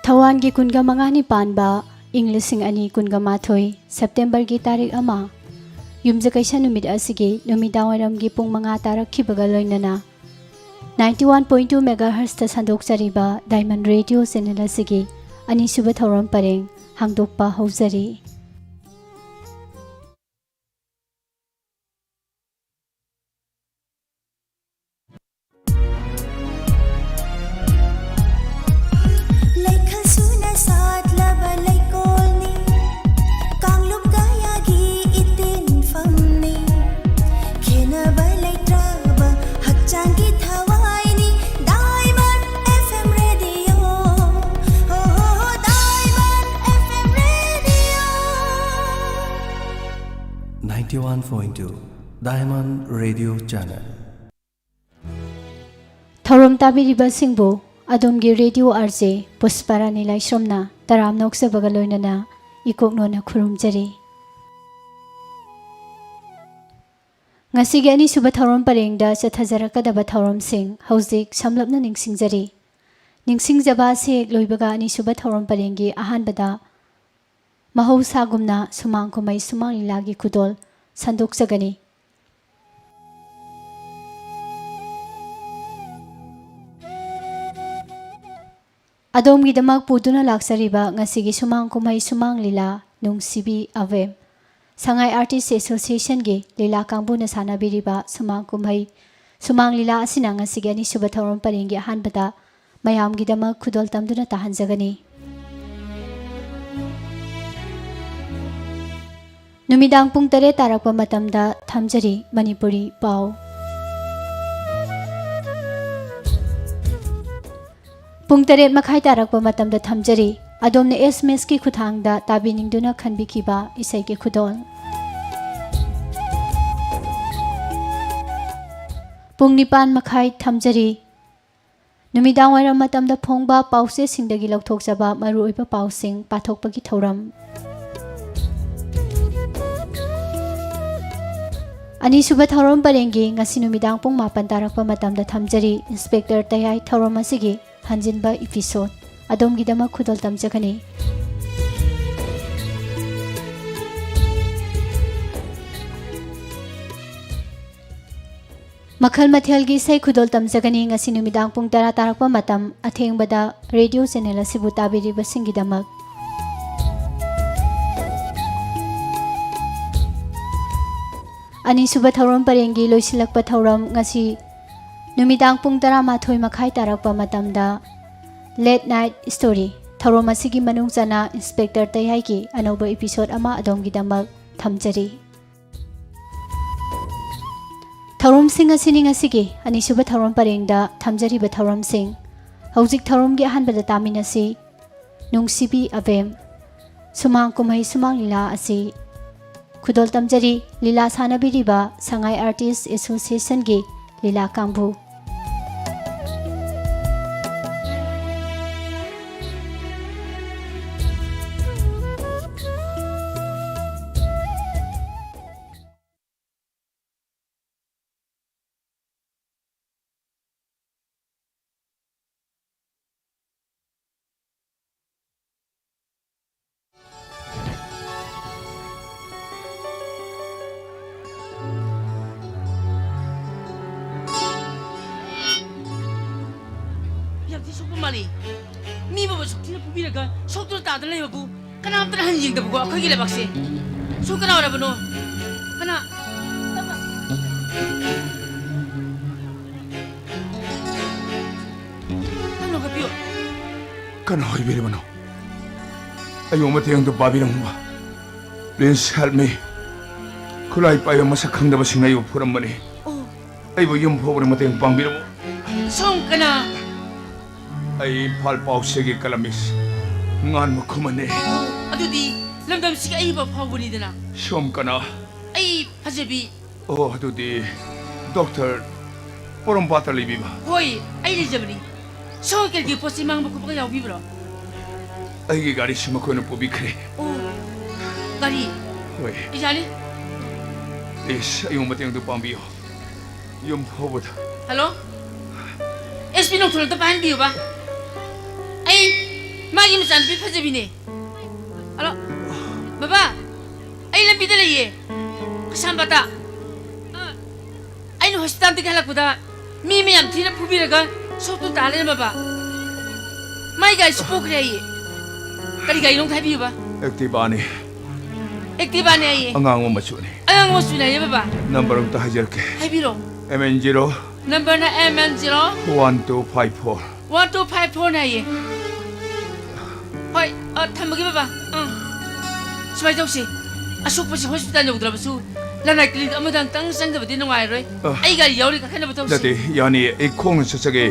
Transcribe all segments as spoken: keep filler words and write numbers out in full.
ꯊꯧꯋꯥꯟꯒꯤ ꯀꯨꯟꯒ ꯃꯉꯥꯅꯤ ꯄꯥꯟꯕ ꯏꯪ ꯂꯤꯁꯤꯡ ꯑꯅꯤ ꯀꯨꯟꯒ ꯃꯥꯊꯣꯏ ꯁꯦꯞꯇꯦꯝꯕꯔꯒꯤ ꯇꯥꯔꯤꯛ ꯑꯃ, ꯌꯨꯝꯖꯀꯩꯁ ꯅꯨꯃꯤꯠ ꯑꯁꯤꯒꯤ ꯅꯨꯃꯤꯗꯥꯡꯋꯥꯏꯔꯝꯒꯤ ꯄꯨꯡ ꯃꯉꯥ ꯇꯥꯔꯛꯈꯤꯕꯒ ꯂꯣꯏꯅꯅ ninety one point two megahertzꯇ ꯁꯟꯗꯣꯛꯆꯔꯤꯕ Diamond Radio channel ꯑꯁꯤꯒꯤ ꯑꯅꯤꯁꯨꯕ ꯊꯧꯔꯝ ꯄꯔꯦꯡ ꯍꯥꯡꯗꯣꯛꯄ ꯍꯧꯖꯔꯤ꯫ ꯂꯩꯈꯜ ꯁꯨꯅ ꯁꯥꯠꯂꯕ ꯂꯩꯀꯣꯜꯅꯤ, ꯀꯥꯡꯂꯨꯞ ꯀꯌꯥꯒꯤ ꯏꯇꯤꯟꯐꯝꯅꯤ, ꯈꯦꯟꯅꯕ ꯂꯩꯇ꯭ꯔꯕ ꯍꯛꯆꯥꯡꯒꯤ ꯊꯋꯥꯏꯅꯤ, Diamond F M Radio, ꯍꯣ, ꯍꯣ, ꯍꯣ, Diamond F M Radio꯫ Ninety one point two Diamond Radio Channel꯫ ꯊꯧꯔꯝ ꯇꯥꯕꯤꯔꯤꯕꯁꯤꯡꯕꯨ ꯑꯗꯣꯝꯒꯤ ꯔꯦꯗꯤꯑꯣ RJ ꯄꯨꯁꯄꯥꯔꯥꯅꯤ ꯂꯥꯏꯁ꯭ꯔꯝꯅ ꯇꯔꯥꯝꯅ ꯑꯣꯛꯆꯕꯒ ꯂꯣꯏꯅꯅ ꯏꯀꯣꯛꯅꯣꯟꯅ ꯈꯨꯔꯨꯝꯖꯔꯤ꯫ ꯉꯁꯤꯒꯤ ꯑꯅꯤꯁꯨꯕ ꯊꯧꯔꯝ ꯄꯔꯦꯡꯗ ꯆꯠꯊꯖꯔꯛꯀꯗꯕ ꯊꯧꯔꯝꯁꯤꯡ ꯍꯧꯖꯤꯛ ꯁꯝꯂꯞꯅ ꯅꯤꯡꯁꯤꯡꯖꯔꯤ꯫ ꯅꯤꯡꯁꯤꯡꯖꯕ ꯑꯁꯤ ꯍꯦꯛ ꯂꯣꯏꯕꯒ ꯑꯅꯤꯁꯨꯕ ꯊꯧꯔꯝ ꯄꯔꯦꯡꯒꯤ ꯑꯍꯥꯟꯕꯗ ꯃꯍꯧꯁꯥꯒꯨꯝꯅ ꯁꯨꯃꯥꯡ ꯀꯨꯝꯍꯩ ꯁꯨꯃꯥꯡ ꯂꯤꯂꯥꯒꯤ ꯈꯨꯗꯣꯜ ꯁꯟꯗꯣꯛꯆꯒꯅꯤ꯫ ꯑꯗꯣꯝꯒꯤꯗꯃꯛ ꯄꯨꯗꯨꯅ ꯂꯥꯛꯆꯔꯤꯕ ꯉꯁꯤꯒꯤ ꯁꯨꯃꯥꯡ ꯀꯨꯝꯍꯩ ꯁꯨꯃꯥꯡ ꯂꯤꯂꯥ ꯅꯨꯡꯁꯤꯕꯤ ꯑꯕꯦꯝ, ꯁꯉꯥꯏ Artist Associationꯒꯤ ꯂꯤꯂꯥ ꯀꯥꯡꯕꯨꯅ ꯁꯥꯟꯅꯕꯤꯔꯤꯕ ꯁꯨꯃꯥꯡ ꯀꯨꯝꯍꯩ ꯁꯨꯃꯥꯡ ꯂꯤꯂꯥ ꯑꯁꯤꯅ ꯉꯁꯤꯒꯤ ꯑꯅꯤꯁꯨꯕ ꯊꯧꯔꯝ ꯄꯔꯦꯡꯒꯤ ꯑꯍꯥꯟꯕꯗ ꯃꯌꯥꯝꯒꯤꯗꯃꯛ ꯈꯨꯗꯣꯜ ꯇꯝꯗꯨꯅ ꯇꯥꯍꯟꯖꯒꯅꯤ꯫ ꯅꯨꯃꯤꯗꯥꯡ ꯄꯨꯡ ꯇꯔꯦꯠ ꯇꯥꯔꯛꯄ ꯃꯇꯝꯗ ꯊꯝꯖꯔꯤ ꯃꯅꯤꯄꯨꯔꯤ ꯄꯥꯎ꯫ ꯄꯨꯡ ꯇꯔꯦꯠ ꯃꯈꯥꯏ ꯇꯥꯔꯛꯄ ꯃꯇꯝꯗ ꯊꯝꯖꯔꯤ ꯑꯗꯣꯝꯅ SMSꯀꯤ ꯈꯨꯠꯊꯥꯡꯗ ꯇꯥꯕꯤꯅꯤꯡꯗꯨꯅ ꯈꯟꯕꯤꯈꯤꯕ ꯏꯁꯩꯒꯤ ꯈꯨꯗꯣꯜ꯫ ꯄꯨꯡ ꯅꯤꯄꯥꯟ ꯃꯈꯥꯏ ꯊꯝꯖꯔꯤ ꯅꯨꯃꯤꯗꯥꯡꯋꯥꯏꯔꯝ ꯃꯇꯝꯗ ꯐꯣꯡꯕ ꯄꯥꯎꯆꯦꯁꯤꯡꯗꯒꯤ ꯂꯧꯊꯣꯛꯆꯕ ꯃꯔꯨꯑꯣꯏꯕ ꯄꯥꯎꯁꯤꯡ ꯄꯥꯊꯣꯛꯄꯒꯤ ꯊꯧꯔꯝ꯫ ꯑꯅꯤꯁꯨꯕ ꯊꯧꯔꯝ ꯄꯔꯦꯡꯒꯤ ꯉꯁꯤ ꯅꯨꯃꯤꯗꯥꯡ ꯄꯨꯡ ꯃꯥꯄꯟ ꯇꯥꯔꯛꯄ ꯃꯇꯝꯗ ꯊꯝꯖꯔꯤ ꯏꯟꯁꯄꯦꯛꯇꯔ ꯇꯌꯥꯏ ꯊꯧꯔꯝ ꯑꯁꯤꯒꯤ ꯍꯟꯖꯤꯟꯕ episode꯫ ꯑꯗꯣꯝꯒꯤꯗꯃꯛ ꯈꯨꯗꯣꯜ ꯇꯝꯖꯒꯅꯤ꯫ ꯃꯈꯜ ꯃꯊꯦꯜꯒꯤ ꯏꯁꯩ ꯈꯨꯗꯣꯜ ꯇꯝꯖꯒꯅꯤ ꯉꯁꯤ ꯅꯨꯃꯤꯗꯥꯡ ꯄꯨꯡ ꯇꯔꯥ ꯇꯥꯔꯛꯄ ꯃꯇꯝ ꯑꯊꯦꯡꯕꯗ ꯔꯦꯗꯤꯑꯣ ꯆꯦꯅꯦꯜ ꯑꯁꯤꯕꯨ ꯇꯥꯕꯤꯔꯤꯕꯁꯤꯡꯒꯤꯗꯃꯛ꯫ ꯑꯅꯤꯁꯨꯕ ꯊꯧꯔꯝ ꯄꯔꯦꯡꯒꯤ ꯂꯣꯏꯁꯤꯜꯂꯛꯄ ꯊꯧꯔꯝ ꯉꯁꯤ ꯅꯨꯃꯤꯗꯥꯡ ꯄꯨꯡ ꯇꯔꯥꯃꯥꯊꯣꯏ ꯃꯈꯥꯏ ꯇꯥꯔꯛꯄ ꯃꯇꯝꯗ Late Night Story ꯊꯧꯔꯝ ꯑꯁꯤꯒꯤ ꯃꯅꯨꯡ ꯆꯟꯅ ꯏꯟꯁꯄꯦꯛꯇꯔ ꯇꯌꯥꯏꯒꯤ ꯑꯅꯧꯕ ꯏꯄꯤꯁꯣꯗ ꯑꯃ ꯑꯗꯣꯝꯒꯤꯗꯃꯛ ꯊꯝꯖꯔꯤ꯫ ꯊꯧꯔꯝꯁꯤꯡ ꯑꯁꯤꯅꯤ ꯉꯁꯤꯒꯤ ꯑꯅꯤꯁꯨꯕ ꯊꯧꯔꯝ ꯄꯔꯦꯡꯗ ꯊꯝꯖꯔꯤꯕ ꯊꯧꯔꯝꯁꯤꯡ꯫ ꯍꯧꯖꯤꯛ ꯊꯧꯔꯝꯒꯤ ꯑꯍꯥꯟꯕꯗ ꯇꯥꯃꯤꯟꯅꯁꯤ꯫ ꯅꯨꯡꯁꯤꯕꯤ ꯑꯕꯦꯝ ꯁꯨꯃꯥꯡ ꯀꯨꯝꯍꯩ ꯁꯨꯃꯥꯡ ꯂꯤꯂꯥ ꯑꯁꯤ ꯈꯨꯗꯣꯜ ꯇꯝꯖꯔꯤ ꯂꯤꯂꯥ ꯁꯥꯟꯅꯕꯤꯔꯤꯕ ꯁꯉꯥꯏ ꯑꯥꯔꯇꯤꯁ ꯑꯦꯁꯣꯁꯤꯌꯦꯁꯟꯒꯤ ꯂꯤꯂꯥ ꯀꯥꯡꯕꯨ꯫ ꯌꯥꯝ ꯊꯤ ꯁꯣꯛꯄ ꯃꯥꯜꯂꯤ꯫ ꯃꯤ ꯐꯥꯎꯕ ꯁꯛꯊꯤꯅ ꯐꯨꯕꯤꯔꯒ ꯁꯣꯛꯇꯨꯅ ꯇꯥꯗꯅ ꯂꯩꯕꯕꯨ ꯀꯅꯥꯝꯇꯅ ꯍꯟꯅ ꯌꯦꯡꯗꯕꯀꯣ ꯑꯩꯈꯣꯏꯒꯤ ꯂꯩꯕꯥꯛꯁꯦ꯫ ꯁꯣꯝ ꯀꯅꯥ ꯑꯣꯏꯔꯕꯅꯣ? ꯀꯅꯥ? ꯅꯪ ꯂꯧꯈꯠꯄꯤꯌꯣ꯫ ꯀꯅꯥ ꯑꯣꯏꯕꯤꯔꯕꯅꯣ? ꯑꯩꯕꯨ ꯃꯇꯦꯡ ꯑꯝꯇ ꯄꯥꯡꯕꯤꯔꯝꯃꯨꯕ꯫ Please help me. ꯈꯨꯠꯂꯥꯏ ꯄꯥꯏꯕ ꯃꯁꯛ ꯈꯪꯗꯕꯁꯤꯡꯅ ꯑꯩꯕꯨ ꯐꯨꯔꯝꯕꯅꯤ꯫ ꯑꯣ꯫ ꯑꯩꯕꯨ ꯌꯨꯝ ꯐꯥꯎꯕꯗ ꯃꯇꯦꯡ ꯄꯥꯡꯕꯤꯔꯝꯃꯨ꯫ ꯁꯣꯝ ꯀꯅꯥ? ꯑꯩ ꯏꯝꯐꯥꯜ ꯄꯥꯎꯆꯦꯒꯤ columnist ꯉꯥꯟꯕ ꯈꯨꯃꯟꯅꯦ꯫ ꯑꯣ, ꯑꯗꯨꯗꯤ ꯂꯝꯗꯝꯁꯤꯒꯤ ꯑꯏꯕ ꯐꯥꯎꯕꯅꯤꯗꯅ꯫ ꯁꯣꯝ ꯀꯅꯥ? ꯑꯩ ꯐꯖꯕꯤ꯫ ꯑꯣ, ꯑꯗꯨꯗꯤ ꯗꯣꯛꯇꯔ ꯄꯣꯔꯣꯝꯄꯥꯠꯇ ꯂꯩꯕꯤꯕ? ꯍꯣꯏ, ꯑꯩ ꯂꯩꯖꯕꯅꯤ꯫ ꯁꯣꯝ ꯀꯔꯤ ꯄꯣꯠ ꯆꯩ ꯃꯥꯡꯕ ꯈꯣꯠꯄꯒ ꯌꯥꯎꯕꯤꯕ꯭ꯔꯣ? ꯑꯩꯒꯤ ꯒꯥꯔꯤꯁꯤ ꯃꯈꯣꯏꯅ ꯄꯨꯕꯤꯈ꯭ꯔꯦ꯫ ꯑꯣ, ꯒꯥꯔꯤ? ꯍꯣꯏ꯫ ꯌꯥꯅꯤ꯫ Please, ꯑꯩꯕꯨ ꯃꯇꯦꯡ ꯑꯝꯇ ꯄꯥꯡꯕꯤꯌꯨ꯫ ꯌꯨꯝ ꯐꯥꯎꯕꯗ꯫ ꯍꯜꯂꯣ? ꯑꯦꯁ ꯄꯤ ꯅꯣꯡꯊꯣꯟ ꯑꯝꯇ ꯄꯥꯏꯍꯟꯕꯤꯌꯨꯕ꯫ ꯑꯩ ꯏꯆꯥꯅꯨꯄꯤ ꯐꯖꯕꯤꯅꯦ꯫ ꯍꯜꯂꯣ꯫ ꯕꯕꯥ, ꯑꯩ ꯂꯝꯕꯤꯗ ꯂꯩꯌꯦ꯫ ꯀꯩꯁꯥꯝꯄꯥꯠꯇ꯫ ꯑ, ꯑꯩꯅ ꯍꯣꯁꯄꯤꯇꯥꯜꯗꯒꯤ ꯍꯜꯂꯛꯄꯗ ꯃꯤ ꯃꯌꯥꯝ ꯊꯤꯅ ꯐꯨꯕꯤꯔꯒ ꯁꯣꯛꯇꯨ ꯇꯥ ꯂꯩꯔꯝꯃꯕ꯫ ꯃꯥꯏ ꯒꯥꯔꯤꯁꯨ ꯄꯣꯛꯈ꯭ꯔꯦ ꯍꯥꯏꯌꯦ꯫ ꯀꯔꯤ ꯒꯥꯔꯤꯅꯣ ꯑꯝꯇ ꯍꯥꯏꯕꯤꯌꯨꯕ꯫ ꯑꯦꯛꯇꯤꯚꯥꯅꯤ꯫ ꯑꯦꯛꯇꯤꯚꯥꯅꯦ ꯍꯥꯏꯌꯦ꯫ ꯑꯉꯥꯡꯕ ꯃꯆꯨꯅꯤ꯫ ꯑꯉꯥꯡꯕ ꯃꯆꯨꯅꯦ ꯍꯥꯏꯌꯦ ꯕꯕꯥ꯫ ꯅꯝꯕꯔ ꯑꯝꯇ ꯍꯥꯏꯖꯔꯛꯀꯦ꯫ ꯍꯥꯏꯕꯤꯔꯣ꯫ M N zero. ꯅꯝꯕꯔꯅ M N zero. One two five four. One two five ꯐꯣꯔꯅꯦ ꯍꯥꯏꯌꯦ꯫ ꯍꯣꯏ, ꯑ, ꯊꯝꯃꯒꯦ ꯕꯕꯥ꯫ ꯑꯥ꯫ ꯁꯨꯃꯥꯏꯅ ꯇꯧꯁꯤ꯫ ꯑꯁꯣꯛꯄꯁꯤ ꯍꯣꯁꯄꯤꯇꯥꯜ ꯌꯧꯗ꯭ꯔꯕꯁꯨ ꯂꯅꯥꯏ ꯀ꯭ꯂꯤꯅꯤꯛ ꯑꯃꯗ ꯑꯝꯇꯪ ꯆꯪꯗꯕꯗꯤ ꯅꯨꯡꯉꯥꯏꯔꯣꯏ꯫ ꯑ꯫ ꯑꯩ ꯒꯥꯔꯤ ꯌꯥꯎꯔꯤ, ꯀꯥꯈꯠꯅꯕ ꯇꯧꯁꯤ꯫ ꯅꯠꯇꯦ, ꯌꯥꯅꯤ, ꯑꯩ ꯈꯣꯡꯅ ꯆꯠꯆꯒꯦ꯫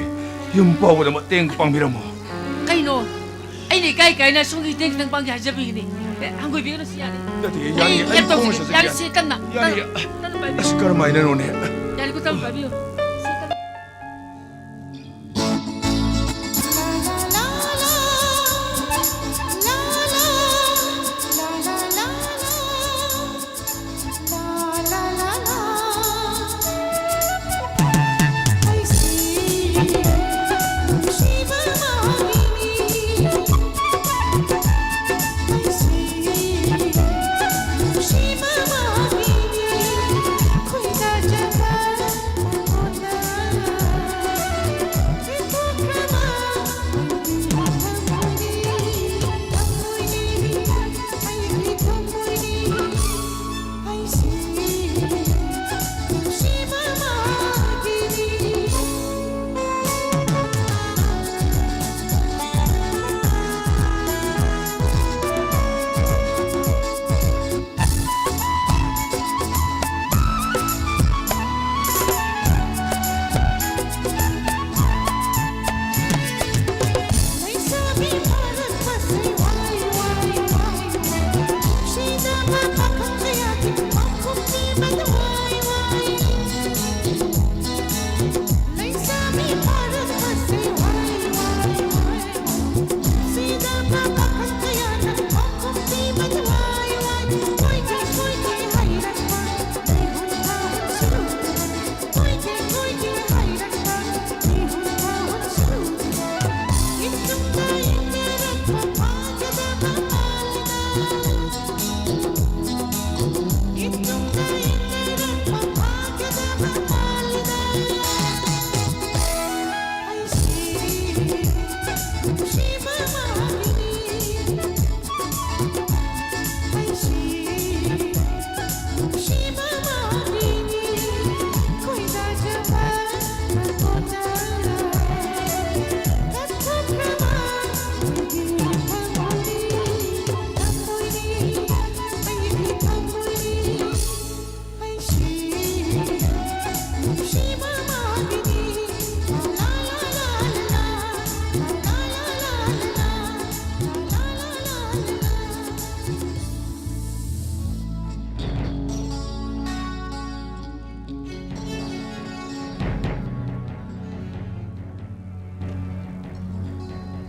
ꯌꯨꯝ ꯐꯥꯎꯕꯗ ꯃꯇꯦꯡ ꯄꯥꯡꯕꯤꯔꯝꯃꯣ꯫ ꯀꯩꯅꯣ? ꯑꯩꯅ ꯏꯀꯥꯏ ꯀꯥꯏꯅ ꯁꯣꯝꯒꯤ ꯃꯇꯦꯡ ꯈꯤꯇꯪ ꯄꯥꯡꯒꯦ ꯍꯥꯏꯖꯕꯒꯤꯅꯤ꯫ ꯑꯦ, ꯍꯪꯒꯣꯏꯕꯤꯒꯅꯨ, ꯁꯤ ꯌꯥꯅꯤ꯫ ꯅꯠꯇꯦ, ꯌꯥꯅꯤ, ꯑꯩ ꯑꯩ ꯌꯥꯝ ꯈꯣꯡꯅ ꯇꯧꯖꯒꯦ, ꯆꯠꯆꯒꯦ꯫ ꯌꯥꯅꯤ, ꯁꯤ ꯇꯞꯅ, ꯌꯥꯅꯤ꯫ ꯇꯞꯅ, ꯇꯞꯅ ꯄꯥꯏꯕꯤꯌꯨ꯫ ꯑꯁ, ꯀꯔꯝꯍꯥꯏꯅꯅꯣꯅꯦ? ꯌꯥꯅꯤꯀꯣ, ꯇꯞꯅ ꯄꯥꯏꯕꯤꯌꯨ꯫ ꯁꯤ ꯇꯞꯅ꯫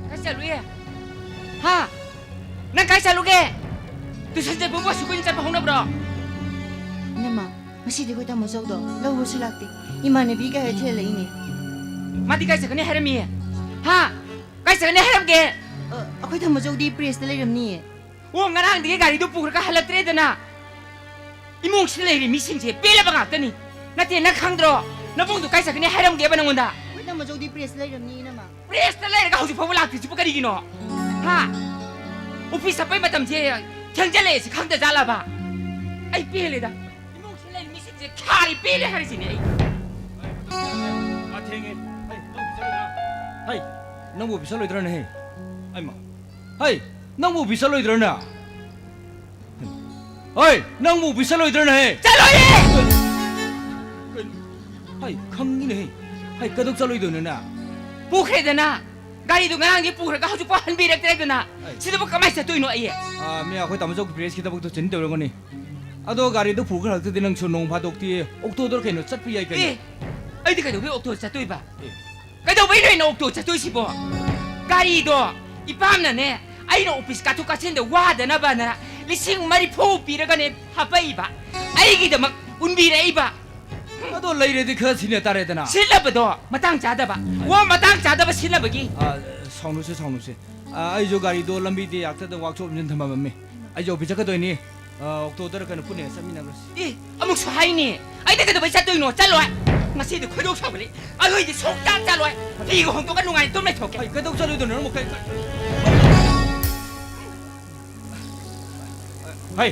ꯀꯥꯏ ꯆꯠꯂꯨꯏ? ꯍꯥ? ꯅꯪ ꯀꯥꯏ ꯆꯠꯂꯨꯒꯦ? ꯇꯨꯏꯁꯟ ꯆꯠꯄꯕꯨ ꯑꯁꯨꯛ ꯀꯨꯏꯅ ꯆꯠꯄ ꯍꯧꯅꯕ꯭ꯔꯣ? ꯏꯅꯝꯃ, ꯉꯁꯤꯗꯤ ꯑꯩꯈꯣꯏ ꯇꯥꯃꯣ ꯆꯧꯗꯣ ꯂꯧꯕꯁꯨ ꯂꯥꯛꯇꯦ꯫ ꯏꯃꯥꯟꯅꯕꯤꯒ ꯍꯥꯏꯔ ꯊꯤꯜꯍꯜꯂꯛꯏꯅꯦ꯫ ꯃꯥꯗꯤ ꯀꯥꯏ ꯆꯠꯀꯅꯤ ꯍꯥꯏꯔꯝꯃꯤ? ꯍꯥ? ꯀꯥꯏ ꯆꯠꯀꯅꯤ ꯍꯥꯏꯔꯝꯒꯦ? ꯑ, ꯑꯩꯈꯣꯏ ꯇꯥꯃꯣ ꯆꯧꯗꯤ ꯄ꯭ꯔꯦꯁꯇ ꯂꯩꯔꯝꯅꯤꯌꯦ꯫ ꯑꯣ, ꯉꯔꯥꯡꯗꯒꯤ ꯒꯥꯔꯤꯗꯨ ꯄꯨꯈ꯭ꯔꯒ ꯍꯜꯂꯛꯇ꯭ꯔꯦꯗꯅ꯫ ꯏꯃꯨꯡꯁꯤꯗ ꯂꯩꯔꯤ ꯃꯤꯁꯤꯡꯁꯦ ꯄꯦꯜꯂꯕ ꯉꯥꯛꯇꯅꯤ꯫ ꯅꯠꯇꯦ, ꯅꯪ ꯈꯪꯗ꯭ꯔꯣ? ꯅꯕꯨꯡꯗꯨ ꯀꯥꯏ ꯆꯠꯀꯅꯤ ꯍꯥꯏꯔꯝꯒꯦꯕ ꯅꯉꯣꯟꯗ? ꯑꯩꯈꯣꯏ ꯇꯥꯃꯣ ꯆꯧꯗꯤ ꯄ꯭ꯔꯦꯁꯇ ꯂꯩꯔꯝꯅꯤ, ꯏꯅꯝꯃ꯫ ꯄ꯭ꯔꯦꯁꯇ ꯂꯩꯔꯒ ꯍꯧꯖꯤꯛ ꯐꯥꯎꯕ ꯂꯥꯛꯇ꯭ꯔꯤꯁꯤꯕꯨ ꯀꯔꯤꯒꯤꯅꯣ? ꯍꯥ? ꯑꯣꯐꯤꯁ ꯆꯠꯄꯩ ꯃꯇꯝꯁꯦ ꯊꯦꯡꯖꯜꯂꯛꯑꯦꯁꯤ ꯈꯪꯗ ꯖꯥꯠꯂꯕ? ꯑꯩ ꯄꯦꯜꯂꯦꯗ꯫ ꯏꯃꯨꯡꯁꯤꯗ ꯂꯩꯔꯤ ꯃꯤꯁꯤꯡꯁꯦ ꯈꯥꯔꯤ ꯄꯦꯜꯂꯦ ꯍꯥꯏꯔꯤꯁꯤꯅꯦ ꯑꯩ꯫ ꯑꯥ, ꯊꯦꯡꯉꯦ꯫ ꯍꯩ, ꯅꯪꯕꯨ ꯑꯣꯐꯤꯁ ꯆꯠꯂꯣꯏꯗ꯭ꯔꯥ? ꯍꯩ, ꯅꯪꯕꯨ ꯑꯣꯐꯤꯁ ꯆꯠꯂꯣꯏꯗ꯭ꯔꯥꯅꯦ? ꯍꯩ, ꯑꯩꯃ꯫ ꯍꯩ, ꯅꯪꯕꯨ ꯑꯣꯐꯤꯁ ꯆꯠꯂꯣꯏꯗ꯭ꯔꯥꯅꯦ? ꯍꯩ, ꯅꯪꯕꯨ ꯑꯣꯐꯤꯁ ꯆꯠꯂꯣꯏꯗ꯭ꯔꯥꯅꯦ? ꯆꯠꯂꯣꯏꯌꯦ! ꯀꯩꯅꯣ? ꯍꯩ, ꯈꯪꯉꯤꯅꯦ꯫ ꯍꯩ, ꯀꯩꯗꯧ ꯆꯠꯂꯣꯏꯗꯣꯏꯅꯣꯅꯦ? ꯄꯨꯈ꯭ꯔꯦꯗꯅ꯫ ꯒꯥꯔꯤꯗꯨ ꯉꯔꯥꯡꯗꯤ ꯄꯨꯈ꯭ꯔꯒ ꯍꯧꯖꯤꯛꯐꯥꯎ ꯍꯟꯕꯤꯔꯛꯇ꯭ꯔꯦꯗꯅ꯫ ꯍꯩ꯫ ꯁꯤꯗꯕꯨ ꯀꯃꯥꯏꯅ ꯆꯠꯇꯣꯏꯅꯣ ꯑꯩ? ꯑꯥ, ꯃꯤ ꯑꯩꯈꯣꯏ ꯇꯥꯃꯣ ꯆꯧ ꯄ꯭ꯔꯦꯁꯀꯤ ꯊꯕꯛꯇꯣ ꯆꯤꯟ ꯇꯧꯔꯝꯒꯅꯤ꯫ ꯑꯗꯣ ꯒꯥꯔꯤꯗꯣ ꯄꯨꯈ꯭ꯔ ꯍꯜꯂꯛꯇꯗꯤ ꯅꯪꯁꯨ ꯅꯣꯡ ꯐꯥꯗꯣꯛꯇꯤ ꯑꯣꯛꯇꯣꯗ ꯀꯩꯅꯣ ꯆꯠꯄ ꯌꯥꯏ ꯀꯩꯅꯣ꯫ ꯑꯦ, ꯑꯩꯗꯤ ꯀꯩꯗꯧꯕꯩ ꯑꯣꯛꯇꯣꯗ ꯆꯠꯇꯣꯏꯕ? ꯑꯦ꯫ ꯀꯩꯗꯧꯕꯩꯅꯣ ꯑꯩꯅ ꯑꯣꯛꯇꯣ ꯆꯠꯇꯣꯏꯁꯤꯕꯣ? ꯒꯥꯔꯤꯗꯣ ꯏꯄꯥꯝꯅꯅꯦ, ꯑꯩꯅ ꯑꯣꯐꯤꯁ ꯀꯥꯊꯣꯛ ꯀꯥꯁꯤꯟꯗ ꯋꯥꯗꯅꯕꯅ ꯂꯤꯁꯤꯡ ꯃꯔꯤꯐꯨ ꯄꯤꯔꯒꯅꯦ ꯍꯥꯄꯛꯏꯕ, ꯑꯩꯒꯤꯗꯃꯛ ꯎꯟꯕꯤꯔꯛꯏꯕ꯫ ꯑꯗꯣ ꯂꯩꯔꯗꯤ ꯈꯔ ꯁꯤꯟꯅ ꯇꯥꯔꯦꯗꯅ꯫ ꯁꯤꯜꯂꯕꯗꯣ ꯃꯇꯥꯡ ꯆꯥꯗꯕ꯫ ꯋꯥ ꯃꯇꯥꯡ ꯆꯥꯗꯕ ꯁꯤꯜꯂꯕꯒꯤ꯫ ꯑꯥ, ꯁꯥꯎꯅꯨꯁꯦ, ꯁꯥꯎꯅꯨꯁꯦ꯫ ꯑꯥ, ꯑꯩꯁꯨ ꯒꯥꯔꯤꯗꯣ ꯂꯝꯕꯤꯗ ꯌꯥꯛꯇꯗ ꯋꯥꯛꯁꯣꯞ ꯑꯃ ꯊꯝꯃꯝꯃꯤ꯫ ꯑꯩꯁꯨ ꯑꯣꯐꯤꯁ ꯆꯠꯀꯗꯣꯏꯅꯤ꯫ ꯑꯥ, ꯑꯣꯛꯇꯣꯗꯔ ꯀꯩꯅꯣ ꯄꯨꯟꯅ ꯆꯠꯃꯤꯟꯅꯈ꯭ꯔꯁꯤ꯫ ꯑꯦ, ꯑꯃꯨꯛꯁꯨ ꯍꯥꯏꯅꯤ꯫ ꯑꯩꯗꯤ ꯀꯩꯗꯧꯕꯩ ꯆꯠꯇꯣꯏꯅꯣ? ꯆꯠꯂꯣꯏ꯫ ꯉꯁꯤꯗꯤ ꯈꯣꯏꯗꯧ ꯁꯥꯎꯒꯠꯂꯤ꯫ ꯑꯩꯈꯣꯏꯗꯤ ꯁꯨꯡꯆꯥ ꯆꯥꯂꯣꯏ꯫ ꯐꯤꯒ ꯍꯣꯡꯗꯣꯛꯑꯒ ꯅꯨꯡꯉꯥꯏꯅ ꯇꯨꯝ ꯂꯩꯊꯣꯛꯀꯦ꯫ ꯑꯩ ꯀꯩꯗꯧ ꯆꯠꯂꯣꯏꯗꯣꯏꯅꯣ ꯅꯪꯕꯨ? ꯀꯩ, ꯀꯩ? ꯍꯩ,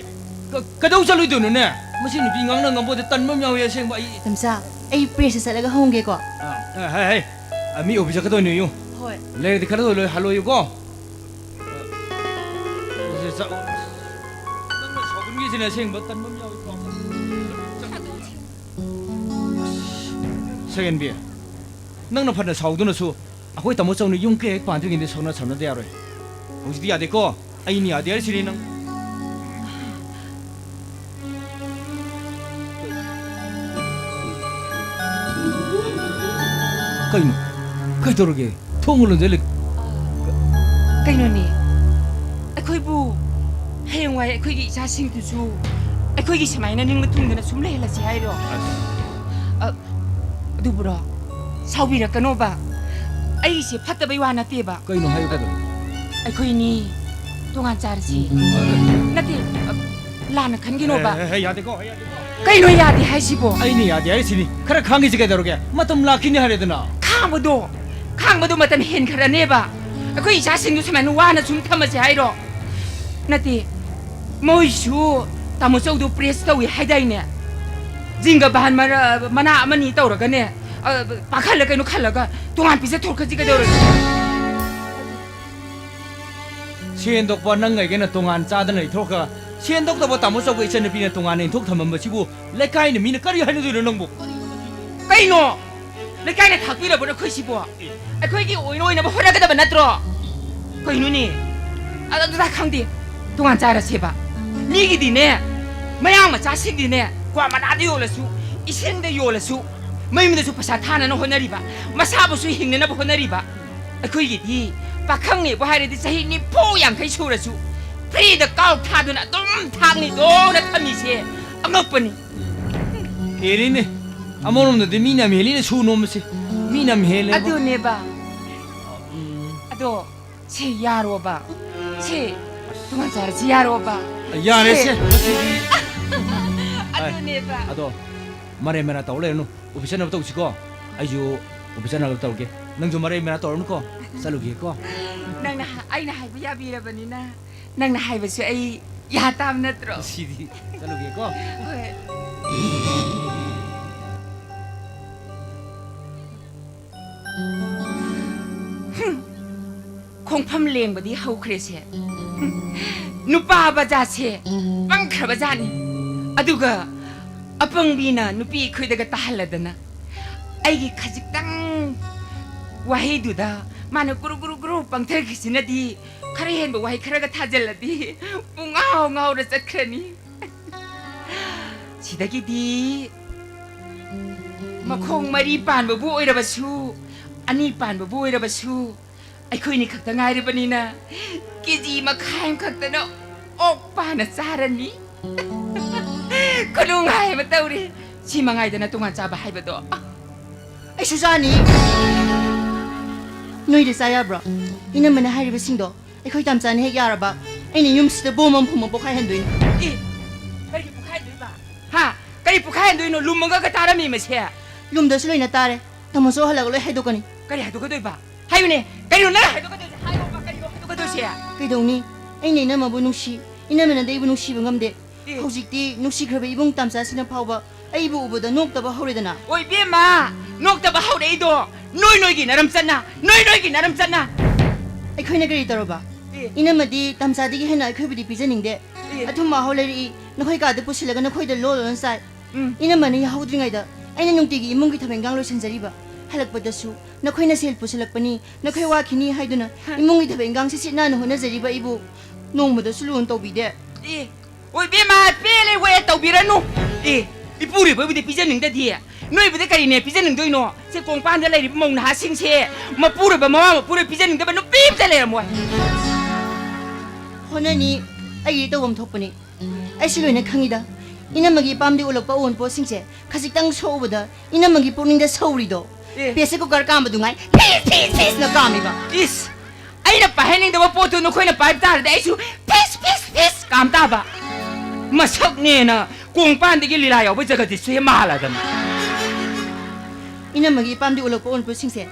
ꯀ-, ꯀꯩꯗꯧ ꯆꯠꯂꯣꯏꯗꯣꯏꯅꯣꯅꯦ? ꯃꯁꯤ ꯅꯨꯄꯤ ꯉꯥꯡꯅ ꯉꯝꯕꯣꯗ ꯇꯟꯕ ꯑꯃ ꯌꯥꯎꯏ ꯑꯁꯦꯡꯕ ꯑꯩ꯫ ꯇꯝꯆꯥ, ꯑꯩ ꯄ꯭ꯔꯦꯁꯇ ꯆꯠꯂꯒ ꯍꯪꯒꯦꯀꯣ꯫ ꯑ, ꯑ, ꯍꯩ, ꯍꯩ, ꯑ, ꯃꯤ ꯑꯣꯐꯤꯁ ꯆꯠꯀꯗꯣꯏꯅꯦ ꯌꯨ꯫ ꯍꯣꯏ꯫ ꯂꯥꯏꯔꯤꯛꯇꯤ ꯈꯔ ꯂꯣꯏ ꯍꯜꯂꯣꯌꯨꯀꯣ꯫ ꯁꯤ ꯆꯥ-, ꯅꯪꯅ ꯁꯥꯎꯒꯟꯒꯤꯁꯤꯅꯦ ꯑꯁꯦꯡꯕ ꯇꯟꯕ ꯑꯃ ꯌꯥꯎꯏꯀꯣ꯫ ꯁꯦꯀꯦꯟ ꯕꯤ, ꯅꯪꯅ ꯐꯅ ꯁꯥꯎꯗꯨꯅꯁꯨ ꯑꯩꯈꯣꯏ ꯇꯥꯃꯣ ꯆꯧꯅ ꯌꯨꯝ ꯀꯩ ꯍꯦꯛ ꯄꯥꯟꯗ꯭ꯔꯤꯉꯩꯗ ꯁꯥꯎꯅ ꯁꯥꯎꯅꯗ ꯌꯥꯔꯣꯏ꯫ ꯍꯧꯖꯤꯛꯇꯤ ꯌꯥꯗꯦꯀꯣ꯫ ꯑꯩꯅ ꯌꯥꯗꯦ ꯍꯥꯏꯔꯤꯁꯤꯅꯤ ꯅꯪ꯫ ꯀꯩꯅꯣ? ꯀꯩꯗꯧꯔꯒꯦ? ꯊꯣꯡ ꯂꯣꯟꯖꯜꯂꯤ꯫ ꯀꯩꯅꯣꯅꯦ? ꯑꯩꯈꯣꯏꯕꯨ ꯍꯌꯦꯡꯋꯥꯏ ꯑꯩꯈꯣꯏꯒꯤ ꯏꯆꯥꯁꯤꯡꯗꯨꯁꯨ ꯑꯩꯈꯣꯏꯒꯤ ꯁꯨꯃꯥꯏꯅ ꯅꯤꯡꯕ ꯊꯨꯡꯗꯅ ꯁꯨꯝ ꯂꯩꯍꯜꯂꯁꯤ ꯍꯥꯏꯔꯣ? ꯑꯁ꯫ ꯑ, ꯑꯗꯨꯕꯨꯔꯣ? ꯁꯥꯎꯕꯤꯔꯛꯀꯅꯣꯕ꯫ ꯑꯩꯁꯦ ꯐꯠꯇꯕꯩ ꯋꯥ ꯅꯠꯇꯦꯕ꯫ ꯀꯩꯅꯣ ꯍꯥꯏꯌꯨ ꯀꯩꯅꯣ? ꯑꯩꯈꯣꯏꯅꯤ ꯇꯣꯉꯥꯟ ꯆꯥꯔꯁꯤ꯫ ꯅꯠꯇꯦ, ꯑ, ꯂꯥꯟꯅ ꯈꯟꯒꯤꯅꯣꯕ꯫ ꯍꯦ, ꯍꯦ, ꯍꯦ, ꯌꯥꯗꯦꯀꯣ, ꯌꯥꯗꯦꯀꯣ꯫ ꯀꯩꯅꯣ ꯌꯥꯗꯦ ꯍꯥꯏꯁꯤꯕꯣ? ꯑꯩꯅ ꯌꯥꯗꯦ ꯍꯥꯏꯔꯤꯁꯤꯅꯤ꯫ ꯈꯔ ꯈꯥꯡꯉꯤꯁꯤ ꯀꯩꯗꯧꯔꯒꯦ? ꯃꯇꯝ ꯂꯥꯛꯈꯤꯅꯤ ꯍꯥꯏꯔꯦꯗꯅ꯫ ꯈꯥꯡꯕꯗꯣ, ꯈꯥꯡꯕꯗꯣ ꯃꯇꯝ ꯍꯦꯟꯈ꯭ꯔꯅꯦꯕ꯫ ꯑꯩꯈꯣꯏ ꯏꯆꯥꯁꯤꯡꯗꯨ ꯁꯨꯃꯥꯏꯅ ꯋꯥꯅ ꯁꯨꯝ ꯊꯝꯃꯁꯦ ꯍꯥꯏꯔꯣ? ꯅꯠꯇꯦ, ꯃꯣꯏꯁꯨ ꯇꯥꯃꯣ ꯆꯧꯗꯣ ꯄ꯭ꯔꯦꯁ ꯇꯧꯏ ꯍꯥꯏꯗꯥꯏꯅꯦ? ꯖꯤꯡꯒ ꯕꯥꯟ ꯃꯔ-, ꯃꯅꯥ ꯑꯃꯅꯤ ꯇꯧꯔꯒꯅꯦ, ꯑ, ꯄꯥꯈꯜꯂ ꯀꯩꯅꯣ ꯈꯜꯂꯒ ꯇꯣꯉꯥꯟ ꯄꯤꯖꯊꯣꯛꯈ꯭ꯔꯁꯤ ꯀꯩꯗꯧꯔꯒꯦ? ꯁꯦꯟ ꯊꯣꯛꯄ ꯅꯪ ꯑꯩꯒꯅ ꯇꯣꯉꯥꯟ ꯆꯥꯗꯅ ꯂꯩꯊꯣꯛꯈ꯭ꯔꯒ, ꯁꯦꯟ ꯊꯣꯛꯇꯕ ꯇꯥꯃꯣ ꯆꯧꯒ ꯏꯆꯟꯅꯨꯄꯤꯅ ꯇꯣꯉꯥꯟꯅ ꯏꯟꯊꯣꯛ ꯊꯝꯃꯝꯕꯁꯤꯕꯨ ꯂꯩꯀꯥꯏꯅ ꯃꯤꯅ ꯀꯔꯤ ꯍꯥꯏꯅꯗꯣꯏꯅꯣ ꯅꯪꯕꯨ? ꯀꯩꯅꯣ? ꯂꯩꯀꯥꯏꯅ ꯊꯥꯛꯄꯤꯔꯕ꯭ꯔꯣ ꯑꯩꯈꯣꯏꯁꯤꯕꯣ? ꯑꯩꯈꯣꯏꯒꯤ ꯑꯣꯏꯅ ꯑꯣꯏꯅꯕ ꯍꯣꯠꯅꯒꯗꯕ ꯅꯠꯇ꯭ꯔꯣ? ꯀꯩꯅꯣꯅꯦ? ꯑ-, ꯑꯗꯨꯗ ꯈꯪꯗꯦ꯫ ꯇꯣꯉꯥꯟ ꯆꯥꯔꯁꯦꯕ꯫ ꯃꯤꯒꯤꯗꯤꯅꯦ, ꯃꯌꯥꯡ ꯃꯆꯥꯁꯤꯡꯗꯤꯅꯦ, ꯀ꯭ꯋꯥ ꯃꯅꯥꯗ ꯌꯣꯜꯂꯁꯨ, ꯏꯁꯤꯡꯗ ꯌꯣꯜꯂꯁꯨ, ꯃꯌꯨꯝꯗꯁꯨ ꯄꯩꯁꯥ ꯊꯥꯅꯅ ꯍꯣꯠꯅꯔꯤꯕ, ꯃꯁꯥꯕꯨꯁꯨ ꯍꯤꯡꯅꯅꯕ ꯍꯣꯠꯅꯔꯤꯕ꯫ ꯑꯩꯈꯣꯏꯒꯤꯗꯤ ꯄꯥꯈꯪꯅꯦꯕꯨ ꯍꯥꯏꯔꯗꯤ ꯆꯍꯤ ꯅꯤꯐꯨ ꯌꯥꯡꯈꯩ ꯁꯨꯔꯁꯨ ꯐ꯭ꯔꯤꯗ ꯀꯥꯎ ꯊꯥꯗꯨꯅ ꯑꯗꯨꯝ ꯊꯥꯛꯅꯤꯗꯣꯅ ꯊꯝꯃꯤꯁꯦ ꯑꯉꯛꯄꯅꯤ꯫ ꯍꯦꯜꯂꯤꯅꯦ꯫ ꯑꯃꯔꯣꯝꯗꯗꯤ ꯃꯤꯅ ꯌꯥꯝ ꯍꯦꯜꯂꯤꯅꯦ ꯁꯨ ꯅꯣꯝꯕꯁꯦ꯫ ꯃꯤꯅ ꯌꯥꯝ ꯍꯦꯜꯂꯦꯕ꯫ ꯑꯗꯨꯅꯦꯕ꯫ ꯎꯝ꯫ ꯑꯗꯣ ꯁꯤ ꯌꯥꯔꯣꯕ꯫ ꯁꯤ ꯇꯣꯉꯥꯟ ꯆꯥꯔꯁꯤ ꯌꯥꯔꯣꯕ꯫ ꯌꯥꯔꯦ ꯁꯤ꯫ ꯁꯦ꯫ ꯃꯁꯤꯗꯤ꯫ ꯑꯗꯨꯅꯦꯕ꯫ ꯑꯗꯣ ꯃꯔꯩ ꯃꯔꯥ ꯇꯧ ꯂꯩꯔꯅꯨ꯫ ꯑꯣꯐꯤꯁ ꯆꯠꯅꯕ ꯇꯧꯁꯤꯀꯣ꯫ ꯑꯩꯁꯨ ꯑꯣꯐꯤꯁ ꯆꯠꯅꯕ ꯇꯧꯔꯒꯦ꯫ ꯅꯪꯁꯨ ꯃꯔꯩ ꯃꯔꯥ ꯇꯧꯔꯅꯨꯀꯣ꯫ ꯆꯠꯂꯨꯒꯦꯀꯣ꯫ ꯅꯪꯅ ꯍ-, ꯑꯩꯅ ꯍꯥꯏꯕ ꯌꯥꯕꯤꯔꯕꯅꯤꯅ ꯅꯪꯅ ꯍꯥꯏꯕꯁꯨ ꯑꯩ ꯌꯥ ꯇꯥꯕ ꯅꯠꯇ꯭ꯔꯣ? ꯁꯤꯗꯤ ꯆꯠꯂꯨꯒꯦꯀꯣ꯫ ꯍꯣꯏ꯫ ꯈꯣꯡꯐꯝ ꯂꯦꯡꯕꯗꯤ ꯍꯧꯈ꯭ꯔꯦꯁꯦ꯫ ꯅꯨꯄꯥ ꯕꯖꯥꯠꯁꯦ ꯄꯪꯈ꯭ꯔꯕ ꯖꯥꯠꯅꯤ꯫ ꯑꯗꯨꯒ ꯑꯄꯪꯕꯤꯅ ꯅꯨꯄꯤ ꯑꯩꯈꯣꯏꯗꯒ ꯇꯥꯍꯜꯂꯗꯅ ꯑꯩꯒꯤ ꯈꯖꯤꯛꯇꯪ ꯋꯥꯍꯩꯗꯨꯗ ꯃꯥꯅ ꯒꯨꯔꯨ ꯒꯨꯔꯨ ꯒꯨꯔꯨ ꯄꯪꯊꯈꯤꯁꯤꯅꯗꯤ ꯈꯔ ꯍꯦꯟꯕ ꯋꯥꯍꯩ ꯈꯔꯒ ꯊꯥꯖꯤꯜꯂꯗꯤ ꯄꯨꯡꯉꯥꯎ ꯉꯥꯎꯔ ꯆꯠꯈ꯭ꯔꯅꯤ꯫ ꯁꯤꯗꯒꯤꯗꯤ ꯃꯈꯣꯡ ꯃꯔꯤ ꯄꯥꯟꯕꯕꯨ ꯑꯣꯏꯔꯕꯁꯨ, ꯑꯅꯤ ꯄꯥꯟꯕꯕꯨ ꯑꯣꯏꯔꯕꯁꯨ, ꯑꯩꯈꯣꯏꯅꯤ ꯈꯛꯇ ꯉꯥꯏꯔꯕꯅꯤꯅ ꯀꯦ ꯖꯤ ꯃꯈꯥꯏ ꯑꯃꯈꯛꯇꯅ ꯑꯣꯛ ꯄꯥꯅ ꯆꯥꯔꯅꯤ꯫ ꯈꯨꯅꯨꯡꯉꯥꯏ ꯑꯃ ꯇꯧꯔꯦ꯫ ꯁꯤ ꯃꯉꯥꯏꯗꯅ ꯇꯣꯉꯥꯟ ꯆꯥꯕ ꯍꯥꯏꯕꯗꯣ꯫ ꯑꯩꯁꯨ ꯆꯥꯅꯤ꯫ ꯅꯣꯏꯗ ꯆꯥ ꯌꯥꯕ꯭ꯔꯣ? ꯏꯅꯝꯃꯅ ꯍꯥꯏꯔꯤꯕꯁꯤꯡꯗꯣ ꯑꯩꯈꯣꯏ ꯇꯥꯝꯆꯥꯅ ꯍꯦꯛ ꯌꯥꯔꯕ, ꯑꯩꯅ ꯌꯨꯝꯁꯤꯗ ꯕꯣꯝ ꯑꯃ ꯐꯨꯝꯃ ꯄꯣꯈꯥꯏꯍꯟꯗꯣꯏꯅꯤ꯫ ꯑꯦ, ꯀꯔꯤ ꯄꯣꯈꯥꯏꯍꯟꯗꯣꯏꯕ? ꯍꯥ? ꯀꯔꯤ ꯄꯣꯈꯥꯏꯍꯟꯗꯣꯏꯅꯣ? ꯂꯨꯝꯃꯒ ꯇꯥꯔꯝꯃꯤ ꯃꯁꯦ꯫ ꯂꯨꯝꯗꯁꯨ ꯂꯣꯏꯅ ꯇꯥꯔꯦ꯫ ꯇꯥꯃꯣꯁꯨ ꯍꯜꯂꯒ ꯂꯣꯏ ꯍꯥꯏꯗꯣꯛꯀꯅꯤ꯫ ꯀꯔꯤ ꯍꯥꯏꯗꯣꯛꯀꯗꯣꯏꯕ? ꯍꯥꯏꯌꯨꯅꯦ, ꯀꯔꯤꯅꯣ ꯅꯪ ꯍꯥꯏꯗꯣꯛꯀꯗꯣꯏꯁꯦ? ꯍꯥꯏꯌꯣꯕ, ꯀꯔꯤꯅꯣ ꯍꯥꯏꯗꯣꯛꯀꯗꯣꯏꯁꯦ? ꯀꯩꯗꯧꯅꯤ? ꯑꯩꯅ ꯏꯅꯝꯃꯕꯨ ꯅꯨꯡꯁꯤ, ꯏꯅꯝꯃꯅꯗꯤ ꯑꯩꯕꯨ ꯅꯨꯡꯁꯤꯕ ꯉꯝꯗꯦ꯫ ꯑꯦ꯫ ꯍꯧꯖꯤꯛꯇꯤ ꯅꯨꯡꯁꯤꯈ꯭ꯔꯕ ꯏꯕꯨꯡ ꯇꯥꯝꯆꯥꯁꯤꯅ ꯐꯥꯎꯕ ꯑꯩꯕꯨ ꯎꯕꯗ ꯅꯣꯛꯇꯕ ꯍꯧꯔꯦꯗꯅ꯫ ꯑꯣ, ꯏꯕꯦꯝꯃ, ꯅꯣꯛꯇꯕ ꯍꯧꯔꯛꯏꯗꯣ ꯅꯣꯏ ꯅꯣꯏꯒꯤ ꯅꯔꯝ ꯆꯠꯅ, ꯅꯣꯏ ꯅꯣꯏꯒꯤ ꯅꯔꯝ ꯆꯠꯅ꯫ ꯑꯩꯈꯣꯏꯅ ꯀꯔꯤ ꯇꯧꯔꯕ? ꯑꯦ꯫ ꯏꯅꯝꯃꯗꯤ ꯇꯥꯝꯆꯥꯗꯒꯤ ꯍꯦꯟꯅ ꯑꯩꯈꯣꯏꯕꯨꯗꯤ ꯄꯤꯖꯅꯤꯡꯗꯦ꯫ ꯑꯦ꯫ ꯑꯊꯨꯝ ꯑꯍꯥꯎ ꯂꯩꯔꯛꯏ, ꯅꯈꯣꯏ ꯀꯥꯗ ꯄꯨꯁꯤꯜꯂꯒ ꯅꯈꯣꯏꯗ ꯂꯣꯜ ꯂꯣꯜꯅ ꯆꯥꯏ꯫ ꯎꯝ꯫ ꯏꯅꯝꯃꯅ ꯌꯥꯍꯧꯗ꯭ꯔꯤꯉꯩꯗ ꯑꯩꯅ ꯅꯨꯡꯇꯤꯒꯤ ꯏꯃꯨꯡꯒꯤ ꯊꯕꯛ ꯏꯟꯈꯥꯡ ꯂꯣꯏꯁꯤꯟꯖꯔꯤꯕ꯫ ꯍꯜꯂꯛꯄꯗꯁꯨ ꯅꯈꯣꯏꯅ ꯁꯦꯜ ꯄꯨꯁꯤꯜꯂꯛꯄꯅꯤ, ꯅꯈꯣꯏ ꯋꯥꯈꯤꯅꯤ ꯍꯥꯏꯗꯨꯅ ꯍ꯫ ꯏꯃꯨꯡꯒꯤ ꯊꯕꯛ ꯏꯟꯈꯥꯡꯁꯤ ꯁꯤꯠ ꯅꯥꯟꯅ ꯍꯣꯠꯅꯖꯔꯤꯕ ꯑꯩꯕꯨ ꯅꯣꯡꯃꯗꯁꯨ ꯂꯨꯅ ꯇꯧꯕꯤꯗꯦ꯫ ꯑꯦ, ꯑꯣꯏꯕꯦꯝꯃ, ꯄꯦꯜꯂꯦ, ꯋꯦꯠ ꯇꯧꯕꯤꯔꯅꯨ꯫ ꯑꯦ, ꯏꯄꯨꯔꯣꯏꯕꯕꯨꯗꯤ ꯄꯤꯖꯅꯤꯡꯗꯗꯤ ꯅꯣꯏꯕꯨꯗꯤ ꯀꯔꯤꯅꯦ ꯄꯤꯖꯅꯤꯡꯗꯣꯏꯅꯣ? ꯁꯦ, ꯀꯣꯡꯄꯥꯟꯗ ꯂꯩꯔꯤꯕ ꯃꯧ ꯅꯍꯥꯁꯤꯡꯁꯦ ꯃꯄꯨꯔꯣꯏꯕ ꯃꯃꯥ ꯃꯄꯨꯔꯣꯏꯕ ꯄꯤꯖꯅꯤꯡꯗꯕ ꯅꯨꯄꯤ ꯑꯝꯇ ꯂꯩꯔꯝꯃꯣꯏ꯫ ꯍꯣꯠꯅꯅꯤ, ꯑꯩꯒꯤ ꯇꯧꯐꯝ ꯊꯣꯛꯄꯅꯤ꯫ ꯑꯩꯁꯨ ꯂꯣꯏꯅ ꯈꯪꯉꯤꯗ꯫ ꯏꯅꯝꯃꯒꯤ ꯏꯄꯥꯝꯗꯤ ꯎꯠꯂꯛꯄ ꯑꯑꯣꯟꯄꯣꯠꯁꯤꯡꯁꯦ ꯈꯖꯤꯛꯇꯪ ꯁꯣꯛꯎꯕꯗ ꯏꯅꯝꯃꯒꯤ ꯄꯨꯛꯅꯤꯡꯗ ꯁꯧꯔꯤꯗꯣ꯫ ꯑꯦ꯫ ꯄ꯭ꯔꯦꯁꯔ ꯀꯨꯀꯔ ꯀꯥꯝꯕꯗꯨ ꯉꯥꯏ ꯐꯤꯁ, ꯐꯤꯁ, ꯐꯤꯁꯅ ꯀꯥꯝꯃꯤꯕ꯫ ꯏꯁ! ꯑꯩꯅ ꯄꯥꯏꯍꯟꯅꯤꯡꯗꯕ ꯄꯣꯠꯇꯨ ꯅꯈꯣꯏꯅ ꯄꯥꯏꯕ ꯇꯥꯔꯗꯤ ꯑꯩꯁꯨ ꯐꯤꯁ, ꯐꯤꯁ, ꯐꯤꯁ ꯀꯥꯝ ꯇꯥꯕ꯫ ꯃꯁꯛꯅꯦꯅ ꯀꯣꯡꯄꯥꯟꯗꯒꯤ ꯂꯤꯂꯥ ꯌꯥꯎꯕ ꯖꯒꯠꯇꯤꯁꯨ ꯍꯦꯛ ꯃꯥꯜꯂꯗꯅ꯫ ꯏꯅꯝꯃꯒꯤ ꯏꯄꯥꯝꯗꯤ ꯎꯠꯂꯛꯄ ꯎꯅꯄꯨꯁꯤꯡꯁꯦ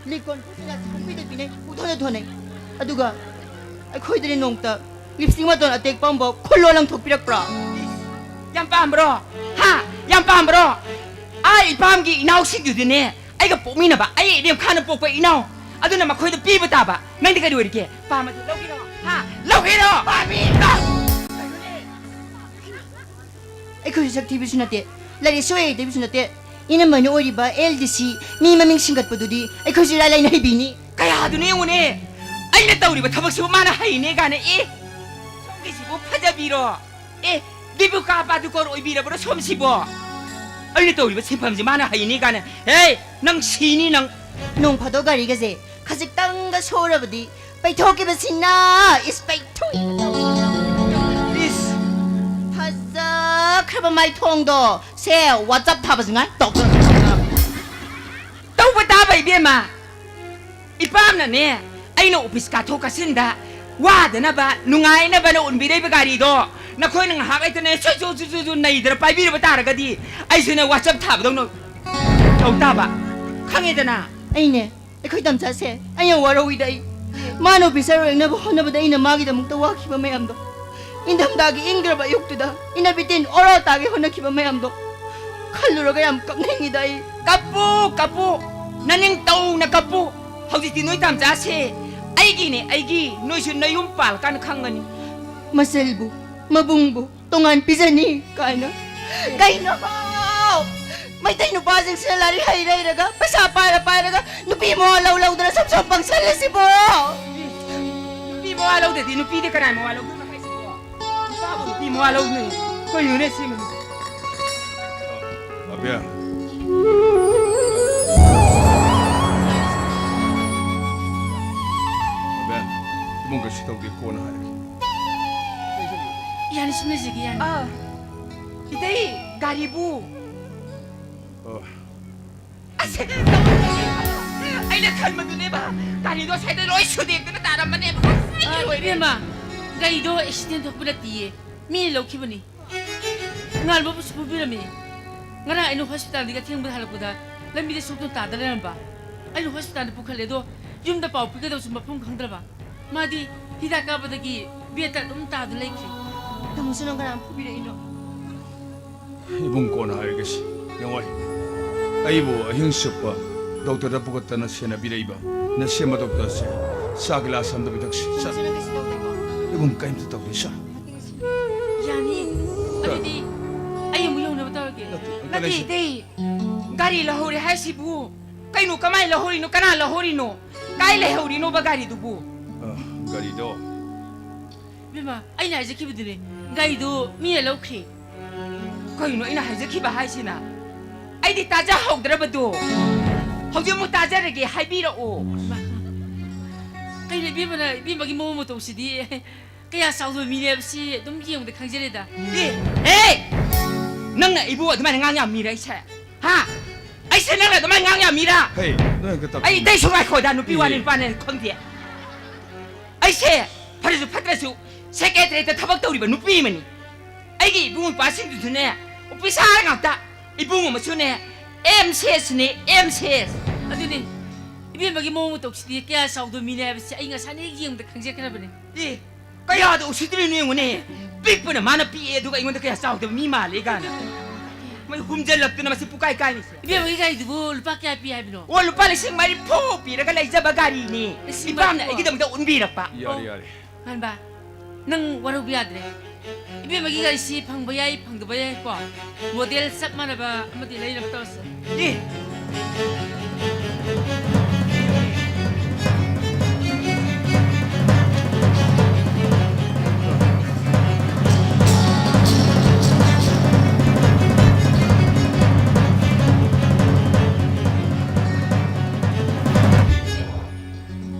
ꯂꯤꯛꯀꯣꯟ ꯈꯨꯠꯁꯤꯅ ꯄꯨꯡꯄꯤꯗ ꯄꯤꯅꯩ, ꯄꯨꯡꯊꯣꯟꯗ ꯊꯣꯟꯅꯩ꯫ ꯑꯗꯨꯒ ꯑꯩꯈꯣꯏꯗꯗꯤ ꯅꯣꯡꯃꯇ ꯂꯤꯞꯁꯇꯤꯛ ꯃꯇꯣꯟ ꯑꯇꯦꯛꯄ ꯑꯃꯐꯥꯎ ꯈꯨꯜꯂꯣ ꯂꯪꯊꯣꯛꯄꯤꯔꯛꯄ꯭ꯔꯣ? ꯌꯥꯝ ꯄꯥꯝꯕ꯭ꯔꯣ? ꯍꯥ? ꯌꯥꯝ ꯄꯥꯝꯕ꯭ꯔꯣ? ꯑꯥ, ꯏꯄꯥꯝꯒꯤ ꯏꯅꯥꯎꯁꯤꯡꯗꯨꯗꯤꯅꯦ, ꯑꯩꯒ ꯄꯣꯛꯃꯤꯟꯅꯕ, ꯑꯩ ꯏꯔꯦꯝꯈꯥꯅ ꯄꯣꯛꯄ ꯏꯅꯥꯎ, ꯑꯗꯨꯅ ꯃꯈꯣꯏꯗ ꯄꯤꯕ ꯇꯥꯕ꯫ ꯅꯪꯗꯤ ꯀꯔꯤ ꯑꯣꯏꯔꯤꯒꯦ? ꯄꯥꯝꯃꯗꯤ ꯂꯧꯒꯦꯔꯣ? ꯍꯥ? ꯂꯧꯒꯦꯔꯣ? ꯄꯥꯝꯃꯤ! ꯑꯩꯈꯣꯏꯁꯨ ꯁꯛ ꯊꯤꯕꯁꯨ ꯅꯠꯇꯦ, ꯂꯥꯏꯔꯤꯛꯁꯨ ꯍꯩꯇꯕꯁꯨ ꯅꯠꯇꯦ꯫ ꯏꯅꯝꯃꯅ ꯑꯣꯏꯔꯤꯕ ꯑꯦꯜ ꯗꯤ ꯁꯤ ꯃꯤ ꯃꯃꯤꯡ ꯁꯤꯡꯒꯠꯄꯗꯨꯗꯤ ꯑꯩꯈꯣꯏꯁꯨ ꯏꯔꯥꯏ ꯂꯥꯏꯅ ꯍꯩꯕꯤꯅꯤ꯫ ꯀꯌꯥꯗꯨꯅ ꯌꯦꯡꯉꯨꯅꯦ, ꯑꯩꯅ ꯇꯧꯔꯤꯕ ꯊꯕꯛꯁꯤꯕꯨ ꯃꯥꯅ ꯍꯩꯅꯦ ꯀꯥꯏꯅ꯫ ꯑꯦ, ꯁꯣꯝꯒꯤꯁꯤꯕꯨ ꯐꯖꯕꯤꯔꯣ? ꯑꯦ, ꯗꯤꯄꯤꯀꯥ ꯄꯥꯗꯨꯀꯣꯔ ꯑꯣꯏꯕꯤꯔꯕ꯭ꯔꯣ ꯁꯣꯝꯁꯤꯕꯣ? ꯑꯩꯅ ꯇꯧꯔꯤꯕ ꯁꯤꯟꯐꯝꯁꯤ ꯃꯥꯅ ꯍꯩꯅꯦ ꯀꯥꯏꯅ꯫ ꯍꯦ, ꯅꯪ ꯁꯤꯅꯤ ꯅꯪ꯫ ꯅꯣꯡ ꯐꯥꯗꯣꯛ ꯒꯥꯔꯤꯒꯁꯦ ꯈꯖꯤꯛꯇꯪꯒ ꯁꯣꯛꯎꯔꯕꯗꯤ ꯄꯩꯊꯣꯛꯈꯤꯕꯁꯤꯅ꯫ ꯏꯁ, ꯄꯩꯊꯣꯛꯏꯕ ꯇꯧꯕ꯫ ꯏꯁ꯫ ꯐꯖꯈ꯭ꯔꯕ ꯃꯥꯏꯊꯣꯡꯗꯣ ꯁꯦ ꯋꯥꯆꯞ ꯊꯥꯕꯁꯤ ꯉꯥꯏ ꯇꯧꯗꯅ꯫ ꯇꯧꯕ ꯇꯥꯕ ꯏꯕꯦꯝꯃ꯫ ꯏꯄꯥꯝꯅꯅꯦ, ꯑꯩꯅ ꯑꯣꯐꯤꯁ ꯀꯥꯊꯣꯛ ꯀꯥꯁꯤꯟꯗ ꯋꯥꯗꯅꯕ, ꯅꯨꯡꯉꯥꯏꯅꯕꯅ ꯎꯟꯕꯤꯔꯛꯏꯕ ꯒꯥꯔꯤꯗꯣ ꯅꯈꯣꯏꯅ ꯉꯥꯏꯍꯥꯛ ꯂꯩꯇꯅ ꯁꯨ ꯁꯨ ꯁꯨ ꯁꯨ ꯁꯨ ꯅꯩꯗꯅ ꯄꯥꯏꯕꯤꯔꯕ ꯇꯥꯔꯒꯗꯤ ꯑꯩꯁꯨꯅꯦ ꯋꯥꯆꯞ ꯊꯥꯕꯗꯧꯅ ꯇꯧ ꯇꯥꯕ꯫ ꯈꯪꯉꯦꯗꯅ? ꯑꯩꯅꯦ, ꯑꯩꯈꯣꯏ ꯇꯝꯆꯥꯁꯦ ꯑꯩꯅ ꯋꯥꯔꯧꯏꯗ ꯑꯩ꯫ ꯃꯥꯅ ꯑꯣꯐꯤꯁꯔ ꯑꯣꯏꯔꯛꯅꯕ ꯍꯣꯠꯅꯕꯗ ꯑꯩꯅ ꯃꯥꯒꯤꯗꯃꯛꯇ ꯋꯥꯈꯤꯕ ꯃꯌꯥꯝꯗꯣ꯫ ꯏꯪꯊꯝꯊꯥꯒꯤ ꯏꯪꯈ꯭ꯔꯕ ꯑꯌꯨꯛꯇꯨꯗ ꯏꯅꯕꯤꯇꯤꯟ ꯑꯣꯔꯥ ꯇꯥꯒꯦ ꯍꯣꯠꯅꯈꯤꯕ ꯃꯌꯥꯝꯗꯣ ꯈꯜꯂꯨꯔꯒ ꯌꯥꯝ ꯀꯞꯅꯤꯡꯉꯤꯗ ꯑꯩ꯫ ꯀꯞꯄꯨ, ꯀꯞꯄꯨ, ꯅꯅꯤꯡ ꯇꯧꯅ ꯀꯞꯄꯨ꯫ ꯍꯧꯖꯤꯛꯇꯤ ꯅꯣꯏ ꯇꯥꯝꯆꯥꯁꯦ ꯑꯩꯒꯤꯅꯦ, ꯑꯩꯒꯤ꯫ ꯅꯣꯏꯁꯨ ꯅꯌꯨꯝ ꯄꯥꯜꯂꯀꯥꯟꯗ ꯈꯪꯒꯅꯤ꯫ ꯃꯆꯜꯕꯨ, ꯃꯕꯨꯡꯕꯨ ꯇꯣꯉꯥꯟ ꯄꯤꯖꯅꯤ ꯀꯥꯏꯅ꯫ ꯀꯩꯅꯣ? ꯃꯩꯇꯩ ꯅꯨꯄꯥꯁꯤꯡꯁꯤꯅ ꯂꯥꯏꯔꯤꯛ ꯍꯩꯔ ꯍꯩꯔꯒ, ꯄꯩꯁꯥ ꯄꯥꯏꯔ ꯄꯥꯏꯔꯒ ꯅꯨꯄꯤ ꯃꯋꯥ ꯂꯧ ꯂꯧꯗꯅ ꯁꯨꯝ ꯁꯨꯝ ꯄꯪꯁꯜꯂꯁꯤꯕꯣ? ꯅꯨꯄꯤ ꯃꯋꯥ ꯂꯧꯗꯗꯤ ꯅꯨꯄꯤꯗꯤ ꯀꯅꯥꯏ ꯃꯋꯥ ꯂꯧꯗꯣꯏꯅꯣ ꯍꯥꯏꯁꯤꯕꯣ? ꯅꯨꯄꯥꯕꯨ ꯅꯨꯄꯤ ꯃꯋꯥ ꯂꯧꯅꯩ꯫ ꯀꯩꯅꯣꯅꯦ ꯁꯤꯃ? ꯑꯕꯦ꯫ ꯑꯕꯦ, ꯏꯃꯨꯡ ꯀꯩꯁꯨ ꯇꯧꯗꯦ, ꯀꯣꯟꯅ ꯍꯥꯏꯔꯒꯦ꯫ ꯌꯥꯅꯤ, ꯁꯨꯝ ꯂꯩꯖꯒꯦ, ꯌꯥꯅꯤ꯫ ꯑꯥ, ꯏꯇꯩ, ꯒꯥꯔꯤꯕꯨ? ꯑꯣ꯫ ꯑꯁ, ꯑꯩꯅ ꯈꯟꯕꯗꯨꯅꯦꯕ, ꯒꯥꯔꯤꯗꯣ ꯁ꯭ꯋꯥꯏꯗ ꯂꯣꯏ ꯁꯨꯗꯦꯛꯇꯅ ꯇꯥꯔꯝꯕꯅꯦꯕ꯫ ꯑꯁ, ꯑꯩ ꯑꯥ, ꯂꯣꯏꯔꯦ꯫ ꯏꯕꯦꯝꯃ, ꯒꯥꯔꯤꯗꯣ ꯑꯦꯛꯁꯤꯗꯦꯟ ꯊꯣꯛꯄ ꯅꯠꯇꯤꯌꯦ, ꯃꯤꯅ ꯂꯧꯈꯤꯕꯅꯤ꯫ ꯉꯥꯟꯕꯕꯨꯁꯨ ꯐꯨꯕꯤꯔꯝꯃꯤ꯫ ꯉꯔꯥꯡ ꯑꯩꯅ ꯍꯣꯁꯄꯤꯇꯥꯜꯗꯒꯤ ꯑꯊꯦꯡꯕꯗ ꯍꯜꯂꯛꯄꯗ ꯂꯝꯕꯤꯗ ꯁꯣꯛꯇꯨꯅ ꯇꯥꯗ ꯂꯩꯔꯝꯕ꯫ ꯑꯩꯅ ꯍꯣꯁꯄꯤꯇꯥꯜꯗ ꯄꯨꯈꯠꯂꯦ, ꯑꯗꯣ ꯌꯨꯝꯗ ꯄꯥꯎ ꯄꯤꯒꯗꯕꯁꯨ ꯃꯐꯝ ꯈꯪꯗ꯭ꯔꯕ꯫ ꯃꯥꯗꯤ ꯍꯤꯗꯥꯛ ꯀꯥꯞꯄꯗꯒꯤ ꯕꯦꯗꯇ ꯑꯗꯨꯝ ꯇꯥꯗꯨꯅ ꯂꯩꯈ꯭ꯔꯦ꯫ ꯇꯥꯃꯣꯁꯨ ꯅꯪ ꯀꯅꯥꯅ ꯐꯨꯕꯤꯔꯛꯏꯅꯣ? ꯏꯕꯨꯡ, ꯀꯣꯟꯅ ꯍꯥꯏꯔꯒꯦꯁꯤ꯫ ꯌꯦꯡꯉꯣ, ꯑꯩꯕꯨ ꯑꯍꯤꯡ ꯆꯨꯞꯄ ꯗꯣꯛꯇꯔꯗ ꯄꯨꯈꯠꯇꯅ ꯁꯦꯟꯅꯕꯤꯔꯛꯏꯕ ꯅꯁꯦꯝꯕ ꯗꯣꯛꯇꯔꯁꯦ ꯆꯥ ꯒꯤꯂꯥꯁ ꯑꯝꯇ ꯄꯤꯊꯛꯁꯤ꯫ ꯆꯥ-, ꯇꯥꯃꯣꯁꯨ ꯅꯪ ꯀꯩꯁꯨ ꯇꯧꯗꯦꯀꯣ? ꯏꯕꯨꯡ, ꯀꯔꯤꯝꯇ ꯇꯧꯗꯦ, ꯆꯥ꯫ ꯌꯥꯅꯤ꯫ ꯀ-, ꯑꯗꯨꯗꯤ ꯑꯩ ꯑꯃꯨꯛ ꯌꯧꯅꯕ ꯇꯧꯔꯒꯦ꯫ ꯅꯠꯇꯦ, ꯑꯝꯇ ꯅꯠꯇꯦ, ꯂꯩꯁꯤ꯫ ꯏꯇꯩ꯫ ꯒꯥꯔꯤ ꯂꯧꯍꯧꯔꯦ ꯍꯥꯏꯁꯤꯕꯨ? ꯀꯩꯅꯣ, ꯀꯃꯥꯏꯅ ꯂꯧꯍꯧꯔꯤꯅꯣ? ꯀꯅꯥ ꯂꯧꯍꯧꯔꯤꯅꯣ? ꯀꯥꯏ ꯂꯩꯍꯧꯔꯤꯅꯣꯕ ꯒꯥꯔꯤꯗꯨꯕꯨ? ꯑ, ꯒꯥꯔꯤꯗꯣ꯫ ꯏꯕꯦꯝꯃ, ꯑꯩꯅ ꯍꯥꯏꯖꯈꯤꯕꯗꯨꯅꯦ, ꯒꯥꯔꯤꯗꯨ ꯃꯤꯅ ꯂꯧꯈ꯭ꯔꯦ꯫ ꯀꯩꯅꯣ ꯑꯩꯅ ꯍꯥꯏꯖꯈꯤꯕ ꯍꯥꯏꯁꯤꯅ? ꯑꯩꯗꯤ ꯇꯥꯖꯍꯧꯗ꯭ꯔꯕꯗꯣ꯫ ꯍꯧꯖꯤꯛ ꯑꯃꯨꯛ ꯇꯥꯖꯔꯒꯦ, ꯍꯥꯏꯕꯤꯔꯛꯑꯣ꯫ ꯃꯥ, ꯀꯩꯅꯣ ꯏꯕꯦꯝꯃꯅ, ꯏꯕꯦꯝꯃꯒꯤ ꯃꯑꯣꯡ ꯃꯇꯧꯁꯤꯗꯤ ꯀꯌꯥ ꯆꯥꯎꯗꯕ ꯃꯤꯅꯦ ꯍꯥꯏꯕꯁꯤ ꯑꯗꯨꯝ ꯌꯦꯡꯕꯗ ꯈꯪꯖꯔꯦꯗ꯫ ꯑꯦ, ꯍꯦ! ꯅꯪꯅ ꯑꯩꯕꯨ ꯑꯗꯨꯃꯥꯏꯅ ꯉꯥꯡ ꯌꯥꯝ ꯃꯤꯔ ꯑꯩꯁꯦ? ꯍꯥ? ꯑꯩꯁꯦ ꯅꯪꯅ ꯑꯗꯨꯃꯥꯏꯅ ꯉꯥꯡ ꯌꯥꯝ ꯃꯤꯔ? ꯍꯦ, ꯅꯣꯏ ꯍꯦꯛꯇ ꯇꯞꯄꯤ꯫ ꯑꯩ ꯏꯇꯩꯁꯨ ꯉꯥꯏꯈꯣꯗ, ꯅꯨꯄꯤ ꯋꯥꯅꯤ, ꯑꯦ꯫ ꯅꯨꯄꯥꯅꯦ ꯈꯪꯗꯦ꯫ ꯑꯩꯁꯦ ꯐꯔꯁꯨ ꯐꯠꯇ꯭ꯔꯁꯨ ꯁꯦꯀ꯭ꯔꯦꯇꯔꯤꯌꯦꯠꯇ ꯊꯕꯛ ꯇꯧꯔꯤꯕ ꯅꯨꯄꯤ ꯑꯃꯅꯤ꯫ ꯑꯩꯒꯤ ꯏꯕꯨꯡ ꯏꯄ꯭ꯋꯥꯁꯤꯡꯗꯨꯁꯨꯅꯦ ꯑꯣꯐꯤꯁꯥꯔ ꯉꯥꯛꯇ꯫ ꯏꯕꯨꯡ ꯑꯃꯁꯨꯅꯦ M C ꯑꯦꯁꯅꯦ, M C S. ꯑꯗꯨꯅꯦ, ꯏꯕꯦꯝꯃꯒꯤ ꯃꯑꯣꯡ ꯃꯇꯧꯁꯤꯗꯤ ꯀꯌꯥ ꯆꯥꯎꯗꯕ ꯃꯤꯅꯦ ꯍꯥꯏꯕꯁꯤ ꯑꯩ ꯉꯁꯥꯏꯅ ꯍꯦꯛ ꯌꯦꯡꯕꯗ ꯈꯪꯖꯈ꯭ꯔꯕꯅꯦ꯫ ꯑꯦ, ꯀꯌꯥꯗ ꯎꯁꯤꯠꯇ꯭ꯔꯤꯅꯣ ꯌꯦꯡꯉꯨꯅꯦ꯫ ꯄꯤꯛꯄꯅ ꯃꯥꯅ ꯄꯤꯛꯑꯦ, ꯑꯗꯨꯒ ꯑꯩꯉꯣꯟꯗ ꯀꯌꯥ ꯆꯥꯎꯗꯕ ꯃꯤ ꯃꯥꯜꯂꯦ ꯀꯥꯏꯅ꯫ ꯃꯣꯏ ꯍꯨꯝꯖꯜꯂꯛꯇꯅ ꯃꯁꯤ ꯄꯨꯀꯥꯏ ꯀꯥꯏꯅꯤꯁꯦ꯫ ꯏꯕꯦꯝꯃꯒꯤ ꯒꯥꯔꯤꯗꯨꯕꯨ ꯂꯨꯄꯥ ꯀꯌꯥ ꯄꯤ ꯍꯥꯏꯕꯅꯣ? ꯑꯣ, ꯂꯨꯄꯥ ꯂꯤꯁꯤꯡ ꯃꯔꯤꯐꯨ ꯄꯤꯔꯒ ꯂꯩꯖꯕ ꯒꯥꯔꯤꯅꯦ꯫ ꯂꯤꯁꯤꯡ ꯏꯄꯥꯝꯅ ꯃꯔꯤꯐꯨ? ꯑꯩꯒꯤꯗꯃꯛꯇ ꯎꯟꯕꯤꯔꯛꯄ꯫ ꯌꯥꯔꯦ, ꯑꯣ꯫ ꯌꯥꯔꯦ꯫ ꯉꯥꯟꯕ, ꯅꯪ ꯋꯥꯔꯧꯕ ꯌꯥꯗ꯭ꯔꯦ꯫ ꯏꯕꯦꯝꯃꯒꯤ ꯒꯥꯔꯤꯁꯤ ꯐꯪꯕ ꯌꯥꯏ, ꯐꯪꯗꯕ ꯌꯥꯏꯀꯣ꯫ ꯃꯣꯗꯦꯜ ꯆꯞ ꯃꯥꯟꯅꯕ ꯑꯃꯗꯤ ꯂꯩꯅꯕ ꯇꯧꯔꯁꯦ꯫ ꯑꯦ!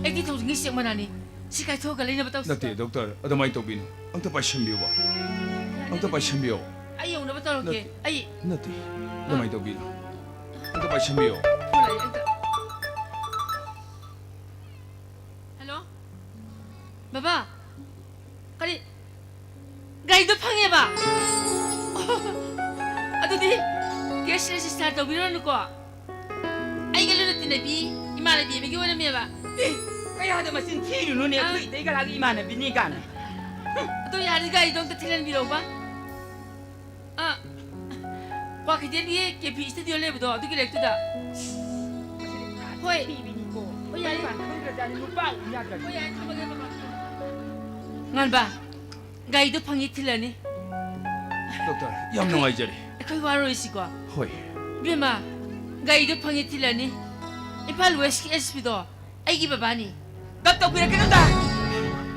ꯑꯩꯠꯇꯤ ꯊꯥꯎꯖꯟꯒꯤ ꯆꯦꯛ ꯃꯅꯥꯅꯤ꯫ ꯁꯤ ꯀꯥꯏꯊꯣꯛꯑꯒ ꯂꯩꯅꯕ ꯇꯧꯁꯤ꯫ ꯅꯠꯇꯦ, ꯗꯣꯛꯇꯔ, ꯑꯗꯨꯃꯥꯏꯅ ꯇꯧꯕꯤꯅꯨ꯫ ꯑꯝꯇ ꯄꯥꯏꯁꯟꯕꯤꯌꯨꯕ꯫ ꯑꯝꯇ ꯄꯥꯏꯁꯟꯕꯤꯌꯣ꯫ ꯑꯩ ꯌꯧꯅꯕ ꯇꯧꯔꯛꯀꯦ꯫ ꯅꯠꯇꯦ꯫ ꯑꯩ ꯅꯠꯇꯦ꯫ ꯑꯗꯨꯃꯥꯏꯅ ꯇꯧꯕꯤꯅꯨ꯫ ꯑꯝꯇ ꯄꯥꯏꯁꯟꯕꯤꯌꯣ꯫ ꯐꯣꯟ ꯂꯥꯛꯑꯦ ꯑꯝꯇ꯫ ꯍꯜꯂꯣ? ꯕꯕꯥ? ꯀꯔꯤ? ꯒꯥꯔꯤꯗꯣ ꯐꯪꯉꯦꯕ? ꯑꯣ, ꯀꯦꯁ ꯔꯦꯖꯤꯁꯇꯥꯔ ꯇꯧꯕꯤꯔꯨꯔꯅꯨꯀꯣ꯫ ꯑꯩꯒ ꯂꯨꯅ ꯇꯤꯟꯅꯕꯤ ꯏꯃꯥꯟꯅꯕꯤ ꯑꯃꯒꯤ ꯑꯣꯏꯔꯝꯃꯦꯕ꯫ ꯑꯦ, ꯀꯌꯥꯗ ꯃꯆꯤꯟ ꯊꯤꯔꯨꯅꯨꯅꯦ, ꯑꯩꯈꯣꯏ ꯏꯇꯩ ꯒꯂꯥꯒꯤ ꯏꯃꯥꯟꯅꯕꯤꯅꯤ ꯀꯥꯟꯅ꯫ ꯑꯗꯣ ꯌꯥꯔꯗꯤ ꯒꯥꯔꯤꯗꯣ ꯑꯝꯇ ꯊꯤꯜꯍꯟꯕꯤꯔꯛꯎꯕ꯫ ꯑ, ꯀ꯭ꯋꯥꯀꯩꯊꯦꯜꯒꯤ ꯀꯦ ꯄꯤ ꯁ꯭ꯇꯨꯗꯤꯑꯣ ꯂꯩꯕꯗꯣ, ꯑꯗꯨꯒꯤ ꯂꯦꯛꯇꯨꯗ꯫ ꯍꯣꯏ꯫ ꯍꯣꯏ, ꯌꯥꯏ꯫ ꯍꯣꯏ, ꯌꯥꯏ, ꯊꯝꯃꯒꯦ, ꯕꯕꯥ꯫ ꯉꯥꯟꯕ, ꯒꯥꯔꯤꯗꯣ ꯐꯪꯉꯤ, ꯊꯤꯜꯂꯅꯤ꯫ ꯗꯣꯛꯇꯔ, ꯌꯥꯝ ꯅꯨꯡꯉꯥꯏꯖꯔꯦ꯫ ꯑꯩꯈꯣꯏ ꯋꯥꯔꯣꯏꯁꯤꯀꯣ꯫ ꯍꯣꯏ꯫ ꯏꯕꯦꯝꯃ, ꯒꯥꯔꯤꯗꯣ ꯐꯪꯉꯤ, ꯊꯤꯜꯂꯅꯤ꯫ ꯏꯝꯐꯥꯜ ꯋꯦꯁꯀꯤ ꯑꯦꯁ ꯄꯤꯗꯣ ꯑꯩꯒꯤ ꯕꯕꯥꯅꯤ꯫ ꯒꯞ ꯇꯧꯕꯤꯔꯛꯀꯅꯨꯗ꯫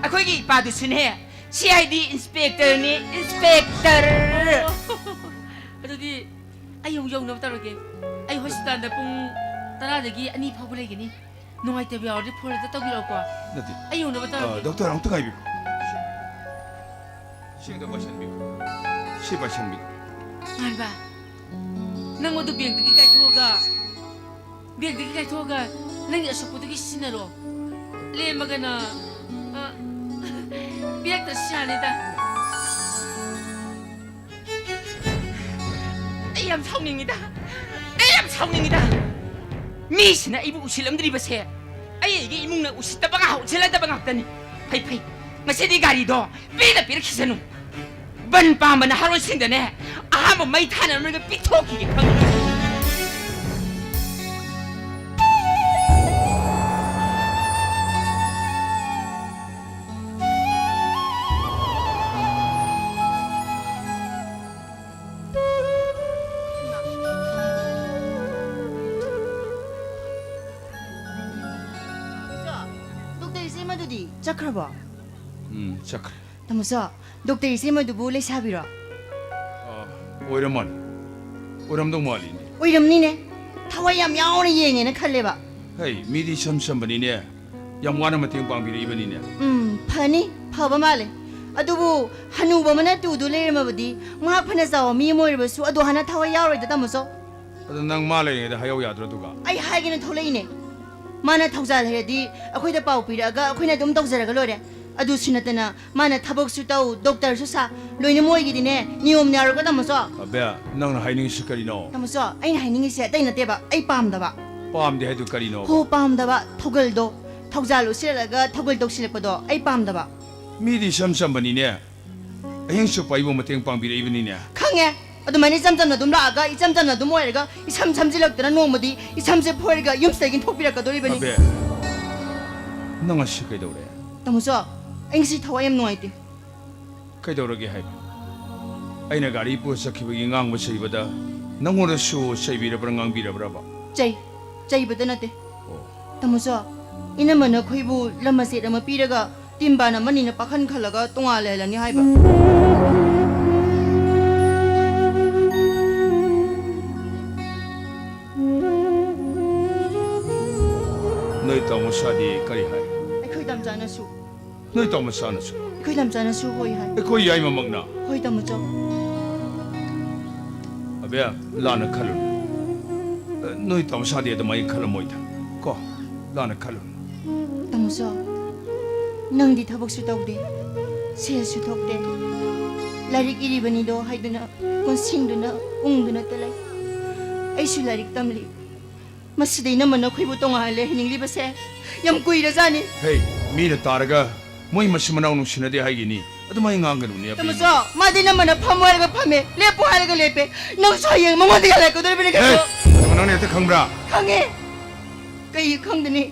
ꯑꯩꯈꯣꯏꯒꯤ ꯏꯄꯥꯗꯨꯁꯨꯅꯦ, ꯁꯤ ꯑꯥꯏ ꯗꯤ ꯏꯟꯁꯄꯦꯛꯇꯔꯅꯤ, ꯏꯟꯁꯄꯦꯛꯇꯔ꯫ ꯑꯗꯨꯗꯤ ꯑꯩ ꯑꯃꯨꯛ ꯌꯧꯅꯕ ꯇꯧꯔꯒꯦ꯫ ꯑꯩ ꯍꯣꯁꯄꯤꯇꯥꯜꯗ ꯄꯨꯡ ꯇꯔꯥꯗꯒꯤ ꯑꯅꯤ ꯐꯥꯎꯕ ꯂꯩꯒꯅꯤ꯫ ꯅꯨꯡꯉꯥꯏꯇꯕ ꯌꯥꯎꯔꯗꯤ ꯐꯣꯟ ꯍꯦꯛꯇ ꯇꯧꯕꯤꯔꯛꯑꯣꯀꯣ꯫ ꯅꯠꯇꯦ꯫ ꯑꯩ ꯌꯧꯅꯕ ꯑ, ꯇꯧꯔꯒꯦ꯫ ꯗꯣꯛꯇꯔ, ꯑꯃꯨꯛꯇ ꯉꯥꯏꯕꯤꯌꯨ꯫ ꯁꯤ ꯑꯝꯇ ꯄꯥꯏꯁꯟꯕꯤꯌꯨ꯫ ꯁꯤ ꯄꯥꯏꯁꯟꯕꯤꯌꯨ꯫ ꯉꯥꯟꯕ, ꯅꯪ ꯑꯗꯨ ꯕꯦꯡꯛꯇꯒꯤ ꯀꯥꯏꯊꯣꯛꯑꯒ, ꯕꯦꯡꯛꯇꯒꯤ ꯀꯥꯏꯊꯣꯛꯑꯒ ꯅꯪꯒꯤ ꯑꯁꯣꯛꯄꯗꯨꯒꯤ ꯁꯤꯖꯤꯟꯅꯔꯣ꯫ ꯂꯦꯝꯃꯒꯅ, ꯑ, ꯄꯤꯔꯛꯇ꯭ꯔꯁꯨ ꯌꯥꯅꯤꯗ꯫ ꯑꯩ ꯌꯥꯝ ꯁꯥꯎꯅꯤꯡꯉꯤꯗ꯫ ꯑꯩ ꯌꯥꯝ ꯁꯥꯎꯅꯤꯡꯉꯤꯗ꯫ ꯃꯤꯁꯤꯅ ꯑꯩꯕꯨ ꯎꯁꯤꯜꯂꯝꯗ꯭ꯔꯤꯕꯁꯦ, ꯑꯩ ꯑꯩꯒꯤ ꯏꯃꯨꯡꯅ ꯎꯁꯤꯠꯇꯕ ꯉꯥ-, ꯎꯁꯤꯜꯂꯗꯕ ꯉꯥꯛꯇꯅꯤ꯫ ꯐꯩ, ꯐꯩ꯫ ꯉꯁꯤꯗꯤ ꯒꯥꯔꯤꯗꯣ ꯄꯤꯗ ꯄꯤꯔꯛꯈꯤꯁꯅꯨ꯫ ꯕꯟ ꯄꯥꯝꯕ ꯅꯍꯥꯔꯣꯜꯁꯤꯡꯗꯅꯦ, ꯑꯍꯥꯟꯕ ꯃꯩ ꯊꯥꯅꯅꯕ ꯄꯤꯊꯣꯛꯈꯤꯒꯦ ꯈꯪꯉꯤ꯫ ꯗꯣꯛꯇꯔ ꯏꯆꯦꯃꯗꯨꯗꯤ ꯆꯠꯈ꯭ꯔꯕꯣ? ꯎꯝ, ꯆꯠꯈ꯭ꯔꯦ꯫ ꯇꯥꯃꯣꯆꯧ, ꯗꯣꯛꯇꯔ ꯏꯆꯦꯃꯗꯨꯕꯨ ꯂꯩꯁꯥꯕꯤꯔꯣ? ꯑ, ꯑꯣꯏꯔꯝꯃꯅꯤ꯫ ꯑꯣꯏꯔꯝꯗꯧ ꯃꯥꯜꯂꯤꯅꯦ꯫ ꯑꯣꯏꯔꯝꯅꯤꯅꯦ꯫ ꯊꯋꯥꯏ ꯌꯥꯝ ꯌꯥꯎꯅ ꯌꯦꯡꯉꯦꯅ ꯈꯜꯂꯦꯕ꯫ ꯍꯩ, ꯃꯤꯗꯤ ꯏꯁꯝ ꯁꯝꯕꯅꯤꯅꯦ꯫ ꯌꯥꯝ ꯋꯥꯅ ꯃꯇꯦꯡ ꯄꯥꯡꯕꯤꯔꯛꯏꯕꯅꯤꯅꯦ꯫ ꯎꯝ, ꯐꯅꯤ꯫ ꯐꯕ ꯃꯥꯜꯂꯦ꯫ ꯑꯗꯨꯕꯨ ꯍꯅꯨꯕ ꯑꯃꯅ ꯇꯨꯗꯨ ꯂꯩꯔꯝꯃꯕꯗꯤ, ꯃꯍꯥꯛ ꯐꯅ ꯆꯥꯎꯕ ꯃꯤ ꯑꯃ ꯑꯣꯏꯔꯕꯁꯨ ꯑꯗꯨ ꯍꯥꯟꯅ ꯊꯋꯥꯏ ꯌꯥꯎꯔꯣꯏꯗ, ꯇꯥꯃꯣꯆꯧ꯫ ꯑꯗꯣ ꯅꯪ ꯃꯥ ꯂꯩꯔꯤꯉꯩꯗ ꯍꯥꯏꯍꯧ ꯌꯥꯗ꯭ꯔꯣ ꯑꯗꯨꯒ? ꯑꯩ ꯍꯥꯏꯒꯦꯅ ꯊꯣꯛꯂꯛꯏꯅꯦ꯫ ꯃꯥꯅ ꯊꯧꯖꯥꯜ ꯍꯩꯔꯗꯤ ꯑꯩꯈꯣꯏꯗ ꯄꯥꯎ ꯄꯤꯔꯛꯑꯒ ꯑꯩꯈꯣꯏꯅ ꯑꯗꯨꯝ ꯇꯧꯖꯔꯒ ꯂꯣꯏꯔꯦ꯫ ꯑꯗꯨꯁꯨ ꯅꯠꯇꯅ ꯃꯥꯅ ꯊꯕꯛꯁꯨ ꯇꯧ, ꯗꯣꯛꯇꯔꯁꯨ ꯁꯥ, ꯂꯣꯏꯅ ꯃꯣꯏꯒꯤꯗꯤꯅꯦ ꯅꯤꯌꯣꯝꯅ ꯌꯥꯔꯣꯏꯀꯣ, ꯇꯥꯃꯣꯆꯧ꯫ ꯑꯕꯦ, ꯅꯪꯅ ꯍꯥꯏꯅꯤꯡꯉꯤꯁꯤ ꯀꯔꯤꯅꯣ? ꯇꯥꯃꯣꯆꯧ, ꯑꯩꯅ ꯍꯥꯏꯅꯤꯡꯉꯤꯁꯦ ꯑꯇꯩ ꯅꯠꯇꯦꯕ, ꯑꯩ ꯄꯥꯝꯗꯕ꯫ ꯄꯥꯝꯗꯦ ꯍꯥꯏꯗꯨ ꯀꯔꯤꯅꯣ? ꯍꯣ, ꯄꯥꯝꯗꯕ꯫ ꯊꯧꯒꯜꯗꯣ, ꯊꯧꯖꯥꯜ ꯎꯠꯁꯤꯜꯂꯒ ꯊꯧꯒꯜ ꯇꯧꯁꯤꯜꯂꯛꯄꯗꯣ ꯑꯩ ꯄꯥꯝꯗꯕ꯫ ꯃꯤꯗꯤ ꯏꯆꯝ ꯆꯝꯕꯅꯤꯅꯦ꯫ ꯑꯍꯤꯡ ꯆꯨꯞꯄ ꯑꯩꯕꯨ ꯃꯇꯦꯡ ꯄꯥꯡꯕꯤꯔꯛꯏꯕꯅꯤꯅꯦ꯫ ꯈꯪꯉꯦ꯫ ꯑꯗꯨꯃꯥꯏꯅ ꯏꯆꯝ ꯆꯝꯅ ꯑꯗꯨꯝ ꯂꯥꯛꯑꯒ, ꯏꯆꯝ ꯆꯝꯅ ꯑꯗꯨꯝ ꯑꯣꯏꯔꯒ, ꯏꯁꯝ ꯁꯝꯖꯤꯜꯂꯛꯇꯅ ꯅꯣꯡꯃꯗꯤ ꯏꯁꯝꯁꯦ ꯐꯣꯏꯔꯒ ꯌꯨꯝꯁꯤꯗꯒꯤ ꯏꯟꯊꯣꯛꯄꯤꯔꯛꯀꯗꯣꯔꯤꯕꯅꯤ꯫ ꯑꯕꯦ, ꯅꯪ ꯑꯁꯤ ꯀꯩꯗꯧꯔꯦ? ꯇꯥꯃꯣꯆꯧ, ꯑꯩ ꯉꯁꯤ ꯊꯋꯥꯏ ꯌꯥꯝ ꯅꯨꯡꯉꯥꯏꯇꯦ꯫ ꯀꯩꯗꯧꯔꯒꯦ ꯍꯥꯏꯕ? ꯑꯩꯅ ꯒꯥꯔꯤ ꯄꯨꯔ ꯆꯠꯈꯤꯕꯒꯤ ꯉꯥꯡꯕ ꯆꯩꯕꯗ ꯅꯪꯉꯣꯟꯗꯁꯨ ꯆꯩꯕꯤꯔꯕ꯭ꯔꯥ, ꯉꯥꯡꯕꯤꯔꯕ꯭ꯔꯕ? ꯆꯩ-, ꯆꯩꯕꯗ ꯅꯠꯇꯦ꯫ ꯑꯣ꯫ ꯇꯥꯃꯣꯆꯧ, ꯏꯅꯝꯃꯅ ꯑꯩꯈꯣꯏꯕꯨ ꯂꯝ ꯃꯆꯦꯠ ꯑꯃ ꯄꯤꯔꯒ ꯇꯤꯝꯕꯥꯟ ꯑꯃꯅꯤꯅ ꯄꯥꯈꯟ ꯈꯜꯂꯒ ꯇꯣꯉꯥꯟ ꯂꯩꯍꯜꯂꯅꯤ ꯍꯥꯏꯕ꯫ ꯅꯣꯏ ꯇꯥꯃꯣꯆꯥꯗꯤ ꯀꯔꯤ ꯍꯥꯏ? ꯑꯩꯈꯣꯏ ꯇꯥꯃꯣꯆꯥꯅꯁꯨ꯫ ꯅꯣꯏ ꯇꯥꯃꯣꯆꯥꯅꯁꯨ? ꯑꯩꯈꯣꯏ ꯇꯥꯃꯣꯆꯥꯅꯁꯨ ꯍꯣꯏ ꯍꯥꯏ꯫ ꯑꯩꯈꯣꯏ ꯌꯥꯏꯃꯃꯛꯅ? ꯍꯣꯏ, ꯇꯥꯃꯣꯆꯧ꯫ ꯑꯕꯦ, ꯂꯥꯟꯅ ꯈꯜꯂꯨꯅꯨ꯫ ꯅꯣꯏ ꯇꯥꯃꯣꯆꯥꯗꯤ ꯑꯗꯨꯃꯥꯏꯅ ꯈꯜꯂꯝꯃꯣꯏꯗ꯫ ꯀꯣ, ꯂꯥꯟꯅ ꯈꯜꯂꯨꯅꯨ꯫ ꯇꯥꯃꯣꯆꯧ, ꯅꯪꯗꯤ ꯊꯕꯛꯁꯨ ꯇꯧꯗꯦ, ꯁꯦꯜꯁꯨ ꯊꯣꯛꯇꯦ, ꯂꯥꯏꯔꯤꯛ ꯏꯔꯤꯕꯅꯤꯗꯣ ꯍꯥꯏꯗꯨꯅ ꯀꯣꯟꯁꯤꯟꯗꯨꯅ ꯎꯪꯗꯨꯅꯇ ꯂꯩ꯫ ꯑꯩꯁꯨ ꯂꯥꯏꯔꯤꯛ ꯇꯝꯂꯤ꯫ ꯃꯁꯤꯗ ꯏꯅꯝꯃꯅ ꯑꯩꯈꯣꯏꯕꯨ ꯇꯣꯉꯥꯟꯅ ꯂꯩꯍꯟꯅꯤꯡꯂꯤꯕꯁꯦ ꯌꯥꯝ ꯀꯨꯏꯔꯖꯥꯠꯅꯤ꯫ ꯍꯦ, ꯃꯤꯅ ꯇꯥꯔꯒ ꯃꯣꯏ ꯃꯆꯤꯟ ꯃꯅꯥꯎ ꯅꯨꯡꯁꯤꯅꯗꯦ ꯍꯥꯏꯒꯤꯅꯤ꯫ ꯑꯗꯨꯃꯥꯏꯅ ꯉꯥꯡꯒꯅꯨꯅꯦ, ꯑꯕꯦꯝꯃ꯫ ꯇꯥꯃꯣꯆꯧ, ꯃꯥꯗꯤ ꯏꯅꯝꯃꯅ ꯐꯝꯃꯣ ꯍꯥꯏꯔꯒ ꯐꯝꯃꯦ, ꯂꯦꯞꯄꯣ ꯍꯥꯏꯔꯒ ꯂꯦꯞꯄꯦ꯫ ꯅꯪꯁꯨ ꯍꯌꯦꯡ ꯃꯉꯣꯟꯗ ꯌꯥꯜꯂꯛꯀꯗꯧꯔꯤꯕꯅꯤ ꯍꯦ, ꯀꯩꯁꯨ꯫ ꯑꯗꯨꯒ ꯅꯪꯅ ꯍꯦꯛꯇ ꯈꯪꯕ꯭ꯔꯥ? ꯈꯪꯉꯦ꯫ ꯀꯩ ꯈꯪꯗꯅꯤ?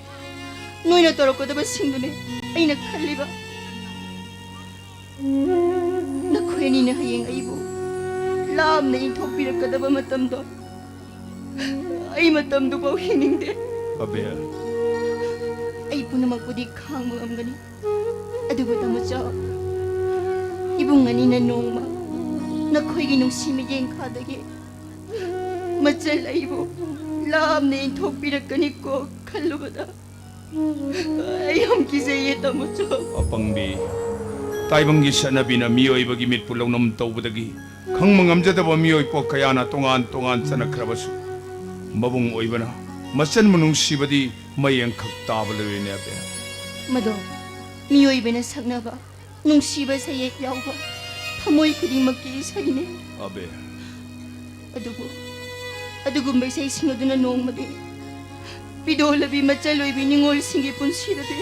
ꯅꯣꯏꯅ ꯇꯧꯔꯛꯀꯗꯕꯁꯤꯡꯗꯨꯅꯦ ꯑꯩꯅ ꯈꯜꯂꯤꯕ꯫ ꯅꯈꯣꯏ ꯑꯅꯤꯅ ꯍꯌꯦꯡ ꯑꯩꯕꯨ ꯂꯥꯞꯅ ꯏꯟꯊꯣꯛꯄꯤꯔꯛꯀꯗꯕ ꯃꯇꯝꯗꯣ, ꯑꯩ ꯃꯇꯝꯗꯨꯐꯥꯎ ꯍꯤꯡꯅꯤꯡꯗꯦ꯫ ꯑꯕꯦ꯫ ꯑꯩ ꯄꯨꯝꯅꯃꯛꯄꯨꯗꯤ ꯈꯥꯡꯕ ꯉꯝꯒꯅꯤ, ꯑꯗꯨꯕꯨ ꯇꯥꯃꯣꯆꯧ, ꯏꯕꯨꯡ ꯑꯅꯤꯅ ꯅꯣꯡꯃ ꯅꯈꯣꯏꯒꯤ ꯅꯨꯡꯁꯤ ꯃꯤꯠꯌꯦꯡ ꯈꯥꯗꯒꯤ ꯃꯆꯜ ꯑꯩꯕꯨ ꯂꯥꯞꯅ ꯏꯟꯊꯣꯛꯄꯤꯔꯛꯀꯅꯤꯀꯣ ꯈꯜꯂꯨꯕꯗ ꯑꯩ ꯌꯥꯝ ꯀꯤꯖꯩꯌꯦ, ꯇꯥꯃꯣꯆꯧ꯫ ꯑꯄꯪꯕꯤ, ꯇꯥꯏꯕꯪꯒꯤ ꯆꯠꯅꯕꯤꯅ ꯃꯤꯑꯣꯏꯕꯒꯤ ꯃꯤꯠꯄꯨ ꯂꯧꯅꯝ ꯇꯧꯕꯗꯒꯤ ꯈꯪꯕ ꯉꯝꯖꯗꯕ ꯃꯤꯑꯣꯏ ꯄꯣꯠ ꯀꯌꯥꯅ ꯇꯣꯉꯥꯟ ꯇꯣꯉꯥꯟ ꯆꯠꯅꯈ꯭ꯔꯕꯁꯨ, ꯃꯕꯨꯡ ꯑꯣꯏꯕꯅ ꯃꯆꯟꯕꯨ ꯅꯨꯡꯁꯤꯕꯗꯤ ꯃꯌꯦꯡꯈꯛ ꯇꯥꯕ ꯂꯣꯏꯔꯦꯅꯦ, ꯑꯕꯦ꯫ ꯃꯗꯣ ꯃꯤꯑꯣꯏꯕꯅ ꯁꯛꯅꯕ ꯅꯨꯡꯁꯤꯕ ꯁꯩꯍꯦꯛ ꯌꯥꯎꯕ ꯊꯃꯣꯏ ꯈꯨꯗꯤꯡꯃꯛꯀꯤ ꯏꯁꯩꯅꯤ꯫ ꯑꯕꯦ꯫ ꯑꯗꯨꯕꯨ ꯑꯗꯨꯒꯨꯝꯕ ꯏꯁꯩꯁꯤꯡ ꯑꯗꯨꯅ ꯅꯣꯡꯃꯗꯤ ꯄꯤꯗꯣꯂꯕꯤ ꯃꯆꯜ ꯑꯣꯏꯕꯤ ꯅꯤꯡꯉꯣꯜꯁꯤꯡꯒꯤ ꯄꯨꯟꯁꯤꯗꯗꯤ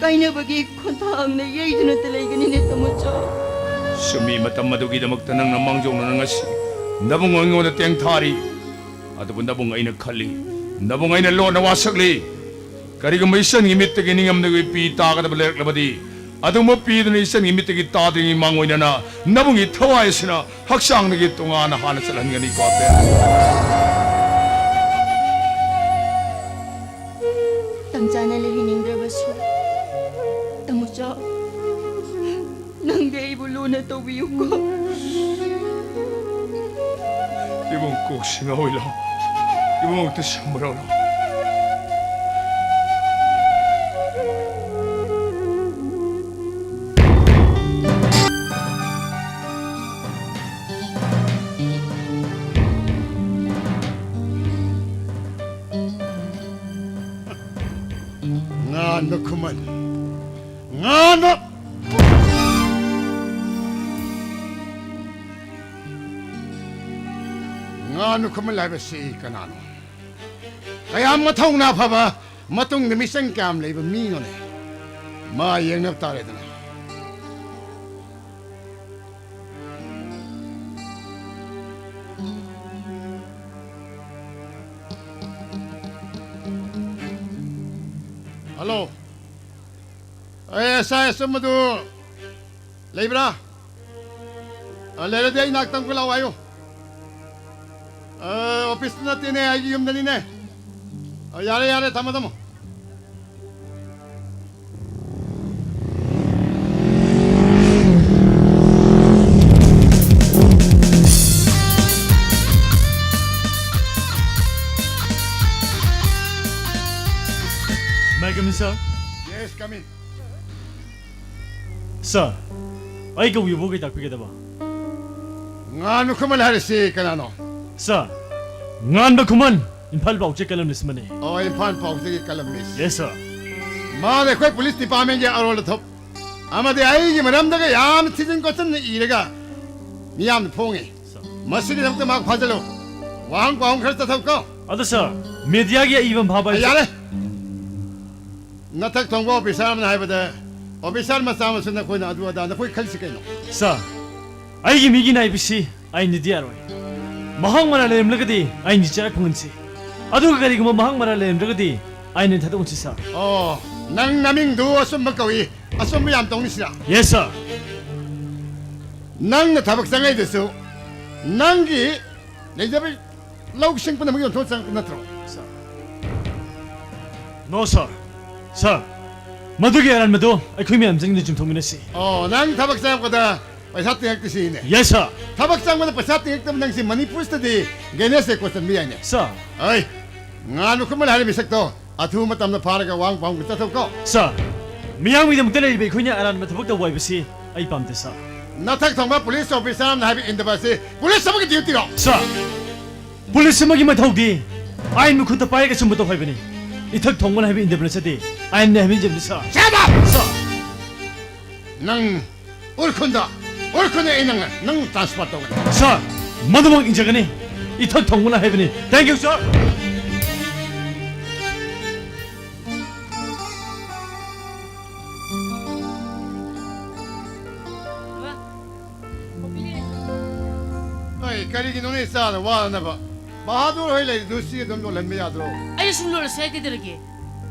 ꯀꯥꯏꯅꯕꯒꯤ ꯈꯣꯟꯊꯥꯡꯅ ꯌꯩꯗꯨꯅꯇ ꯂꯩꯒꯅꯤꯅꯦ, ꯇꯥꯃꯣꯆꯥ꯫ ꯁꯨꯝꯃꯤ, ꯃꯇꯝ ꯑꯗꯨꯒꯤꯗꯃꯛꯇ ꯅꯪꯅ ꯃꯥꯡꯖꯧꯅꯅ ꯉꯁꯤ ꯅꯕꯨꯡ ꯑꯩꯉꯣꯟꯗ ꯇꯦꯡꯊꯥꯔꯤ꯫ ꯑꯗꯨꯕꯨ ꯅꯕꯨꯡ, ꯑꯩꯅ ꯈꯜꯂꯤ, ꯅꯕꯨꯡ, ꯑꯩꯅ ꯂꯣꯟꯅ ꯋꯥꯁꯛꯂꯤ꯫ ꯀꯔꯤꯒꯨꯝꯕ ꯏꯆꯟꯒꯤ ꯃꯤꯠꯇꯒꯤ ꯅꯤꯡꯉꯝꯗꯕ ꯄꯤ ꯇꯥꯒꯗꯕ ꯂꯩꯔꯛꯂꯕꯗꯤ, ꯑꯗꯨꯒꯨꯝꯕ ꯄꯤꯗꯨꯅ ꯏꯆꯟꯒꯤ ꯃꯤꯠꯇꯒꯤ ꯇꯥꯗ꯭ꯔꯤꯉꯩ ꯃꯥꯡꯑꯣꯏꯅꯅ ꯅꯕꯨꯡꯒꯤ ꯊꯋꯥꯏ ꯑꯁꯤꯅ ꯍꯛꯆꯥꯡꯗꯒꯤ ꯇꯣꯉꯥꯟꯅ ꯍꯥꯟꯅ ꯆꯠꯍꯟꯒꯅꯤꯀꯣ, ꯑꯕꯦ꯫ ꯇꯝꯆꯥꯅ ꯂꯩꯍꯟꯅꯤꯡꯗ꯭ꯔꯕꯁꯨ, ꯇꯥꯃꯣꯆꯥ, ꯅꯪꯗꯤ ꯑꯩꯕꯨ ꯂꯨꯅ ꯇꯧꯕꯤꯌꯨꯀꯣ꯫ ꯏꯕꯨꯡ, ꯀꯣꯛꯁꯤ ꯉꯥꯎꯏ ꯂꯥꯎ꯫ ꯏꯕꯨꯡ, ꯑꯝꯇ ꯁꯝꯕ꯭ꯔꯧ ꯂꯥꯎ꯫ ꯉꯥꯟꯕ ꯈꯨꯃꯟ꯫ ꯉꯥꯟꯕ! ꯉꯥꯟꯕ ꯈꯨꯃꯟ ꯍꯥꯏꯕꯁꯤ ꯀꯅꯥꯅꯣ? ꯀꯌꯥꯝ ꯃꯊꯧꯅꯥ ꯐꯕ, ꯃꯇꯨꯡꯗ ꯃꯤꯆꯪ ꯀꯌꯥꯝ ꯂꯩꯕ ꯃꯤꯅꯣꯅꯦ? ꯃꯥ ꯌꯦꯡꯅꯕ ꯇꯥꯔꯦꯗꯅ꯫ ꯍꯜꯂꯣ꯫ ꯑꯦ, ꯑꯦꯁ ꯑꯥꯏ ꯑꯆꯨꯝꯕꯗꯨ ꯂꯩꯕ꯭ꯔꯥ? ꯑ, ꯂꯩꯔꯗꯤ ꯑꯩ ꯅꯥꯛꯇ ꯑꯃꯨꯛ ꯂꯥꯛꯑꯣ ꯍꯥꯏꯌꯨ꯫ ꯑ, ꯑꯣꯐꯤꯁꯇ ꯅꯠꯇꯦꯅꯦ, ꯑꯩꯒꯤ ꯌꯨꯝꯗꯅꯤꯅꯦ꯫ ꯑ, ꯌꯥꯔꯦ, ꯌꯥꯔꯦ, ꯊꯝꯃꯣ, ꯊꯝꯃꯣ꯫ May I come in, sir? Yes, come in. Sir, ꯑꯩ ꯀꯧꯕꯤꯕꯕꯨ ꯀꯩ ꯇꯥꯛꯄꯤꯒꯗꯕ? ꯉꯥꯟꯕ ꯈꯨꯃꯟ ꯍꯥꯏꯔꯤꯁꯤ ꯀꯅꯥꯅꯣ? Sir, ꯉꯥꯟꯕ ꯈꯨꯃꯟ, ꯏꯝꯐꯥꯜ ꯄꯥꯎꯆꯦ columnist ꯑꯃꯅꯤ꯫ ꯑꯣ, ꯏꯝꯐꯥꯜ ꯄꯥꯎꯆꯦꯒꯤ columnist꯫ Yes, sir. ꯃꯥꯅ ꯑꯩꯈꯣꯏ ꯄꯨꯂꯤꯁ ꯗꯤꯄꯥꯔꯠꯃꯦꯟꯒꯤ ꯑꯔꯣꯜ ꯑꯊꯨꯞ ꯑꯃꯗꯤ ꯑꯩꯒꯤ ꯃꯔꯝꯗꯒ ꯌꯥꯝꯅ ꯊꯤꯖꯤꯟ ꯈꯣꯠꯆꯤꯟꯅ ꯏꯔꯒ ꯃꯤꯌꯥꯝꯅ ꯐꯣꯡꯉꯤ꯫ ꯁꯥꯔ꯫ ꯃꯁꯤꯒꯤꯗꯃꯛꯇ ꯃꯍꯥꯛ ꯐꯥꯖꯤꯜꯂꯨ꯫ ꯋꯥꯍꯪ ꯄꯥꯎꯍꯪ ꯈꯔ ꯆꯠꯊꯧꯀꯣ꯫ ꯑꯗꯣ ꯁꯥꯔ, ꯃꯦꯗꯤꯌꯥꯒꯤ ꯑꯏꯕ ꯑꯃ ꯐꯥꯕ ꯑꯩ ꯍꯥꯏꯁꯦ ꯌꯥꯔꯦ꯫ ꯅꯊꯛ ꯊꯣꯡꯕ ꯑꯣꯐꯤꯁꯥꯔ ꯑꯃꯅ ꯍꯥꯏꯕꯗ, ꯑꯣꯐꯤꯁꯥꯔ ꯃꯆꯥ ꯃꯁꯨꯅ ꯑꯩꯈꯣꯏꯅ ꯑꯗꯨ ꯑꯗꯥ ꯅꯈꯣꯏ ꯈꯜꯂꯤꯁꯤ ꯀꯩꯅꯣ? ꯁꯥꯔ, ꯑꯩꯒꯤ ꯃꯤꯒꯤ ꯅꯥꯏꯕꯁꯤ ꯑꯩꯅꯗꯤ ꯌꯥꯔꯣꯏ꯫ ꯃꯍꯥꯛ ꯃꯔꯥꯜ ꯂꯩꯔꯝꯂꯒꯗꯤ ꯑꯩꯅꯗꯤ ꯆꯩꯔꯥꯛ ꯐꯪꯍꯟꯁꯤ꯫ ꯑꯗꯨꯒ ꯀꯔꯤꯒꯨꯝꯕ ꯃꯍꯥꯛ ꯃꯔꯥꯜ ꯂꯩꯔꯝꯗ꯭ꯔꯒꯗꯤ ꯑꯩꯅ ꯊꯥꯗꯣꯛꯍꯟꯁꯤ, ꯁꯥꯔ꯫ ꯑꯣ, ꯅꯪ ꯅꯃꯤꯡꯗꯨ ꯑꯆꯨꯝꯕ ꯀꯧꯏ꯫ ꯑꯆꯨꯝꯕ ꯌꯥꯝ ꯇꯧꯅꯤꯁꯤꯔ? ꯌꯦꯁ, ꯁꯥꯔ꯫ ꯅꯪꯅ ꯊꯕꯛ ꯆꯪꯉꯛꯏꯗꯨꯁꯨ ꯅꯪꯒꯤ ꯂꯩꯖꯕ ꯂꯧꯁꯤꯡ ꯄꯨꯝꯅꯃꯛ ꯌꯣꯟꯊꯣꯛ ꯆꯪꯉꯛꯄ ꯅꯠꯇ꯭ꯔꯣ? ꯁꯥꯔ꯫ ꯅꯣ, ꯁꯥꯔ꯫ ꯁꯥꯔ, ꯃꯗꯨꯒꯤ ꯑꯔꯥꯟꯕꯗꯨ ꯑꯩꯈꯣꯏ ꯃꯌꯥꯝ ꯆꯪꯗꯨꯅ ꯆꯨꯝꯊꯣꯛꯃꯤꯟꯅꯁꯤ꯫ ꯑꯣ, ꯅꯪ ꯊꯕꯛ ꯆꯪꯉꯛꯄꯗ ꯄꯩꯁꯥ ꯇꯤꯡꯉꯛꯇꯦ ꯁꯤꯅꯦ? ꯌꯦꯁ, ꯁꯥꯔ꯫ ꯊꯕꯛ ꯆꯪꯕꯗ ꯄꯩꯁꯥ ꯇꯤꯡꯉꯛꯇꯕ ꯅꯪꯁꯤ ꯃꯅꯤꯄꯨꯔꯁꯤꯗꯗꯤ ꯒꯦꯅꯦꯁ ꯔꯦꯀꯣꯔꯗ ꯆꯟꯕ ꯌꯥꯏꯅꯦ꯫ ꯁꯥꯔ꯫ ꯑꯩ, ꯉꯥꯟꯕ ꯈꯨꯃꯟ ꯍꯥꯏꯔꯤꯕ ꯃꯤꯁꯛꯇꯣ ꯑꯊꯨꯕ ꯃꯇꯝꯗ ꯐꯥꯔꯒ ꯋꯥꯍꯪ ꯄꯥꯎꯍꯪꯒꯤ ꯆꯠꯊꯧꯀꯣ꯫ ꯁꯥꯔ, ꯃꯤꯌꯥꯝꯒꯤꯗꯃꯛꯇ ꯂꯩꯔꯤꯕ ꯑꯩꯈꯣꯏꯅ ꯑꯔꯥꯟꯕ ꯊꯕꯛ ꯇꯧꯕ ꯍꯥꯏꯕꯁꯤ ꯑꯩ ꯄꯥꯝꯗꯦ, ꯁꯥꯔ꯫ ꯅꯊꯛ ꯊꯣꯡꯕ ꯄꯨꯂꯤꯁ ꯑꯣꯐꯤꯁꯥꯔ ꯑꯃꯅ ꯍꯥꯏꯕ ꯏꯟꯗꯕ ꯑꯁꯤ ꯄꯨꯂꯤꯁ ꯑꯃꯒꯤ ꯗ꯭ꯌꯨꯇꯤꯔꯣ? ꯁꯥꯔ, ꯄꯨꯂꯤꯁ ꯑꯃꯒꯤ ꯃꯊꯧꯗꯤ ꯑꯥꯏꯟ ꯃꯈꯨꯠꯇ ꯄꯥꯏꯔꯒ ꯑꯆꯨꯝꯕ ꯇꯧ ꯍꯥꯏꯕꯅꯤ꯫ ꯏꯊꯛ ꯊꯣꯡꯕꯅ ꯍꯥꯏꯕ ꯏꯟꯗꯕ ꯅꯠꯆꯗꯦ, ꯑꯥꯏꯟꯅ ꯍꯥꯏꯕ ꯏꯟꯖꯕꯅꯤ, ꯁꯥꯔ꯫ Shut up! ꯁꯥꯔ꯫ ꯅꯪ ꯎꯔꯈꯨꯟꯗ, ꯎꯔꯈꯨꯟꯗ ꯑꯩ ꯅꯪ, ꯅꯪ ꯇ꯭ꯔꯥꯟꯁꯐꯔ ꯇꯧꯒꯅꯤ꯫ ꯁꯥꯔ, ꯃꯗꯨꯃꯛ ꯏꯟꯖꯒꯅꯤ꯫ ꯏꯊꯛ ꯊꯣꯡꯕꯅ ꯍꯥꯏꯕꯅꯤ꯫ Thank you, ꯁꯥꯔ꯫ ꯑꯩ ꯀꯔꯤꯒꯤꯅꯣꯅꯦ ꯏꯆꯥꯅ ꯋꯥꯅꯅꯕ? ꯕꯍꯥꯗꯨꯔ ꯍꯣꯏ ꯂꯩꯔꯤꯗꯨ ꯁꯤ ꯑꯗꯨꯝ ꯂꯣꯜꯍꯟꯕ ꯌꯥꯗ꯭ꯔꯣ? ꯑꯩꯅ ꯁꯨꯝ ꯂꯣꯜꯂꯁꯦ ꯀꯩꯗꯧꯔꯒꯦ?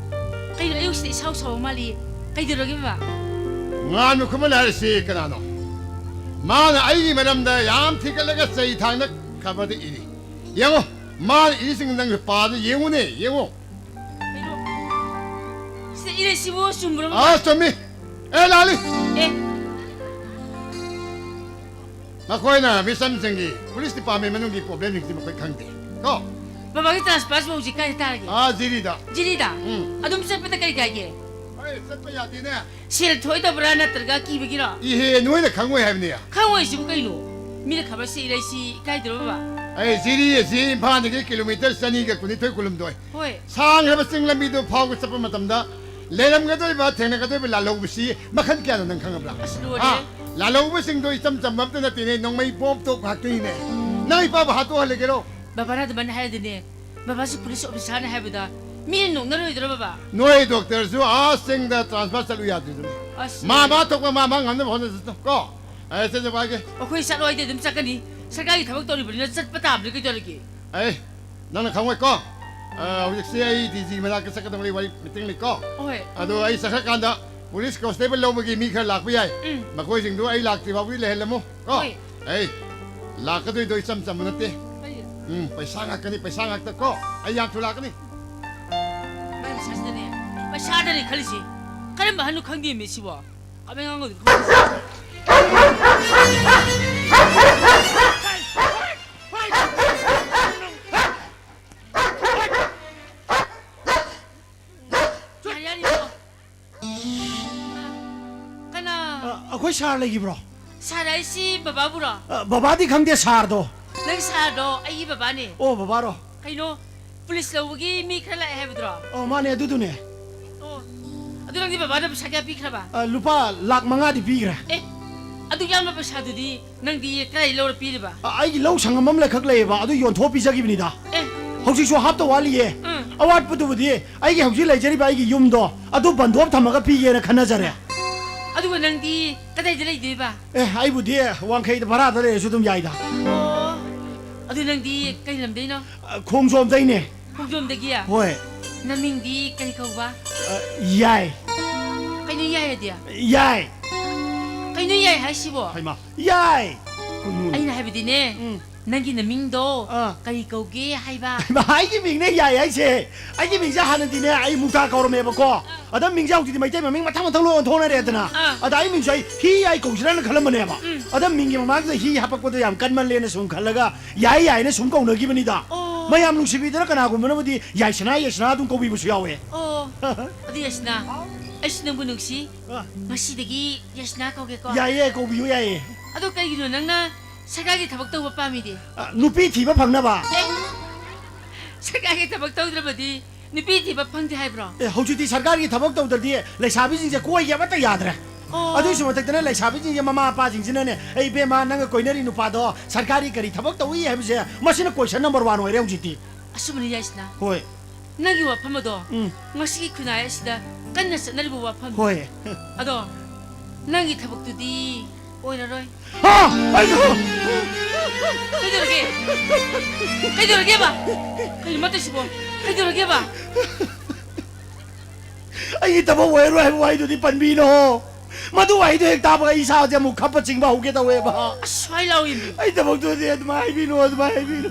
ꯀꯩꯅꯣ ꯑꯌꯨꯛꯁꯤꯗ ꯏꯁꯥꯎ ꯁꯥꯎꯕ ꯃꯥꯜꯂꯤ? ꯀꯩꯗꯧꯔꯒꯦ ꯕꯕꯥ? ꯉꯥꯟꯕ ꯈꯨꯃꯟ ꯍꯥꯏꯔꯤꯁꯤ ꯀꯅꯥꯅꯣ? ꯃꯥꯅ ꯑꯩꯒꯤ ꯃꯔꯝꯗ ꯌꯥꯝ ꯊꯤꯒꯠꯂꯒ ꯆꯩ ꯊꯥꯡꯅ ꯈꯕꯔꯗ ꯏꯔꯤ꯫ ꯌꯦꯡꯉꯣ, ꯃꯥꯅ ꯏꯔꯤꯁꯤꯡ ꯅꯪꯁꯨ ꯄꯥꯗ ꯌꯦꯡꯉꯨꯅꯦ, ꯌꯦꯡꯉꯣ꯫ ꯀꯩꯅꯣ? ꯁꯤꯗ ꯏꯔꯤꯁꯤꯕꯨ ꯆꯨꯝꯕ꯭ꯔꯣ ꯕꯕꯥ? ꯑꯥ, ꯆꯨꯝꯃꯤ꯫ ꯑꯦ, ꯂꯥꯜꯂꯤ꯫ ꯑꯦ꯫ ꯃꯈꯣꯏꯅ ꯃꯤꯆꯝꯁꯤꯡꯒꯤ ꯄꯨꯂꯤꯁ ꯗꯤꯄꯥꯔꯠꯃꯦꯟ ꯃꯅꯨꯡꯒꯤ ꯄ꯭ꯔꯣꯕ꯭ꯂꯦꯝꯁꯤꯡꯁꯤ ꯃꯈꯣꯏ ꯈꯪꯗꯦ ꯀꯣ? ꯕꯕꯥꯒꯤ ꯇ꯭ꯔꯥꯟꯁꯐꯔꯁꯤꯕꯨ ꯍꯧꯖꯤꯛ ꯀꯥꯏꯗ ꯇꯥꯔꯒꯦ? ꯑꯥ, ꯖꯤꯔꯤꯗ꯫ ꯖꯤꯔꯤꯗ? ꯎꯝ꯫ ꯑꯗꯨꯝ ꯆꯠꯄꯗ ꯀꯔꯤ ꯀꯥꯏꯒꯦ? ꯑꯩ ꯆꯠꯄ ꯌꯥꯗꯦꯅꯦ꯫ ꯁꯦꯜ ꯊꯣꯛꯑꯣꯏꯗꯕ꯭ꯔꯥ ꯅꯠꯇ꯭ꯔꯒ ꯀꯤꯕꯒꯤꯔꯣ? ꯏꯍꯦ, ꯅꯣꯏꯅ ꯈꯪꯉꯣꯏ ꯍꯥꯏꯕꯅꯦ꯫ ꯈꯪꯉꯣꯏꯁꯤꯕꯨ ꯀꯩꯅꯣ? ꯃꯤꯅ ꯈꯕꯔꯁꯤ ꯏꯔꯛꯏꯁꯤ ꯏꯀꯥꯏꯗ꯭ꯔꯣ ꯕꯕꯥ? ꯑꯩ ꯖꯤꯔꯤ ꯑꯁꯤ ꯏꯝꯐꯥꯜꯗꯒꯤ ꯀꯤꯂꯣꯃꯤꯇꯔ ꯆꯅꯤꯒ ꯀꯨꯟꯅꯤꯊꯣꯏ ꯀꯨꯜꯍꯨꯝꯗꯣꯏ꯫ ꯍꯣꯏ꯫ ꯁꯥꯡꯈ꯭ꯔꯕ ꯆꯤꯡ ꯂꯝꯕꯤꯗꯨ ꯐꯥꯎꯕ ꯆꯠꯄ ꯃꯇꯝꯗ ꯂꯩꯔꯝꯒꯗꯣꯔꯤꯕ, ꯊꯦꯡꯅꯒꯗꯣꯔꯤꯕ ꯂꯥꯜꯍꯧꯕꯁꯤ ꯃꯈꯜ ꯀꯌꯥꯅꯣ ꯅꯪ ꯈꯪꯉꯕ꯭ꯔꯥ? ꯑꯁ, ꯂꯣꯏꯔꯦ꯫ ꯍꯥ? ꯂꯥꯜꯍꯧꯕꯁꯤꯡꯗꯣ ꯏꯆꯝ ꯆꯝꯕ ꯑꯝꯇ ꯅꯠꯇꯦꯅꯦ, ꯅꯣꯡꯃꯩ ꯕꯣꯝ ꯇꯣꯞ ꯉꯥꯛꯇꯅꯤꯅꯦ꯫ ꯅꯪ ꯏꯄꯥꯕꯨ ꯍꯥꯠꯇꯣꯛꯍꯜꯂꯒꯦꯔꯣ? ꯕꯕꯥꯅ ꯑꯗꯨꯃꯥꯏꯅ ꯍꯥꯏꯔꯗꯤꯅꯦ, ꯕꯕꯥꯁꯨ ꯄꯨꯂꯤꯁ ꯑꯣꯐꯤꯁꯥꯔꯅꯦ ꯍꯥꯏꯕꯗ ꯃꯤꯅ ꯅꯣꯛꯅꯔꯣꯏꯗ꯭ꯔꯣ, ꯕꯕꯥ? ꯅꯣꯏ ꯗꯣꯛꯇꯔꯁꯨ ꯑꯥ ꯆꯤꯡꯗ ꯇ꯭ꯔꯥꯟꯁꯐꯔ ꯆꯠꯂꯨ ꯌꯥꯗ꯭ꯔꯤꯗꯨꯅꯤ꯫ ꯑꯁ, ꯃꯥ ꯂꯣꯏꯔꯦ꯫ ꯃꯥ ꯊꯣꯛꯄ ꯃꯥ ꯃꯥ ꯉꯝꯅꯕ ꯍꯣꯠꯅꯖꯁꯅꯨ ꯀꯣ꯫ ꯑꯦ, ꯆꯠ, ꯆꯠ, ꯄꯥꯏꯒꯦ꯫ ꯑꯩꯈꯣꯏ ꯆꯠꯂꯣꯏꯗꯤ ꯑꯗꯨꯝ ꯆꯠꯀꯅꯤ꯫ ꯁꯔꯀꯥꯔꯒꯤ ꯊꯕꯛ ꯇꯧꯔꯤꯕꯅꯤꯅ ꯆꯠꯄ ꯇꯥꯕꯅꯤ, ꯀꯩꯗꯧꯔꯒꯦ? ꯑꯩ, ꯅꯪꯅ ꯈꯪꯉꯣꯏꯀꯣ꯫ ꯑ, ꯍꯧꯖꯤꯛꯁꯦ ꯑꯩ ꯗꯤ ꯖꯤ ꯃꯅꯥꯛꯇ ꯆꯠꯀꯗꯕ ꯂꯩ, ꯋꯥꯔꯤ ꯃꯤꯇꯤꯡ ꯂꯩꯀꯣ꯫ ꯍꯣꯏ꯫ ꯑꯗꯣ ꯑꯩ ꯆꯠꯈ꯭ꯔꯀꯥꯟꯗ ꯄꯨꯂꯤꯁ ꯀꯣꯟꯁꯇꯦꯕꯜ ꯂꯧꯕꯒꯤ ꯃꯤ ꯈꯔ ꯂꯥꯛꯄ ꯌꯥꯏ꯫ ꯎꯝ꯫ ꯃꯈꯣꯏꯁꯤꯡꯗꯨ ꯑꯩ ꯂꯥꯛꯇ꯭ꯔꯤ ꯐꯥꯎꯕꯗꯤ ꯂꯩꯍꯜꯂꯝꯃꯨ ꯀꯣ꯫ ꯍꯣꯏ꯫ ꯑꯩ, ꯂꯥꯛꯀꯗꯣꯏꯗꯣ ꯏꯆꯝ ꯆꯝꯕ ꯅꯠꯇꯦ꯫ ꯀꯔꯤ? ꯎꯝ, ꯄꯩꯁꯥ ꯉꯥꯛꯇꯅꯤ, ꯄꯩꯁꯥ ꯉꯥꯛꯇ ꯀꯣ꯫ ꯑꯩ ꯌꯥꯝ ꯊꯨ ꯂꯥꯛꯀꯅꯤ꯫ ꯃꯥꯏ ꯄꯩꯁꯥꯁꯤꯗꯅꯦ, ꯄꯩꯁꯥꯗꯅꯦ ꯈꯜꯂꯤꯁꯦ꯫ ꯀꯔꯝꯕ ꯑꯍꯟꯅꯣ ꯈꯪꯗꯦꯃꯤ ꯁꯤꯕꯣ꯫ ꯀꯃꯥꯏ ꯉꯥꯡꯒꯗꯣꯏꯅꯣ ꯈꯪꯗꯦ꯫ ꯌꯥꯔꯦ, ꯌꯥꯔꯦ, ꯏꯕꯨꯡꯉꯣ꯫ ꯀꯅꯥ? ꯑ, ꯑꯩꯈꯣꯏ ꯁꯥꯔ ꯂꯩꯈꯤꯕ꯭ꯔꯣ? ꯁꯥꯔ ꯍꯥꯏꯁꯤ ꯕꯕꯥꯕꯨꯔꯣ? ꯑ, ꯕꯕꯥꯗꯤ ꯈꯪꯗꯦ, ꯁꯥꯔꯗꯣ꯫ ꯅꯪ ꯁꯥꯔꯗꯣ ꯑꯩꯒꯤ ꯕꯕꯥꯅꯦ꯫ ꯑꯣ, ꯕꯕꯥꯔꯣ? ꯀꯩꯅꯣ, ꯄꯨꯂꯤꯁ ꯂꯧꯕꯒꯤ ꯃꯤ ꯈꯔ ꯂꯥꯛꯑꯦ ꯍꯥꯏꯕꯗꯨꯔꯣ? ꯑꯣ, ꯃꯥꯅꯦ, ꯑꯗꯨꯗꯨꯅꯦ꯫ ꯑꯣ, ꯑꯗꯨ ꯅꯪꯗꯤ ꯕꯕꯥꯗ ꯄꯩꯁꯥ ꯀꯌꯥ ꯄꯤꯈ꯭ꯔꯕ? ꯑ, ꯂꯨꯄꯥ ꯂꯥꯛ ꯃꯉꯥꯗꯤ ꯄꯤꯈ꯭ꯔꯦ꯫ ꯑꯦ, ꯑꯗꯨꯛ ꯌꯥꯝꯕ ꯄꯩꯁꯥꯗꯨꯗꯤ ꯅꯪꯗꯤ ꯀꯗꯥꯏ ꯂꯧꯔ ꯄꯤꯔꯤꯕ? ꯑ, ꯑꯩꯒꯤ ꯂꯧ ꯁꯪꯉꯝ ꯑꯃ ꯂꯩꯈꯛ ꯂꯩꯌꯦꯕ, ꯑꯗꯨ ꯌꯣꯟꯊꯣꯛꯑ ꯄꯤꯖꯈꯤꯕꯅꯤꯗ꯫ ꯑꯦ꯫ ꯍꯧꯖꯤꯛꯁꯨ ꯍꯥꯞꯇ ꯋꯥꯠꯂꯤꯌꯦ꯫ ꯎꯝ꯫ ꯑꯋꯥꯠꯄꯗꯨꯕꯨꯗꯤ ꯑꯩꯒꯤ ꯍꯧꯖꯤꯛ ꯂꯩꯖꯔꯤꯕ ꯑꯩꯒꯤ ꯌꯨꯝꯗꯣ, ꯑꯗꯨ ꯕꯟꯗꯣꯞ ꯊꯝꯃꯒ ꯄꯤꯒꯦꯅ ꯈꯟꯅꯖꯔꯦ꯫ ꯑꯗꯨꯒ ꯅꯪꯗꯤ ꯀꯗꯥꯏꯗ ꯂꯩꯗꯣꯏꯕ? ꯑꯦ, ꯑꯩꯕꯨꯗꯤ ꯋꯥꯡꯈꯩꯗ ꯚꯔꯥꯗ ꯂꯩꯔꯁꯨ ꯑꯗꯨꯝ ꯌꯥꯏꯗ꯫ ꯑꯣ, ꯑꯗꯨ ꯅꯪꯗꯤ ꯀꯩ ꯂꯝꯗꯩꯅꯣ? ꯑ, ꯈꯣꯡꯖꯣꯝꯗꯩꯅꯦ꯫ ꯈꯣꯡꯖꯣꯝꯗꯒꯤ? ꯍꯣꯏ꯫ ꯅꯃꯤꯡꯗꯤ ꯀꯔꯤ ꯀꯧꯕ? ꯑ, ꯌꯥꯏ꯫ ꯀꯩꯅꯣ ꯌꯥꯏ ꯍꯥꯏꯗꯤ? ꯌꯥꯏ꯫ ꯀꯩꯅꯣ ꯌꯥꯏ ꯍꯥꯏꯁꯤꯕꯣ? ꯍꯩꯃꯥ, ꯌꯥꯏ꯫ ꯀꯩꯅꯣ? ꯑꯩꯅ ꯍꯥꯏꯕꯗꯤꯅꯦ, ꯎꯝ꯫ ꯅꯪꯒꯤ ꯅꯃꯤꯡꯗꯣ ꯑꯥ꯫ ꯀꯔꯤ ꯀꯧꯒꯦ ꯍꯥꯏꯕ? ꯍꯩꯃꯥ, ꯑꯩꯒꯤ ꯃꯤꯡꯅꯦ ꯌꯥꯏ ꯍꯥꯏꯁꯦ꯫ ꯑꯩꯒꯤ ꯃꯤꯡꯁꯦ ꯍꯥꯟꯅꯗꯤꯅꯦ ꯑꯩ ꯃꯨꯛꯇꯥ ꯀꯧꯔꯝꯃꯦꯕꯀꯣ꯫ ꯑꯥ꯫ ꯑꯗ ꯃꯤꯡꯁꯦ ꯍꯧꯖꯤꯛꯇꯤ ꯃꯩꯇꯩ ꯃꯃꯤꯡ ꯃꯊꯪ ꯃꯊꯪ ꯂꯣꯏ ꯑꯣꯟꯊꯣꯛꯅꯔꯦꯗꯅ꯫ ꯑꯥ꯫ ꯑꯗ ꯑꯩ ꯃꯤꯡꯁꯦ ꯑꯩ ꯍꯤ ꯌꯥꯏ ꯀꯧꯁꯤꯔꯥꯅ ꯈꯜꯂꯝꯕꯅꯦꯕ꯫ ꯎꯝ꯫ ꯑꯗ ꯃꯤꯡꯒꯤ ꯃꯃꯥꯡꯗ ꯍꯤ ꯍꯥꯄꯛꯄꯗꯣ ꯌꯥꯝ ꯀꯟꯃꯜꯂꯦꯅ ꯁꯨꯝ ꯈꯜꯂꯒ ꯌꯥꯏ ꯌꯥꯏꯅ ꯁꯨꯝ ꯀꯧꯅꯈꯤꯕꯅꯤꯗ꯫ ꯑꯣ꯫ ꯃꯌꯥꯝ ꯅꯨꯡꯁꯤꯕꯤꯗꯅ ꯀꯅꯥꯒꯨꯝꯕꯅꯕꯨꯗꯤ ꯌꯥꯏꯁꯅꯥ, ꯌꯥꯏꯁꯅꯥ ꯑꯗꯨꯝ ꯀꯧꯕꯤꯕꯁꯨ ꯌꯥꯎꯋꯦ꯫ ꯑꯣ꯫ ꯑꯗꯨ ꯌꯥꯏꯁꯅꯥ, ꯑꯩꯁꯨ ꯅꯪꯕꯨ ꯅꯨꯡꯁꯤ꯫ ꯑꯥ꯫ ꯉꯁꯤꯗꯒꯤ ꯌꯥꯏꯁꯅꯥ ꯀꯧꯒꯦꯀꯣ꯫ ꯌꯥꯏꯌꯦ, ꯀꯧꯕꯤꯌꯨ ꯌꯥꯏꯌꯦ꯫ ꯑꯗꯣ ꯀꯩꯒꯤꯅꯣ ꯅꯪꯅ ꯁꯔꯀꯥꯔꯒꯤ ꯊꯕꯛ ꯇꯧꯕ ꯄꯥꯝꯃꯤꯗꯤ? ꯑ, ꯅꯨꯄꯤ ꯊꯤꯕ ꯐꯪꯅꯕ꯫ ꯑꯦ, ꯁꯔꯀꯥꯔꯒꯤ ꯊꯕꯛ ꯇꯧꯗ꯭ꯔꯕꯗꯤ ꯅꯨꯄꯤ ꯊꯤꯕ ꯐꯪꯗꯦ ꯍꯥꯏꯕ꯭ꯔꯣ? ꯑꯦ, ꯍꯧꯖꯤꯛꯇꯤ ꯁꯔꯀꯥꯔꯒꯤ ꯊꯕꯛ ꯇꯧꯗ꯭ꯔꯗꯤ ꯂꯩꯁꯥꯕꯤꯁꯤꯡꯁꯦ ꯀꯣꯏꯒꯦ ꯑꯃꯠꯇ ꯌꯥꯗ꯭ꯔꯦ꯫ ꯑꯣ꯫ ꯑꯗꯨꯒꯤꯁꯨ ꯃꯊꯛꯇꯅ ꯂꯩꯁꯥꯕꯤꯁꯤꯡꯁꯦ ꯃꯃꯥ ꯃꯄꯥꯁꯤꯡꯁꯤꯅꯅꯦ, "ꯑꯩ ꯏꯕꯦꯝꯃ, ꯅꯪꯒ ꯀꯣꯏꯅꯔꯤ ꯅꯨꯄꯥꯗꯣ ꯁꯔꯀꯥꯔꯒꯤ ꯀꯔꯤ ꯊꯕꯛ ꯇꯧꯏ?" ꯍꯥꯏꯕꯁꯦ, ꯃꯁꯤꯅ question number one ꯑꯣꯏꯔꯦ ꯍꯧꯖꯤꯛꯇꯤ꯫ ꯑꯆꯨꯝꯕꯅꯤ ꯌꯥꯏꯁꯅꯥ꯫ ꯍꯣꯏ꯫ ꯅꯪꯒꯤ ꯋꯥꯐꯝ ꯑꯗꯣ ꯎꯝ꯫ ꯉꯁꯤꯒꯤ ꯈꯨꯟꯅꯥꯏ ꯑꯁꯤꯗ ꯀꯟꯅ ꯆꯠꯅꯔꯤꯕ ꯋꯥꯐꯝ꯫ ꯍꯣꯏ꯫ ꯑꯗꯣ ꯅꯪꯒꯤ ꯊꯕꯛꯇꯨꯗꯤ ꯑꯣꯏꯔꯔꯣꯏ꯫ ꯍꯥ? ꯑꯩ ꯀꯩꯗꯧꯔꯒꯦ? ꯀꯩꯗꯧꯔꯒꯦꯕ? ꯀꯩꯅꯣ ꯃꯇꯧꯁꯤꯕꯣ? ꯀꯩꯗꯧꯔꯒꯦꯕ? ꯑꯩꯒꯤ ꯊꯕꯛ ꯑꯣꯏꯔꯔꯣꯏ ꯍꯥꯏꯕ ꯋꯥꯍꯩꯗꯨꯗꯤ ꯄꯟꯕꯤꯅꯣ꯫ ꯃꯗꯨ ꯋꯥꯍꯩꯗꯨ ꯍꯦꯛ ꯇꯥꯕꯒ ꯑꯩ ꯏꯁꯥꯁꯦ ꯑꯃꯨꯛ ꯈꯞꯄ ꯆꯤꯡꯕ ꯍꯧꯒꯦ ꯇꯧꯋꯦꯕ꯫ ꯑꯁ, ꯁ꯭ꯋꯥꯏ ꯂꯥꯎꯏꯅꯦ꯫ ꯑꯩ ꯊꯕꯛꯇꯨꯗꯤ ꯑꯗꯨꯃꯥꯏꯅ ꯍꯥꯏꯕꯤꯅꯨ, ꯑꯗꯨꯃꯥꯏꯅ ꯍꯥꯏꯕꯤꯅꯨ꯫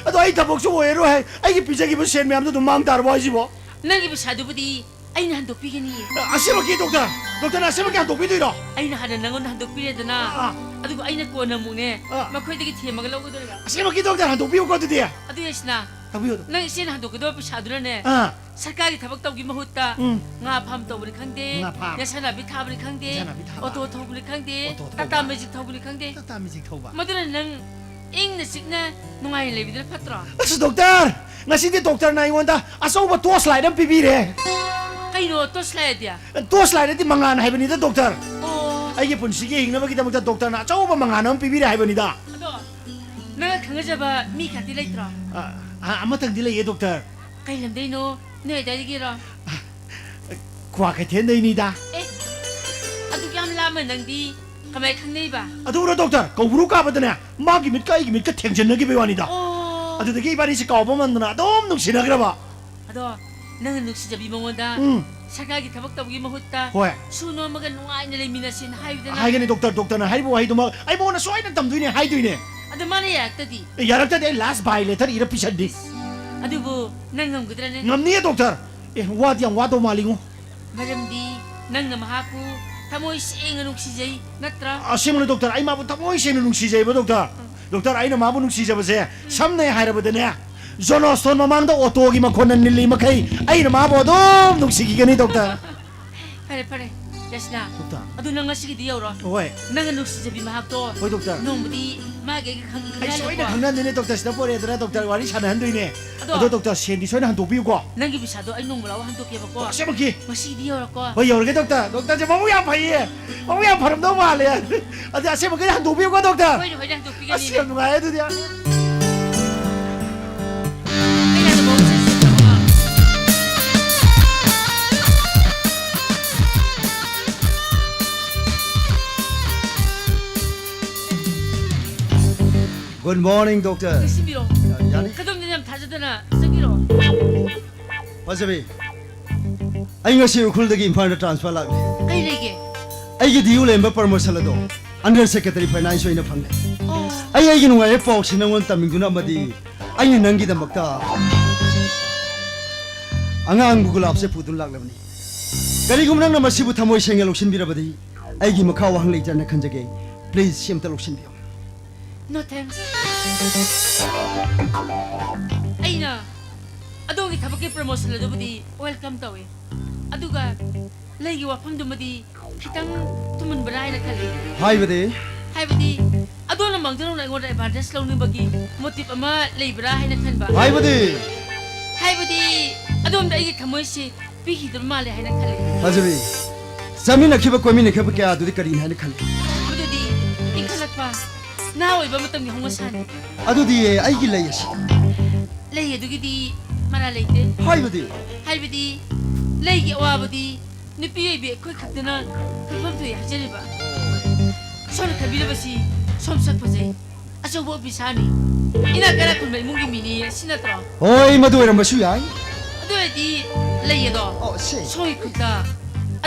ꯑꯗꯣ ꯑꯩ ꯊꯕꯛꯁꯨ ꯑꯣꯏꯔꯔꯣꯏ ꯍꯥꯏ, ꯑꯩꯒꯤ ꯄꯤꯖꯈꯤꯕ ꯁꯦꯟ ꯃꯌꯥꯝꯗꯣ ꯑꯗꯨꯝ ꯃꯥꯡ ꯇꯥꯔꯕꯣ ꯍꯥꯏꯁꯤꯕꯣ? ꯅꯪꯒꯤ ꯄꯩꯁꯥꯗꯨꯕꯨꯗꯤ ꯑꯩꯅ ꯍꯟꯗꯣꯛꯄꯤꯒꯅꯤꯌꯦ꯫ ꯑꯁꯦꯡꯕꯒꯤ ꯗꯣꯛꯇꯔ, ꯗꯣꯛꯇꯔꯅ ꯑꯁꯦꯡꯕꯒꯤ ꯍꯟꯗꯣꯛꯄꯤꯗꯣꯏꯔꯣ? ꯑꯩꯅ ꯍꯥꯟꯅ ꯅꯪꯉꯣꯟꯗ ꯍꯟꯗꯣꯛꯄꯤꯔꯦꯗꯅ, ꯑꯥ꯫ ꯑꯗꯨꯒ ꯑꯩꯅ ꯀꯣꯟꯅ ꯑꯃꯨꯛꯅꯦ, ꯑꯥ꯫ ꯃꯈꯣꯏꯗꯒꯤ ꯊꯦꯝꯃꯒ ꯂꯧꯒꯗꯣꯏꯕ꯫ ꯑꯁꯦꯡꯕꯒꯤ ꯗꯣꯛꯇꯔ, ꯍꯟꯗꯣꯛꯄꯤꯌꯨꯀꯣ ꯑꯗꯨꯗꯤ꯫ ꯑꯗꯨ ꯌꯥꯏꯁꯅꯥ, ꯇꯧꯕꯤꯌꯨ, ꯇꯧꯕꯤꯌꯨ꯫ ꯅꯪ ꯏꯆꯦꯅ ꯍꯟꯗꯣꯛꯀꯗꯕ ꯄꯩꯁꯥꯗꯨꯅꯅꯦ, ꯑꯥ꯫ ꯁꯔꯀꯥꯔꯒꯤ ꯊꯕꯛ ꯇꯧꯕꯒꯤ ꯃꯍꯨꯠꯇ ꯎꯝ꯫ ꯉꯥ ꯐꯥꯝ ꯇꯧꯕꯅꯤ ꯈꯪꯗꯦ, ꯉꯥ ꯐꯥꯝ꯫ ꯌꯦꯟꯁꯥ ꯅꯥꯄꯤ ꯊꯥꯕꯅꯤ ꯈꯪꯗꯦ, ꯌꯦꯟꯁꯥ ꯅꯥꯄꯤ ꯊꯥꯕ꯫ ꯑꯣꯇꯣ ꯊꯧꯕꯅꯤ ꯈꯪꯗꯦ, ꯑꯣꯇꯣ ꯊꯧꯕ꯫ ꯇꯥꯇꯥ ꯃꯦꯖꯤꯛ ꯊꯧꯕꯅꯤ ꯈꯪꯗꯦ꯫ ꯇꯥꯇꯥ ꯃꯦꯖꯤꯛ ꯊꯧꯕ꯫ ꯃꯗꯨꯅ ꯅꯪ ꯏꯪꯅ ꯆꯤꯛꯅ ꯅꯨꯡꯉꯥꯏꯅ ꯂꯩꯕꯗꯨꯅ ꯐꯠꯇ꯭ꯔꯣ? ꯑꯁ, ꯗꯣꯛꯇꯔ, ꯉꯁꯤꯗꯤ ꯗꯣꯛꯇꯔꯅ ꯑꯩꯉꯣꯟꯗ ꯑꯆꯧꯕ torch light ꯑꯃ ꯄꯤꯕꯤꯔꯦ꯫ ꯀꯩꯅꯣ torch light ꯍꯥꯏꯗꯤ? Torch light ꯍꯥꯏꯗꯤ ꯃꯉꯥꯜ ꯍꯥꯏꯕꯅꯤꯗ, ꯗꯣꯛꯇꯔ꯫ ꯑꯣ꯫ ꯑꯩꯒꯤ ꯄꯨꯟꯁꯤꯒꯤ ꯍꯤꯡꯅꯕꯒꯤꯗꯃꯛꯇ ꯗꯣꯛꯇꯔꯅ ꯑꯆꯧꯕ ꯃꯉꯥꯜ ꯑꯃ ꯄꯤꯕꯤꯔꯦ ꯍꯥꯏꯕꯅꯤꯗ꯫ ꯑꯗꯣ, ꯅꯪꯅ ꯈꯪꯅꯖꯕ ꯃꯤ ꯈꯛꯇꯤ ꯂꯩꯇ꯭ꯔꯣ? ꯑ, ꯑ, ꯑꯃꯇꯪꯗꯤ ꯂꯩꯌꯦ, ꯗꯣꯛꯇꯔ꯫ ꯀꯩ ꯂꯝꯗꯩꯅꯣ? ꯅꯣꯏ ꯑꯗꯥꯏꯗꯒꯤꯔꯣ? ꯀ꯭ꯋꯥ ꯀꯩꯊꯦꯜꯗꯩꯅꯤꯗ꯫ ꯑꯦ, ꯑꯗꯨꯛ ꯌꯥꯝ ꯂꯥꯞꯅ ꯅꯪꯗꯤ ꯀꯃꯥꯏ ꯈꯪꯅꯩꯕ? ꯑꯗꯨꯔꯣ ꯗꯣꯛꯇꯔ, ꯀꯧꯕ꯭ꯔꯨ ꯀꯥꯕꯗꯅꯦ, ꯃꯥꯒꯤ ꯃꯤꯠꯀ ꯑꯩꯒꯤ ꯃꯤꯠꯀ ꯊꯦꯡꯖꯤꯟꯅꯈꯤꯕꯩ ꯋꯥꯅꯤꯗ꯫ ꯑꯣ꯫ ꯑꯗꯨꯗꯒꯤ ꯏꯕꯥꯅꯤꯁꯦ ꯀꯥꯎꯕ ꯉꯝꯗꯅ ꯑꯗꯨꯝ ꯅꯨꯡꯁꯤꯅꯈ꯭ꯔꯕ꯫ ꯑꯗꯣ ꯅꯪꯅ ꯅꯨꯡꯁꯤꯖꯕꯤ ꯃꯉꯣꯟꯗ ꯎꯝ꯫ ꯁꯔꯀꯥꯔꯒꯤ ꯊꯕꯛ ꯇꯧꯕꯒꯤ ꯃꯍꯨꯠꯇ ꯍꯣꯏ꯫ ꯁꯨ ꯅꯣꯝꯃꯒ ꯅꯨꯡꯉꯥꯏꯅ ꯂꯩꯃꯤꯟꯅꯁꯦꯅ ꯍꯥꯏꯌꯨꯗꯅ꯫ ꯍꯥꯏꯒꯅꯤ ꯗꯣꯛꯇꯔ, ꯗꯣꯛꯇꯔꯅ ꯍꯥꯏꯔꯤꯕ ꯋꯥꯍꯩꯗꯨꯃꯛ ꯑꯩ ꯃꯉꯣꯟꯗ ꯁꯣꯏꯗꯅ ꯇꯝꯗꯣꯏꯅꯦ, ꯍꯥꯏꯗꯣꯏꯅꯦ꯫ ꯑꯗꯣ ꯃꯥꯅ ꯌꯥꯔꯛꯇꯗꯤ? ꯑꯦ, ꯌꯥꯔꯛꯇꯗꯤ ꯑꯩ last bye letter ꯏꯔ ꯄꯤꯁꯟꯅꯤ꯫ ꯑꯗꯨꯕꯨ ꯅꯪ ꯉꯝꯒꯗ꯭ꯔꯅꯦ? ꯉꯝꯅꯤꯌꯦ ꯗꯣꯛꯇꯔ꯫ ꯑꯦ, ꯋꯥꯗꯤ ꯌꯥꯝ ꯋꯥꯗꯧ ꯃꯥꯜꯂꯤꯉꯣ꯫ ꯃꯔꯝꯗꯤ ꯅꯪꯅ ꯃꯍꯥꯛꯄꯨ ꯊꯃꯣꯏ ꯁꯦꯡꯅ ꯅꯨꯡꯁꯤꯖꯩ, ꯅꯠꯇ꯭ꯔꯥ? ꯑꯁꯦꯡꯕꯅꯤ ꯗꯣꯛꯇꯔ, ꯑꯩ ꯃꯥꯕꯨ ꯊꯃꯣꯏ ꯁꯦꯡꯅ ꯅꯨꯡꯁꯤꯖꯩꯕ ꯗꯣꯛꯇꯔ꯫ ꯗꯣꯛꯇꯔ, ꯑꯩꯅ ꯃꯥꯕꯨ ꯅꯨꯡꯁꯤꯖꯕꯁꯦ ꯁꯝꯅ ꯍꯥꯏꯔꯕꯗꯅꯦ, ꯖꯣꯟ ꯁ꯭ꯇꯣꯟ ꯃꯃꯥꯡꯗ ꯑꯣꯇꯣꯒꯤ ꯃꯈꯣꯟꯅ ꯅꯤꯜꯂꯤ ꯃꯈꯩ ꯑꯩꯅ ꯃꯥꯕꯨ ꯑꯗꯨꯝ ꯅꯨꯡꯁꯤꯈꯤꯒꯅꯤ ꯗꯣꯛꯇꯔ꯫ ꯐꯔꯦ, ꯐꯔꯦ꯫ ꯀ꯭ꯔꯤꯁꯅ, ꯗꯣꯛꯇꯔ꯫ ꯑꯗꯨ ꯅꯪ ꯉꯁꯤꯒꯤꯗꯤ ꯌꯧꯔꯣ꯫ ꯍꯣꯏ꯫ ꯅꯪꯒ ꯅꯨꯡꯁꯤꯖꯕꯤ ꯃꯍꯥꯛꯇꯣ ꯍꯣꯏ, ꯗꯣꯛꯇꯔ꯫ ꯅꯣꯡꯃꯗꯤ ꯃꯥꯒꯤ ꯑꯩꯒ ꯈꯪ-, ꯑꯩ ꯁꯣꯏꯗꯅ ꯈꯪꯅꯍꯜꯂꯨꯀꯣ꯫ ꯈꯪꯅꯍꯟꯗꯣꯏꯅꯦ, ꯗꯣꯛꯇꯔ꯫ ꯁꯤꯗ ꯄꯣꯔꯛꯑꯦꯗꯅ, ꯗꯣꯛꯇꯔ, ꯋꯥꯔꯤ ꯁꯥꯟꯅꯍꯟꯗꯣꯏꯅꯦ꯫ ꯑꯗꯣ ꯑꯗꯣ, ꯗꯣꯛꯇꯔ, ꯁꯦꯟꯗꯤ ꯁꯣꯏꯗꯅ ꯍꯟꯗꯣꯛꯄꯤꯌꯨꯀꯣ꯫ ꯅꯪꯒꯤ ꯄꯩꯁꯥꯗꯣ ꯑꯩ ꯅꯣꯡꯃ ꯂꯥꯛꯑꯣ ꯍꯟꯗꯣꯛꯀꯦꯕꯀꯣ꯫ ꯑꯁꯦꯡꯕꯒꯤ? ꯉꯁꯤꯗꯤ ꯌꯧꯔꯛꯀꯣ꯫ ꯍꯣꯏ, ꯌꯧꯔꯒꯦ, ꯗꯣꯛꯇꯔ꯫ ꯗꯣꯛꯇꯔꯁꯦ ꯃꯕꯨꯛ ꯌꯥꯝ ꯐꯩꯌꯦ꯫ ꯃꯕꯨꯛ ꯌꯥꯝ ꯐꯔꯝꯗꯧ ꯃꯥꯜꯂꯦ꯫ ꯑꯗꯨ ꯑꯁꯦꯡꯕꯒꯤ ꯍꯟꯗꯣꯛꯄꯤꯌꯨꯀꯣ, ꯗꯣꯛꯇꯔ꯫ ꯍꯣꯏꯅꯦ, ꯍꯣꯏꯅꯦ, ꯍꯟꯗꯣꯛꯄꯤꯒꯦ꯫ ꯑꯁ, ꯌꯥꯝ ꯅꯨꯡꯉꯥꯏ ꯑꯗꯨꯗꯤ꯫ Good morning, doctor. ꯆꯪꯁꯤꯟꯕꯤꯔꯣ꯫ ꯌꯥꯅꯤ? ꯀꯗꯣꯝꯗ ꯌꯥꯝ ꯊꯥꯖꯗꯅ ꯆꯪꯕꯤꯔꯣ꯫ ꯐꯖꯕꯤ, ꯑꯩ ꯉꯁꯤ ꯎꯈ꯭ꯔꯨꯜꯗꯒꯤ ꯏꯝꯐꯥꯜꯗ transfer ꯂꯥꯛꯂꯦ꯫ ꯀꯩ ꯂꯩꯒꯦ? ꯑꯩꯒꯤ due ꯂꯩꯔꯝꯕ promotion ꯑꯗꯣ under secretary finance ꯑꯣꯏꯅ ꯐꯪꯂꯦ꯫ ꯑꯣ꯫ ꯑꯩ ꯑꯩꯒꯤ ꯅꯨꯡꯉꯥꯏꯕ ꯄꯥꯎꯁꯤ ꯅꯪꯉꯣꯟꯗ ꯇꯝꯅꯤꯡꯗꯨꯅ ꯑꯃꯗꯤ ꯑꯩꯅ ꯅꯪꯒꯤꯗꯃꯛꯇ ꯑꯉꯥꯡꯕ ꯒꯨꯂꯥꯞꯁꯦ ꯄꯨꯗꯨꯅ ꯂꯥꯛꯂꯕꯅꯤ꯫ ꯀꯔꯤꯒꯨꯝꯕ ꯅꯪꯅ ꯃꯁꯤꯕꯨ ꯊꯃꯣꯏ ꯁꯦꯡꯅ ꯂꯧꯁꯤꯟꯕꯤꯔꯕꯗꯤ ꯑꯩꯒꯤ ꯃꯈꯥ ꯋꯥꯍꯪ ꯂꯩꯇ꯭ꯔꯅ ꯈꯟꯖꯒꯦ꯫ Please, ꯁꯤ ꯑꯝꯇ ꯂꯧꯁꯤꯟꯕꯤꯌꯨ꯫ No thanks. ꯑꯩꯅ ꯑꯗꯣꯝꯒꯤ ꯊꯕꯛꯀꯤ promotion ꯑꯗꯨꯕꯨꯗꯤ welcome ꯇꯧꯏ, ꯑꯗꯨꯒ ꯂꯩꯒꯤ ꯋꯥꯐꯝꯗꯨꯃꯗꯤ ꯈꯤꯇꯪ ꯊꯨꯃꯟꯕ꯭ꯔꯥ ꯍꯥꯏꯅ ꯈꯜꯂꯤ꯫ ꯍꯥꯏꯕꯗꯤ? ꯍꯥꯏꯕꯗꯤ, ꯑꯗꯣꯝꯅ ꯃꯥꯡꯖꯧꯅꯅ ꯑꯩꯉꯣꯟꯗ advantage ꯂꯧꯅꯤꯡꯕꯒꯤ motive ꯑꯃ ꯂꯩꯕ꯭ꯔꯥ ꯍꯥꯏꯅ ꯈꯟꯕ꯫ ꯍꯥꯏꯕꯗꯤ? ꯍꯥꯏꯕꯗꯤ, ꯑꯗꯣꯝꯗ ꯑꯩꯒꯤ ꯊꯃꯣꯏꯁꯤ ꯄꯤꯈꯤꯗꯕ ꯃꯥꯜꯂꯦ ꯍꯥꯏꯅ ꯈꯜꯂꯤ꯫ ꯐꯖꯕꯤ, ꯆꯥꯃꯤꯟꯅꯈꯤꯕ ꯀꯣꯏꯃꯤꯟꯅꯈꯤꯕ ꯀꯌꯥꯗꯨꯗꯤ ꯀꯔꯤꯅꯤ ꯍꯥꯏꯅ ꯈꯜꯂꯤ? ꯃꯗꯨꯗꯤ ꯏꯟꯈꯠꯂꯛꯄ ꯅꯍꯥ ꯑꯣꯏꯕ ꯃꯇꯝꯒꯤ ꯍꯧꯅꯁꯥꯅꯤ꯫ ꯑꯗꯨꯗꯤ ꯑꯩꯒꯤ ꯂꯩ ꯑꯁꯤ? ꯂꯩ ꯑꯗꯨꯒꯤꯗꯤ ꯃꯔꯥ ꯂꯩꯇꯦ꯫ ꯍꯥꯏꯕꯗꯤ? ꯍꯥꯏꯕꯗꯤ, ꯂꯩꯒꯤ ꯑꯋꯥꯕꯗꯤ ꯅꯨꯄꯤ ꯑꯣꯏꯕꯤ ꯑꯩꯈꯣꯏ ꯈꯛꯇꯅ ꯈꯪꯐꯝ ꯊꯣꯛꯏ ꯍꯥꯏꯖꯔꯤꯕ꯫ ꯁꯣꯝꯅ ꯈꯟꯕꯤꯔꯕꯁꯤ ꯁꯣꯝ ꯁꯛ ꯐꯖꯩ, ꯑꯆꯧꯕ officerꯅꯤ, ꯏꯅꯥꯛ ꯀꯩꯔꯥꯛ ꯈꯨꯟꯕ ꯏꯃꯨꯡꯒꯤ ꯃꯤꯅꯤ, ꯑꯁꯤ ꯅꯠꯇ꯭ꯔꯣ? ꯍꯣꯏ, ꯃꯗꯨ ꯑꯣꯏꯔꯝꯕꯁꯨ ꯌꯥꯏ꯫ ꯑꯗꯨ ꯑꯣꯏꯔꯗꯤ ꯂꯩ ꯑꯗꯣ ꯑꯣ, ꯁꯤ꯫ ꯁꯣꯝꯒꯤ ꯈꯨꯠꯇ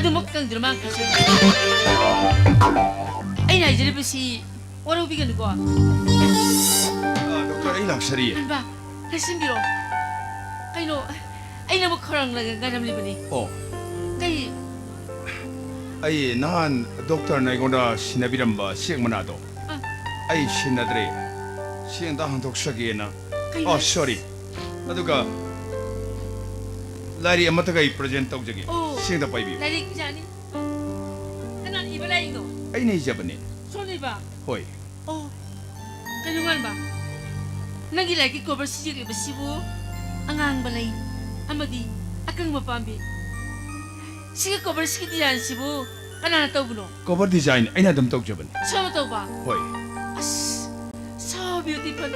ꯑꯗꯨꯃꯛ ꯀꯪꯗꯨꯅ ꯃꯥꯡꯈ꯭ꯔꯁꯨ, ꯑꯩꯅ ꯍꯥꯏꯖꯔꯤꯕꯁꯤ ꯋꯥꯔꯧꯕꯤꯒꯅꯨꯀꯣ꯫ ꯑ, ꯗꯣꯛꯇꯔ, ꯑꯩ ꯂꯥꯛꯆꯔꯤꯌꯦ꯫ ꯍꯟꯕ, ꯂꯩꯁꯤꯟꯕꯤꯔꯣ꯫ ꯀꯩꯅꯣ, ꯑꯩ ꯅꯪꯕꯨ ꯈꯧꯔꯥꯡꯅ ꯉꯥꯏꯔꯝꯂꯤꯕꯅꯤ꯫ ꯑꯣ꯫ ꯀꯩ? ꯑꯩ ꯅꯍꯥꯟ ꯗꯣꯛꯇꯔꯅ ꯑꯩꯉꯣꯟꯗ ꯁꯤꯟꯅꯕꯤꯔꯝꯕ ꯆꯦꯛ ꯃꯅꯥꯗꯣ ꯑ꯫ ꯑꯩ ꯁꯤꯟꯅꯗ꯭ꯔꯦ꯫ ꯁꯤ ꯑꯝꯇ ꯍꯟꯗꯣꯛꯆꯒꯦꯅ꯫ ꯀꯩꯅꯣ? ꯑꯣ, sorry꯫ ꯑꯗꯨꯒ ꯂꯥꯏꯔꯤꯛ ꯑꯃꯠꯇꯒ ꯑꯩ present ꯇꯧꯖꯒꯦ꯫ ꯑꯣ꯫ ꯁꯤ ꯑꯝꯇ ꯄꯥꯏꯕꯤꯌꯨ꯫ ꯂꯥꯏꯔꯤꯛ ꯌꯥꯅꯤ? ꯀꯅꯥꯅ ꯏꯕ ꯂꯥꯏꯔꯤꯛꯅꯣ? ꯑꯩꯅ ꯏꯖꯕꯅꯦ꯫ ꯁꯣꯝꯅ ꯏꯕ? ꯍꯣꯏ꯫ ꯑꯣ, ꯀꯩꯅꯣ ꯉꯥꯟꯕ, ꯅꯪꯒꯤ ꯂꯥꯏꯔꯤꯛꯀꯤ ꯀꯣꯕꯔꯁꯤ ꯌꯦꯛꯂꯤꯕꯁꯤꯕꯨ ꯑꯉꯥꯡꯕ ꯂꯩ ꯑꯃꯗꯤ ꯑꯀꯪꯕ ꯄꯥꯝꯕꯤ꯫ ꯁꯤꯒꯤ ꯀꯣꯕꯔꯁꯤꯒꯤ ꯗꯤꯖꯥꯏꯟꯁꯤꯕꯨ ꯀꯅꯥꯅ ꯇꯧꯕꯅꯣ? ꯀꯣꯕꯔ ꯗꯤꯖꯥꯏꯟ ꯑꯩꯅ ꯑꯗꯨꯝ ꯇꯧꯖꯕꯅꯤ꯫ ꯁꯣꯝꯅ ꯇꯧꯕ? ꯍꯣꯏ꯫ ꯑꯁ, so beautiful꯫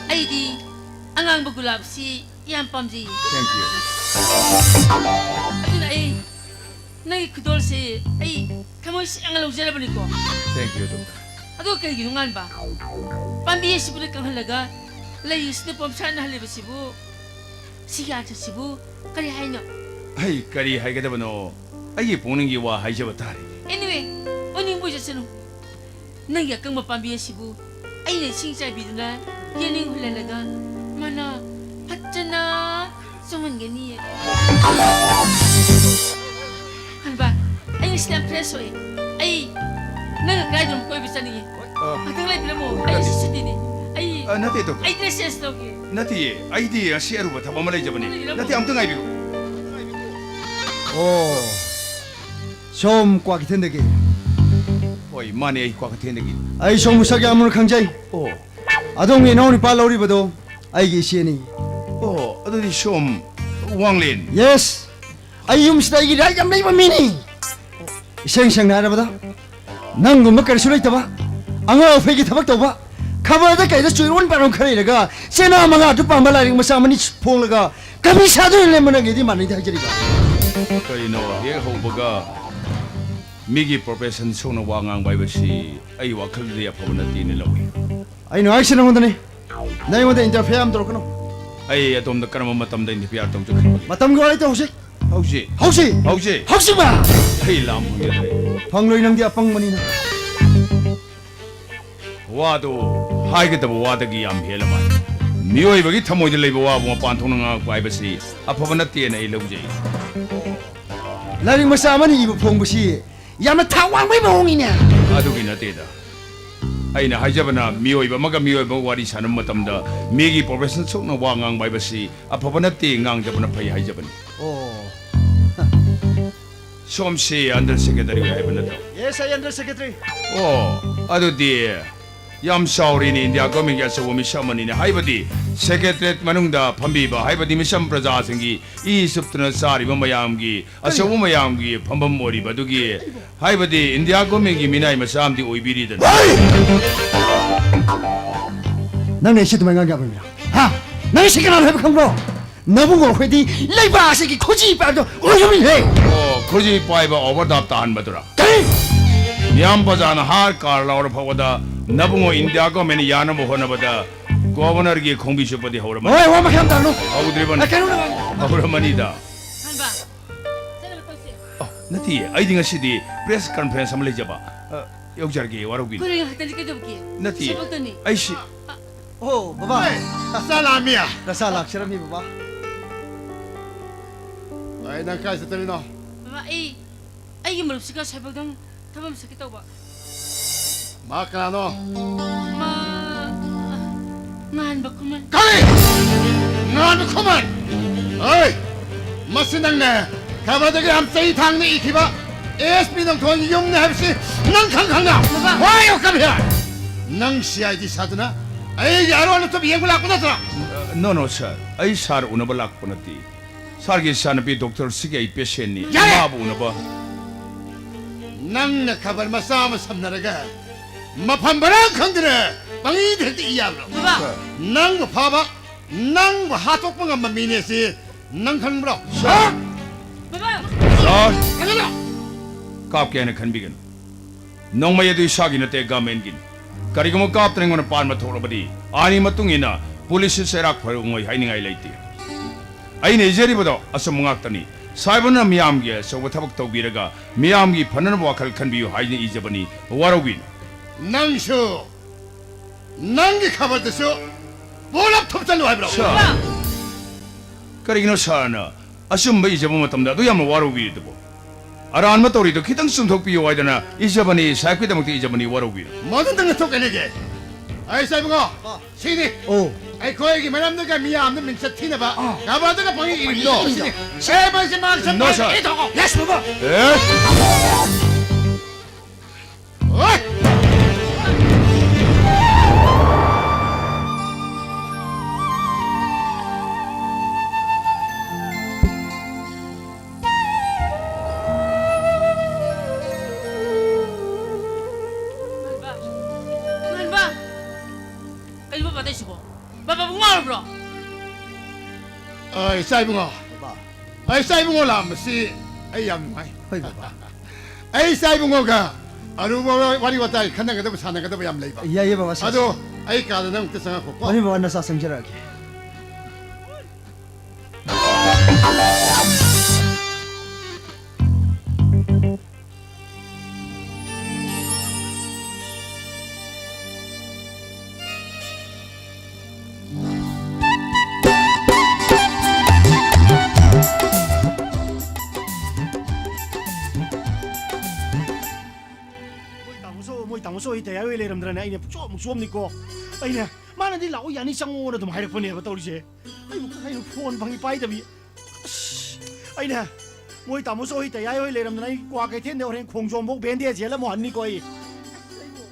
ꯑꯩꯗꯤ ꯑꯉꯥꯡꯕ ꯒꯨꯂꯥꯞꯁꯤ ꯌꯥꯝ ꯄꯥꯝꯖꯩ꯫ Thank you꯫ ꯑꯗꯨꯅ ꯑꯩ ꯅꯪꯒꯤ ꯈꯨꯗꯣꯜꯁꯦ ꯑꯩ ꯊꯃꯣꯏ ꯁꯦꯡꯅ ꯂꯧꯖꯔꯕꯅꯤꯀꯣ꯫ Thank you, doctor꯫ ꯑꯗꯣ ꯀꯩꯒꯤꯅꯣ ꯉꯥꯟꯕ? ꯄꯥꯝꯕꯤ ꯑꯁꯤꯕꯨꯅ ꯀꯪꯍꯜꯂꯒ ꯂꯩ ꯑꯁꯤꯗ ꯄꯣꯝꯁꯥꯠꯅꯍꯜꯂꯤꯕꯁꯤꯕꯨ, ꯁꯤꯒꯤ ꯑꯥꯔꯊꯁꯤꯕꯨ ꯀꯔꯤ ꯍꯥꯏꯅꯣ? ꯑꯩ ꯀꯔꯤ ꯍꯥꯏꯒꯗꯕꯅꯣ? ꯑꯩꯒꯤ ꯄꯨꯛꯅꯤꯡꯒꯤ ꯋꯥ ꯍꯥꯏꯖꯕ ꯇꯥꯔꯦ꯫ Anyway, ꯑꯣꯏꯅꯤꯡꯕ ꯑꯣꯏꯖꯁꯅꯨ꯫ ꯅꯪꯒꯤ ꯑꯀꯪꯕ ꯄꯥꯝꯕꯤ ꯑꯁꯤꯕꯨ ꯑꯩꯅ ꯏꯁꯤꯡ ꯆꯥꯏꯕꯤꯗꯨꯅ ꯌꯦꯅꯤꯡ ꯍꯨꯜꯍꯜꯂꯒ ꯃꯅꯥ ꯐꯖꯅ ꯆꯣꯡꯍꯟꯒꯅꯤꯌꯦ꯫ ꯍꯟꯕ, ꯑꯩ ꯉꯁꯤꯗꯤ ꯌꯥꯝ fresh ꯑꯣꯏ꯫ ꯑꯩ ꯅꯪꯒ ꯀꯗꯥꯏꯗꯅꯣ ꯀꯣꯏꯕ ꯆꯠꯅꯤꯡꯉꯤ꯫ ꯑ, ꯉꯥꯛꯇꯪ ꯂꯩꯕꯤꯔꯝꯃꯣ, ꯑꯩ ꯉꯁꯤ ꯁꯨꯇꯤꯅꯤ꯫ ꯑꯩ, ꯑ, ꯅꯠꯇꯦ, doctor꯫ ꯑꯩ dress change ꯇꯧꯒꯦ꯫ ꯅꯠꯇꯤꯌꯦ, ꯑꯩꯗꯤ ꯉꯁꯤ ꯑꯔꯨꯕ ꯊꯕꯛ ꯑꯃ ꯂꯩꯖꯕꯅꯤ꯫ ꯅꯠꯇꯦ, ꯑꯝꯇ ꯉꯥꯏꯕꯤꯌꯨ꯫ ꯑꯣ, ꯁꯣꯝ ꯀ꯭ꯋꯥꯀꯩꯊꯦꯜꯗꯒꯤ? ꯍꯣꯏ, ꯃꯥꯅꯦ, ꯑꯩ ꯀ꯭ꯋꯥꯀꯩꯊꯦꯜꯗꯒꯤ꯫ ꯑꯩ ꯁꯣꯝ ꯃꯁꯛ ꯌꯥꯝ ꯃꯨꯟꯅ ꯈꯪꯖꯩ꯫ ꯑꯣ꯫ ꯑꯗꯣꯝꯒꯤ ꯏꯅꯥꯎ ꯅꯨꯄꯥ ꯂꯧꯔꯤꯕꯗꯣ ꯑꯩꯒꯤ ꯏꯆꯦꯅꯤ꯫ ꯑꯣ, ꯑꯗꯨꯗꯤ ꯁꯣꯝ ꯋꯥꯡꯂꯦꯟ? Yes, ꯑꯩ ꯌꯨꯝꯁꯤꯗ ꯑꯩꯒꯤ right ꯌꯥꯝ ꯂꯩꯕ ꯃꯤꯅꯤ꯫ ꯏꯁꯦꯡ ꯁꯦꯡꯅ ꯍꯥꯏꯔꯕꯗ, ꯅꯪꯒꯨꯝꯕ ꯀꯔꯤꯁꯨ ꯂꯩꯇꯕ, ꯑꯉꯥꯎ ꯑꯐꯩꯒꯤ ꯊꯕꯛ ꯇꯧꯕ, ꯈꯕꯔꯗ ꯀꯩꯗ ꯆꯨꯏꯔꯣꯟ ꯄꯥꯔꯣꯟ ꯈꯔ ꯏꯔꯒ, ꯆꯦꯅꯥ ꯃꯉꯥ ꯑꯗꯨ ꯄꯥꯝꯕ ꯂꯥꯏꯔꯤꯛ ꯃꯆꯥ ꯑꯃꯅꯤ ꯐꯣꯡꯂꯒ ꯀꯕꯤ ꯁꯥꯗꯨꯅ ꯂꯦꯝꯕ ꯅꯪꯒꯤꯗꯤ ꯃꯥꯟꯅꯩꯗ ꯍꯥꯏꯖꯔꯤꯕ꯫ ꯀꯔꯤꯅꯣ, ꯍꯦꯛ ꯍꯧꯕꯒ ꯃꯤꯒꯤ profession ꯁꯣꯛꯅ ꯋꯥ ꯉꯥꯡꯕ ꯍꯥꯏꯕꯁꯤ ꯑꯩ ꯋꯥꯈꯜꯗꯗꯤ ꯑꯐꯕ ꯅꯠꯇꯦꯅ ꯂꯧꯏ꯫ ꯑꯩꯅ ꯍꯥꯏꯁꯤ ꯅꯉꯣꯟꯗꯅꯤ, ꯅꯪ ꯑꯩꯉꯣꯟꯗ interfere ꯌꯥꯝ ꯇꯧꯔꯛꯀꯅꯨ꯫ ꯑꯩ ꯑꯗꯣꯝꯗ ꯀꯔꯝꯕ ꯃꯇꯝꯗ interfere ꯇꯧꯖꯈ꯭ꯔꯕꯒꯦ? ꯃꯇꯝꯒꯤ ꯋꯥꯔꯤ ꯇꯧꯁꯤ꯫ ꯍꯧꯖꯤꯛ꯫ ꯍꯧꯖꯤꯛ꯫ ꯍꯧꯖꯤꯛ꯫ ꯍꯧꯖꯤꯛꯃꯛ꯫ ꯑꯩ ꯂꯥꯝ ꯐꯪꯖꯗ꯭ꯔꯦ꯫ ꯐꯪꯂꯣꯏ, ꯅꯪꯗꯤ ꯑꯄꯪꯕꯅꯤꯅ꯫ ꯋꯥꯗꯣ ꯍꯥꯏꯒꯗꯕ ꯋꯥꯗꯒꯤ ꯌꯥꯝ ꯍꯦꯜꯂ ꯃꯥꯜꯂꯦ꯫ ꯃꯤꯑꯣꯏꯕꯒꯤ ꯊꯃꯣꯏꯗ ꯂꯩꯕ ꯋꯥꯕꯨ ꯃꯄꯥꯟ ꯊꯣꯛꯅ ꯉꯥꯡꯉꯛꯄ ꯍꯥꯏꯕꯁꯤ ꯑꯐꯕ ꯅꯠꯇꯦꯅ ꯑꯩ ꯂꯧꯖꯩ꯫ ꯂꯥꯏꯔꯤꯛ ꯃꯆꯥ ꯑꯃꯅ ꯏꯕ ꯐꯣꯡꯕꯁꯤ ꯌꯥꯝꯅ ꯊꯥꯛ ꯋꯥꯡꯕꯒꯤ ꯃꯑꯣꯡꯅꯤꯅꯦ꯫ ꯑꯗꯨꯒꯤ ꯅꯠꯇꯦꯗ꯫ ꯑꯩꯅ ꯍꯥꯏꯖꯕꯅ, ꯃꯤꯑꯣꯏꯕ ꯑꯃꯒ ꯃꯤꯑꯣꯏꯕ ꯑꯃꯒ ꯋꯥꯔꯤ ꯁꯥꯟꯅꯕ ꯃꯇꯝꯗ ꯃꯤꯒꯤ profession ꯁꯣꯛꯅ ꯋꯥ ꯉꯥꯡꯕ ꯍꯥꯏꯕꯁꯤ ꯑꯐꯕ ꯅꯠꯇꯦ, ꯉꯥꯡꯗꯕꯅ ꯐꯩ ꯍꯥꯏꯖꯕꯅꯤ꯫ ꯑꯣ꯫ ꯁꯣꯝꯁꯤ under secretary ꯑꯣꯏ ꯍꯥꯏꯕ ꯅꯠꯇ꯭ꯔꯣ? Yes, I under secretary. ꯑꯣ, ꯑꯗꯨꯗꯤ ꯌꯥꯝ ꯆꯥꯎꯔꯤꯅꯤ, ꯏꯟꯗꯤꯌꯥ ꯒꯣꯔꯃꯦꯟꯒꯤ ꯑꯆꯧꯕ ꯃꯤꯁꯛ ꯑꯃꯅꯤꯅꯦ꯫ ꯍꯥꯏꯕꯗꯤ ꯁꯦꯀ꯭ꯔꯦꯇꯔꯤꯌꯦꯠ ꯃꯅꯨꯡꯗ ꯐꯝꯕꯤꯕ, ꯍꯥꯏꯕꯗꯤ ꯃꯤꯆꯝ ꯄ꯭ꯔꯖꯥꯁꯤꯡꯒꯤ ꯏ ꯆꯨꯞꯇꯨꯅ ꯆꯥꯔꯤꯕ ꯃꯌꯥꯝꯒꯤ ꯑꯆꯧꯕ ꯃꯌꯥꯝꯒꯤ ꯐꯝꯐꯝ ꯑꯣꯏꯔꯤꯕ ꯑꯗꯨꯒꯤ, ꯍꯥꯏꯕꯗꯤ ꯏꯟꯗꯤꯌꯥ ꯒꯣꯔꯃꯦꯟꯒꯤ ꯃꯤꯅꯥꯏ ꯃꯆꯥ ꯑꯃꯗꯤ ꯑꯣꯏꯕꯤꯔꯤꯗꯅ꯫ ꯅꯪꯅ ꯑꯩꯁꯦ ꯑꯗꯨꯃꯥꯏꯅ ꯉꯥꯡꯕ ꯌꯥꯕ꯭ꯔꯥ? ꯍꯥ? ꯅꯪ ꯁꯤ ꯀꯅꯥꯅꯣ ꯍꯥꯏꯕ ꯈꯪꯕ꯭ꯔꯣ? ꯅꯕꯨꯡꯉꯣ ꯑꯩꯈꯣꯏꯗꯤ ꯂꯩꯕꯥꯛ ꯑꯁꯤꯒꯤ ꯈꯨꯖꯤ ꯄꯥꯏꯕꯗꯣ ꯑꯣꯏꯔꯝꯃꯤꯍꯦ꯫ ꯑꯣ, ꯈꯨꯖꯤ ꯄꯥꯏꯕ ꯑꯣꯚꯔꯗ꯭ꯔꯥꯐ ꯇꯥꯍꯟꯕꯗꯨꯔꯥ? ꯀꯔꯤ? ꯃꯤꯌꯥꯝ ꯄ꯭ꯔꯖꯥꯅ ꯍꯥꯔ ꯀꯥꯔ ꯂꯥꯎꯔ ꯐꯥꯎꯕꯗ ꯅꯕꯨꯡꯉꯣ ꯏꯟꯗꯤꯌꯥ ꯒꯣꯔꯃꯦꯟꯅ ꯌꯥꯅꯕ ꯍꯣꯠꯅꯕꯗ ꯒꯣꯚꯔꯅꯔꯒꯤ ꯈꯣꯡꯕꯤ ꯆꯨꯞꯄꯗꯤ ꯍꯧꯔꯝꯃꯅꯤ꯫ ꯍꯣꯏ, ꯋꯥ ꯃꯈꯥ ꯌꯥꯝ ꯇꯥꯔꯅꯨ꯫ ꯍꯧꯗ꯭ꯔꯤꯕꯅꯤ꯫ ꯑ, ꯀꯩꯅꯣ? ꯍꯧꯔꯝꯃꯅꯤꯗ꯫ ꯍꯟꯕ, ꯆꯠꯅꯕ ꯇꯧꯁꯦ꯫ ꯑ, ꯅꯠꯇꯦ, ꯑꯩꯗꯤ ꯉꯁꯤꯗꯤ ꯄ꯭ꯔꯦꯁ ꯀꯟꯐꯔꯦꯟꯁ ꯑꯃ ꯂꯩꯖꯕ꯫ ꯑ, ꯌꯧꯖꯔꯒꯦ, ꯋꯥꯔꯧꯕꯤꯅꯨ꯫ ꯀꯨꯏꯔꯣꯏ, ꯉꯥꯏꯍꯥꯛꯇꯅꯤ, ꯀꯩꯗꯧꯕꯒꯦ? ꯅꯠꯇꯦ, ꯁꯣꯏꯕꯛꯇꯅꯤ꯫ ꯑꯩꯁꯤ ꯑꯣ, ꯕꯕꯥ꯫ ꯅꯆꯥ ꯂꯥꯛꯑꯝꯃꯤ꯫ ꯅꯆꯥ ꯂꯥꯛꯆꯔꯝꯃꯤ, ꯕꯕꯥ꯫ ꯑꯩ, ꯅꯪ ꯀꯥꯏ ꯆꯠꯇꯣꯏꯅꯣ? ꯕꯕꯥ, ꯑꯩ, ꯑꯩꯒꯤ ꯃꯔꯨꯞꯁꯤꯒ ꯁꯣꯏꯕꯛꯇꯪ ꯊꯕꯛ ꯑꯃ ꯆꯠꯀꯦ ꯇꯧꯕ꯫ ꯃꯥ ꯀꯅꯥꯅꯣ? ꯃꯥ, ꯉꯥꯟꯕ ꯈꯨꯃꯟ꯫ ꯀꯔꯤ? ꯉꯥꯟꯕ ꯈꯨꯃꯟ? ꯑꯩ, ꯃꯁꯤ ꯅꯪꯅ ꯈꯕꯔꯗꯒ ꯌꯥꯝ ꯆꯩ ꯊꯥꯡꯅ ꯏꯈꯤꯕ ꯑꯦꯁ ꯄꯤ ꯅꯣꯡꯊꯣꯟꯒꯤ ꯌꯨꯝꯅꯦ ꯍꯥꯏꯕꯁꯤ ꯅꯪ ꯈꯪ ꯈꯪꯅ? ꯕꯕꯥ! Why you come here? ꯅꯪ ꯁꯤ ꯑꯥꯏ ꯗꯤ ꯁꯥꯗꯨꯅ ꯑꯩꯒꯤ ꯑꯔꯣꯟ ꯑꯊꯨꯞ ꯌꯦꯡꯕ ꯂꯥꯛꯄ ꯅꯠꯇ꯭ꯔꯣ? ꯅꯣ, ꯅꯣ, ꯁꯥꯔ, ꯑꯩ ꯁꯥꯔ ꯎꯅꯕ ꯂꯥꯛꯄ ꯅꯠꯇꯦ꯫ ꯁꯥꯔꯒꯤ ꯏꯆꯥꯅꯨꯄꯤ ꯗꯣꯛꯇꯔ ꯁꯤꯒꯤ ꯑꯩ ꯄꯦꯁꯦꯟꯅꯤ꯫ ꯌꯥꯔꯦ! ꯃꯥꯕꯨ ꯎꯅꯕ꯫ ꯅꯪꯅ ꯈꯕꯔ ꯃꯆꯥ ꯑꯃ ꯁꯝꯅꯔꯒ ꯃꯐꯝ ꯃꯔꯥꯡ ꯈꯪꯗꯅ ꯄꯪꯏꯗ ꯍꯦꯛꯇ ꯏ ꯌꯥꯕ꯭ꯔꯣ? ꯕꯕꯥ! ꯅꯪꯕꯨ ꯐꯥꯕ, ꯅꯪꯕꯨ ꯍꯥꯠꯇꯣꯛꯄ ꯉꯝꯕ ꯃꯤꯅꯦ ꯁꯤ ꯅꯪ ꯈꯪꯕ꯭ꯔꯣ? ꯍꯥ? ꯕꯕꯥ! ꯁꯥꯔ, ꯀꯩꯅꯣ? ꯀꯥꯞꯀꯦ ꯍꯥꯏꯅ ꯈꯟꯕꯤꯒꯅꯨ꯫ ꯅꯣꯡꯃꯩ ꯑꯗꯨ ꯏꯁꯥꯒꯤ ꯅꯠꯇꯦ, ꯒꯚꯔꯟꯃꯦꯟꯠꯀꯤꯅꯤ꯫ ꯀꯔꯤꯒꯨꯝꯕ ꯀꯥꯞꯇꯅ ꯑꯩꯉꯣꯟꯗ ꯄꯥꯟꯕ ꯊꯣꯛꯂꯕꯗꯤ ꯑꯥꯏꯟꯒꯤ ꯃꯇꯨꯡ ꯏꯟꯅ ꯄꯨꯂꯤꯁꯁꯤ ꯆꯩꯔꯥꯛ ꯐꯔꯣꯏ ꯍꯥꯏꯅꯤꯡꯉꯥꯏ ꯂꯩꯇꯦ꯫ ꯑꯩꯅ ꯏꯖꯔꯤꯕꯗꯣ ꯑꯆꯨꯝꯕ ꯉꯥꯛꯇꯅꯤ꯫ ꯁꯥꯍꯦꯕꯅ ꯃꯤꯌꯥꯝꯒꯤ ꯑꯆꯧꯕ ꯊꯕꯛ ꯇꯧꯕꯤꯔꯒ ꯃꯤꯌꯥꯝꯒꯤ ꯐꯅꯅꯕ ꯋꯥꯈꯜ ꯈꯟꯕꯤꯌꯨ ꯍꯥꯏꯅ ꯏꯖꯕꯅꯤ, ꯋꯥꯔꯧꯕꯤꯅꯨ꯫ ꯅꯪꯁꯨ ꯅꯪꯒꯤ ꯈꯕꯔꯗꯨꯁꯨ ꯄꯨꯂꯞ ꯊꯨꯞꯆꯜꯂꯨ ꯍꯥꯏꯕ꯭ꯔꯣ? ꯁꯥꯔ, ꯀꯔꯤꯒꯤꯅꯣ ꯁꯥꯔꯅ ꯑꯆꯨꯝꯕ ꯏꯖꯕ ꯃꯇꯝꯗ ꯑꯗꯨ ꯌꯥꯝꯅ ꯋꯥꯔꯧꯕꯤꯔꯤꯗꯨꯕꯨ? ꯑꯔꯥꯟꯕ ꯇꯧꯔꯤꯗꯨ ꯈꯤꯇꯪ ꯆꯨꯝꯊꯣꯛꯄꯤꯌꯨ ꯍꯥꯏꯗꯅ ꯏꯖꯕꯅꯤ, ꯁꯥꯍꯦꯕꯀꯤꯗꯃꯛꯇ ꯏꯖꯕꯅꯤ, ꯋꯥꯔꯧꯕꯤꯅꯨ꯫ ꯃꯗꯨ ꯅꯪꯅ ꯊꯣꯛꯀꯅꯤꯒꯦ꯫ ꯑꯩ ꯁꯥꯏꯕꯉꯣ, ꯁꯤꯅꯤ꯫ ꯑꯣ꯫ ꯑꯩꯈꯣꯏꯒꯤ ꯃꯔꯝꯗꯒ ꯃꯤꯌꯥꯝꯗ ꯃꯤꯡꯆꯠ ꯊꯤꯅꯕ ꯀꯔꯕꯥꯔꯗꯒ ꯄꯪꯏ ꯏꯔꯤꯕꯅꯣ? ꯁꯤꯅꯤ꯫ ꯁꯦ, ꯃꯁꯤ ꯃꯥ ꯁꯟ ꯅꯣ, ꯁꯥꯔ꯫ ꯑꯦ, ꯊꯣꯛꯑꯣ꯫ ꯌꯦꯁ, ꯕꯕꯥ꯫ ꯍꯣꯏ꯫ ꯉꯥꯟꯕ! ꯉꯥꯟꯕ! ꯀꯩꯅꯣ ꯕꯕꯥ ꯇꯧꯏꯁꯤꯕꯣ? ꯕꯕꯥꯕꯨ ꯉꯥꯎꯔꯕ꯭ꯔꯣ? ꯑ, ꯏꯆꯥ ꯏꯕꯨꯡꯉꯣ꯫ ꯕꯕꯥ꯫ ꯑ, ꯏꯆꯥ ꯏꯕꯨꯡꯉꯣ ꯂꯥꯛꯑꯝꯕꯁꯤ ꯑꯩ ꯌꯥꯝ ꯅꯨꯡꯉꯥꯏ꯫ ꯍꯣꯏ, ꯕꯕꯥ꯫ ꯑꯩ ꯏꯆꯥ ꯏꯕꯨꯡꯉꯣꯒ ꯑꯔꯨꯕ ꯋꯥꯔꯤ ꯋꯥꯇꯥꯏ ꯈꯟꯅꯒꯗꯕ, ꯁꯥꯟꯅꯒꯗꯕ ꯌꯥꯝ ꯂꯩꯕ꯫ ꯌꯥꯏꯌꯦ, ꯕꯕꯥ, ꯁꯥꯁꯤ꯫ ꯑꯗꯣ ꯑꯩ ꯀꯥꯗ ꯅꯪ ꯑꯝꯇ ꯆꯪꯉꯛꯈꯣꯀꯣ꯫ ꯍꯣꯏ, ꯕꯕꯥ, ꯅꯆꯥ ꯆꯪꯖꯔꯛꯑꯒꯦ꯫ ꯃꯣꯏ ꯇꯥꯃꯣꯁꯨ, ꯃꯣꯏ ꯇꯥꯃꯣꯁꯨ ꯑꯩ ꯇꯌꯥꯏ ꯑꯣꯏ ꯂꯩꯔꯝꯗ꯭ꯔꯅꯦ, ꯑꯩꯅ ꯄꯨꯡꯆꯣꯞ ꯑꯃꯨꯛ ꯆꯣꯞꯅꯤꯀꯣ꯫ ꯑꯩꯅ, ꯃꯥꯅꯗꯤ "ꯂꯥꯛꯑꯣ, ꯌꯥꯅꯤ, ꯆꯪꯉꯣꯅ" ꯑꯗꯨꯝ ꯍꯥꯏꯔꯛꯄꯅꯦꯕ ꯇꯧꯔꯤꯁꯦ꯫ ꯑꯩꯕꯨ ꯀꯩꯅꯣ, ꯐꯣꯟ ꯐꯪꯉꯤ ꯄꯥꯏꯗꯕꯤ꯫ ꯑꯁ, ꯑꯩꯅ, ꯃꯣꯏ ꯇꯥꯃꯣꯁꯨ ꯍꯣꯏ ꯇꯌꯥꯏ ꯍꯣꯏ ꯂꯩꯔꯝꯗꯅ ꯑꯩ ꯀ꯭ꯋꯥ ꯀꯩꯊꯦꯜꯗ ꯍꯣꯔꯦꯟ ꯈꯣꯡꯖꯣꯝꯐꯧ ꯕꯦꯟꯗꯦꯖ ꯌꯦꯜꯂ ꯑꯃꯨꯛ ꯍꯟꯅꯤꯀꯣ ꯑꯩ꯫ ꯑꯩꯕꯨ,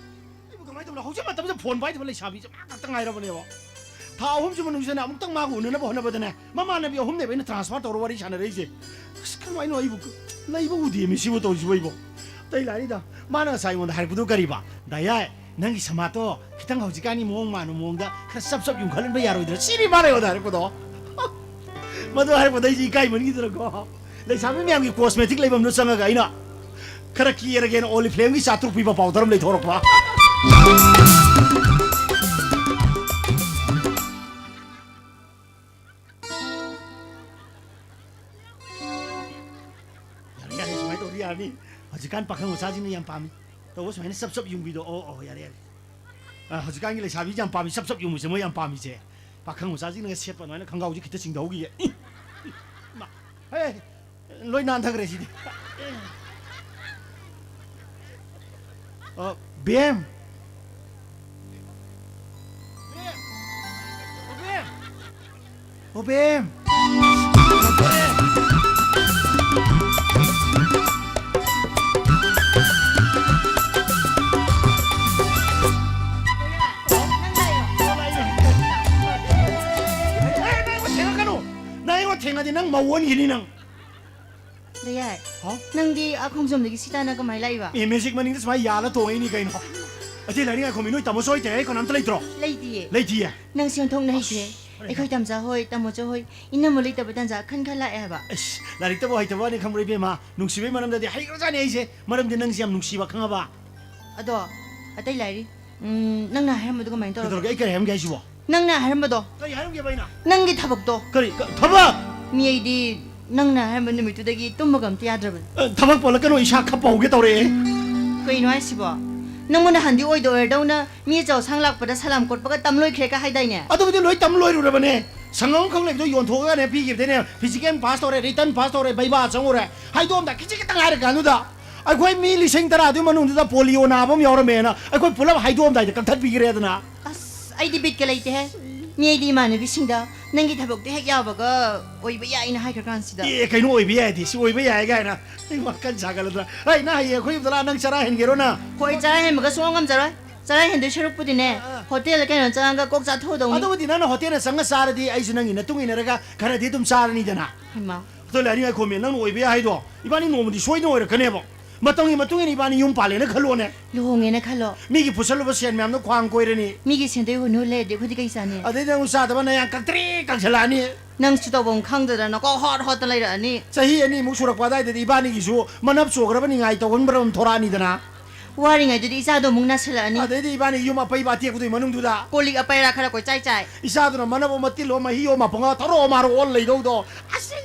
ꯑꯩꯕꯨ ꯀꯃꯥꯏꯅ ꯇꯧꯕꯅꯣ? ꯍꯧꯖꯤꯛ ꯃꯇꯝꯁꯤꯗ ꯐꯣꯟ ꯄꯥꯏꯗꯕ ꯂꯩꯁꯥꯕꯤꯁꯦ ꯃꯥ ꯈꯛꯇ ꯉꯥꯏꯔꯕꯅꯦꯕ꯫ ꯊꯥ ꯑꯍꯨꯝꯁꯤ ꯃꯅꯨꯡꯁꯤꯗꯅꯦ ꯑꯃꯨꯛꯇꯪ ꯃꯥꯒ ꯎꯅꯅꯕ ꯍꯣꯠꯅꯕꯗꯅꯦ ꯃꯃꯥꯟꯅꯕꯤ ꯑꯍꯨꯝꯅꯦꯕ ꯑꯩꯅ transfer ꯇꯧꯔ ꯋꯥꯔꯤ ꯁꯥꯟꯅꯔꯛꯏꯁꯦ꯫ ꯑꯁ, ꯀꯃꯥꯏꯅꯣ ꯑꯩꯕꯨ ꯂꯩꯕ ꯎꯗꯦ ꯃꯤ ꯁꯤꯕꯨ ꯇꯧꯔꯤꯁꯤꯕꯨ ꯑꯩꯕꯨ꯫ ꯑꯇꯩ ꯂꯥꯏꯔꯤꯗ, ꯃꯥꯅ ꯉꯁꯥꯏ ꯑꯩꯉꯣꯟꯗ ꯍꯥꯏꯔꯛꯄꯗꯨ ꯀꯔꯤꯕ? "ꯗꯥꯌꯥꯏ, ꯅꯪꯒꯤ ꯁꯃꯥꯠꯇꯣ ꯈꯤꯇꯪ ꯍꯧꯖꯤꯛꯀꯥꯟꯒꯤ ꯃꯑꯣꯡ ꯃꯥꯟꯕ ꯃꯑꯣꯡꯗ ꯈꯔ ꯆꯞ ꯆꯞ ꯌꯨꯡꯈꯠꯍꯟꯕ ꯌꯥꯔꯣꯏꯗ꯭ꯔꯥ?" ꯁꯤꯅꯤ ꯃꯥꯅ ꯑꯩꯉꯣꯟꯗ ꯍꯥꯏꯔꯛꯄꯗꯣ꯫ ꯃꯗꯨ ꯍꯥꯏꯔꯛꯄꯗ ꯑꯩꯁꯦ ꯏꯀꯥꯏꯃꯟꯈꯤꯗꯅꯀꯣ꯫ ꯂꯩꯁꯥꯕꯤ ꯃꯌꯥꯝꯒꯤ cosmetic ꯂꯩꯐꯝꯗꯣ ꯆꯪꯉꯒ ꯑꯩꯅ ꯈꯔ ꯀꯦꯔꯒꯦꯅ Oriflame ꯒꯤ ꯆꯥꯇ꯭ꯔꯨꯛ ꯄꯤꯕ powder ꯑꯃ ꯂꯩꯊꯣꯔꯛꯄ꯫ ꯌꯥꯔꯦ, ꯌꯥꯔꯦ, ꯁꯨꯃꯥꯏꯅ ꯇꯧꯔꯗꯤ ꯌꯥꯔꯅꯤ꯫ ꯍꯧꯖꯤꯛꯀꯥꯟ ꯄꯥꯈꯪ ꯃꯆꯥꯁꯤꯡꯅ ꯌꯥꯝ ꯄꯥꯝꯃꯤ꯫ ꯇꯧꯕ ꯁꯨꯃꯥꯏꯅ ꯆꯞ ꯆꯞ ꯌꯨꯡꯕꯤꯗꯣ꯫ ꯑꯣ, ꯑꯣ, ꯌꯥꯔꯦ, ꯌꯥꯔꯦ꯫ ꯑ, ꯍꯧꯖꯤꯛꯀꯥꯟꯒꯤ ꯂꯩꯁꯥꯕꯤꯁꯤ ꯌꯥꯝ ꯄꯥꯝꯃꯤ, ꯆꯞ ꯆꯞ ꯌꯨꯡꯕꯁꯦ ꯃꯣꯏ ꯌꯥꯝ ꯄꯥꯝꯃꯤꯁꯦ꯫ ꯄꯥꯈꯪ ꯃꯆꯥꯁꯤꯡꯅꯒ ꯁꯦꯠꯄ ꯑꯗꯨꯃꯥꯏꯅ ꯈꯪꯒꯥꯎꯁꯦ ꯈꯤꯇ ꯆꯤꯡꯊꯍꯧꯈꯤꯒꯦ꯫ ꯏꯃꯥ, ꯍꯦ, ꯂꯣꯏ ꯅꯥꯟꯊꯈ꯭ꯔꯦ ꯁꯤꯗꯤ꯫ ꯑ, ꯕꯦꯝ꯫ ꯕꯦꯝ꯫ ꯕꯣꯕꯦꯝ! ꯅꯪ ꯑꯩꯉꯣꯟꯗ ꯊꯦꯡꯉꯛꯀꯅꯨ! ꯅꯪ ꯑꯩꯉꯣꯟꯗ ꯊꯦꯡꯉꯗꯤ ꯅꯪ ꯃꯧ ꯑꯣꯟꯈꯤꯅꯤ ꯅꯪ! ꯗꯌꯥꯏ, ꯍꯥꯎ? ꯅꯪꯗꯤ ꯑꯥ ꯈꯣꯡꯖꯣꯝꯗꯒꯤ ꯁꯤꯇꯥꯅ ꯀꯃꯥꯏꯅ ꯂꯥꯛꯏꯕ? ꯑꯦ, ꯃꯦꯖꯤꯛ ꯃꯅꯤꯡꯗ ꯁꯨꯃꯥꯏꯅ ꯌꯥꯜꯂ ꯇꯣꯡꯉꯛꯏꯅꯤ ꯀꯩꯅꯣ꯫ ꯑꯇꯩ ꯂꯥꯏꯔꯤꯛ ꯉꯥꯏꯈꯣ, ꯃꯤ ꯅꯣꯏ ꯇꯥꯃꯣ ꯆꯣꯏ ꯇꯩ ꯍꯥꯏ ꯀꯅꯥꯝꯇ ꯂꯩꯇ꯭ꯔꯣ? ꯂꯩꯇꯤꯌꯦ꯫ ꯂꯩꯇꯤꯌꯦ? ꯅꯪ ꯁꯦꯟꯊꯣꯛꯅ ꯍꯩꯇꯦ꯫ ꯑꯁ, ꯑꯩꯈꯣꯏ ꯇꯝꯆꯥ ꯍꯣꯏ, ꯇꯥꯃꯣꯆꯥ ꯍꯣꯏ, ꯏꯅꯝꯃ ꯂꯩꯇꯕ ꯇꯥꯟꯖꯥ ꯈꯟ ꯈꯟ ꯂꯥꯛꯑꯦ ꯍꯥꯏꯕ꯫ ꯑꯁ, ꯂꯥꯏꯔꯤꯛꯇꯕꯨ ꯍꯩꯇꯕ ꯋꯥꯅꯤ ꯈꯪꯕ꯭ꯔꯥ ꯏꯕꯦꯝꯃ? ꯅꯨꯡꯁꯤꯕꯩ ꯃꯔꯝꯗꯗꯤ ꯍꯩꯈ꯭ꯔꯖꯥꯠꯅꯤ ꯑꯩꯁꯦ꯫ ꯃꯔꯝꯗꯤ ꯅꯪꯁꯦ ꯌꯥꯝ ꯅꯨꯡꯁꯤꯕ ꯈꯪꯉꯕ? ꯑꯗꯣ, ꯑꯇꯩ ꯂꯥꯏꯔꯤ꯫ ꯎꯝ, ꯅꯪꯅ ꯍꯥꯏꯔꯝꯕꯗꯣ ꯀꯃꯥꯏꯅ ꯇꯧꯔꯒꯦ? ꯀꯩꯗꯧꯔꯒꯦ? ꯑꯩ ꯀꯔꯤ ꯍꯥꯏꯔꯝꯒꯦ ꯍꯥꯏꯁꯤꯕꯣ? ꯅꯪꯅ ꯍꯥꯏꯔꯝꯕꯗꯣ꯫ ꯀꯔꯤ ꯍꯥꯏꯔꯝꯒꯦꯕ ꯑꯩꯅ? ꯅꯪꯒꯤ ꯊꯕꯛꯇꯣ꯫ ꯀꯔꯤ? ꯀ-, ꯊꯕꯛ? ꯃꯤ ꯑꯩꯗꯤ ꯅꯪꯅ ꯍꯥꯏꯔꯝꯕ ꯅꯨꯃꯤꯠꯇꯨꯗꯒꯤ ꯇꯨꯝꯕꯒ ꯑꯝꯇ ꯌꯥꯗ꯭ꯔꯕꯅꯤ꯫ ꯑ, ꯊꯕꯛ ꯄꯜꯂꯛꯀꯅꯨ, ꯏꯁꯥ ꯈꯞꯄ ꯍꯧꯒꯦ ꯇꯧꯔꯛꯑꯦ꯫ ꯀꯩꯅꯣ ꯍꯥꯏꯁꯤꯕꯣ? ꯅꯪꯕꯨ ꯅꯍꯥꯟꯗꯤ ꯑꯣꯏꯗ ꯑꯣꯏꯔꯗꯧꯅ ꯃꯤ ꯑꯆꯧ ꯑꯁꯥꯡ ꯂꯥꯛꯄꯗ ꯁꯂꯥꯝ ꯀꯣꯠꯄꯒ ꯇꯝ ꯂꯣꯏꯈ꯭ꯔꯦꯒ ꯍꯥꯏꯗꯥꯏꯅꯦ? ꯑꯗꯨꯕꯨꯗꯤ ꯂꯣꯏ ꯇꯝ ꯂꯣꯏꯔꯨꯔꯕꯅꯦ꯫ ꯁꯪꯒꯝ ꯑꯃꯈꯛ ꯂꯩꯕꯗꯣ ꯌꯣꯟꯊꯣꯛꯑꯒꯅꯦ ꯄꯤꯈꯤꯕꯗꯩꯅꯦ, ꯐꯤꯖꯤꯀꯦꯜ ꯄꯥꯁ ꯇꯧꯔꯦ, ꯔꯤꯇꯟ ꯄꯥꯁ ꯇꯧꯔꯦ, ꯕꯩꯕꯥ ꯆꯪꯉꯨꯔꯦ꯫ ꯍꯥꯏꯗꯣꯛꯑꯝꯗꯥꯏ ꯈꯤꯖꯤꯛ ꯈꯤꯇꯪ ꯉꯥꯏꯔ ꯀꯥꯟꯗꯨꯗ ꯑꯩꯈꯣꯏ ꯃꯤ ꯂꯤꯁꯤꯡ ꯇꯔꯥꯗꯨꯒꯤ ꯃꯅꯨꯡꯗꯨꯗ ꯄꯣꯂꯤꯑꯣ ꯅꯥꯕ ꯑꯃ ꯌꯥꯎꯔꯝꯃꯦꯅ ꯑꯩꯈꯣꯏ ꯄꯨꯂꯞ ꯍꯥꯏꯗꯣꯛꯑꯝꯗꯥꯏꯗ ꯀꯛꯊꯠꯄꯤꯈ꯭ꯔꯦꯗꯅ꯫ ꯑꯁ, ꯑꯩꯗꯤ ꯕꯤꯠꯀ ꯂꯩꯇꯦꯍꯦ꯫ ꯃꯤ ꯑꯩꯗꯤ ꯏꯃꯥꯟꯅꯕꯤꯁꯤꯡꯗ "ꯅꯪꯒꯤ ꯊꯕꯛꯇꯣ ꯍꯦꯛ ꯌꯥꯕꯒ ꯑꯣꯏꯕ ꯌꯥꯏꯅ" ꯍꯥꯏꯈ꯭ꯔ ꯀꯥꯟꯁꯤꯗ꯫ ꯑꯦ, ꯀꯩꯅꯣ ꯑꯣꯏꯕ ꯌꯥꯏꯗꯤ? ꯁꯤ ꯑꯣꯏꯕ ꯌꯥꯏ ꯀꯥꯏꯅ ꯑꯩ ꯋꯥꯈꯜ ꯁꯥꯒꯠꯂꯗ꯭ꯔꯥ? ꯑꯩ, ꯅꯪ ꯍꯌꯦꯡ ꯑꯩꯈꯣꯏ ꯌꯨꯝꯗ ꯂꯥꯛꯑ ꯅꯪ ꯆꯔꯥ ꯍꯦꯟꯒꯦꯔꯣ ꯅꯪ? ꯍꯣꯏ, ꯆꯔꯥ ꯍꯦꯟꯕꯒ ꯁꯨꯡꯉꯝ ꯉꯝꯖꯔꯣꯏ꯫ ꯆꯔꯥ ꯍꯦꯟꯗꯣꯏ ꯁꯔꯨꯛꯄꯨꯗꯤꯅꯦ, ꯑꯥ, ꯑꯥ꯫ ꯍꯣꯇꯦꯜꯗ ꯀꯩꯅꯣ ꯆꯪꯉꯒ ꯀꯣꯛ ꯆꯥꯊꯣꯛꯎꯗꯧꯅꯤ꯫ ꯑꯗꯨꯕꯨꯗꯤ ꯅꯪꯅ ꯍꯣꯇꯦꯜꯗ ꯆꯪꯉ ꯆꯥꯔꯗꯤ ꯑꯩꯁꯨ ꯅꯪꯒꯤ ꯅꯇꯨꯡ ꯏꯟꯅꯔꯒ ꯈꯔꯗꯤ ꯑꯗꯨꯝ ꯆꯥꯔꯅꯤꯗꯅ꯫ ꯍꯩꯃꯥ꯫ ꯑꯗꯣ ꯂꯥꯏꯅꯤꯡ ꯉꯥꯏꯈꯣꯃꯤ, ꯅꯪꯅ ꯑꯣꯏꯕ ꯌꯥꯏ ꯍꯥꯏꯗꯣ ꯏꯕꯥꯅꯤ ꯅꯣꯡꯃꯗꯤ ꯁꯣꯏꯗꯅ ꯑꯣꯏꯔꯛꯀꯅꯦꯕ꯫ ꯃꯇꯝꯒꯤ ꯃꯇꯨꯡ ꯏꯟꯅ ꯏꯕꯥꯅꯤ ꯌꯨꯝ ꯄꯥꯜꯂꯦꯅ ꯈꯜꯂꯣꯅꯦ꯫ ꯂꯨꯍꯣꯡꯉꯦꯅ ꯈꯜꯂꯣ꯫ ꯃꯤꯒꯤ ꯄꯨꯁꯜꯂꯨꯕ ꯁꯦꯟ ꯃꯌꯥꯝꯗꯣ ꯈ꯭ꯋꯥꯡ ꯀꯣꯏꯔꯅꯤ꯫ ꯃꯤꯒꯤ ꯁꯦꯟꯗꯣꯏ ꯍꯨꯟ ꯍꯨꯜ ꯂꯩꯔꯗꯤ ꯑꯩꯈꯣꯏꯗꯤ ꯀꯩ ꯆꯥꯅꯤ? ꯑꯗꯩꯗꯤ ꯅꯪ ꯆꯥꯗꯕ ꯅꯌꯥꯡ ꯀꯪꯇ꯭ꯔꯤꯛ ꯀꯪꯁꯤꯜꯂꯛꯑꯅꯤ꯫ ꯅꯪꯁꯨ ꯇꯧꯐꯝ ꯈꯪꯗꯗꯅ ꯀꯣ ꯍꯣꯠ ꯍꯣꯠꯇ ꯂꯩꯔꯛꯑꯅꯤ꯫ ꯆꯍꯤ ꯑꯅꯤꯃꯨꯛ ꯁꯨꯔꯛꯄ ꯑꯗꯥꯏꯗꯗꯤ ꯏꯕꯥꯅꯤꯒꯤꯁꯨ ꯃꯅꯞ ꯆꯣꯈ꯭ꯔꯕ ꯅꯤꯡꯉꯥꯏ ꯇꯧꯒꯟꯕ ꯑꯃ ꯊꯣꯔꯛꯑꯅꯤꯗꯅ꯫ ꯋꯥꯔꯤꯉꯩꯗꯨꯗꯤ ꯏꯆꯥꯗꯣ ꯑꯃꯨꯛ ꯅꯥꯁꯤꯜꯂꯛꯑꯅꯤ꯫ ꯑꯗꯩꯗꯤ ꯏꯕꯥꯅꯤ ꯌꯨꯝ ꯑꯄꯩꯕ ꯑꯇꯦꯛꯄꯗꯨꯒꯤ ꯃꯅꯨꯡꯗꯨꯗ ꯀꯣꯜ ꯂꯤꯛ ꯑꯄꯩꯔꯥ ꯈꯔ ꯀꯣꯏꯆꯥꯏ ꯆꯥꯏ꯫ ꯏꯆꯥꯗꯨꯅ ꯃꯅꯞ ꯑꯃ ꯇꯤꯜꯂꯣ, ꯃꯍꯤ ꯑꯣ, ꯃꯄꯨꯡ ꯊꯧꯔꯛꯑꯣ ꯃꯥꯔꯣ ꯑꯣꯜ ꯂꯩꯗꯧꯗꯣ꯫ ꯑꯁ!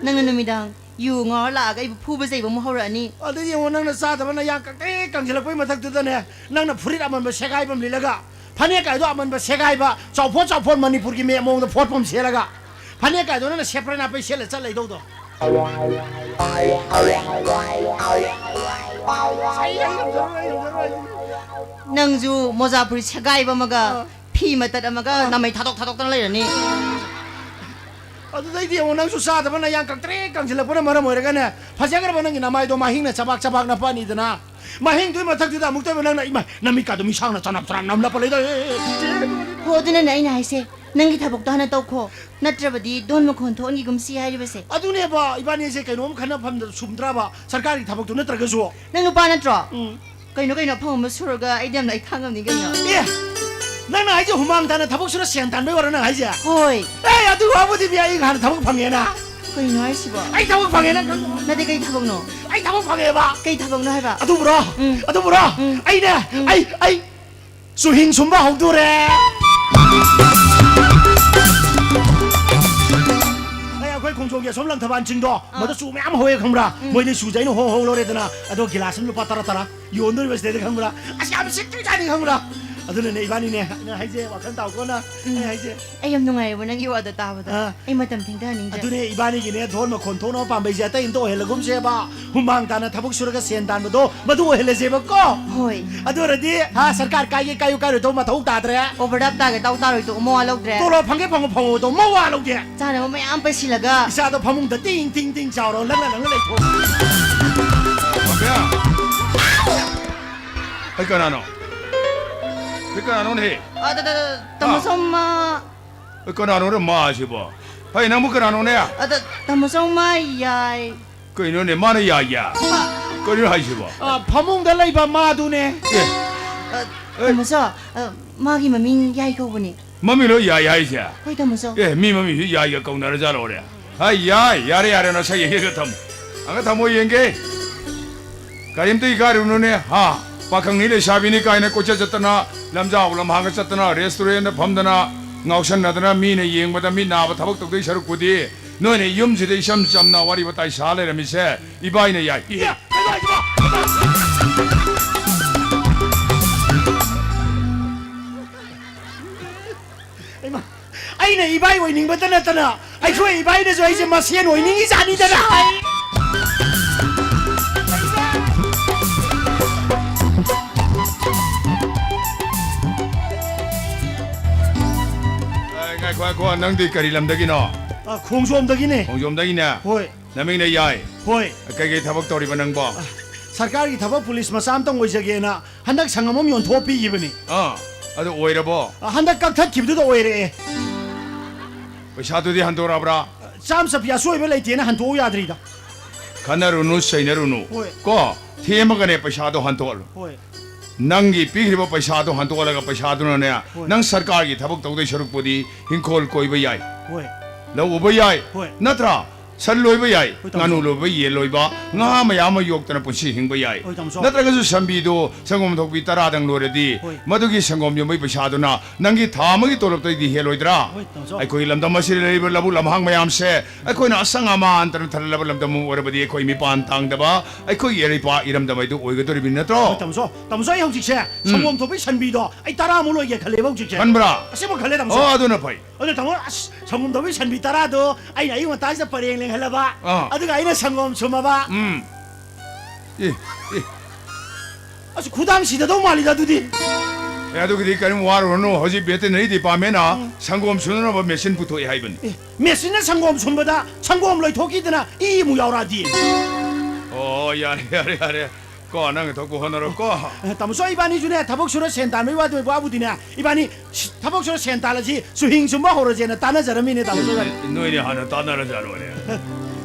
ꯅꯪꯅ ꯅꯨꯃꯤꯗꯥꯡ ꯌꯨ ꯉꯥꯎꯔ ꯂꯥꯛꯑꯒ ꯑꯩꯕꯨ ꯐꯨꯕ ꯆꯩꯕ ꯑꯃꯨꯛ ꯍꯧꯔꯛꯑꯅꯤ꯫ ꯑꯗꯩꯗꯤ ꯌꯦꯡꯉꯣ, ꯅꯪꯅ ꯆꯥꯗꯕꯅ ꯌꯥꯡ ꯀꯪꯇ꯭ꯔꯤꯛ ꯀꯪꯁꯤꯜꯂꯛꯄꯩ ꯃꯊꯛꯇꯨꯗꯅꯦ, ꯅꯪꯅ ꯐꯨꯔꯤꯠ ꯑꯃꯟꯕ ꯁꯦꯒꯥꯏꯕ ꯑꯃ ꯂꯤꯠꯂꯒ, ꯐꯅꯦꯛ ꯀꯥꯏꯗꯣ ꯑꯃꯟꯕ ꯁꯦꯒꯥꯏꯕ, ꯆꯥꯎꯐꯣꯠ ꯆꯥꯎꯐꯣꯠ ꯃꯅꯤꯄꯨꯔꯒꯤ ꯃꯦꯞ ꯃꯑꯣꯡꯗ ꯐꯣꯠꯄ ꯑꯃ ꯁꯦꯠꯂꯒ, ꯐꯅꯦꯛ ꯀꯥꯏꯗꯣ ꯅꯪꯅ ꯁꯦꯄ꯭ꯔꯦ ꯅꯥꯄꯩ ꯁꯦꯠꯂ ꯆꯠ ꯂꯩꯗꯧꯗꯣ꯫ ꯅꯪꯁꯨ ꯃꯣꯖꯥ ꯐꯨꯔꯤꯠ ꯁꯦꯒꯥꯏꯕ ꯑꯃꯒ, ꯑꯥ, ꯐꯤ ꯃꯇꯠ ꯑꯃꯒ, ꯑꯥ, ꯅꯥꯃꯩ ꯊꯥꯗꯣꯛ ꯊꯥꯗꯣꯛꯇꯅ ꯂꯩꯔꯅꯤ꯫ ꯑꯗꯨꯗꯩꯗꯤ ꯌꯦꯡꯉꯣ, ꯅꯪꯁꯨ ꯆꯥꯗꯕ ꯅꯌꯥꯡ ꯀꯪꯇ꯭ꯔꯤꯛ ꯀꯪꯁꯤꯜꯂꯛꯄꯅ ꯃꯔꯝ ꯑꯣꯏꯔꯒꯅꯦ, ꯐꯖꯈ꯭ꯔꯕ ꯅꯪꯒꯤ ꯅꯃꯥꯏꯗꯣ ꯃꯍꯤꯡꯅ ꯆꯕꯥꯛ ꯆꯕꯥꯛ ꯅꯞꯄꯛꯑꯅꯤꯗꯅ꯫ ꯃꯍꯤꯡꯗꯨꯒꯤ ꯃꯊꯛꯇꯨꯗ ꯑꯃꯨꯛꯇꯣꯏꯕ ꯅꯪꯅ, ꯏꯃꯥ, ꯅꯃꯤꯠꯀꯥꯗꯣ ꯃꯤꯁꯥꯡꯅ ꯆꯅꯞ ꯆꯅꯞ ꯅꯞꯂꯛꯄ ꯂꯩꯗꯣ, ꯑꯦ, ꯑꯦ, ꯑꯦ, ꯆꯦ꯫ ꯍꯣ, ꯑꯗꯨꯅꯅꯦ ꯑꯩꯅ ꯍꯥꯏꯁꯦ, ꯅꯪꯒꯤ ꯊꯕꯛꯇꯣ ꯍꯥꯟꯅ ꯇꯧꯈꯣ, ꯅꯠꯇ꯭ꯔꯕꯗꯤ ꯗꯣꯟ ꯃꯈꯣꯟ ꯊꯣꯛꯍꯟꯈꯤꯒꯨꯝꯁꯤ ꯍꯥꯏꯔꯤꯕꯁꯦ꯫ ꯑꯗꯨꯅꯦꯕ, ꯏꯕꯥꯅꯤꯁꯦ ꯀꯩꯅꯣꯝ ꯈꯟꯅꯐꯝꯗ ꯁꯨꯝꯗ꯭ꯔꯕ? ꯁꯔꯀꯥꯔꯒꯤ ꯊꯕꯛꯇꯨ ꯅꯠꯇ꯭ꯔꯒꯁꯨ꯫ ꯅꯪ ꯅꯨꯄꯥ ꯅꯠꯇ꯭ꯔꯣ? ꯎꯝ꯫ ꯀꯩꯅꯣ, ꯀꯩꯅꯣ, ꯑꯐꯪ ꯑꯃ ꯁꯨꯔꯒ ꯑꯩꯗꯤ ꯌꯥꯝꯅ ꯑꯩ ꯊꯥꯡꯉꯝꯅꯤ ꯀꯩꯅꯣ꯫ ꯑꯦ! ꯅꯪꯅ ꯍꯥꯏꯁꯦ ꯍꯨꯃꯥꯡ ꯇꯥꯅ ꯊꯕꯛ ꯁꯨꯔ ꯁꯦꯟ ꯇꯥꯟꯕꯩ ꯋꯥꯔꯣ ꯅꯪ ꯍꯥꯏꯁꯦ? ꯍꯣꯏ꯫ ꯑꯦ, ꯑꯗꯨ ꯋꯥꯕꯨꯗꯤ ꯃꯤ ꯑꯩ ꯍꯥꯟꯅ ꯊꯕꯛ ꯐꯪꯉꯦꯅ꯫ ꯀꯩꯅꯣ ꯍꯥꯏꯁꯤꯕꯣ? ꯑꯩ ꯊꯕꯛ ꯐꯪꯉꯦꯅ ꯈꯪ-, ꯅꯠꯇꯦ, ꯀꯩ ꯊꯕꯛꯅꯣ? ꯑꯩ ꯊꯕꯛ ꯐꯪꯉꯦꯕ꯫ ꯀꯩ ꯊꯕꯛꯅꯣ ꯍꯥꯏꯕ? ꯑꯗꯨꯕꯨꯔꯣ? ꯎꯝ꯫ ꯑꯗꯨꯕꯨꯔꯣ? ꯎꯝ꯫ ꯑꯩꯅꯦ, ꯎꯝ꯫ ꯑꯩ, ꯑꯩ ꯆꯨꯍꯤꯡ ꯁꯨꯝꯕ ꯍꯧꯗꯣꯔꯦ꯫ ꯑꯩ, ꯑꯩꯈꯣꯏ ꯈꯣꯡꯖꯣꯝꯒꯤ ꯑꯁꯣꯝ ꯂꯪꯊꯕꯥꯜ ꯆꯤꯡꯗꯣ, ꯑꯥ꯫ ꯃꯗꯨ ꯆꯨ ꯃꯌꯥꯝ ꯍꯧꯋꯦ ꯈꯪꯕ꯭ꯔꯥ? ꯎꯝ꯫ ꯃꯣꯏꯗꯤ ꯆꯨꯁꯦ ꯑꯩꯅ ꯍꯣ ꯍꯣ ꯂꯧꯔꯦꯗꯅ, ꯑꯗꯣ ꯒꯤꯂꯥꯁ ꯑꯃ ꯂꯨꯄꯥ ꯇꯔꯥ ꯇꯔꯥ ꯌꯣꯟꯗꯣꯔꯤꯕ ꯁꯤꯗꯩꯗ ꯈꯪꯕ꯭ꯔꯥ? ꯑꯁ, ꯌꯥꯝ ꯁꯤꯠꯇꯣꯏꯖꯥꯠꯅꯤ ꯈꯪꯕ꯭ꯔꯥ? ꯑꯗꯨꯅꯅꯦ ꯏꯕꯥꯅꯤꯅꯦ, ꯑꯩꯅ ꯍꯥꯏꯁꯦ, ꯋꯥꯈꯜ ꯇꯥꯎꯀꯣ ꯅꯪ꯫ ꯎꯝ꯫ ꯑꯩ ꯍꯥꯏꯁꯦ꯫ ꯑꯩ ꯌꯥꯝ ꯅꯨꯡꯉꯥꯏꯌꯦꯕ ꯅꯪꯒꯤ ꯋꯥꯗꯣ ꯇꯥꯕꯗ꯫ ꯑꯥ꯫ ꯑꯩ ꯃꯇꯝ ꯊꯦꯡꯊꯍꯟꯅꯤꯡꯗ꯭ꯔꯦ꯫ ꯑꯗꯨꯅꯦ ꯏꯕꯥꯅꯤꯒꯤꯅꯦ, ꯙꯣꯟ ꯃꯈꯣꯟ ꯊꯣꯛꯅꯕ ꯄꯥꯝꯕꯩꯁꯦ ꯑꯇꯩ ꯑꯝꯇ ꯑꯣꯏꯍꯜꯂꯒꯨꯝꯁꯦꯕ꯫ ꯍꯨꯃꯥꯡ ꯇꯥꯅ ꯊꯕꯛ ꯁꯨꯔꯒ ꯁꯦꯟ ꯇꯥꯟꯕꯗꯣ, ꯃꯗꯨ ꯑꯣꯏꯍꯜꯂꯁꯦꯕꯀꯣ꯫ ꯍꯣꯏ꯫ ꯑꯗꯨ ꯑꯣꯏꯔꯗꯤ, ꯍꯥ, ꯁꯔꯀꯥꯔ ꯀꯥꯏꯒꯦ ꯀꯥꯏꯌꯨ ꯀꯥꯏꯔꯣꯏꯗꯧ ꯃꯊꯧ ꯇꯥꯗ꯭ꯔꯦ꯫ ꯑꯣꯚꯔꯗ꯭ꯔꯥꯐ ꯇꯥꯒꯦ ꯇꯥꯎ ꯇꯥꯔꯣꯏꯗꯧ ꯃꯋꯥ ꯂꯧꯗ꯭ꯔꯦ꯫ ꯇꯣꯂꯣꯞ ꯐꯪꯒꯦ ꯐꯪꯉꯨ ꯐꯪꯉꯨꯗꯧ ꯃꯋꯥ ꯂꯧꯗꯦ꯫ ꯆꯥꯅꯕ ꯃꯌꯥꯝ ꯄꯩꯁꯤꯜꯂꯒ꯫ ꯏꯆꯥꯗꯣ ꯐꯃꯨꯡꯗ ꯇꯤꯡ ꯇꯤꯡ ꯇꯤꯡ ꯆꯥꯎꯔꯣ, ꯂꯪꯅ ꯂꯪꯅ ꯂꯩꯊꯣꯛ꯫ ꯕꯥꯕꯤꯌꯥ! ꯑꯩ ꯀꯅꯥꯅꯣ? ꯑꯩ ꯀꯅꯥꯅꯣꯅꯦ? ꯑ, ꯇ-, ꯇ-, ꯇ-, ꯇꯥꯃꯣ ꯍꯥ? ꯁꯣꯝ, ꯑ, ꯑꯩ ꯀꯅꯥꯅꯣꯅꯦ ꯃꯥꯁꯤꯕꯣ? ꯍꯩ, ꯅꯪꯕꯨ ꯀꯅꯥꯅꯣꯅꯦ? ꯑ, ꯇ-, ꯇꯥꯃꯣ ꯁꯣꯝ ꯃꯥ ꯌꯥꯏ꯫ ꯀꯩꯅꯣꯅꯦ, ꯃꯥꯅ ꯌꯥꯏꯌꯦ? ꯀꯩꯅꯣ ꯍꯥꯏꯁꯤꯕꯣ? ꯑ, ꯐꯃꯨꯡꯗ ꯂꯩꯕ ꯃꯥꯗꯨꯅꯦ꯫ ꯑꯦ꯫ ꯑ, ꯑꯦ꯫ ꯇꯥꯃꯣ ꯁꯣ, ꯑ, ꯃꯥꯒꯤ ꯃꯃꯤꯡ ꯌꯥꯏ ꯀꯧꯕꯅꯦ꯫ ꯃꯃꯤꯡ ꯂꯣꯏ ꯌꯥꯏ ꯍꯥꯏꯁꯦ? ꯍꯣꯏ, ꯇꯥꯃꯣ ꯆꯧ꯫ ꯑꯦ, ꯃꯤ ꯃꯃꯤꯡꯁꯨ ꯌꯥꯏꯒ ꯀꯧꯅꯔꯖꯥꯠꯂꯣꯔꯦ? ꯍꯥꯏ, ꯌꯥꯏ, ꯌꯥꯔꯦ, ꯌꯥꯔꯦ, ꯅꯁꯛ ꯌꯦꯡꯒꯦꯒ ꯊꯝꯃꯨ꯫ ꯑꯒ ꯊꯝꯃꯣ ꯌꯦꯡꯒꯦ꯫ ꯀꯔꯤꯝꯇ ꯏꯀꯥꯏꯔꯨꯅꯨꯅꯦ, ꯍꯥ? ꯄꯥꯈꯪꯅꯤ ꯂꯩꯁꯥꯕꯤꯅꯤ ꯀꯥꯏꯅ ꯀꯣꯏꯆꯠ ꯆꯠꯇꯅ, ꯂꯝꯖꯥꯎ ꯂꯝꯍꯥꯡꯒ ꯆꯠꯇꯅ, ꯔꯦꯁꯇꯨꯔꯦꯟꯗ ꯐꯝꯗꯅ, ꯉꯥꯎꯁꯟꯅꯗꯅ, ꯃꯤꯅ ꯌꯦꯡꯕꯗ ꯃꯤꯠ ꯅꯥꯕ ꯊꯕꯛ ꯇꯧꯗꯣꯏ ꯁꯔꯨꯛꯄꯨꯗꯤ, ꯅꯣꯏꯅ ꯌꯨꯝꯁꯤꯗ ꯏꯆꯝ ꯆꯝꯅ ꯋꯥꯔꯤ ꯋꯥꯇꯥꯏ ꯁꯥ ꯂꯩꯔꯝꯃꯤꯁꯦ, ꯏꯕꯥꯏꯅ ꯌꯥꯏ꯫ ꯏꯍꯦ! ꯀꯩꯅꯣ ꯍꯥꯏꯁꯤꯕꯣ? ꯍꯩꯃꯥ, ꯑꯩꯅ ꯏꯕꯥꯏ ꯑꯣꯏꯅꯤꯡꯕꯇ ꯅꯠꯇꯅ, ꯑꯩꯈꯣꯏ ꯏꯕꯥꯏꯅꯁꯨ ꯑꯩꯁꯦ ꯃꯁꯦꯟ ꯑꯣꯏꯅꯤꯡꯉꯤꯖꯥꯠꯅꯤꯗꯅ꯫ ꯑꯦ, ꯉꯥꯏꯈꯣ, ꯉꯥꯏꯈꯣ, ꯅꯪꯗꯤ ꯀꯔꯤ ꯂꯝꯗꯒꯤꯅꯣ? ꯑ, ꯈꯣꯡꯖꯣꯝꯗꯒꯤꯅꯦ꯫ ꯈꯣꯡꯖꯣꯝꯗꯒꯤꯅꯦ? ꯍꯣꯏ꯫ ꯅꯃꯤꯡꯅ ꯌꯥꯏ? ꯍꯣꯏ꯫ ꯀꯩꯀꯩ ꯊꯕꯛ ꯇꯧꯔꯤꯕ ꯅꯪꯕꯣ? ꯑ, ꯁꯔꯀꯥꯔꯒꯤ ꯊꯕꯛ, ꯄꯨꯂꯤꯁ ꯃꯆꯥ ꯑꯝꯇꯪ ꯑꯣꯏꯖꯒꯦꯅ ꯍꯟꯗꯛ ꯁꯪꯒꯝ ꯑꯃ ꯌꯣꯟꯊꯣꯛꯑ ꯄꯤꯈꯤꯕꯅꯤ꯫ ꯑꯥ, ꯑꯗꯨ ꯑꯣꯏꯔꯕꯣ? ꯑ, ꯍꯟꯗꯛ ꯀꯛꯊꯠꯈꯤꯕꯗꯨꯗ ꯑꯣꯏꯔꯛꯑꯦ꯫ ꯄꯩꯁꯥꯗꯨꯗꯤ ꯍꯟꯗꯣꯔꯛꯑꯕ꯭ꯔꯥ? ꯆꯥꯝ ꯆꯠꯄꯤ ꯑꯁꯣꯏꯕ ꯂꯩꯇꯦꯅ ꯍꯟꯗꯣꯛꯎ ꯌꯥꯗ꯭ꯔꯤꯗ꯫ ꯈꯟꯅꯔꯨꯅꯨ, ꯆꯩꯅꯔꯨꯅꯨ꯫ ꯍꯣꯏ꯫ ꯀꯣ, ꯊꯦꯝꯃꯒꯅꯦ ꯄꯩꯁꯥꯗꯣ ꯍꯟꯗꯣꯛꯍꯜꯂꯨ꯫ ꯍꯣꯏ꯫ ꯅꯪꯒꯤ ꯄꯤꯈ꯭ꯔꯤꯕ ꯄꯩꯁꯥꯗꯣ ꯍꯟꯗꯣꯛꯍꯜꯂꯒ ꯄꯩꯁꯥꯗꯨꯅꯅꯦ, ꯍꯣꯏ꯫ ꯅꯪ ꯁꯔꯀꯥꯔꯒꯤ ꯊꯕꯛ ꯇꯧꯗꯣꯏ ꯁꯔꯨꯛꯄꯨꯗꯤ ꯍꯤꯡꯈꯣꯜ ꯀꯣꯏꯕ ꯌꯥꯏ꯫ ꯍꯣꯏ꯫ ꯂꯧ ꯎꯕ ꯌꯥꯏ꯫ ꯍꯣꯏ꯫ ꯅꯠꯇ꯭ꯔꯥ? ꯁꯟ ꯂꯣꯏꯕ ꯌꯥꯏ, ꯍꯣꯏ, ꯇꯥꯃꯣ꯫ ꯉꯥꯅꯨ ꯂꯣꯏꯕ, ꯌꯦꯟ ꯂꯣꯏꯕ, ꯉꯥ ꯃꯌꯥꯝ ꯑꯃ ꯌꯣꯛꯇꯅ ꯄꯨꯟꯁꯤ ꯍꯤꯡꯕ ꯌꯥꯏ꯫ ꯍꯣꯏ, ꯇꯥꯃꯣ꯫ ꯅꯠꯇ꯭ꯔꯒꯁꯨ ꯁꯟꯕꯤꯗꯣ ꯁꯪꯒꯣꯝ ꯊꯣꯛꯄꯤ ꯇꯔꯥꯗꯪ ꯂꯣꯏꯔꯗꯤ, ꯍꯣꯏ꯫ ꯃꯗꯨꯒꯤ ꯁꯪꯒꯣꯝ ꯌꯣꯟꯕꯒꯤ ꯄꯩꯁꯥꯗꯨꯅ ꯅꯪꯒꯤ ꯊꯥ ꯑꯃꯒꯤ ꯇꯣꯂꯣꯞꯇꯩꯗꯤ ꯍꯦꯜꯂꯣꯏꯗ꯭ꯔꯥ? ꯍꯣꯏ, ꯇꯥꯃꯣ꯫ ꯑꯩꯈꯣꯏꯒꯤ ꯂꯝꯗꯝ ꯑꯁꯤꯗ ꯂꯩꯔꯤꯕ ꯂꯧꯕꯨꯛ ꯂꯝꯍꯥꯡ ꯃꯌꯥꯝꯁꯦ ꯑꯩꯈꯣꯏꯅ ꯑꯁꯪ ꯑꯃꯥꯟꯇꯅ ꯊꯜꯍꯜꯂꯕ ꯂꯝꯗꯝ ꯑꯃ ꯑꯣꯏꯔꯕꯗꯤ ꯑꯩꯈꯣꯏ ꯃꯤꯄꯥꯟ ꯇꯥꯡꯗꯕ, ꯑꯩꯈꯣꯏꯒꯤ ꯏꯔꯩꯄꯥꯛ ꯏꯔꯝꯗꯝ ꯍꯥꯏꯗꯨ ꯑꯣꯏꯒꯗꯧꯔꯤꯕꯅꯤ ꯅꯠꯇ꯭ꯔꯣ? ꯍꯣꯏ, ꯇꯥꯃꯣ꯫ ꯇꯥꯃꯣ, ꯑꯩ ꯍꯧꯖꯤꯛꯁꯦ ꯎꯝ꯫ ꯁꯪꯒꯣꯝ ꯊꯣꯛꯄꯤ ꯁꯟꯕꯤꯗꯣ ꯑꯩ ꯇꯔꯥꯃꯨꯛ ꯂꯣꯏꯒꯦ ꯈꯜꯂꯦꯕ ꯍꯧꯖꯤꯛꯁꯦ꯫ ꯈꯟꯕ꯭ꯔꯥ? ꯑꯁꯦꯡꯕ ꯈꯜꯂꯦ, ꯇꯥꯃꯣ꯫ ꯑꯣ, ꯑꯗꯨꯅ ꯐꯩ꯫ ꯑꯗꯣ ꯇꯥꯃꯣ, ꯑꯁ, ꯁꯪꯒꯣꯝ ꯊꯣꯛꯄꯤ ꯁꯟꯕꯤ ꯇꯔꯥꯗꯣ ꯑꯩꯅ ꯑꯌꯨꯛ ꯉꯟꯇꯥꯁꯤꯗ ꯄꯔꯦꯡ ꯂꯦꯡꯍꯜꯂꯕ, ꯑꯥ꯫ ꯑꯗꯨꯒ ꯑꯩꯅ ꯁꯪꯒꯣꯝ ꯁꯨꯝꯃꯕ꯫ ꯎꯝ꯫ ꯑꯦ, ꯑꯦ꯫ ꯑꯁ, ꯈꯨꯗꯥꯡ ꯁꯤꯗꯗꯧ ꯃꯥꯜꯂꯤꯗ ꯑꯗꯨꯗꯤ꯫ ꯑꯦ, ꯑꯗꯨꯒꯤꯗꯤ ꯀꯔꯤꯝ ꯋꯥꯔꯨꯔꯅꯨ꯫ ꯍꯧꯖꯤꯛ veterinary department ꯅ ꯎꯝ꯫ ꯁꯪꯒꯣꯝ ꯁꯨꯅꯅꯕ machine ꯄꯨꯊꯣꯛꯑꯦ ꯍꯥꯏꯕꯅꯤ꯫ ꯑꯦ, machine ꯅ ꯁꯪꯒꯣꯝ ꯁꯨꯝꯕꯗ ꯁꯪꯒꯣꯝ ꯂꯣꯏꯊꯣꯛꯈꯤꯗꯅ ꯏ ꯑꯃꯨꯛ ꯌꯥꯎꯔꯛꯑꯗꯤ? ꯑꯣ, ꯌꯥꯔꯦ, ꯌꯥꯔꯦ, ꯌꯥꯔꯦ꯫ ꯀꯣ, ꯅꯪ ꯊꯣꯛꯄ ꯍꯣꯠꯅꯔꯣ ꯀꯣ꯫ ꯑꯦ, ꯇꯥꯃꯣꯁꯣ, ꯏꯕꯥꯅꯤꯁꯨꯅꯦ, ꯊꯕꯛ ꯁꯨꯔ ꯁꯦꯟ ꯇꯥꯟꯕꯩ ꯋꯥꯗꯨ ꯋꯥꯕꯨꯗꯤꯅꯦ, ꯏꯕꯥꯅꯤ ꯁ-, ꯊꯕꯛ ꯁꯨꯔ ꯁꯦꯟ ꯇꯥꯜꯂꯁꯤ, ꯆꯨꯍꯤꯡ ꯁꯨꯝꯕ ꯍꯧꯔꯁꯦꯅ ꯇꯥꯟꯅꯖꯔꯝꯃꯤꯅꯦ, ꯇꯥꯃꯣꯁꯣ ꯏꯕꯥꯅꯤ꯫ ꯅꯣꯏꯅꯤ ꯍꯥꯟꯅ ꯇꯥꯟꯅꯔꯖ ꯂꯣꯏꯔꯦ꯫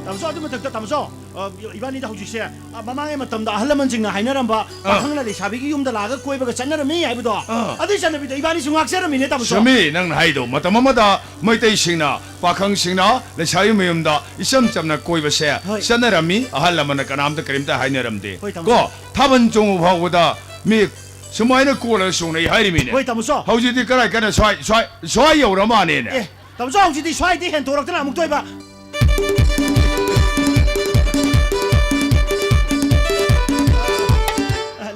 ꯇꯥꯃꯣꯁꯣ, ꯑꯗꯨ ꯃꯊꯛꯇ, ꯇꯥꯃꯣꯁꯣ, ꯑ, ꯏꯕꯥꯅꯤꯗ ꯍꯧꯖꯤꯛꯁꯦ, ꯑ, ꯃꯃꯥꯡꯒꯤ ꯃꯇꯝꯗ ꯑꯍꯜ ꯂꯃꯟꯁꯤꯡꯅ ꯍꯥꯏꯅꯔꯝꯕ, ꯑꯥ꯫ ꯄꯥꯈꯪꯅ ꯂꯩꯁꯥꯕꯤꯒꯤ ꯌꯨꯝꯗ ꯂꯥꯛꯑꯒ ꯀꯣꯏꯕꯒ ꯆꯠꯅꯔꯝꯃꯤ ꯍꯥꯏꯕꯗꯣ, ꯑꯥ꯫ ꯑꯗꯨꯏ ꯆꯠꯅꯕꯤꯗꯣ ꯏꯕꯥꯅꯤꯁꯨ ꯉꯥꯛꯆꯔꯝꯃꯤꯅꯦ, ꯇꯥꯃꯣꯁꯣ꯫ ꯆꯨꯝꯃꯤ, ꯅꯪꯅ ꯍꯥꯏꯗꯣ꯫ ꯃꯇꯝ ꯑꯃꯗ ꯃꯩꯇꯩꯁꯤꯡꯅ, ꯄꯥꯈꯪꯁꯤꯡꯅ ꯂꯩꯁꯥꯕꯤ ꯃꯌꯨꯝꯗ ꯏꯆꯝ ꯆꯝꯅ ꯀꯣꯏꯕꯁꯦ ꯍꯣꯏ꯫ ꯆꯠꯅꯔꯝꯃꯤ꯫ ꯑꯍꯜ ꯂꯃꯟꯅ ꯀꯅꯥꯝꯇ ꯀꯔꯤꯝꯇ ꯍꯥꯏꯅꯔꯝꯗꯦ꯫ ꯍꯣꯏ, ꯇꯥꯃꯣ꯫ ꯀꯣ, ꯊꯥꯕꯜ ꯆꯣꯡꯕ ꯐꯥꯎꯕꯗ ꯃꯤ ꯁꯨꯃꯥꯏꯅ ꯀꯣꯜꯂꯒ ꯆꯣꯡꯅꯩ ꯍꯥꯏꯔꯤꯃꯤꯅꯦ꯫ ꯍꯣꯏ, ꯇꯥꯃꯣ ꯆꯣ꯫ ꯍꯧꯖꯤꯛꯇꯤ ꯀꯔꯥꯏ ꯀꯟꯅ ꯁ꯭ꯋꯥꯏ, ꯁ꯭ꯋꯥꯏ, ꯁ꯭ꯋꯥꯏ ꯌꯧꯔ ꯃꯥꯅꯦꯅꯦ꯫ ꯑꯦ, ꯇꯥꯃꯣ ꯆꯣ, ꯍꯧꯖꯤꯛꯇꯤ ꯁ꯭ꯋꯥꯏꯗꯤ ꯍꯦꯟꯗꯣꯔꯛꯇꯅ ꯑꯃꯨꯛꯇ ꯑꯣꯏꯕ꯫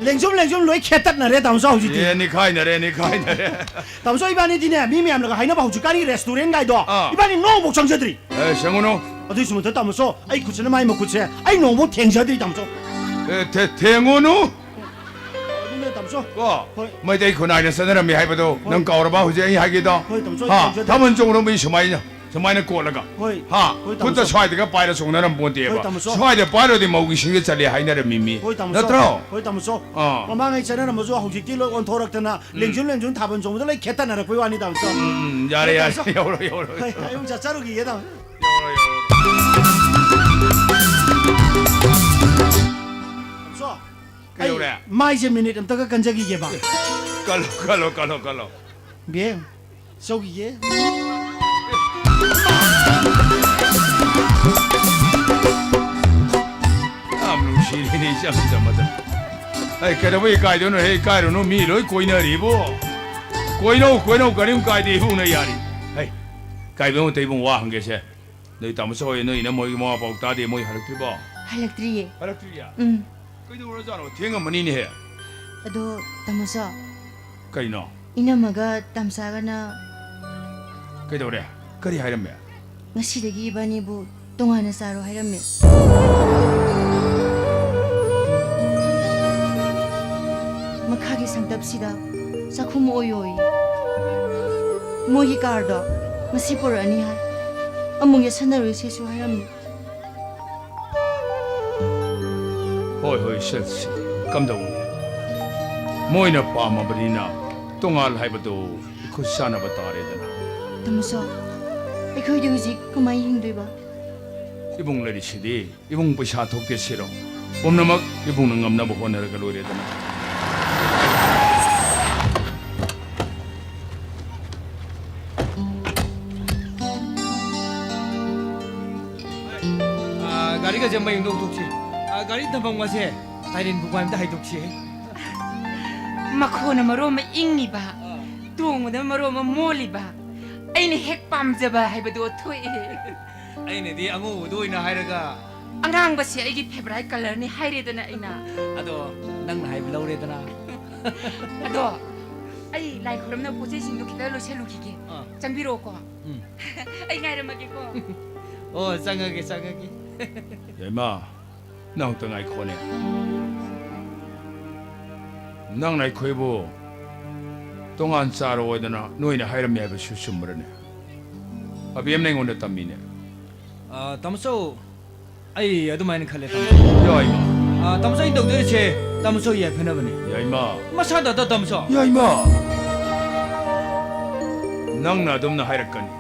ꯂꯦꯡꯖꯨꯝ, ꯂꯦꯡꯖꯨꯝ ꯂꯣꯏ ꯈꯦꯠꯇꯠꯅꯔꯦ, ꯇꯥꯃꯣ ꯆꯣ, ꯍꯧꯖꯤꯛꯇꯤ꯫ ꯑꯦ, ꯅꯤꯈꯥꯏꯅꯔꯦ, ꯅꯤꯈꯥꯏꯅꯔꯦ꯫ ꯇꯥꯃꯣ ꯆꯣ, ꯏꯕꯥꯅꯤꯗꯤꯅꯦ, ꯃꯤ ꯃꯌꯥꯝꯅꯒ ꯍꯥꯏꯅꯕ ꯍꯧꯖꯤꯛꯀꯥꯟꯒꯤ restaurant ꯒꯥꯏꯗꯣ, ꯑꯥ꯫ ꯏꯕꯥꯅꯤ ꯅꯣꯡꯐꯥꯎ ꯆꯪꯖꯗ꯭ꯔꯤ꯫ ꯑꯦ, ꯁꯦꯡꯉꯨꯅꯨ꯫ ꯑꯗꯨꯏꯁꯨ ꯃꯊꯛ ꯇꯥꯃꯣ ꯆꯣ, ꯑꯩ ꯈꯨꯠꯁꯤꯅ ꯃꯥꯏ ꯃꯈꯨꯠꯁꯦ ꯑꯩ ꯅꯣꯡꯐꯥꯎ ꯊꯦꯡꯖꯗ꯭ꯔꯤ, ꯇꯥꯃꯣ ꯆꯣ꯫ ꯑꯦ, ꯊꯦ-, ꯊꯦꯡꯉꯨꯅꯨ꯫ ꯑꯗꯨꯅꯦ, ꯇꯥꯃꯣ ꯆꯣ꯫ ꯀꯣ? ꯍꯣꯏ꯫ ꯃꯩꯇꯩ ꯈꯨꯟꯅꯥꯏꯅ ꯆꯠꯅꯔꯝꯃꯤ ꯍꯥꯏꯕꯗꯣ ꯍꯣꯏ꯫ ꯅꯪ ꯀꯥꯎꯔꯕ ꯍꯧꯖꯤꯛ ꯑꯩ ꯍꯥꯏꯒꯦꯗꯣ? ꯍꯣꯏ, ꯇꯥꯃꯣ ꯆꯣ, ꯑꯩ ꯍꯥ? ꯀꯥꯎꯖꯗ꯭ꯔꯦ꯫ ꯊꯥꯕꯜ ꯆꯣꯡꯂꯣ ꯃꯤ ꯁꯨꯃꯥꯏꯅ꯫ ꯁꯨꯃꯥꯏꯅ ꯀꯣꯠꯂꯒ꯫ ꯍꯣꯏ꯫ ꯍꯥ? ꯍꯣꯏ, ꯈꯨꯠꯇ ꯇꯥꯃꯣꯆꯧ꯫ ꯁ꯭ꯋꯥꯏꯗꯒ ꯄꯥꯏꯔ ꯆꯣꯡꯅꯔꯝ ꯄꯣꯟꯇꯦꯕ꯫ ꯍꯣꯏ, ꯇꯥꯃꯣꯆꯧ꯫ ꯁ꯭ꯋꯥꯏꯗ ꯄꯥꯏꯔꯨꯔꯗꯤ ꯃꯧꯒꯤ ꯁꯤꯡꯗ ꯆꯠꯂꯦ ꯍꯥꯏꯅꯔꯝꯃꯤ ꯃꯤ꯫ ꯍꯣꯏ, ꯇꯥꯃꯣꯆꯧ꯫ ꯅꯠꯇ꯭ꯔꯣ? ꯍꯣꯏ, ꯇꯥꯃꯣꯆꯧ꯫ ꯑꯥ꯫ ꯃꯃꯥꯡꯉꯩ ꯆꯠꯅꯔꯝꯕꯁꯨ ꯍꯧꯖꯤꯛꯇꯤ ꯂꯣꯏ ꯑꯣꯟꯊꯣꯔꯛꯇꯅ ꯎꯝ꯫ ꯂꯦꯡꯖꯨꯝ ꯂꯦꯡꯖꯨꯝ ꯊꯥꯕꯜ ꯆꯣꯡꯕꯗ ꯂꯣꯏ ꯈꯦꯠꯇꯅꯔꯛꯄꯩ ꯋꯥꯅꯤ, ꯇꯥꯃꯣꯆꯧ꯫ ꯎꯝ, ꯎꯝ, ꯌꯥꯔꯦ, ꯍꯣꯏ, ꯌꯥꯔꯦ꯫ ꯇꯥꯃꯣꯆꯧ꯫ ꯌꯧꯔꯣ, ꯌꯧꯔꯣ, ꯍꯣꯏ, ꯌꯧꯔꯣ꯫ ꯑꯩ ꯑꯃꯨꯛ ꯆꯠꯆꯔꯨꯈꯤꯒꯦ, ꯇꯥꯃꯣ꯫ ꯌꯧꯔꯣ, ꯌꯧꯔꯣ꯫ ꯇꯥꯃꯣꯆꯧ, ꯀꯩꯗꯧꯔꯦ? ꯑꯩ ꯃꯥꯏꯁꯦ ꯃꯤꯅꯤꯠ ꯑꯝꯇꯒ ꯀꯟꯖꯈꯤꯒꯦꯕ꯫ ꯀꯜꯂꯣ, ꯀꯜꯂꯣ, ꯀꯜꯂꯣ, ꯀꯜꯂꯣ꯫ ꯕꯦꯝ, ꯆꯧꯈꯤꯒꯦ꯫ ꯌꯥꯝ ꯅꯨꯡꯁꯤꯔꯤꯅꯦ ꯏꯆꯝ ꯆꯝꯕꯗ꯫ ꯑꯩ ꯀꯩꯗꯧꯕꯩ ꯏꯀꯥꯏꯗꯣꯏꯅꯣ? ꯍꯦ, ꯏꯀꯥꯏꯔꯨꯅꯨ, ꯃꯤ ꯂꯣꯏ ꯀꯣꯏꯅꯔꯤꯕꯣ꯫ ꯀꯣꯏꯅꯧ, ꯀꯣꯏꯅꯧ, ꯀꯔꯤꯝ ꯀꯥꯏꯗꯦ, ꯏꯕꯨꯡꯅ ꯌꯥꯔꯤ꯫ ꯍꯩ, ꯀꯥꯏꯕ ꯑꯃꯇ ꯏꯕꯨꯡ ꯋꯥ ꯍꯪꯒꯦꯁꯦ꯫ ꯅꯣꯏ ꯇꯥꯃꯣ ꯆꯧ ꯍꯣꯏ, ꯅꯣꯏ ꯏꯅꯝꯃ ꯍꯣꯏꯒꯤ ꯃꯋꯥ ꯄꯥꯎ ꯇꯥꯗꯦ, ꯃꯣꯏ ꯍꯜꯂꯛꯇ꯭ꯔꯤꯕꯣ? ꯍꯜꯂꯛꯇ꯭ꯔꯤꯌꯦ꯫ ꯍꯜꯂꯛꯇ꯭ꯔꯤꯌꯦ? ꯎꯝ꯫ ꯀꯩꯗꯧꯔꯖꯥꯠꯅꯣ? ꯊꯦꯡꯉꯝꯃꯅꯤꯅꯦꯍꯦ꯫ ꯑꯗꯣ, ꯇꯥꯃꯣ ꯆꯧ, ꯀꯩꯅꯣ? ꯏꯅꯝꯃꯒ ꯇꯥꯝꯆꯥꯒꯅ ꯀꯩꯗꯧꯔꯦ? ꯀꯔꯤ ꯍꯥꯏꯔꯝꯃꯦ? ꯉꯁꯤꯗꯒꯤ ꯏꯕꯥꯅꯤꯕꯨ ꯇꯣꯉꯥꯟꯅ ꯆꯥꯔꯣ ꯍꯥꯏꯔꯝꯃꯦ꯫ ꯃꯈꯥꯒꯤ ꯁꯪꯇꯞꯁꯤꯗ ꯆꯥꯛꯈꯨꯝ ꯑꯣꯏꯌꯣꯌꯦ꯫ ꯃꯣꯏꯒꯤ ꯀꯥꯔꯗꯣ ꯉꯁꯤ ꯄꯨꯔꯛꯑꯅꯤ ꯍꯥꯏ꯫ ꯑꯃꯨꯛ ꯌꯦꯠꯁꯟꯅꯔꯣꯏꯁꯦꯁꯨ ꯍꯥꯏꯔꯝꯃꯤ꯫ ꯍꯣꯏ, ꯍꯣꯏ, ꯆꯠꯁꯤ꯫ ꯀꯝꯗꯧꯅꯤ? ꯃꯣꯏꯅ ꯄꯥꯝꯃꯕꯅꯤꯅ ꯇꯣꯉꯥꯜ ꯍꯥꯏꯕꯗꯨ ꯏꯈꯨꯠ ꯁꯥꯟꯅꯕ ꯇꯥꯔꯦꯗꯅ꯫ ꯇꯥꯃꯣꯆꯧ, ꯑꯩꯈꯣꯏꯗꯤ ꯍꯧꯖꯤꯛ ꯀꯃꯥꯏꯅ ꯍꯤꯡꯗꯣꯏꯕ? ꯏꯕꯨꯡ ꯂꯩꯔꯤꯁꯤꯗꯤ, ꯏꯕꯨꯡ ꯄꯩꯁꯥ ꯊꯣꯛꯇꯦ ꯁꯤꯔꯣ? ꯄꯨꯝꯅꯃꯛ ꯏꯕꯨꯡꯅ ꯉꯝꯅꯕ ꯍꯣꯠꯅꯔꯒ ꯂꯣꯏꯔꯦꯗꯅ꯫ ꯑꯥ, ꯒꯥꯔꯤꯒꯁꯦ ꯃꯩ ꯑꯝꯇ ꯍꯧꯗꯣꯛꯁꯤ꯫ ꯑꯥ, ꯒꯥꯔꯤ ꯊꯝꯐꯝꯒꯁꯦ ꯇꯥꯏꯔꯦꯟ ꯕꯨꯕꯥ ꯑꯝꯇ ꯍꯥꯏꯗꯣꯛꯁꯤ꯫ ꯃꯈꯣꯟꯅ ꯃꯔꯣꯟ ꯑꯃ ꯏꯪꯉꯤꯕ, ꯑꯥ꯫ ꯇꯣꯡꯕꯗ ꯃꯔꯣꯟ ꯑꯃ ꯃꯣꯜꯂꯤꯕ, ꯑꯩꯅ ꯍꯦꯛ ꯄꯥꯝꯖꯕ ꯍꯥꯏꯕꯗꯣ ꯊꯣꯛꯑꯦ꯫ ꯑꯩꯅꯗꯤ ꯑꯉꯧꯕꯗꯣ ꯑꯣꯏꯅ ꯍꯥꯏꯔꯒ꯫ ꯑꯉꯥꯡꯕꯁꯦ ꯑꯩꯒꯤ favourite colourꯅꯤ ꯍꯥꯏꯔꯦꯗꯅ ꯑꯩꯅ꯫ ꯑꯗꯣ ꯅꯪꯅ ꯍꯥꯏꯕ ꯂꯧꯔꯦꯗꯅ꯫ ꯑꯗꯣ ꯑꯩ ꯂꯥꯏ ꯈꯨꯔꯨꯝꯅꯕ ꯄꯣꯠ ꯆꯩꯁꯤꯡꯗꯣ ꯈꯤꯇ ꯂꯣꯏꯁꯜꯂꯨꯈꯤꯒꯦ꯫ ꯑꯥ꯫ ꯆꯪꯕꯤꯔꯛꯑꯣꯀꯣ꯫ ꯎꯝ꯫ ꯑꯩ ꯉꯥꯏꯔꯝꯃꯒꯦꯀꯣ꯫ ꯑꯣ, ꯆꯪꯉꯒꯦ, ꯆꯪꯉꯒꯦ꯫ ꯌꯥꯏꯃ, ꯅꯪ ꯑꯝꯇ ꯉꯥꯏꯈꯣꯅꯦ꯫ ꯅꯪꯅ ꯑꯩꯈꯣꯏꯕꯨ ꯇꯣꯉꯥꯟ ꯆꯥꯔꯣꯏꯗꯅ ꯅꯣꯏꯅ ꯍꯥꯏꯔꯝꯃꯦ ꯍꯥꯏꯕꯁꯨ ꯆꯨꯝꯕ꯭ꯔꯅꯦ? ꯑꯕꯦꯝꯅ ꯑꯩꯉꯣꯟꯗ ꯇꯝꯃꯤꯅꯦ꯫ ꯑ, ꯇꯥꯃꯣꯆꯧ, ꯑꯩ ꯑꯗꯨꯃꯥꯏꯅ ꯈꯜꯂꯦ, ꯇꯥꯃꯣꯆꯧ꯫ ꯌꯥꯏꯃ꯫ ꯑ, ꯇꯥꯃꯣꯆꯧ, ꯑꯩꯅ ꯇꯧꯗꯣꯏꯁꯦ ꯇꯥꯃꯣꯆꯧ ꯌꯥꯏꯐꯅꯕꯅꯦ꯫ ꯌꯥꯏꯃ꯫ ꯃꯁꯥꯗ ꯑꯗ ꯇꯥꯃꯣꯆꯧ꯫ ꯌꯥꯏꯃ꯫ ꯅꯪꯅ ꯑꯗꯨꯝꯅ ꯍꯥꯏꯔꯛꯀꯅꯤ,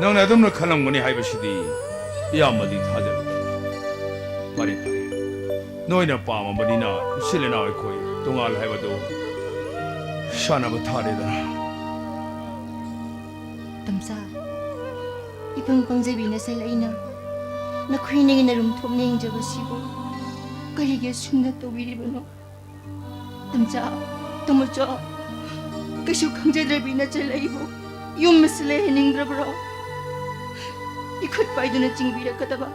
ꯅꯪꯅ ꯑꯗꯨꯝꯅ ꯈꯜꯂꯝꯒꯅꯤ ꯍꯥꯏꯕꯁꯤꯗꯤ ꯏꯌꯥꯝꯕꯗꯤ ꯊꯥꯖꯔꯨꯗꯦ꯫ ꯐꯔꯦ, ꯐꯔꯦ꯫ ꯅꯣꯏꯅ ꯄꯥꯝꯃꯕꯅꯤꯅ ꯏꯆꯤꯜ ꯏꯅꯥꯎ ꯑꯩꯈꯣꯏ ꯇꯣꯉꯥꯜ ꯍꯥꯏꯕꯗꯨ ꯁꯥꯟꯅꯕ ꯊꯥꯔꯦꯗꯅ꯫ ꯇꯝꯆꯥ, ꯏꯄꯪ ꯄꯪꯖꯕꯤ ꯅꯆꯜ ꯑꯩꯅ ꯅꯈꯣꯏꯅꯤꯒꯤ ꯅꯔꯨꯝ ꯊꯣꯛꯅ ꯌꯦꯡꯖꯕꯁꯤꯕꯨ ꯀꯔꯤꯒꯤ ꯑꯁꯨꯝꯅ ꯇꯧꯕꯤꯔꯤꯕꯅꯣ? ꯇꯝꯆꯥ, ꯇꯥꯃꯣꯆꯥ, ꯀꯩꯁꯨ ꯈꯪꯖꯗ꯭ꯔꯕꯤ ꯅꯆꯜ ꯑꯩꯕꯨ ꯌꯨꯝ ꯑꯁꯤ ꯂꯩꯍꯟꯅꯤꯡꯗ꯭ꯔꯕ꯭ꯔꯣ? ꯏꯈꯨꯠ ꯄꯥꯏꯗꯨꯅ ꯆꯤꯡꯕꯤꯔꯛꯀꯗꯕ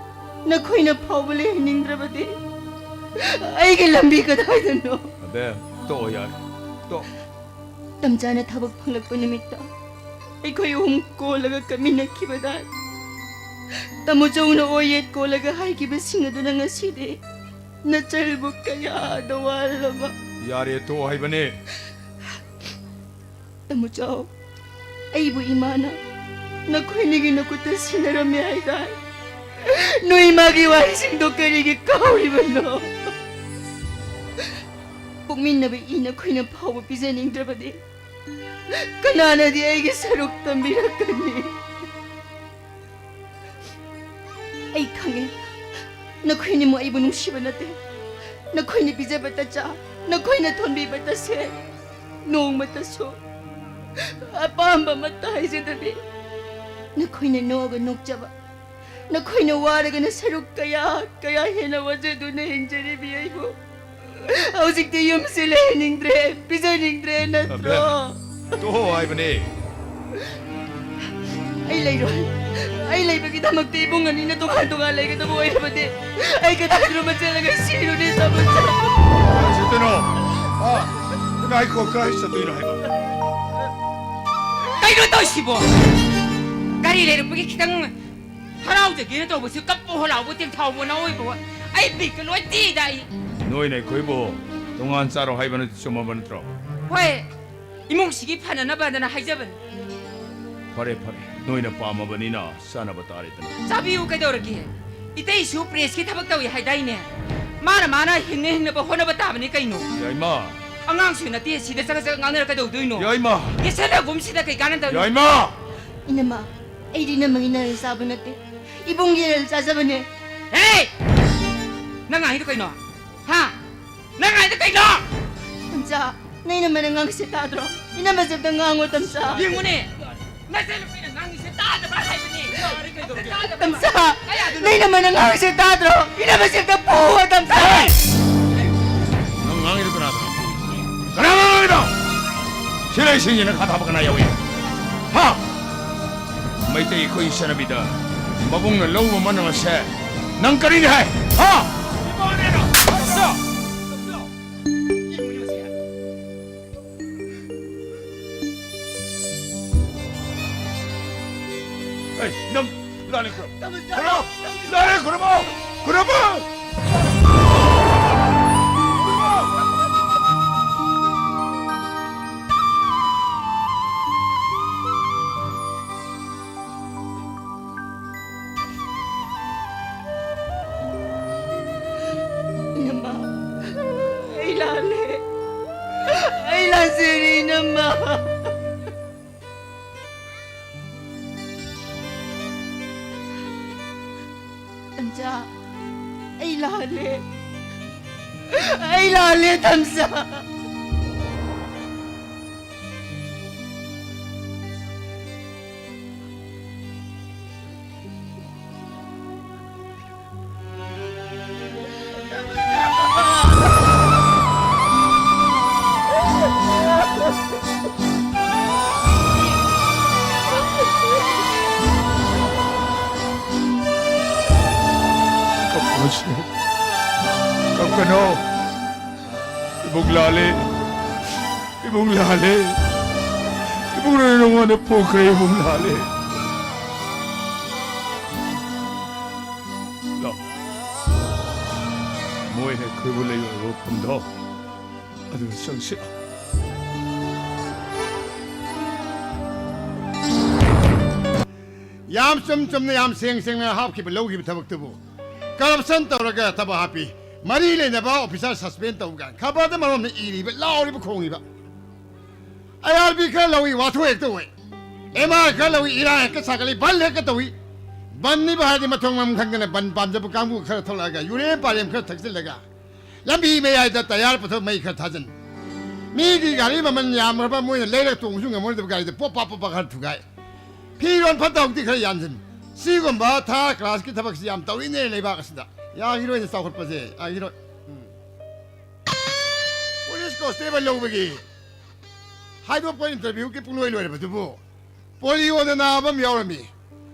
ꯅꯈꯣꯏꯅ ꯐꯥꯎꯕ ꯂꯩꯍꯟꯅꯤꯡꯗ꯭ꯔꯕꯗꯤ ꯑꯩꯒꯤ ꯂꯝꯕꯤ ꯀꯗꯥꯏꯗꯅꯣ? ꯑꯕꯦ, ꯇꯣꯛꯑꯣ ꯌꯥꯔꯦ, ꯇꯣꯛ꯫ ꯇꯝꯆꯥꯅ ꯊꯕꯛ ꯐꯪꯂꯛꯄ ꯅꯨꯃꯤꯠꯇ ꯑꯩꯈꯣꯏ ꯑꯍꯨꯝ ꯀꯣꯜꯂꯒ ꯀꯞꯃꯤꯟꯅꯈꯤꯕꯗ ꯇꯥꯃꯣꯆꯧꯅ ꯑꯣꯏ ꯌꯦꯠ ꯀꯣꯜꯂꯒ ꯍꯥꯏꯈꯤꯕꯁꯤꯡ ꯑꯗꯨꯅ ꯉꯁꯤꯗꯤ ꯅꯆꯜꯕꯨ ꯀꯌꯥꯗ ꯋꯥꯍꯜꯂꯕ꯫ ꯌꯥꯔꯦ, ꯇꯣꯛꯑꯣ ꯍꯥꯏꯕꯅꯦ꯫ ꯇꯥꯃꯣꯆꯧ, ꯑꯩꯕꯨ ꯏꯃꯥꯅ ꯅꯈꯣꯏꯅꯤꯒꯤ ꯅꯈꯨꯠꯇ ꯁꯤꯟꯅꯔꯝꯃꯦ ꯍꯥꯏꯗꯥꯏ? ꯅꯣꯏ ꯏꯃꯥꯒꯤ ꯋꯥꯍꯩꯁꯤꯡꯗꯣ ꯀꯔꯤꯒꯤ ꯀꯥꯎꯔꯤꯕꯅꯣ? ꯄꯣꯛꯃꯤꯟꯅꯕ ꯏ ꯅꯈꯣꯏꯅ ꯐꯥꯎꯕ ꯄꯤꯖꯅꯤꯡꯗ꯭ꯔꯕꯗꯤ ꯀꯅꯥꯅꯗꯤ ꯑꯩꯒꯤ ꯁꯔꯨꯛ ꯇꯝꯕꯤꯔꯛꯀꯅꯤ? ꯑꯩ ꯈꯪꯉꯦ, ꯅꯈꯣꯏꯅꯤꯃꯛ ꯑꯩꯕꯨ ꯅꯨꯡꯁꯤꯕ ꯅꯠꯇꯦ꯫ ꯅꯈꯣꯏꯅ ꯄꯤꯖꯕꯇ ꯆꯥ, ꯅꯈꯣꯏꯅ ꯊꯣꯟꯕꯤꯕꯇ ꯁꯦ, ꯅꯣꯡꯃꯇꯁꯨ ꯑꯄꯥꯝꯕ ꯑꯃꯠꯇ ꯍꯥꯏꯖꯗꯕꯤ, ꯅꯈꯣꯏꯅ ꯅꯣꯛꯑꯒ ꯅꯣꯛꯆꯕ, ꯅꯈꯣꯏꯅ ꯋꯥꯔꯒꯅ ꯁꯔꯨꯛ ꯀꯌꯥ ꯀꯌꯥ ꯍꯦꯟꯅ ꯋꯥꯖꯗꯨꯅ ꯍꯤꯡꯖꯔꯤꯕꯤ ꯑꯩꯕꯨ ꯍꯧꯖꯤꯛꯇꯤ ꯌꯨꯝꯁꯤ ꯂꯩꯍꯟꯅꯤꯡꯗ꯭ꯔꯦ, ꯄꯤꯖꯅꯤꯡꯗ꯭ꯔꯦ ꯅꯠꯇ꯭ꯔꯣ? ꯑꯕꯦꯝ, ꯇꯣꯛꯑꯣ ꯍꯥꯏꯕꯅꯦ꯫ ꯑꯩ ꯂꯩꯔꯣꯏ꯫ ꯑꯩ ꯂꯩꯕꯒꯤꯗꯃꯛꯇ ꯏꯕꯨꯡ ꯑꯅꯤꯅ ꯇꯣꯉꯥꯟ ꯇꯣꯉꯥꯟ ꯂꯩꯒꯗꯕ ꯑꯣꯏꯔꯕꯗꯤ ꯑꯩ ꯀꯗꯥꯏꯗꯅꯣꯃ ꯆꯦꯜꯂꯒ ꯁꯤꯔꯨꯅꯤ, ꯇꯥꯃꯣꯆꯧ꯫ ꯀꯥꯏ ꯆꯠꯇꯣꯏꯅꯣ? ꯑꯥ, ꯉꯥꯏꯈꯣ, ꯀꯥꯏ ꯆꯠꯇꯣꯏꯅꯣ ꯍꯥꯏꯕ? ꯀꯩꯅꯣ ꯇꯧꯏꯁꯤꯕꯣ? ꯒꯥꯔꯤ ꯂꯩꯔꯛꯄꯒꯤ ꯈꯤꯇꯪ ꯍꯔꯥꯎꯖꯒꯦꯅ ꯇꯧꯕꯁꯤ ꯀꯞꯄ ꯍꯣꯂꯥꯎꯕ ꯇꯦꯡꯊꯥꯎꯕꯅ ꯑꯣꯏꯕ꯫ ꯑꯩ ꯕꯤꯠꯀ ꯂꯣꯏ ꯇꯦꯛꯏꯗ ꯑꯩ꯫ ꯅꯣꯏꯅ ꯑꯩꯈꯣꯏꯕꯨ ꯇꯣꯉꯥꯟ ꯆꯥꯔꯣ ꯍꯥꯏꯕꯅ ꯆꯨꯝꯃꯕ ꯅꯠꯇ꯭ꯔꯣ? ꯍꯣꯏ, ꯏꯃꯨꯡꯁꯤꯒꯤ ꯐꯅꯅꯕꯗꯅ ꯍꯥꯏꯖꯕꯅꯤ꯫ ꯐꯔꯦ, ꯐꯔꯦ꯫ ꯅꯣꯏꯅ ꯄꯥꯝꯃꯕꯅꯤꯅ ꯆꯥꯅꯕ ꯇꯥꯔꯦꯗꯅ꯫ ꯆꯥꯕꯤꯌꯨ ꯀꯩꯗꯧꯔꯒꯦ? ꯏꯇꯩꯁꯨ ꯄ꯭ꯔꯦꯁꯀꯤ ꯊꯕꯛ ꯇꯧꯏ ꯍꯥꯏꯗꯥꯏꯅꯦ? ꯃꯥꯅ ꯃꯥꯅ ꯍꯤꯡꯅ ꯍꯤꯡꯅꯕ ꯍꯣꯠꯅꯕ ꯇꯥꯕꯅꯤ ꯀꯩꯅꯣ꯫ ꯌꯥꯏꯃ! ꯑꯉꯥꯡꯁꯨ ꯅꯠꯇꯦ, ꯁꯤꯗ ꯆꯒꯠ ꯆꯒꯠ ꯉꯥꯡꯅꯔ ꯀꯩꯗꯧꯗꯣꯏꯅꯣ? ꯌꯥꯏꯃ! ꯌꯦꯠꯁꯟꯅꯒꯨꯝꯁꯤꯗ ꯀꯩ ꯀꯥꯟꯅꯗꯕꯅꯣ? ꯌꯥꯏꯃ! ꯏꯅꯝꯃ, ꯑꯩꯗꯤ ꯏꯅꯝꯃꯒꯤ ꯅꯔꯜ ꯆꯥꯕ ꯅꯠꯇꯦ, ꯏꯕꯨꯡꯒꯤ ꯅꯔꯜ ꯆꯥꯖꯕꯅꯦ꯫ ꯍꯦ! ꯅꯪ ꯉꯥꯡꯉꯤꯗꯣ ꯀꯩꯅꯣ? ꯍꯥ? ꯅꯪ ꯉꯥꯡꯉꯤꯗꯣ ꯀꯩꯅꯣ? ꯇꯝꯆꯥ, ꯅꯪ ꯏꯅꯝꯃꯅ ꯉꯥꯡꯉꯤꯁꯦ ꯇꯥꯗ꯭ꯔꯣ? ꯏꯅꯝꯃꯁꯦ ꯑꯝꯇ ꯉꯥꯡꯉꯣ, ꯇꯝꯆꯥ꯫ ꯌꯦꯡꯉꯨꯅꯦ, ꯅꯆꯟꯅꯨꯄꯤꯅ ꯉꯥꯡꯉꯤꯁꯦ ꯇꯥꯗꯕ꯭ꯔꯥ ꯍꯥꯏꯕꯅꯤ꯫ ꯇꯝꯆꯥ, ꯅꯪ ꯏꯅꯝꯃꯅ ꯉꯥꯡꯉꯤꯁꯦ ꯇꯥꯗ꯭ꯔꯣ? ꯏꯅꯝꯃꯁꯦ ꯑꯝꯇ ꯐꯨꯑꯣ, ꯇꯝꯆꯥ꯫ ꯍꯦ! ꯅꯪ ꯉꯥꯡꯉꯤꯗꯣ ꯀꯅꯥꯗꯅꯣ? ꯀꯅꯥꯅꯣ ꯉꯥꯡꯉꯤꯗꯣ? ꯁꯤ ꯂꯩꯁꯤꯡꯁꯤꯅ ꯈꯥ ꯊꯥꯕ ꯀꯅꯥ ꯌꯥꯎꯏ? ꯍꯥ? ꯃꯩꯇꯩ ꯑꯩꯈꯣꯏꯒꯤ ꯆꯠꯅꯕꯤꯗ ꯃꯕꯨꯡꯅ ꯂꯧꯕ ꯃꯅꯝ ꯑꯁꯦ ꯅꯪ ꯀꯔꯤꯅꯤ ꯍꯥꯏ? ꯍꯥ? ꯑꯩ ꯅꯪ ꯂꯥꯂꯤ ꯈꯨꯔꯨꯝ꯫ ꯈꯨꯔꯨꯝꯃꯣ! ꯂꯥꯂꯤ ꯈꯨꯔꯨꯝꯃꯣ! ꯈꯨꯔꯨꯝꯃꯣ! ꯏꯅꯝꯃ, ꯑꯩ ꯂꯥꯜꯂꯦ꯫ ꯑꯩ ꯂꯥꯟꯖꯔꯦ, ꯏꯅꯝꯃ꯫ ꯇꯝꯆꯥ, ꯑꯩ ꯂꯥꯜꯂꯦ꯫ ꯑꯩ ꯂꯥꯜꯂꯦ, ꯇꯝꯆꯥ꯫ ꯀꯞꯀꯅꯨ꯫ ꯏꯕꯨꯡ ꯂꯥꯜꯂꯦ꯫ ꯏꯕꯨꯡ ꯂꯥꯜꯂꯦ꯫ ꯏꯕꯨꯡ ꯅꯉꯣꯟꯗ ꯄꯣꯛꯈ꯭ꯔꯦ, ꯏꯕꯨꯡ ꯂꯥꯜꯂꯦ꯫ ꯂꯥꯎ꯫ ꯃꯣꯏ ꯑꯩꯈꯣꯏꯕꯨ ꯂꯩꯕ ꯃꯐꯝꯗꯣ ꯑꯗꯨꯗ ꯆꯪꯁꯤ꯫ ꯌꯥꯝ ꯆꯨꯝ ꯆꯨꯝꯅ, ꯌꯥꯝ ꯁꯦꯡ ꯁꯦꯡꯅ ꯍꯥꯞꯈꯤꯕ, ꯂꯧꯈꯤꯕ ꯊꯕꯛꯇꯨꯕꯨ꯫ Corruption ꯇꯧꯔꯒ ꯊꯕꯛ ꯍꯥꯞꯄꯤ, ꯃꯔꯤ ꯂꯩꯅꯕ officer suspend ꯇꯧꯕ ꯀꯥꯏꯅ ꯈꯕꯔꯗ ꯃꯔꯣꯝꯗ ꯏꯔꯤꯕ, ꯂꯥꯎꯔꯤꯕ, ꯈꯣꯡꯉꯤꯕ꯫ IRB ꯈꯔ ꯂꯧꯏ, ꯋꯥꯊꯣꯛ ꯍꯦꯛꯇ ꯑꯣꯏ꯫ MR ꯈꯔ ꯂꯧꯏ, ꯏꯔꯥꯡ ꯍꯦꯛꯇ ꯁꯥꯒꯠꯂꯤ, ꯕꯟ ꯍꯦꯛꯇ ꯇꯧꯏ꯫ ꯕꯟꯅꯤꯕ ꯍꯥꯏꯔꯗꯤ ꯃꯊꯣꯡ ꯃꯔꯝ ꯈꯪꯗꯅ ꯕꯟ ꯄꯥꯝꯖꯕ ꯀꯥꯡꯕꯨ ꯈꯔ ꯊꯣꯛꯂꯛꯑꯒ ꯌꯨꯔꯦꯟ ꯄꯥꯔꯦꯝ ꯈꯔ ꯊꯛꯆꯤꯜꯂꯒ ꯂꯝꯕꯤ ꯃꯌꯥꯏꯗ ꯇꯌꯥꯔ ꯄꯨꯊꯣꯛ ꯃꯩ ꯈꯔ ꯊꯥꯖꯤꯟ꯫ ꯃꯤꯒꯤ ꯒꯥꯔꯤ ꯃꯃꯜ ꯌꯥꯝꯈ꯭ꯔꯕ, ꯃꯣꯏꯅ ꯂꯩꯔꯒ ꯇꯣꯡꯕꯁꯨ ꯉꯝꯃꯣꯏꯗꯕ ꯒꯥꯔꯤꯗ ꯄꯣꯞ ꯄꯥꯞ ꯄꯣꯞ ꯄꯥꯞ ꯈꯔ ꯊꯨꯒꯥꯏ꯫ ꯐꯤꯔꯣꯟ ꯐꯠꯇ ꯍꯥꯎꯗꯤ ꯈꯔ ꯌꯥꯟꯁꯤꯟ꯫ ꯁꯤꯒꯨꯝꯕ third class ꯀꯤ ꯊꯕꯛꯁꯤ ꯌꯥꯝ ꯇꯧꯔꯤꯅꯦ ꯂꯩꯕꯥꯛ ꯑꯁꯤꯗ꯫ ꯌꯥꯈꯤꯔꯣꯏꯅꯦ ꯆꯥꯎꯈꯠꯄꯁꯦ, ꯌꯥꯈꯤꯔꯣꯏ꯫ ꯎꯝ꯫ Police constable ꯂꯧꯕꯒꯤ ꯍꯥꯏꯗꯣꯛꯄ interview ꯀꯤ ꯄꯨꯡꯂꯣꯏ ꯂꯣꯏꯔꯕꯗꯨꯕꯨ꯫ Polio ꯗ ꯅꯥꯕ ꯑꯃ ꯌꯥꯎꯔꯝꯃꯤ꯫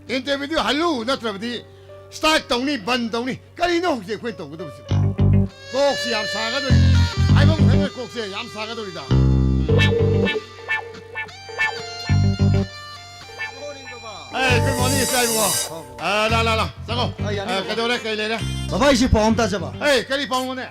Interview ꯗꯨ ꯍꯜꯂꯨ, ꯅꯠꯇ꯭ꯔꯕꯗꯤ strike ꯇꯧꯅꯤ, ꯕꯟ ꯇꯧꯅꯤ꯫ ꯀꯔꯤꯅꯣ ꯍꯧꯖꯤꯛ ꯑꯩꯈꯣꯏꯅ ꯇꯧꯒꯗꯕꯁꯤꯕꯨ? ꯀꯣꯛꯁꯤ ꯌꯥꯝ ꯁꯥꯒꯗꯧꯔꯤ꯫ ꯍꯥꯏꯐꯝ ꯈꯪꯗꯅ ꯀꯣꯛꯁꯦ ꯌꯥꯝ ꯁꯥꯒꯗꯧꯔꯤꯗ꯫ ꯑꯦ, good morning, ꯏꯆꯥ ꯏꯕꯨꯡꯉꯣ꯫ ꯑ, ꯂꯥ, ꯂꯥ, ꯂꯥ, ꯆꯪꯉꯣ꯫ ꯑ, ꯌꯥꯅꯤ, ꯑ, ꯕꯕꯥ꯫ ꯀꯩꯗꯧꯔꯦ? ꯀꯩ ꯂꯩꯔꯦ? ꯕꯕꯥ, ꯑꯩꯁꯦ ꯄꯥꯎ ꯑꯃ ꯇꯥꯖꯕ꯫ ꯑꯦ, ꯀꯔꯤ ꯄꯥꯎꯅꯣꯅꯦ?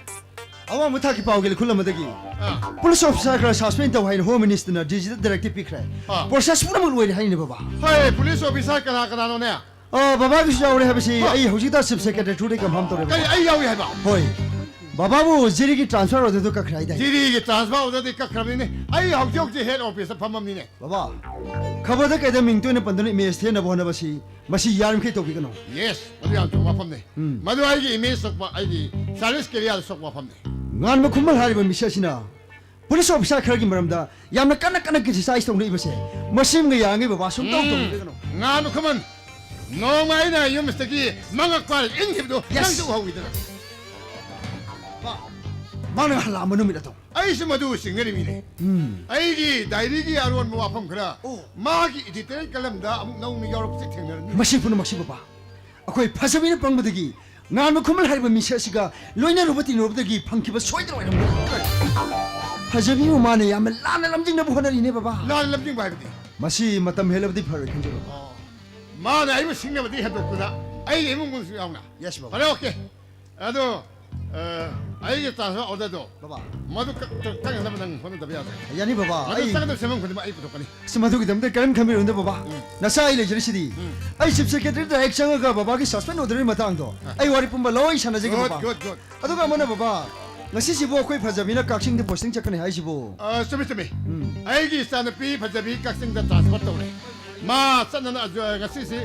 ꯑꯋꯥꯡꯕ ꯊꯥꯛꯀꯤ ꯄꯥꯎꯒꯤ ꯈꯨꯜ ꯑꯃꯗꯒꯤ ꯑꯥ꯫ Police officer ꯈꯔ suspend ꯇꯧ ꯍꯥꯏꯅ Home Minister ꯅ D G ꯗ directive ꯄꯤꯈ꯭ꯔꯦ꯫ ꯑꯥ꯫ Process ꯄꯨꯝꯅꯃꯛ ꯂꯣꯏꯔꯦ ꯍꯥꯏꯅꯦ, ꯕꯕꯥ꯫ ꯍꯣꯏ, police officer ꯀꯅꯥ ꯀꯅꯥꯅꯣꯅꯦ? ꯑꯥ, ꯕꯕꯥꯒꯤꯁꯨ ꯌꯥꯎꯔꯦ ꯍꯥꯏꯕꯁꯤ ꯍꯥ꯫ ꯑꯩ ꯍꯧꯖꯤꯛꯇ Chief Secretary through ꯗꯒꯤ confirm ꯇꯧꯔꯦ, ꯀꯔꯤ, ꯕꯕꯥ꯫ ꯑꯩ ꯌꯥꯎꯏ ꯍꯥꯏꯕ? ꯍꯣꯏ꯫ ꯕꯕꯥꯕꯨ ꯖꯤꯔꯤꯒꯤ transfer order ꯗꯨ ꯀꯛꯈ꯭ꯔꯦ ꯍꯥꯏꯗꯥꯏꯅꯦ? ꯖꯤꯔꯤꯒꯤ transfer order ꯗꯤ ꯀꯛꯈ꯭ꯔꯕꯅꯤꯅꯦ꯫ ꯑꯩ ꯍꯧꯖꯤꯛ ꯍꯧꯖꯤꯛ head office ꯇ ꯐꯝꯃꯝꯅꯤꯅꯦ꯫ ꯕꯕꯥ, ꯈꯕꯔꯗ ꯀꯩꯗ ꯃꯤꯡ ꯇꯣꯏꯅ ꯄꯟꯗꯨꯅ image ꯊꯦꯅꯕ ꯍꯣꯠꯅꯕꯁꯤ, ꯃꯁꯤ ꯌꯥꯔꯤꯃꯈꯩ ꯇꯧꯕꯤꯒꯅꯨ꯫ Yes, ꯃꯗꯨ ꯌꯥꯝ ꯆꯨꯝꯕ ꯋꯥꯐꯝꯅꯤ꯫ ꯎꯝ꯫ ꯃꯗꯨ ꯑꯩꯒꯤ image ꯁꯣꯛꯄ, ꯑꯩꯒꯤ service career ꯗ ꯁꯣꯛꯄ ꯋꯥꯐꯝꯅꯤ꯫ ꯉꯥꯟꯕ ꯈꯨꯃꯟ ꯍꯥꯏꯔꯤꯕ ꯃꯤꯁꯛ ꯑꯁꯤꯅ police officer ꯈꯔꯒꯤ ꯃꯔꯝꯗ ꯌꯥꯝꯅ ꯀꯟꯅ ꯀꯟꯅ criticize ꯇꯧꯅꯔꯤꯕꯁꯦ, ꯃꯁꯤꯃꯒ ꯌꯥꯔꯤꯉꯩ ꯕꯕꯥ ꯁꯨꯝꯇꯧ ꯎꯝ꯫ ꯇꯧꯕꯤꯒꯅꯨ꯫ ꯉꯥꯟꯕ ꯈꯨꯃꯟ, ꯅꯣꯡꯃ ꯑꯩꯅ ꯌꯨꯝꯁꯤꯗꯒꯤ ꯃꯉꯛ ꯄꯥꯏꯔ ꯏꯟꯈꯤꯕꯗꯣ Yes꯫ ꯅꯪꯁꯨ ꯎꯍꯧꯋꯤꯗꯅ꯫ ꯃꯥ-, ꯃꯥꯅ ꯍꯜꯂꯛꯑꯝꯕ ꯅꯨꯃꯤꯠ ꯑꯗꯣ꯫ ꯑꯩꯁꯨ ꯃꯗꯨ ꯆꯤꯡꯅꯔꯤꯃꯤꯅꯦ꯫ ꯎꯝ꯫ ꯑꯩꯒꯤ diary ꯒꯤ ꯑꯔꯣꯟꯕ ꯋꯥꯐꯝ ꯈꯔ ꯑꯣ꯫ ꯃꯥꯒꯤ editorial column ꯗ ꯑꯃꯨꯛ ꯅꯧꯅ ꯌꯥꯎꯔꯛꯄꯁꯦ ꯊꯦꯡꯅꯔꯝꯃꯤ꯫ ꯃꯁꯤ ꯄꯨꯝꯅꯃꯛꯁꯤ, ꯕꯕꯥ, ꯑꯩꯈꯣꯏ ꯐꯖꯕꯤꯅ ꯄꯪꯕꯗꯒꯤ, ꯉꯥꯟꯕ ꯈꯨꯃꯟ ꯍꯥꯏꯔꯤꯕ ꯃꯤꯁꯛ ꯑꯁꯤꯒ ꯂꯣꯏꯅꯔꯨꯕ ꯇꯤꯟꯅꯔꯨꯕꯗꯒꯤ ꯐꯪꯈꯤꯕ ꯁꯣꯏꯗꯅ ꯑꯣꯏꯔꯝꯒꯅꯤ꯫ ꯐꯖꯕꯤꯕꯨ ꯃꯥꯅ ꯌꯥꯝꯅ ꯂꯥꯟꯅ ꯂꯝꯖꯤꯡꯅꯕ ꯍꯣꯠꯅꯔꯤꯅꯦ, ꯕꯕꯥ꯫ ꯂꯥꯟꯅ ꯂꯝꯖꯤꯡꯕ ꯍꯥꯏꯕꯗꯤ? ꯃꯁꯤ ꯃꯇꯝ ꯍꯦꯜꯂꯕꯗꯤ ꯐꯔꯣꯏ ꯈꯟꯖꯩ, ꯕꯕꯥ꯫ ꯑꯣ꯫ ꯃꯥꯅ ꯑꯩꯕꯨ ꯁꯤꯡꯅꯕꯗꯤ ꯍꯦꯟꯗꯣꯛꯇꯅ ꯑꯩꯒꯤ ꯏꯃꯨꯡ ꯃꯅꯨꯡꯁꯨ ꯌꯥꯎꯅ꯫ Yes, ꯕꯕꯥ꯫ ꯐꯔꯦ, okay꯫ ꯑꯗꯣ, ꯑ, ꯑꯩꯒꯤ transfer orderꯗꯣ, ꯕꯕꯥ꯫ ꯃꯗꯨ ꯀꯛ-, ꯀꯛ-, ꯀꯛꯅꯅꯕ ꯅꯪ ꯍꯣꯠꯅꯗꯕ ꯌꯥꯗ꯭ꯔꯦ꯫ ꯌꯥꯅꯤ, ꯕꯕꯥ꯫ ꯃꯗꯨ ꯑꯩ ꯆꯪꯒꯗꯕ ꯁꯦꯟꯐꯝ ꯈꯨꯗꯤꯡꯃꯛ ꯑꯩ ꯄꯨꯊꯣꯛꯀꯅꯤ꯫ ꯑꯁ, ꯃꯗꯨꯒꯤꯗꯃꯛꯇ ꯀꯔꯤꯝ ꯈꯟꯕꯤꯔꯨꯅꯨꯗ, ꯕꯕꯥ꯫ ꯎꯝ꯫ ꯅꯆꯥ ꯑꯩ ꯂꯩꯖꯔꯤꯁꯤꯗꯤ꯫ ꯎꯝ꯫ ꯑꯩ chief secretary ꯗ ꯍꯦꯛ ꯆꯪꯉꯒ ꯕꯕꯥꯒꯤ suspend orderꯒꯤ ꯃꯇꯥꯡꯗꯣ ꯑ꯫ ꯑꯩ ꯋꯥꯔꯤ ꯄꯨꯝꯕ ꯂꯣꯏ ꯁꯥꯟꯅꯖꯒꯦ, good, ꯕꯕꯥ꯫ Good, good꯫ ꯑꯗꯨꯒ ꯑꯃꯅ, ꯕꯕꯥ, ꯉꯁꯤꯁꯤꯕꯨ ꯑꯩꯈꯣꯏ ꯐꯖꯕꯤꯅ ꯀꯛꯆꯤꯡꯗ posting ꯆꯠꯀꯅꯤ ꯍꯥꯏꯁꯤꯕꯨ? ꯑ, ꯆꯨꯝꯃꯤ, ꯆꯨꯝꯃꯤ꯫ ꯎꯝ꯫ ꯑꯩꯒꯤ ꯏꯆꯥꯅꯨꯄꯤ ꯐꯖꯕꯤ ꯀꯛꯆꯤꯡꯗ transfer ꯇꯧꯔꯦ꯫ ꯃꯥ ꯆꯠꯅꯅ, ꯑ, ꯉꯁꯤꯁꯤ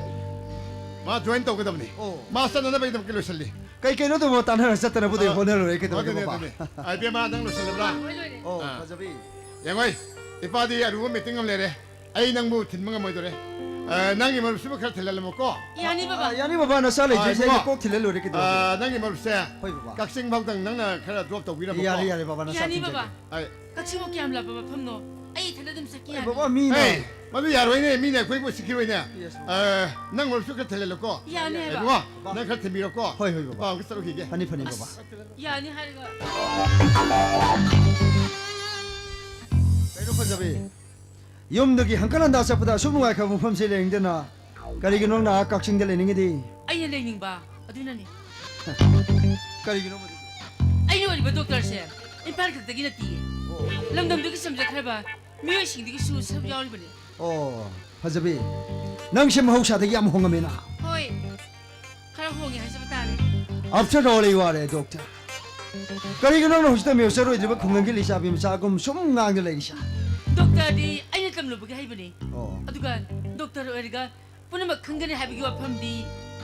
ꯃꯥ join ꯇꯧꯒꯗꯕꯅꯤ꯫ ꯑꯣ꯫ ꯃꯥ ꯆꯠꯅꯅꯕꯒꯤꯗꯃꯛꯇ ꯂꯣꯏꯁꯤꯜꯂꯤ꯫ ꯀꯩ ꯀꯩꯅꯣ ꯇꯧꯕ ꯇꯥꯟꯅꯔ ꯆꯠꯇꯅꯕꯨꯗꯤ ꯑ, ꯍꯣꯠꯅꯔꯨꯔꯦ, ꯀꯩꯗꯧꯔꯒꯦ, ꯑꯗꯨꯅꯦ, ꯕꯕꯥ? ꯑꯗꯨꯅꯦ꯫ ꯑ, ꯏꯕꯦꯝꯃ, ꯅꯪ ꯂꯣꯏꯁꯤꯜꯂꯕ꯭ꯔꯥ? ꯂꯣꯏ ꯂꯣꯏꯔꯦ꯫ ꯑꯣ, ꯑ꯫ ꯐꯖꯕꯤ꯫ ꯌꯦꯡꯉꯣꯏ, ꯏꯄꯥꯗꯤ ꯑꯔꯨꯕ meeting ꯑꯃ ꯂꯩꯔꯦ꯫ ꯑꯩ ꯅꯪꯕꯨ ꯊꯤꯟꯕ ꯉꯝꯃꯣꯏꯗꯣꯔꯦ꯫ ꯑ, ꯅꯪꯒꯤ ꯃꯔꯨꯞꯁꯤꯕꯨ ꯈꯔ ꯊꯤꯜꯍꯜꯂꯝꯃꯨꯀꯣ꯫ ꯌꯥꯅꯤ, ꯕꯕꯥ꯫ ꯑ, ꯌꯥꯅꯤ, ꯕꯕꯥ, ꯅꯆꯥ ꯑ, ꯂꯩꯖꯩꯁꯦ, ꯏꯕꯨꯡꯉꯣ꯫ ꯑꯩꯅ ꯀꯣꯛ ꯊꯤꯜꯍꯜꯂꯣꯏꯔꯦ, ꯀꯩꯗꯧꯔꯒꯦ? ꯑ, ꯅꯪꯒꯤ ꯃꯔꯨꯞꯁꯦ ꯍꯣꯏ, ꯕꯕꯥ꯫ ꯀꯛꯆꯤꯡ ꯐꯥꯎꯗꯪ ꯅꯪꯅ ꯈꯔ drop ꯇꯧꯕꯤꯔꯝꯃꯨꯀꯣ꯫ ꯌꯥꯔꯦ, ꯌꯥꯔꯦ, ꯕꯕꯥ, ꯅꯆꯥ ꯌꯥꯅꯤ, ꯊꯤꯟꯖꯒꯦ꯫ ꯕꯕꯥ꯫ ꯑ, ꯀꯛꯆꯤꯡꯕꯨ ꯀꯌꯥꯝ ꯂꯥꯞꯄ ꯃꯐꯝꯅꯣ? ꯑꯩ ꯏꯊꯟꯗ ꯑꯗꯨꯝ ꯆꯠꯀꯦ ꯑꯦ, ꯌꯥꯅꯤ꯫ ꯕꯕꯥ, ꯃꯤꯅ ꯑꯦ, ꯃꯗꯨ ꯌꯥꯔꯣꯏꯅꯦ, ꯃꯤꯅ ꯑꯩꯈꯣꯏꯕꯨ ꯎꯁꯤꯠꯈꯤꯔꯣꯏꯅꯦ꯫ Yes, ꯕꯕꯥ꯫ ꯑ, ꯅꯪ ꯃꯔꯨꯞꯁꯨ ꯈꯔ ꯊꯤꯜꯍꯜꯂꯨꯀꯣ꯫ ꯌꯥꯅꯤ ꯍꯥꯏꯕ꯫ ꯏꯕꯨꯡꯉꯣ, ꯅꯪ ꯈꯔ ꯊꯤꯟꯕꯤꯔꯣꯀꯣ꯫ ꯍꯣꯏ, ꯍꯣꯏ, ꯕꯕꯥ꯫ ꯑ, ꯑꯃꯨꯛꯇ ꯆꯠꯂꯨꯈꯤꯒꯦ꯫ ꯐꯅꯤ, ꯐꯅꯤ, ꯕꯕꯥ꯫ ꯑꯁ, ꯌꯥꯅꯤ ꯍꯥꯏꯔꯒ꯫ ꯀꯩꯅꯣ ꯐꯖꯕꯤ? ꯌꯨꯝꯗꯒꯤ ꯍꯪꯀꯠ ꯍꯟꯗꯥ ꯆꯠꯄꯗ ꯑꯁꯨꯛ ꯅꯨꯡꯉꯥꯏꯈ꯭ꯔꯕ ꯃꯐꯝꯁꯤ ꯂꯩꯅꯤꯡꯗꯅ ꯀꯔꯤꯒꯤꯅꯣ ꯅꯪꯅ ꯑꯥ ꯀꯛꯆꯤꯡꯗ ꯂꯩꯅꯤꯡꯉꯤꯗꯤ? ꯑꯩꯅ ꯂꯩꯅꯤꯡꯕ ꯑꯗꯨꯅꯅꯤ꯫ ꯀꯔꯤꯒꯤꯅꯣ ꯃꯗꯨꯗꯤ? ꯑꯩꯅ ꯑꯣꯏꯔꯤꯕ doctorꯁꯦ ꯏꯝꯐꯥꯜ ꯈꯛꯇꯒꯤ ꯅꯠꯇꯤꯌꯦ꯫ ꯑꯣ꯫ ꯂꯝꯗꯝꯗꯒꯤ ꯆꯝꯖꯈ꯭ꯔꯕ ꯃꯤꯑꯣꯏꯁꯤꯡꯗꯒꯤꯁꯨ ꯁꯔꯨꯛ ꯌꯥꯎꯔꯤꯕꯅꯤ꯫ ꯑꯣ, ꯐꯖꯕꯤ, ꯅꯪꯁꯦ ꯃꯍꯧꯁꯥꯗꯒꯤ ꯌꯥꯝ ꯍꯣꯡꯉꯝꯃꯦꯅ꯫ ꯍꯣꯏ, ꯈꯔ ꯍꯣꯡꯉꯦ ꯍꯥꯏꯖꯕ ꯇꯥꯔꯦ꯫ After all, you are a doctor. ꯀꯔꯤꯒꯤꯅꯣ ꯅꯪꯅ ꯍꯧꯖꯤꯛꯇ ꯃꯦꯌꯣꯆꯔ ꯑꯣꯏꯗ꯭ꯔꯤꯕ ꯈꯨꯡꯒꯪꯒꯤ ꯂꯩꯁꯥꯕꯤ ꯃꯆꯥꯒꯨꯝ ꯁꯨꯝ ꯉꯥꯡꯗ ꯂꯩꯔꯤꯁꯦ? Doctorꯗꯤ ꯑꯩꯅ ꯇꯝꯂꯨꯕꯒꯤ ꯍꯩꯕꯅꯤ꯫ ꯑꯣ꯫ ꯑꯗꯨꯒ doctor ꯑꯣꯏꯔꯒ ꯄꯨꯝꯅꯃꯛ ꯈꯪꯒꯅꯤ ꯍꯥꯏꯕꯒꯤ ꯋꯥꯐꯝꯗꯤ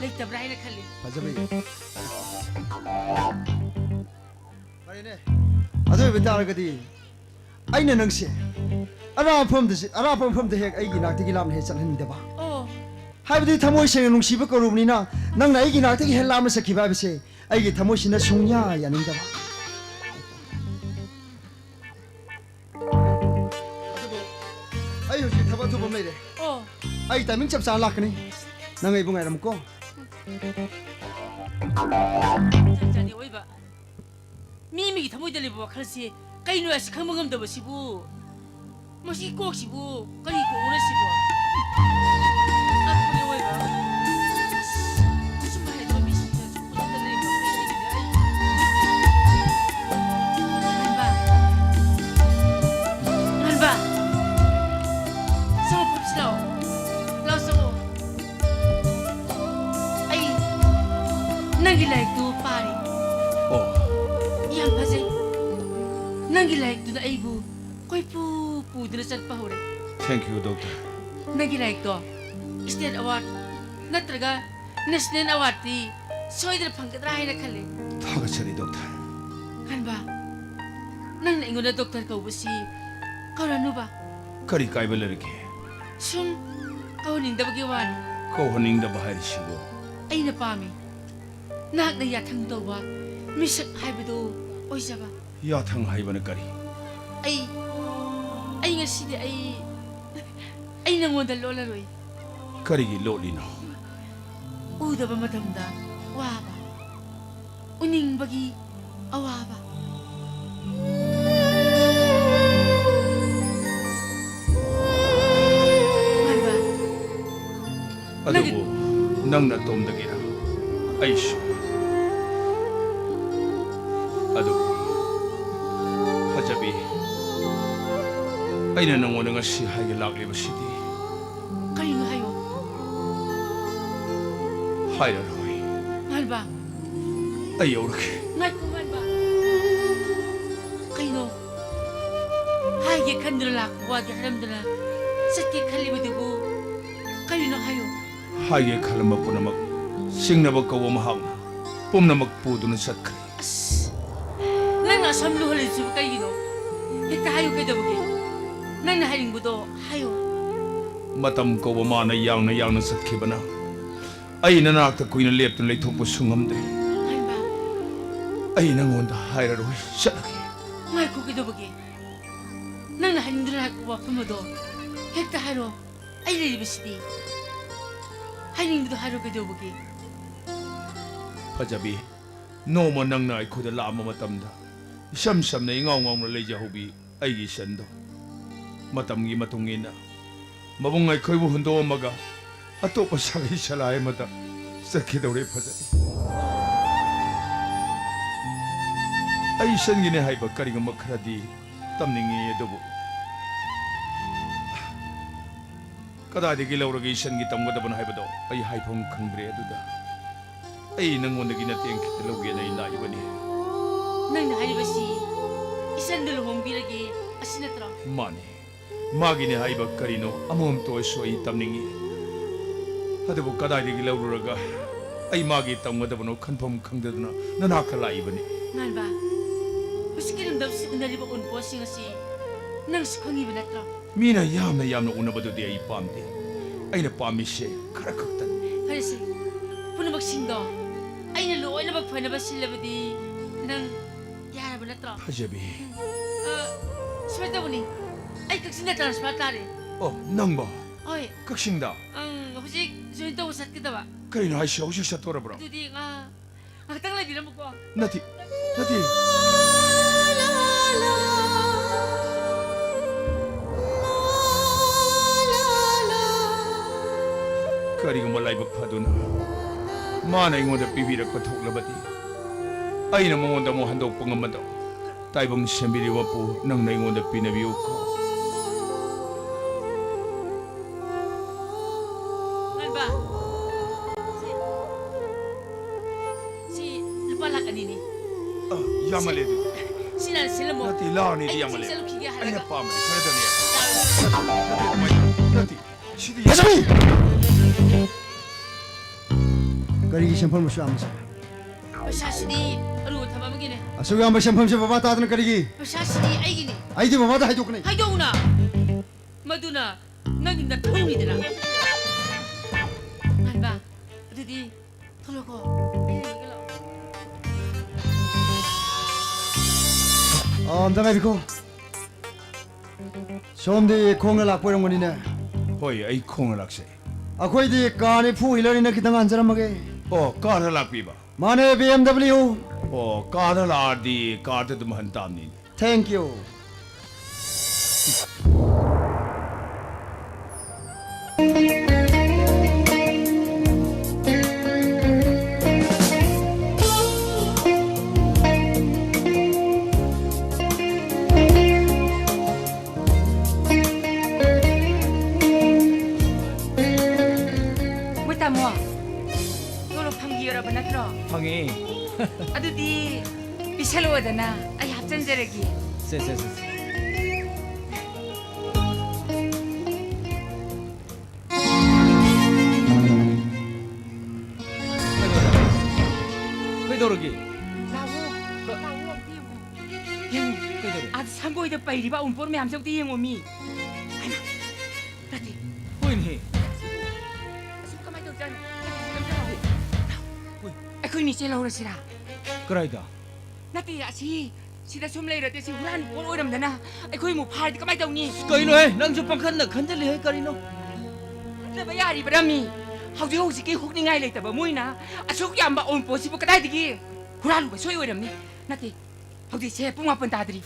ꯂꯩꯇꯕ꯭ꯔꯥ ꯍꯥꯏꯅ ꯈꯜꯂꯤ꯫ ꯐꯖꯕꯤ꯫ ꯐꯔꯦꯅꯦ꯫ ꯑꯗꯨ ꯑꯣꯏꯕ ꯇꯥꯔꯒꯗꯤ ꯑꯩꯅ ꯅꯪꯁꯦ ꯑꯔꯥꯞꯄ ꯃꯐꯝꯗ ꯆꯠ-, ꯑꯔꯥꯞꯄ ꯃꯐꯝꯗ ꯍꯦꯛ ꯑꯩꯒꯤ ꯅꯥꯛꯇꯒꯤ ꯂꯥꯞꯅ ꯍꯦꯛ ꯆꯠꯍꯟꯅꯤꯡꯗꯕ꯫ ꯑꯣ꯫ ꯍꯥꯏꯕꯗꯤ ꯊꯃꯣꯏ ꯁꯦꯡꯅ ꯅꯨꯡꯁꯤꯕ ꯀꯧꯔꯨꯕꯅꯤꯅ ꯅꯪꯅ ꯑꯩꯒꯤ ꯅꯥꯛꯇꯒꯤ ꯍꯦꯛ ꯂꯥꯞꯅ ꯆꯠꯈꯤꯕ ꯍꯥꯏꯕꯁꯦ ꯑꯩꯒꯤ ꯊꯃꯣꯏꯁꯤꯅ ꯁꯨꯡꯌꯥ ꯌꯥꯅꯤꯡꯗꯕ꯫ ꯑꯗꯨꯕꯨ ꯑꯩ ꯍꯧꯖꯤꯛ ꯊꯕꯛ ꯑꯊꯨꯕ ꯑꯃ ꯂꯩꯔꯦ꯫ ꯑꯣ꯫ ꯑꯩ timing ꯆꯞ ꯆꯥꯅ ꯂꯥꯛꯀꯅꯤ꯫ ꯅꯪ ꯑꯩꯕꯨ ꯉꯥꯏꯔꯝꯃꯨꯀꯣ꯫ ꯆꯞ ꯆꯥꯅꯤ ꯑꯣꯏꯕ꯫ ꯃꯤ ꯑꯃꯒꯤ ꯊꯃꯣꯏꯗ ꯂꯩꯕ ꯋꯥꯈꯜꯁꯤ ꯀꯩꯅꯣ ꯍꯥꯏꯁꯤ ꯈꯪꯕ ꯉꯝꯗꯕꯁꯤꯕꯨ? ꯃꯁꯤ ꯀꯣꯛꯁꯤꯕꯨ ꯀꯔꯤ ꯀꯣꯛꯅꯣ ꯁꯤꯕꯨ? ꯑꯗꯨꯅꯦ ꯑꯣꯏꯕ꯫ ꯑꯁ, ꯑꯁꯨꯝ ꯍꯥꯏꯗꯣ ꯃꯤꯁꯤꯡꯁꯦ ꯑꯁꯨꯝ ꯄꯨꯂꯞꯇ ꯂꯩꯕ ꯑꯩꯈꯣꯏ ꯂꯩꯔꯤꯁꯦ ꯑꯩ ꯅꯪꯒꯤ ꯂꯥꯏꯔꯤꯛꯇꯨꯅ ꯑꯩꯕꯨ ꯀꯣꯏꯄꯨ ꯄꯨꯗꯨꯅ ꯆꯠꯄ ꯍꯧꯔꯦ꯫ Thank you, doctor. ꯅꯪꯒꯤ ꯂꯥꯏꯔꯤꯛꯇꯣ state award ꯅꯠꯇ꯭ꯔꯒ national awardꯇꯤ ꯁꯣꯏꯗꯅ ꯐꯪꯒꯗ꯭ꯔꯥ ꯍꯥꯏꯅ ꯈꯜꯂꯦ꯫ ꯊꯥꯒꯠꯆꯔꯤ, doctor. ꯉꯥꯟꯕ, ꯅꯪꯅ ꯑꯩꯉꯣꯟꯗ doctor ꯀꯧꯕꯁꯤ ꯀꯧꯔꯅꯨꯕ꯫ ꯀꯔꯤ ꯀꯥꯏꯕ ꯂꯩꯔꯒꯦ? ꯁꯨꯝ ꯀꯧꯍꯟꯅꯤꯡꯗꯕꯒꯤ ꯋꯥꯅꯤ꯫ ꯀꯧꯍꯟꯅꯤꯡꯗꯕ ꯍꯥꯏꯔꯤꯁꯤꯕꯨ? ꯑꯩꯅ ꯄꯥꯝꯃꯤ, ꯅꯍꯥꯛꯅ ꯌꯥꯊꯪ ꯇꯧꯕ ꯃꯤꯁꯛ ꯍꯥꯏꯕꯗꯨ ꯑꯣꯏꯖꯕ꯫ ꯌꯥꯊꯪ ꯍꯥꯏꯕꯅ ꯀꯔꯤ? ꯑꯩ, ꯑꯩ ꯉꯁꯤꯗꯤ ꯑꯩ, ꯑꯩ ꯅꯪꯉꯣꯟꯗ ꯂꯣꯠꯂꯔꯣꯏ꯫ ꯀꯔꯤꯒꯤ ꯂꯣꯠꯂꯤꯅꯣ? ꯎꯗꯕ ꯃꯇꯝꯗ ꯋꯥꯕ, ꯎꯅꯤꯡꯕꯒꯤ ꯑꯋꯥꯕ꯫ ꯉꯥꯟꯕ, ꯑꯗꯨꯕꯨ ꯅꯪ ꯅꯪ ꯅꯇꯣꯝꯗꯒꯤꯔ? ꯑꯩꯁꯨ꯫ ꯑꯗꯨꯕꯨ ꯐꯖꯕꯤ, ꯑꯩꯅ ꯅꯪꯉꯣꯟꯗ ꯉꯁꯤ ꯍꯥꯏꯒꯦ ꯂꯥꯛꯂꯤꯕꯁꯤꯗꯤ꯫ ꯀꯔꯤꯅꯣ ꯍꯥꯏꯌꯣ꯫ ꯍꯥꯏꯔꯔꯣꯏ꯫ ꯉꯥꯟꯕ꯫ ꯑꯩ ꯌꯧꯔꯒꯦ꯫ ꯉꯥꯏꯈꯣ, ꯉꯥꯟꯕ꯫ ꯀꯩꯅꯣ? ꯍꯥꯏꯒꯦ ꯈꯟꯗꯨꯅ ꯂꯥꯛꯄ ꯋꯥꯗꯤ ꯍꯥꯏꯔꯝꯗꯅ ꯆꯠꯀꯦ ꯈꯜꯂꯤꯕꯗꯨꯕꯨ ꯀꯔꯤꯅꯣ ꯍꯥꯏꯌꯨ꯫ ꯍꯥꯏꯒꯦ ꯈꯜꯂꯝꯕ ꯄꯨꯝꯅꯃꯛ ꯆꯤꯡꯅꯕ ꯀꯧꯕ ꯃꯍꯥꯛꯅ ꯄꯨꯝꯅꯃꯛ ꯄꯨꯗꯨꯅ ꯆꯠꯈ꯭ꯔꯦ꯫ ꯑꯁ, ꯅꯪꯅ ꯑꯁꯨꯝ ꯂꯨꯍꯜꯂꯤꯁꯤꯕꯨ ꯀꯩꯒꯤꯅꯣ? ꯍꯦꯛꯇ ꯍꯥꯏꯌꯨ ꯀꯩꯗꯧꯕꯒꯦ? ꯅꯪꯅ ꯍꯥꯏꯅꯤꯡꯕꯗꯣ ꯍꯥꯏꯌꯨ꯫ ꯃꯇꯝ ꯀꯧꯕ ꯃꯥꯅ ꯌꯥꯡꯅ ꯌꯥꯡꯅ ꯆꯠꯈꯤꯕꯅ ꯑꯩ ꯅꯅꯥꯛꯇ ꯀꯨꯏꯅ ꯂꯦꯞꯇꯨꯅ ꯂꯩꯊꯣꯛꯄꯁꯨ ꯉꯝꯗ꯭ꯔꯦ꯫ ꯍꯩꯃꯥ꯫ ꯑꯩ ꯅꯪꯉꯣꯟꯗ ꯍꯥꯏꯔꯔꯣꯏ, ꯆꯠꯂꯒꯦ꯫ ꯉꯥꯏꯈꯣ, ꯀꯩꯗꯧꯕꯒꯦ? ꯅꯪꯅ ꯍꯥꯏꯅꯤꯡꯗꯅ ꯍꯥꯏꯔꯛꯄ ꯋꯥꯐꯝ ꯑꯗꯣ ꯍꯦꯛꯇ ꯍꯥꯏꯔꯣ꯫ ꯑꯩ ꯂꯩꯔꯤꯕꯁꯤꯗꯤ꯫ ꯍꯥꯏꯅꯤꯡꯕꯗꯣ ꯍꯥꯏꯔꯣ, ꯀꯩꯗꯧꯕꯒꯦ? ꯐꯖꯕꯤ, ꯅꯣꯡꯃ ꯅꯪꯅ ꯑꯩꯈꯣꯏꯗ ꯂꯥꯛꯑꯝꯕ ꯃꯇꯝꯗ ꯏꯁꯝ ꯁꯝꯅ ꯏꯉꯥꯎ ꯉꯥꯎꯅ ꯂꯩꯖꯍꯧꯕꯤ ꯑꯩꯒꯤ ꯏꯆꯟꯗꯣ ꯃꯇꯝꯒꯤ ꯃꯇꯨꯡ ꯏꯟꯅ ꯃꯕꯨꯡ ꯑꯩꯈꯣꯏꯕꯨ ꯍꯨꯟꯗꯣꯛꯑꯝꯃꯒ ꯑꯇꯣꯞꯄ ꯁꯥꯒꯩ ꯁꯂꯥꯏ ꯑꯃꯗ ꯆꯠꯈꯤꯗꯧꯔꯦ ꯐꯖꯕꯤ꯫ ꯑꯩ ꯏꯆꯟꯒꯤꯅꯦ ꯍꯥꯏꯕ ꯀꯔꯤꯒꯨꯝꯕ ꯈꯔꯗꯤ ꯇꯝꯅꯤꯡꯉꯤ, ꯑꯗꯨꯕꯨ ꯀꯗꯥꯏꯗꯒꯤ ꯂꯧꯔꯒ ꯏꯆꯟꯒꯤ ꯇꯝꯒꯗꯕꯅꯣ ꯍꯥꯏꯕꯗꯣ ꯑꯩ ꯍꯥꯏꯐꯝ ꯈꯪꯗ꯭ꯔꯦ꯫ ꯑꯗꯨꯗ ꯑꯩ ꯅꯪꯉꯣꯟꯗꯒꯤ ꯃꯇꯦꯡ ꯈꯤꯇ ꯂꯧꯒꯦꯅ ꯑꯩ ꯂꯥꯛꯏꯕꯅꯤ꯫ ꯅꯪꯅ ꯍꯥꯏꯔꯤꯕꯁꯤ ꯏꯆꯟꯗ ꯂꯨꯍꯣꯡꯕꯤꯔꯒꯦ, ꯑꯁꯤ ꯅꯠꯇ꯭ꯔꯣ? ꯃꯥꯅꯤ꯫ ꯃꯥꯒꯤꯅꯦ ꯍꯥꯏꯕ ꯀꯔꯤꯅꯣ ꯑꯃꯃꯝꯇ ꯑꯣꯏꯔꯁꯨ ꯑꯩ ꯇꯝꯅꯤꯡꯏ꯫ ꯑꯗꯨꯕꯨ ꯀꯗꯥꯏꯗꯒꯤ ꯂꯧꯔꯨꯔꯒ ꯑꯩ ꯃꯥꯒꯤ ꯇꯝꯒꯗꯕꯅꯣ ꯈꯟꯐꯝ ꯈꯪꯗꯗꯅ ꯅꯅꯥꯛꯇ ꯂꯥꯛꯏꯕꯅꯤ꯫ ꯉꯥꯟꯕ, ꯍꯧꯖꯤꯛꯀꯤ ꯂꯝꯗꯝꯁꯤ ꯎꯅꯔꯤꯕ ꯑꯎꯟꯄꯣꯠꯁꯤꯡ ꯑꯁꯤ ꯅꯪꯁꯨ ꯈꯪꯉꯤꯕ ꯅꯠꯇ꯭ꯔꯣ? ꯃꯤꯅ ꯌꯥꯝꯅ ꯌꯥꯝꯅ ꯎꯅꯕꯗꯨꯗꯤ ꯑꯩ ꯄꯥꯝꯗꯦ꯫ ꯑꯩꯅ ꯄꯥꯝꯃꯤꯁꯦ ꯈꯔ ꯈꯛꯇꯅꯤ꯫ ꯐꯔꯦꯁꯦ, ꯄꯨꯝꯅꯃꯛꯁꯤꯡꯗꯣ ꯑꯩꯅ ꯂꯣꯏꯅꯃꯛ ꯐꯅꯕ ꯁꯤꯜꯂꯕꯗꯤ ꯅꯪ ꯌꯥꯔꯕ ꯅꯠꯇ꯭ꯔꯣ? ꯐꯖꯕꯤ꯫ ꯑ, ꯁꯨꯃꯥꯏꯅ ꯇꯧꯕꯅꯤ, ꯑꯩ ꯀꯛꯆꯤꯡꯗ transfer ꯇꯥꯔꯦ꯫ ꯑꯣ, ꯅꯪꯕꯣ? ꯍꯣꯏ꯫ ꯀꯛꯆꯤꯡꯗ? ꯑꯪ, ꯍꯧꯖꯤꯛ join ꯇꯧꯕ ꯆꯠꯀꯗꯕ꯫ ꯀꯔꯤꯅꯣ ꯍꯥꯏꯁꯦ? ꯍꯧꯖꯤꯛ ꯆꯠꯇꯣꯔꯕ꯭ꯔꯣ? ꯑꯗꯨꯗꯤ ꯉꯥ-, ꯉꯥꯏꯍꯥꯛꯇꯪ ꯂꯩꯕꯤꯔꯝꯃꯨꯀꯣ꯫ ꯅꯠꯇꯦ, ꯅꯠꯇꯦ꯫ ꯀꯔꯤꯒꯨꯝꯕ ꯂꯥꯏꯕꯛ ꯐꯗꯨꯅ ꯃꯥꯅ ꯑꯩꯉꯣꯟꯗ ꯄꯤꯕꯤꯔꯛꯄ ꯊꯣꯛꯂꯕꯗꯤ, ꯑꯩꯅ ꯃꯉꯣꯟꯗ ꯑꯃꯨꯛ ꯍꯟꯗꯣꯛꯄ ꯉꯝꯕꯗꯣ꯫ ꯇꯥꯏꯕꯪ ꯁꯦꯝꯕꯤꯔꯤꯕ ꯃꯄꯨ, ꯅꯪꯅ ꯑꯩꯉꯣꯟꯗ ꯄꯤꯅꯕꯤꯌꯨꯀꯣ꯫ ꯉꯥꯟꯕ, ꯁꯤ, ꯁꯤ ꯂꯨꯄꯥ ꯂꯥꯈ ꯑꯅꯤꯅꯤ꯫ ꯑ, ꯌꯥꯝꯃꯜꯂꯦ ꯑꯗꯨ꯫ ꯁꯤ ꯅꯪ ꯁꯤꯜꯂꯝꯃꯣ꯫ ꯅꯠꯇꯦ, ꯂꯥꯈ ꯑꯅꯤꯗꯤ ꯑꯩ ꯌꯥꯝꯃꯜꯂꯦ꯫ ꯆꯠꯂꯨꯈꯤꯒꯦ ꯍꯥꯏꯔꯒ꯫ ꯑꯩꯅ ꯄꯥꯝꯕꯗꯤ ꯈꯔꯗꯅꯤ꯫ ꯌꯥꯔꯣꯏ꯫ ꯅꯠꯇꯦ, ꯑꯗꯨꯃꯥꯏꯅ, ꯅꯠꯇꯦ꯫ ꯁꯤꯗꯤ ꯐꯖꯕꯤ! ꯀꯔꯤꯒꯤ ꯁꯦꯟꯐꯝ ꯑꯁꯨꯛ ꯌꯥꯝꯕꯁꯦ? ꯄꯩꯁꯥꯁꯤꯗꯤ ꯑꯔꯨꯕ ꯊꯕꯛ ꯑꯃꯒꯤꯅꯦ꯫ ꯑꯁꯨꯛ ꯌꯥꯝꯕ ꯁꯦꯟꯐꯝꯁꯦ ꯕꯕꯥ ꯇꯥꯗꯅ ꯀꯔꯤꯒꯤ? ꯄꯩꯁꯥꯁꯤꯗꯤ ꯑꯩꯒꯤꯅꯤ꯫ ꯑꯩꯗꯤ ꯕꯕꯥꯗ ꯍꯥꯏꯗꯣꯛꯀꯅꯤ꯫ ꯍꯥꯏꯗꯣꯛꯎꯅ꯫ ꯃꯗꯨꯅ ꯅꯪꯒꯤ ꯅꯊꯧꯅꯤꯗꯅ꯫ ꯉꯥꯟꯕ, ꯑꯗꯨꯗꯤ ꯊꯣꯛꯂꯛꯑꯣꯀꯣ꯫ ꯑꯩ ꯌꯦꯡꯉꯒ ꯂꯥꯛꯑꯣ꯫ ꯑ, ꯑꯝꯇ ꯉꯥꯏꯕꯤꯈꯣ꯫ ꯁꯣꯝꯗꯤ ꯈꯣꯡꯅ ꯂꯥꯛꯄ ꯑꯣꯏꯔꯝꯒꯅꯤꯅꯦ? ꯍꯣꯏ, ꯑꯩ ꯈꯣꯡꯅ ꯂꯥꯛꯆꯩ꯫ ꯑꯩꯈꯣꯏꯗꯤ ꯀꯥꯔꯅꯤ, four wheelerꯅꯤꯅ ꯈꯤꯇꯪ ꯍꯟꯖꯔꯝꯃꯒꯦ꯫ ꯑꯣ, ꯀꯥꯔꯗ ꯂꯥꯛꯄꯤꯕ? ꯃꯥꯅꯦ, BMW꯫ ꯑꯣ, ꯀꯥꯔꯗ ꯂꯥꯛꯑꯗꯤ ꯀꯥꯔꯗ ꯑꯗꯨꯝ ꯍꯟ ꯇꯥꯕꯅꯤꯅꯦ꯫ Thank you꯫ ꯃꯣꯏ ꯇꯥꯃꯣ, ꯇꯣꯂꯣꯞ ꯐꯪꯈꯤꯔꯕ ꯅꯠꯇ꯭ꯔꯣ? ꯐꯪꯉꯦ꯫ ꯑꯗꯨꯗꯤ ꯄꯤꯁꯜꯂꯛꯑꯣꯗꯅ, ꯑꯩ ꯍꯥꯞꯆꯤꯟꯖꯔꯒꯦ꯫ ꯁꯦ, ꯁꯦ, ꯁꯦ, ꯁꯦ꯫ ꯀꯩꯗꯧꯔꯒꯦ? ꯂꯥꯛꯑꯣ, ꯀ- ꯂꯥꯛꯑꯣ, ꯑꯝꯇ ꯌꯦꯡꯉꯣ꯫ ꯌꯦꯡꯉꯣ꯫ ꯀꯩꯗꯧꯔꯦ? ꯑꯥ, ꯁꯪꯒꯣꯏꯗ ꯄꯩꯔꯤꯕ ꯑꯎꯟꯄꯣꯠ ꯃꯌꯥꯝꯁꯦ ꯑꯝꯇ ꯌꯦꯡꯉꯣ, ꯃꯤ꯫ ꯍꯩꯃꯥ! ꯅꯠꯇꯦ꯫ ꯍꯣꯏꯅꯦ꯫ ꯑꯁꯤꯕꯨ ꯀꯃꯥꯏꯅ ꯇꯧꯖꯥꯠꯅꯣ? ꯅꯠꯇꯦ, ꯁꯤ ꯑꯝꯇ ꯂꯥꯛꯑꯣ꯫ ꯍꯣꯏ꯫ ꯑꯩꯈꯣꯏꯅꯤ ꯆꯦꯜꯍꯧꯔꯁꯤꯔꯥ? ꯀꯗꯥꯏꯗ? ꯅꯠꯇꯦ, ꯑꯁꯤ, ꯁꯤꯗ ꯁꯨꯝ ꯂꯩꯔꯗꯤ ꯁꯤ ꯍꯨꯔꯥꯟꯕ ꯄꯣꯠ ꯑꯣꯏꯔꯝꯗꯅ ꯑꯩꯈꯣꯏ ꯑꯃꯨꯛ ꯐꯥꯔꯗꯤ ꯀꯃꯥꯏꯅ ꯇꯧꯅꯤ? ꯀꯩꯅꯣꯍꯦ, ꯅꯪꯁꯨ ꯄꯪꯈꯟꯗ ꯈꯟꯖꯜꯂꯤꯍꯦ, ꯀꯔꯤꯅꯣ? ꯈꯟꯅꯕ ꯌꯥꯔꯤꯕ꯭ꯔꯥ ꯃꯤ? ꯍꯧꯖꯤꯛ ꯍꯧꯖꯤꯛꯀꯤ ꯍꯨꯛꯅꯤꯡꯉꯥꯏ ꯂꯩꯇꯕ ꯃꯣꯏꯅ ꯑꯁꯨꯛ ꯌꯥꯝꯕ ꯑꯎꯟꯄꯣꯠꯁꯤꯕꯨ ꯀꯗꯥꯏꯗꯒꯤ ꯍꯨꯔꯥꯜꯂꯨꯕ ꯁꯣꯏ ꯑꯣꯏꯔꯝꯅꯤ? ꯅꯠꯇꯦ, ꯍꯧꯖꯤꯛꯁꯦ ꯄꯨꯡ ꯃꯥꯄꯟ ꯇꯥꯗ꯭ꯔꯤ꯫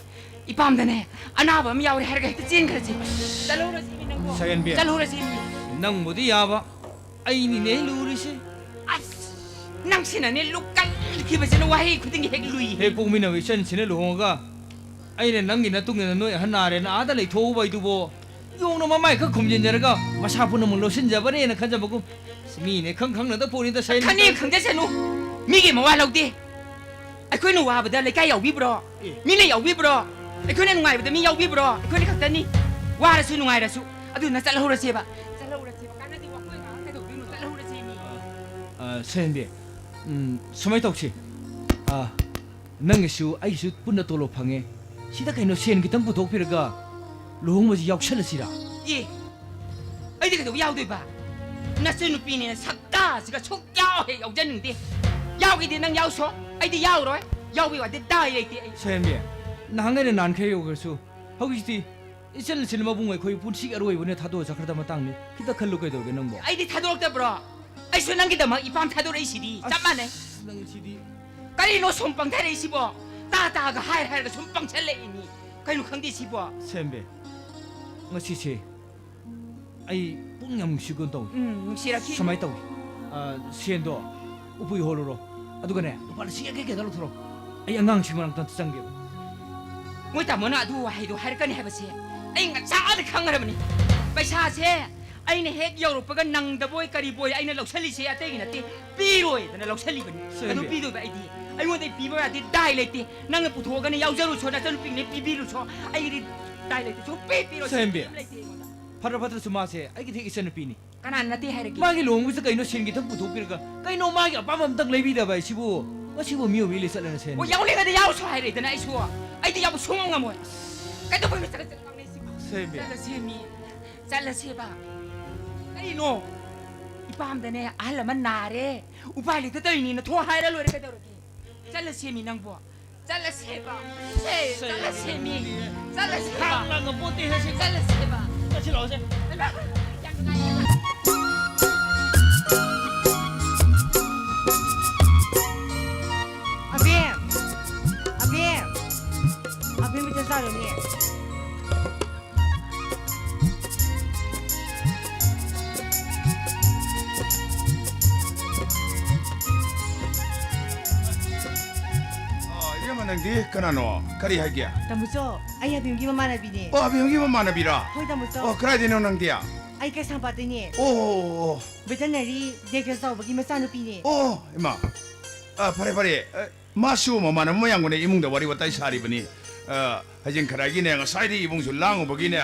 ꯏꯄꯥꯝꯗꯅꯦ, ꯑꯅꯥꯕ ꯑꯃ ꯌꯥꯎꯔꯦ ꯍꯥꯏꯔꯒ ꯍꯦꯛꯇ ꯆꯦꯟꯈ꯭ꯔꯁꯤ꯫ ꯆꯠꯍꯧꯔꯁꯤ ꯃꯤ ꯅꯪꯕꯣ꯫ ꯁꯌꯦꯟꯕꯤ꯫ ꯆꯠꯍꯧꯔꯁꯤ ꯃꯤ꯫ ꯅꯪꯕꯨꯗꯤ ꯌꯥꯕ, ꯑꯩꯅꯤꯅꯦ ꯂꯨꯔꯤꯁꯦ꯫ ꯑꯁ, ꯅꯪꯁꯤꯅꯅꯦ ꯂꯨꯀꯟꯈꯤꯕꯁꯤꯅ ꯋꯥꯍꯩ ꯈꯨꯗꯤꯡꯒꯤ ꯍꯦꯛ ꯂꯨꯏ꯫ ꯍꯦꯛ ꯄꯣꯛꯃꯤꯟꯅꯕ ꯏꯆꯟꯁꯤꯅ ꯂꯨꯍꯣꯡꯉꯒ ꯑꯩꯅ ꯅꯪꯒꯤ ꯅꯇꯨꯡ ꯏꯟꯅ ꯅꯣꯏ ꯑꯍꯟ ꯅꯥꯔꯦꯅ ꯑꯥꯗ ꯂꯩꯊꯣꯛꯎꯕ ꯍꯥꯏꯗꯨꯕꯣ, ꯌꯣꯡꯅ ꯃꯃꯥꯏ ꯈꯛ ꯈꯨꯝꯖꯤꯟꯖꯔꯒ ꯃꯁꯥ ꯄꯨꯝꯅꯃꯛ ꯂꯣꯠꯁꯤꯟꯖꯕꯅꯦꯅ ꯈꯟꯖꯕꯒꯨꯝ꯫ ꯑꯁ, ꯃꯤꯅꯦ ꯈꯪ ꯈꯪꯅꯗ ꯄꯣꯠꯅꯤꯗ ꯁꯌꯦꯟ꯫ ꯈꯪꯉꯦ ꯈꯪꯖꯁꯅꯨ꯫ ꯃꯤꯒꯤ ꯃꯋꯥ ꯂꯧꯗꯦ꯫ ꯑꯩꯈꯣꯏꯅ ꯋꯥꯕꯗ ꯂꯩꯀꯥꯏ ꯌꯥꯎꯕꯤꯕ꯭ꯔꯣ? ꯑꯦ꯫ ꯃꯤꯅ ꯌꯥꯎꯕꯤꯕ꯭ꯔꯣ? ꯑꯩꯈꯣꯏꯅ ꯅꯨꯡꯉꯥꯏꯕꯗ ꯃꯤ ꯌꯥꯎꯕꯤꯕ꯭ꯔꯣ? ꯑꯩꯈꯣꯏꯅ ꯈꯛꯇꯅꯤ꯫ ꯋꯥꯔꯁꯨ ꯅꯨꯡꯉꯥꯏꯔꯁꯨ꯫ ꯑꯗꯨꯅ ꯆꯠꯍꯧꯔꯁꯦꯕ꯫ ꯆꯠꯍꯧꯔꯁꯦꯕ꯫ ꯀꯥꯟꯅꯗꯦ, ꯋꯥꯈꯜ ꯉꯥꯡꯉ ꯀꯩꯗꯧꯗꯣꯏꯅꯣ? ꯆꯠꯍꯧꯔꯁꯦ ꯃꯤ꯫ ꯑ, ꯁꯌꯦꯟꯕꯤ, ꯎꯝ, ꯁꯨꯃꯥꯏꯅ ꯇꯧꯁꯤ꯫ ꯑ, ꯅꯪꯒꯤꯁꯨ ꯑꯩꯒꯤꯁꯨ ꯄꯨꯟꯅ ꯇꯣꯂꯣꯞ ꯐꯪꯉꯦ꯫ ꯁꯤꯗ ꯀꯩꯅꯣ ꯁꯦꯟ ꯈꯤꯇꯪ ꯄꯨꯊꯣꯛꯄꯤꯔꯒ ꯂꯨꯍꯣꯡꯕꯁꯤ ꯌꯥꯎꯁꯜꯂꯁꯤꯔꯥ? ꯑꯦ, ꯑꯩꯗꯤ ꯀꯩꯗꯧꯕ ꯌꯥꯎꯗꯣꯏꯕ? ꯅꯆꯟꯅꯨꯄꯤꯅꯦꯅ ꯁꯛꯇꯥꯁꯤꯒ ꯁꯨꯛꯌꯥꯎ ꯍꯦꯛ ꯌꯥꯎꯖꯅꯤꯡꯗꯦ꯫ ꯌꯥꯎꯒꯦꯗꯤ ꯅꯪ ꯌꯥꯎꯁꯣ, ꯑꯩꯗꯤ ꯌꯥꯎꯔꯣꯏ꯫ ꯌꯥꯎꯕꯩ ꯋꯥꯗꯤ ꯇꯥꯏ ꯂꯩꯇꯦ ꯑꯩ꯫ ꯁꯌꯦꯟꯕꯤ, ꯅꯍꯥꯟꯒꯩꯅ ꯅꯥꯟꯈꯩ ꯌꯧꯈ꯭ꯔꯁꯨ ꯍꯧꯖꯤꯛꯇꯤ ꯏꯆꯜ ꯏꯆꯦꯜ ꯃꯕꯨꯡ ꯑꯩꯈꯣꯏ ꯄꯨꯟꯁꯤꯒꯤ ꯑꯔꯣꯏꯕꯅ ꯊꯥꯗꯣꯛꯑ ꯆꯠꯈ꯭ꯔꯗꯕ ꯃꯇꯥꯡꯅꯤ꯫ ꯈꯤꯇ ꯈꯜꯂꯨ ꯀꯩꯗꯧꯔꯒꯦ ꯅꯪꯕꯣ? ꯑꯩꯗꯤ ꯊꯥꯗꯣꯔꯛꯇꯕ꯭ꯔꯣ? ꯑꯩꯁꯨ ꯅꯪꯒꯤꯗꯃꯛ ꯏꯄꯥꯝ ꯊꯥꯗꯣꯔꯛꯏꯁꯤꯗꯤ ꯆꯞ ꯃꯥꯟꯅꯩ꯫ ꯑꯁ, ꯅꯪ ꯁꯤꯗꯤ꯫ ꯀꯔꯤꯅꯣ ꯁꯨꯝ ꯄꯪꯊꯔꯛꯏꯁꯤꯕꯣ? ꯇꯥ ꯇꯥꯒ ꯍꯥꯏ ꯍꯥꯏꯔꯒ ꯁꯨꯝ ꯄꯪꯁꯜꯂꯛꯏꯅꯤ꯫ ꯀꯩꯅꯣ ꯈꯪꯗꯦ ꯁꯤꯕꯣ? ꯁꯦꯝꯕꯦ, ꯉꯁꯤꯁꯦ ꯑꯩ ꯄꯨꯛꯅꯤꯡ ꯌꯥꯝ ꯅꯨꯡꯁꯤꯒꯨꯝ ꯇꯧꯏ꯫ ꯎꯝ, ꯅꯨꯡꯁꯤꯔꯛꯈꯤ꯫ ꯁꯨꯃꯥꯏꯅ ꯇꯧꯏ꯫ ꯑ, ꯁꯦꯟꯗꯣ ꯎꯄꯨꯏ ꯍꯣꯜꯂꯨꯔꯣ꯫ ꯑꯗꯨꯒꯅꯦ, ꯂꯨꯄꯥ ꯂꯤꯁꯤꯡ ꯌꯥꯡꯈꯩ ꯀꯩꯗ ꯂꯧꯊꯣꯔꯛꯑꯣ꯫ ꯑꯩ ꯑꯉꯥꯡꯁꯤꯡ ꯃꯅꯥꯛꯇ ꯑꯝꯇ ꯆꯪꯒꯦꯕ꯫ ꯃꯣꯏ ꯇꯥꯃꯣꯅ ꯑꯗꯨ ꯋꯥꯍꯩꯗꯣ ꯍꯥꯏꯔꯛꯀꯅꯤ ꯍꯥꯏꯕꯁꯦ ꯑꯩ ꯉꯟꯇꯥꯅ ꯈꯪꯈ꯭ꯔꯕꯅꯤ꯫ ꯄꯩꯁꯥꯁꯦ ꯑꯩꯅ ꯍꯦꯛ ꯌꯧꯔꯛꯄꯒ ꯅꯪꯗꯕꯣꯏ ꯀꯔꯤꯕꯣꯏ ꯑꯩꯅ ꯂꯧꯁꯜꯂꯤꯁꯦ ꯑꯇꯩꯒꯤ ꯅꯠꯇꯦ, ꯄꯤꯔꯣꯏꯗꯅ ꯂꯧꯁꯜꯂꯤꯕꯅꯤ꯫ ꯁꯦꯝꯕꯤ꯫ ꯀꯩꯗꯧ ꯄꯤꯗꯣꯏꯕ ꯑꯩꯗꯤ? ꯑꯩꯉꯣꯟꯗ ꯄꯤꯕ ꯌꯥꯗꯦ, ꯗꯥꯏ ꯂꯩꯇꯦ꯫ ꯅꯪꯅ ꯄꯨꯊꯣꯛꯑꯒꯅ ꯌꯥꯎꯖꯔꯨꯁꯣ, ꯅꯆꯟꯅꯨꯄꯤꯅꯦ ꯄꯤꯕꯤꯔꯨꯁꯣ꯫ ꯑꯩꯒꯤꯗꯤ ꯗꯥꯏ ꯂꯩꯇꯦ, ꯁꯨꯡꯄꯤ ꯄꯤꯔꯣꯏ, ꯁꯦꯝꯕꯤ꯫ ꯁꯨꯡꯄꯤ ꯂꯩꯇꯦ ꯑꯩꯉꯣꯟꯗ꯫ ꯐꯠꯇ꯭ꯔ ꯐꯠꯇ꯭ꯔꯁꯨ ꯃꯥꯁꯦ ꯑꯩꯒꯤꯗꯤ ꯏꯆꯟꯅꯨꯄꯤꯅꯤ꯫ ꯀꯅꯥꯅ ꯅꯠꯇꯦ ꯍꯥꯏꯔꯒꯦ? ꯃꯥꯒꯤ ꯂꯨꯍꯣꯡꯕꯁꯤꯗ ꯀꯩꯅꯣ ꯁꯦꯟ ꯈꯤꯇꯪ ꯄꯨꯊꯣꯛꯄꯤꯔꯒ, ꯀꯩꯅꯣ ꯃꯥꯒꯤ ꯑꯄꯥꯝꯕ ꯑꯝꯇꯪ ꯂꯩꯕꯤꯗꯕ ꯍꯥꯏꯁꯤꯕꯨ? ꯃꯁꯤꯕꯨ ꯃꯤꯑꯣꯏꯕꯒꯤ ꯂꯤꯆꯠꯂꯅ ꯁꯦꯝꯕꯤ꯫ ꯑꯣ, ꯌꯥꯎꯅꯤꯡꯉꯗꯤ ꯌꯥꯎꯁꯣ ꯍꯥꯏꯔꯦꯗꯅ ꯑꯩꯁꯨ꯫ ꯑꯩꯗꯤ ꯌꯥꯎꯕ ꯁꯨꯡꯉꯝ ꯉꯝꯃꯣꯏ꯫ ꯀꯩꯗꯧꯕꯩꯅꯣ ꯆꯒꯠ ꯆꯒꯠ ꯉꯥꯡꯅꯩꯁꯤꯕꯣ? ꯁꯦꯝꯕꯤ꯫ ꯆꯠꯂꯁꯦꯃꯤ꯫ ꯆꯠꯂꯁꯦꯕ꯫ ꯀꯔꯤꯅꯣ? ꯏꯄꯥꯝꯗꯅꯦ ꯑꯍꯜ ꯑꯃ ꯅꯥꯔꯦ꯫ ꯎꯄꯥꯏ ꯂꯩꯇ ꯇꯧꯔꯤꯅꯤꯅ ꯊꯣꯛ ꯍꯥꯏꯔ ꯂꯣꯏꯔꯦ ꯀꯩꯗꯧꯔꯒꯦ? ꯆꯠꯂꯁꯦꯃꯤ ꯅꯪꯕꯣ꯫ ꯆꯠꯂꯁꯦꯕ꯫ ꯁꯦ, ꯆꯠꯂꯁꯦꯃꯤ꯫ ꯆꯠꯂꯁꯦꯕ꯫ ꯈꯥꯡ ꯂꯥꯡ ꯉꯝꯄꯣꯠꯇꯦ ꯍꯦ ꯁꯤ꯫ ꯆꯠꯂꯁꯦꯕ꯫ ꯆꯠꯁꯤ ꯂꯥꯛꯑꯣꯁꯦ꯫ ꯍꯩꯃꯥ, ꯌꯥꯝ ꯅꯨꯡꯉꯥꯏꯌꯦ꯫ ꯑꯕꯦꯝ! ꯑꯕꯦꯝ! ꯑꯕꯦꯝ, ꯆꯥꯛ ꯆꯥꯔꯨꯅꯦ꯫ ꯑ, ꯏꯕꯦꯝꯃ, ꯅꯪꯗꯤ ꯀꯅꯥꯅꯣ? ꯀꯔꯤ ꯍꯥꯏꯒꯦ? ꯇꯥꯃꯣꯆꯧ, ꯑꯩ ꯑꯕꯦꯝꯒꯤ ꯃꯃꯥꯟꯅꯕꯤꯅꯦ꯫ ꯑꯣ, ꯑꯕꯦꯝꯒꯤ ꯃꯃꯥꯟꯅꯕꯤꯔꯥ? ꯍꯣꯏ, ꯇꯥꯃꯣꯆꯧ꯫ ꯑꯣ, ꯀꯗꯥꯏꯗꯩꯅꯣ ꯅꯪꯗꯤ? ꯑꯩ ꯀꯩꯁꯥꯝꯄꯥꯠꯇꯩꯅꯦ꯫ ꯑꯣ, ꯑꯣ, ꯑꯣ, ꯑꯣ꯫ Veterinary ꯗꯥꯏꯔꯦꯛꯇꯔ ꯆꯥꯎꯕꯒꯤ ꯃꯆꯥꯅꯨꯄꯤꯅꯦ꯫ ꯑꯣ, ꯏꯃꯥ꯫ ꯑ, ꯐꯔꯦ, ꯐꯔꯦ꯫ ꯑ, ꯃꯥꯁꯨ ꯃꯃꯥꯟꯅꯕ ꯃꯌꯥꯝꯒꯅꯦ ꯏꯃꯨꯡꯗ ꯋꯥꯔꯤ ꯋꯥꯇꯥꯏ ꯁꯥꯔꯤꯕꯅꯤ꯫ ꯑ, ꯍꯩꯖꯤꯡ ꯈꯔꯥꯏꯒꯤꯅꯦ, ꯉꯁꯥꯏꯗꯤ ꯏꯕꯨꯡꯁꯨ ꯂꯥꯡꯉꯨꯕꯒꯤꯅꯦ,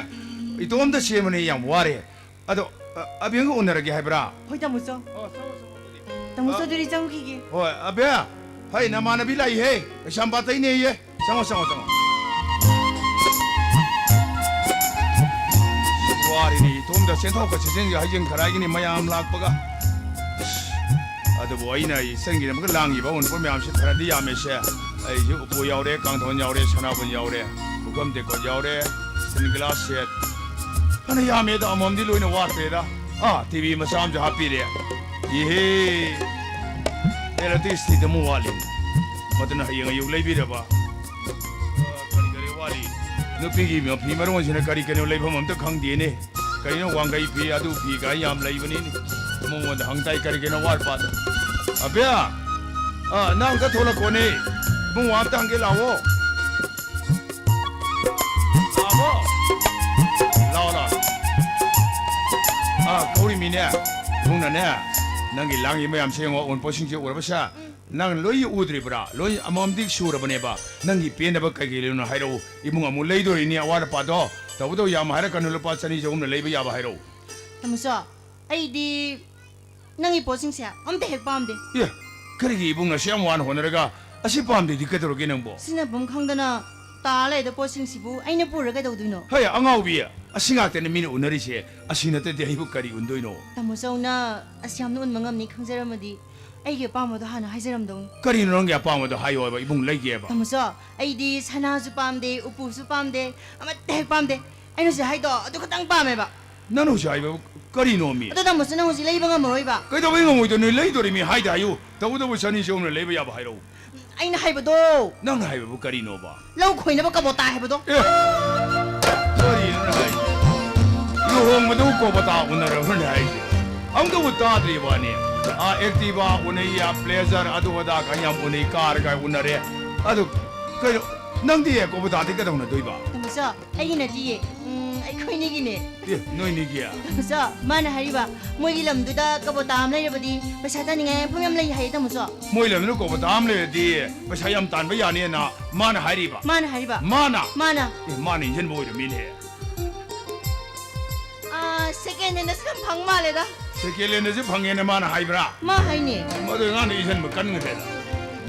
ꯏꯇꯣꯝꯇ ꯆꯦꯟꯕꯅꯦ, ꯌꯥꯝ ꯋꯥꯔꯦ꯫ ꯑꯗꯣ, ꯑ, ꯑꯕꯦꯝꯒ ꯎꯅꯔꯒꯦ ꯍꯥꯏꯕ꯭ꯔꯥ? ꯍꯣꯏ, ꯇꯥꯃꯣꯆꯧ꯫ ꯑꯣ, ꯆꯪꯉꯣ, ꯆꯪꯉꯣ, ꯑꯗꯨꯗꯤ꯫ ꯇꯥꯃꯣꯆꯧ, ꯑ, ꯑꯗꯨꯗꯤ ꯆꯪꯉꯨꯈꯤꯒꯦ꯫ ꯍꯣꯏ, ꯑꯕꯦꯝ, ꯍꯩ, ꯅꯃꯥꯟꯅꯕꯤ ꯂꯥꯛꯏꯍꯦ, ꯀꯩꯁꯥꯝꯄꯥꯠꯇꯩꯅꯦꯌꯦ꯫ ꯆꯪꯉꯣ, ꯆꯪꯉꯣ, ꯆꯪꯉꯣ꯫ ꯋꯥꯔꯤꯅꯤ, ꯏꯇꯣꯝꯇ ꯆꯦꯟꯊꯣꯛꯀ ꯆꯦꯟꯁꯤꯟꯒ ꯍꯩꯖꯤꯡ ꯈꯔꯥꯏꯒꯤꯅꯤ ꯃꯌꯥꯝ ꯂꯥꯛꯄꯒ꯫ ꯑꯗꯨꯕꯨ ꯑꯩꯅ ꯏꯆꯟꯒꯤꯗꯃꯛꯇ ꯂꯥꯡꯉꯤꯕ ꯑꯎꯟꯄꯣꯠ ꯃꯌꯥꯝꯁꯦ ꯐꯅꯗꯤ ꯌꯥꯝꯃꯤꯁꯦ꯫ ꯑꯩꯁꯨ ꯎꯄꯨ ꯌꯥꯎꯔꯦ, ꯀꯥꯡꯊꯣꯟ ꯌꯥꯎꯔꯦ, ꯁꯅꯥꯕꯨꯟ ꯌꯥꯎꯔꯦ, ꯄꯨꯈꯝ ꯇꯦꯡꯀꯣꯠ ꯌꯥꯎꯔꯦ, ꯁ꯭ꯇꯤꯜ ꯒ꯭ꯂꯥꯁ ꯁꯦꯠ꯫ ꯐꯅ ꯌꯥꯝꯃꯦ ꯑꯗꯣ ꯑꯃꯃꯝꯗꯤ ꯂꯣꯏꯅ ꯋꯥꯠꯇ꯭ꯔꯦꯗ꯫ ꯑꯥ, ꯇꯤ ꯚꯤ ꯃꯆꯥ ꯑꯃꯁꯨ ꯍꯥꯞꯄꯤꯔꯦ꯫ ꯏꯍꯦ! ꯑꯦꯂꯦꯛꯇ꯭ꯔꯤꯁꯤꯇꯤꯗ ꯑꯃꯨꯛ ꯋꯥꯠꯂꯤ꯫ ꯃꯗꯨꯅ ꯍꯌꯦꯡ ꯑꯌꯨꯛ ꯂꯩꯕꯤꯔꯕ꯫ ꯑꯥ, ꯀꯔꯤ ꯀꯔꯤ ꯋꯥꯠꯂꯤ? ꯅꯨꯄꯤꯒꯤ ꯃꯐꯤ ꯃꯔꯣꯟꯁꯤꯅ ꯀꯔꯤ ꯀꯔꯤꯅꯣ ꯂꯩꯐꯝ ꯑꯝꯇ ꯈꯪꯗꯦꯅꯦ꯫ ꯀꯩꯅꯣ ꯋꯥꯡꯒꯩ ꯐꯤ, ꯑꯗꯨ ꯐꯤ ꯀꯥꯏ ꯌꯥꯝ ꯂꯩꯕꯅꯤꯅꯦ꯫ ꯃꯉꯣꯟꯗ ꯍꯪ ꯇꯥꯏ ꯀꯔꯤ ꯀꯩꯅꯣ ꯋꯥꯠꯄ꯫ ꯑꯕꯦ! ꯑꯥ, ꯅꯪ ꯑꯝꯇ ꯊꯣꯛꯂꯛꯈꯣꯅꯦ꯫ ꯏꯕꯨꯡꯉꯣ ꯑꯝꯇ ꯍꯪꯒꯦ ꯂꯥꯛꯑꯣ꯫ ꯂꯥꯛꯑꯣ꯫ ꯂꯥꯛꯑꯣ, ꯂꯥꯛꯑꯣ꯫ ꯑꯥ, ꯀꯧꯔꯤꯃꯤꯅꯦ꯫ ꯏꯕꯨꯡꯅꯅꯦ, ꯅꯪꯒꯤ ꯂꯥꯡꯉꯤ ꯃꯌꯥꯝꯁꯦ ꯌꯦꯡꯉꯣ, ꯑꯎꯟꯄꯣꯠꯁꯤꯡꯁꯦ ꯎꯔꯕꯁꯦ? ꯎꯝ꯫ ꯅꯪ ꯂꯣꯏ ꯎꯗ꯭ꯔꯤꯕ꯭ꯔꯥ? ꯂꯣꯏ ꯑꯃꯃꯝꯗꯤ ꯁꯨꯔꯕꯅꯦꯕ꯫ ꯅꯪꯒꯤ ꯄꯦꯟꯗꯕ ꯀꯩꯀꯩ ꯂꯩꯕꯅꯣ ꯍꯥꯏꯔꯛꯎ꯫ ꯏꯕꯨꯡ ꯑꯃꯨꯛ ꯂꯩꯗꯣꯔꯤꯅꯤ ꯑꯋꯥꯠ ꯑꯄꯥꯗꯣ꯫ ꯇꯧꯕꯇꯕꯨ ꯌꯥꯝ ꯍꯥꯏꯔꯛꯀꯅꯨ, ꯂꯨꯄꯥ ꯆꯅꯤ ꯆꯍꯨꯝꯅ ꯂꯩꯕ ꯌꯥꯕ ꯍꯥꯏꯔꯛꯎ꯫ ꯇꯥꯃꯣꯆꯧ, ꯑꯩꯗꯤ ꯅꯪꯒꯤ ꯄꯣꯠꯁꯤꯡꯁꯦ ꯑꯝꯇ ꯍꯦꯛ ꯄꯥꯝꯗꯦ꯫ ꯑꯦ, ꯀꯔꯤꯒꯤ ꯏꯕꯨꯡꯅ ꯑꯁꯨꯛ ꯌꯥꯝ ꯋꯥꯅ ꯍꯣꯠꯅꯔꯒ ꯑꯁꯤ ꯄꯥꯝꯗꯦꯗꯤ ꯀꯩꯗꯧꯔꯒꯦ ꯅꯪꯕꯣ? ꯁꯤꯖꯤꯟꯅꯐꯝ ꯈꯪꯗꯅ ꯇꯥ ꯂꯩꯗ ꯄꯣꯠꯁꯤꯡꯁꯤꯕꯨ ꯑꯩꯅ ꯄꯨꯔ ꯀꯩꯗꯧꯗꯣꯏꯅꯣ? ꯍꯩ, ꯑꯉꯥꯎꯕꯤ, ꯑꯁꯤ ꯉꯥꯛꯇꯅꯦ ꯃꯤꯅ ꯎꯅꯔꯤꯁꯦ꯫ ꯑꯁꯤ ꯅꯠꯇꯗꯤ ꯑꯩꯕꯨ ꯀꯔꯤ ꯎꯟꯗꯣꯏꯅꯣ? ꯇꯥꯃꯣꯆꯧꯅ ꯑꯁꯤ ꯌꯥꯝꯅ ꯎꯟꯕ ꯉꯝꯅꯤ ꯈꯪꯖꯔꯝꯃꯗꯤ ꯑꯩꯒꯤ ꯑꯄꯥꯝꯕꯗꯣ ꯍꯥꯟꯅ ꯍꯥꯏꯖꯔꯝꯗꯧꯅꯤ꯫ ꯀꯔꯤꯅꯣ ꯅꯪꯒꯤ ꯑꯄꯥꯝꯕꯗꯣ ꯍꯥꯏꯌꯣ ꯍꯥꯏꯕ, ꯏꯕꯨꯡ ꯂꯩꯒꯦꯕ꯫ ꯇꯥꯃꯣꯆꯧ, ꯑꯩꯗꯤ ꯁꯅꯥꯁꯨ ꯄꯥꯝꯗꯦ, ꯎꯄꯨꯁꯨ ꯄꯥꯝꯗꯦ, ꯑꯃꯠꯇ ꯍꯦꯛ ꯄꯥꯝꯗꯦ꯫ ꯑꯩꯅ ꯍꯧꯖꯤꯛ ꯍꯥꯏꯗꯣ ꯑꯗꯨ ꯈꯛꯇꯪ ꯄꯥꯝꯃꯦꯕ꯫ ꯅꯪꯅ ꯍꯧꯖꯤꯛ ꯍꯥꯏꯕ ꯀꯔꯤꯅꯣꯃꯤ? ꯑꯗꯣ ꯇꯥꯃꯣꯆꯧ, ꯅꯪ ꯍꯧꯖꯤꯛ ꯂꯩꯕ ꯉꯝꯃꯔꯣꯏꯕ꯫ ꯀꯩꯗꯧꯕꯩ ꯉꯝꯃꯣꯏꯗꯣꯏꯅꯣ? ꯂꯩꯗꯣꯔꯤꯃꯤ, ꯍꯥꯏꯗ ꯍꯥꯏꯌꯨ꯫ ꯇꯧꯕꯇꯕꯨ ꯆꯅꯤ ꯆꯍꯨꯝꯅ ꯂꯩꯕ ꯌꯥꯕ ꯍꯥꯏꯔꯛꯎ꯫ ꯑꯩꯅ ꯍꯥꯏꯕꯗꯣ꯫ ꯅꯪꯅ ꯍꯥꯏꯕꯕꯨ ꯀꯔꯤꯅꯣꯕ? ꯂꯧ ꯈꯣꯏꯅꯕ ꯀꯕꯣꯇꯥ ꯍꯥꯏꯕꯗꯣ꯫ ꯑꯦ! ꯀꯔꯤꯅꯣꯅꯦ ꯍꯥꯏꯁꯦ? ꯂꯨꯍꯣꯡꯕꯗꯕꯨ ꯀꯣꯕꯣꯇꯥ ꯎꯅꯔꯕ꯭ꯔꯅꯦ ꯍꯥꯏꯁꯦ? ꯑꯃꯨꯛꯇꯕꯨ ꯇꯥꯗ꯭ꯔꯤꯕꯅꯦ꯫ ꯑꯥ, Activa ꯎꯅꯩ, ꯑꯥ, Pleasure, ꯑꯗꯨ ꯑꯗꯥ ꯀꯥ ꯌꯥꯝ ꯎꯅꯩ, car ꯀꯥ ꯎꯅꯔꯦ꯫ ꯑꯗꯨ ꯀꯩꯅꯣ, ꯅꯪꯗꯤ ꯀꯣꯕꯣꯇꯥꯗꯤ ꯀꯩꯗꯧꯅꯗꯣꯏꯕ? ꯇꯥꯃꯣꯆꯧ, ꯑꯩꯒꯤ ꯅꯠꯇꯤꯌꯦ꯫ ꯎꯝ, ꯑꯩꯈꯣꯏꯅꯤꯒꯤꯅꯦ꯫ ꯑꯦ, ꯅꯣꯏꯅꯤꯒꯤ? ꯇꯥꯃꯣꯆꯧ, ꯃꯥꯅ ꯍꯥꯏꯔꯤꯕ, ꯃꯣꯏꯒꯤ ꯂꯝꯗꯨꯗ ꯀꯕꯣꯇꯥ ꯑꯃ ꯂꯩꯔꯕꯗꯤ ꯄꯩꯁꯥ ꯇꯥꯅꯤꯡꯉꯥꯏ ꯃꯐꯝ ꯌꯥꯝ ꯂꯩ ꯍꯥꯏꯌꯦ, ꯇꯥꯃꯣꯆꯧ꯫ ꯃꯣꯏ ꯂꯝꯗꯨꯗ ꯀꯕꯣꯇꯥ ꯑꯃ ꯂꯩꯔꯗꯤ ꯄꯩꯁꯥ ꯌꯥꯝ ꯇꯥꯟꯕ ꯌꯥꯅꯤꯅ ꯃꯥꯅ ꯍꯥꯏꯔꯤꯕ? ꯃꯥꯅ ꯍꯥꯏꯔꯤꯕ꯫ ꯃꯥꯅ? ꯃꯥꯅ꯫ ꯑꯦ, ꯃꯥꯅ ꯏꯟꯖꯟꯕ ꯑꯣꯏꯔꯝꯃꯤꯅꯦ꯫ ꯑꯥ, second handꯗꯁꯨ ꯌꯥꯝ ꯐꯪ ꯃꯥꯜꯂꯦꯗ꯫ Second handꯗꯁꯨ ꯐꯪꯉꯦꯅ ꯃꯥꯅ ꯍꯥꯏꯕ꯭ꯔꯥ? ꯃꯥ ꯍꯥꯏꯅꯦ꯫ ꯃꯗꯨ ꯑꯉꯥꯡꯗꯣ ꯏꯟꯖꯟꯕ ꯀꯟꯈ꯭ꯔꯦꯗ꯫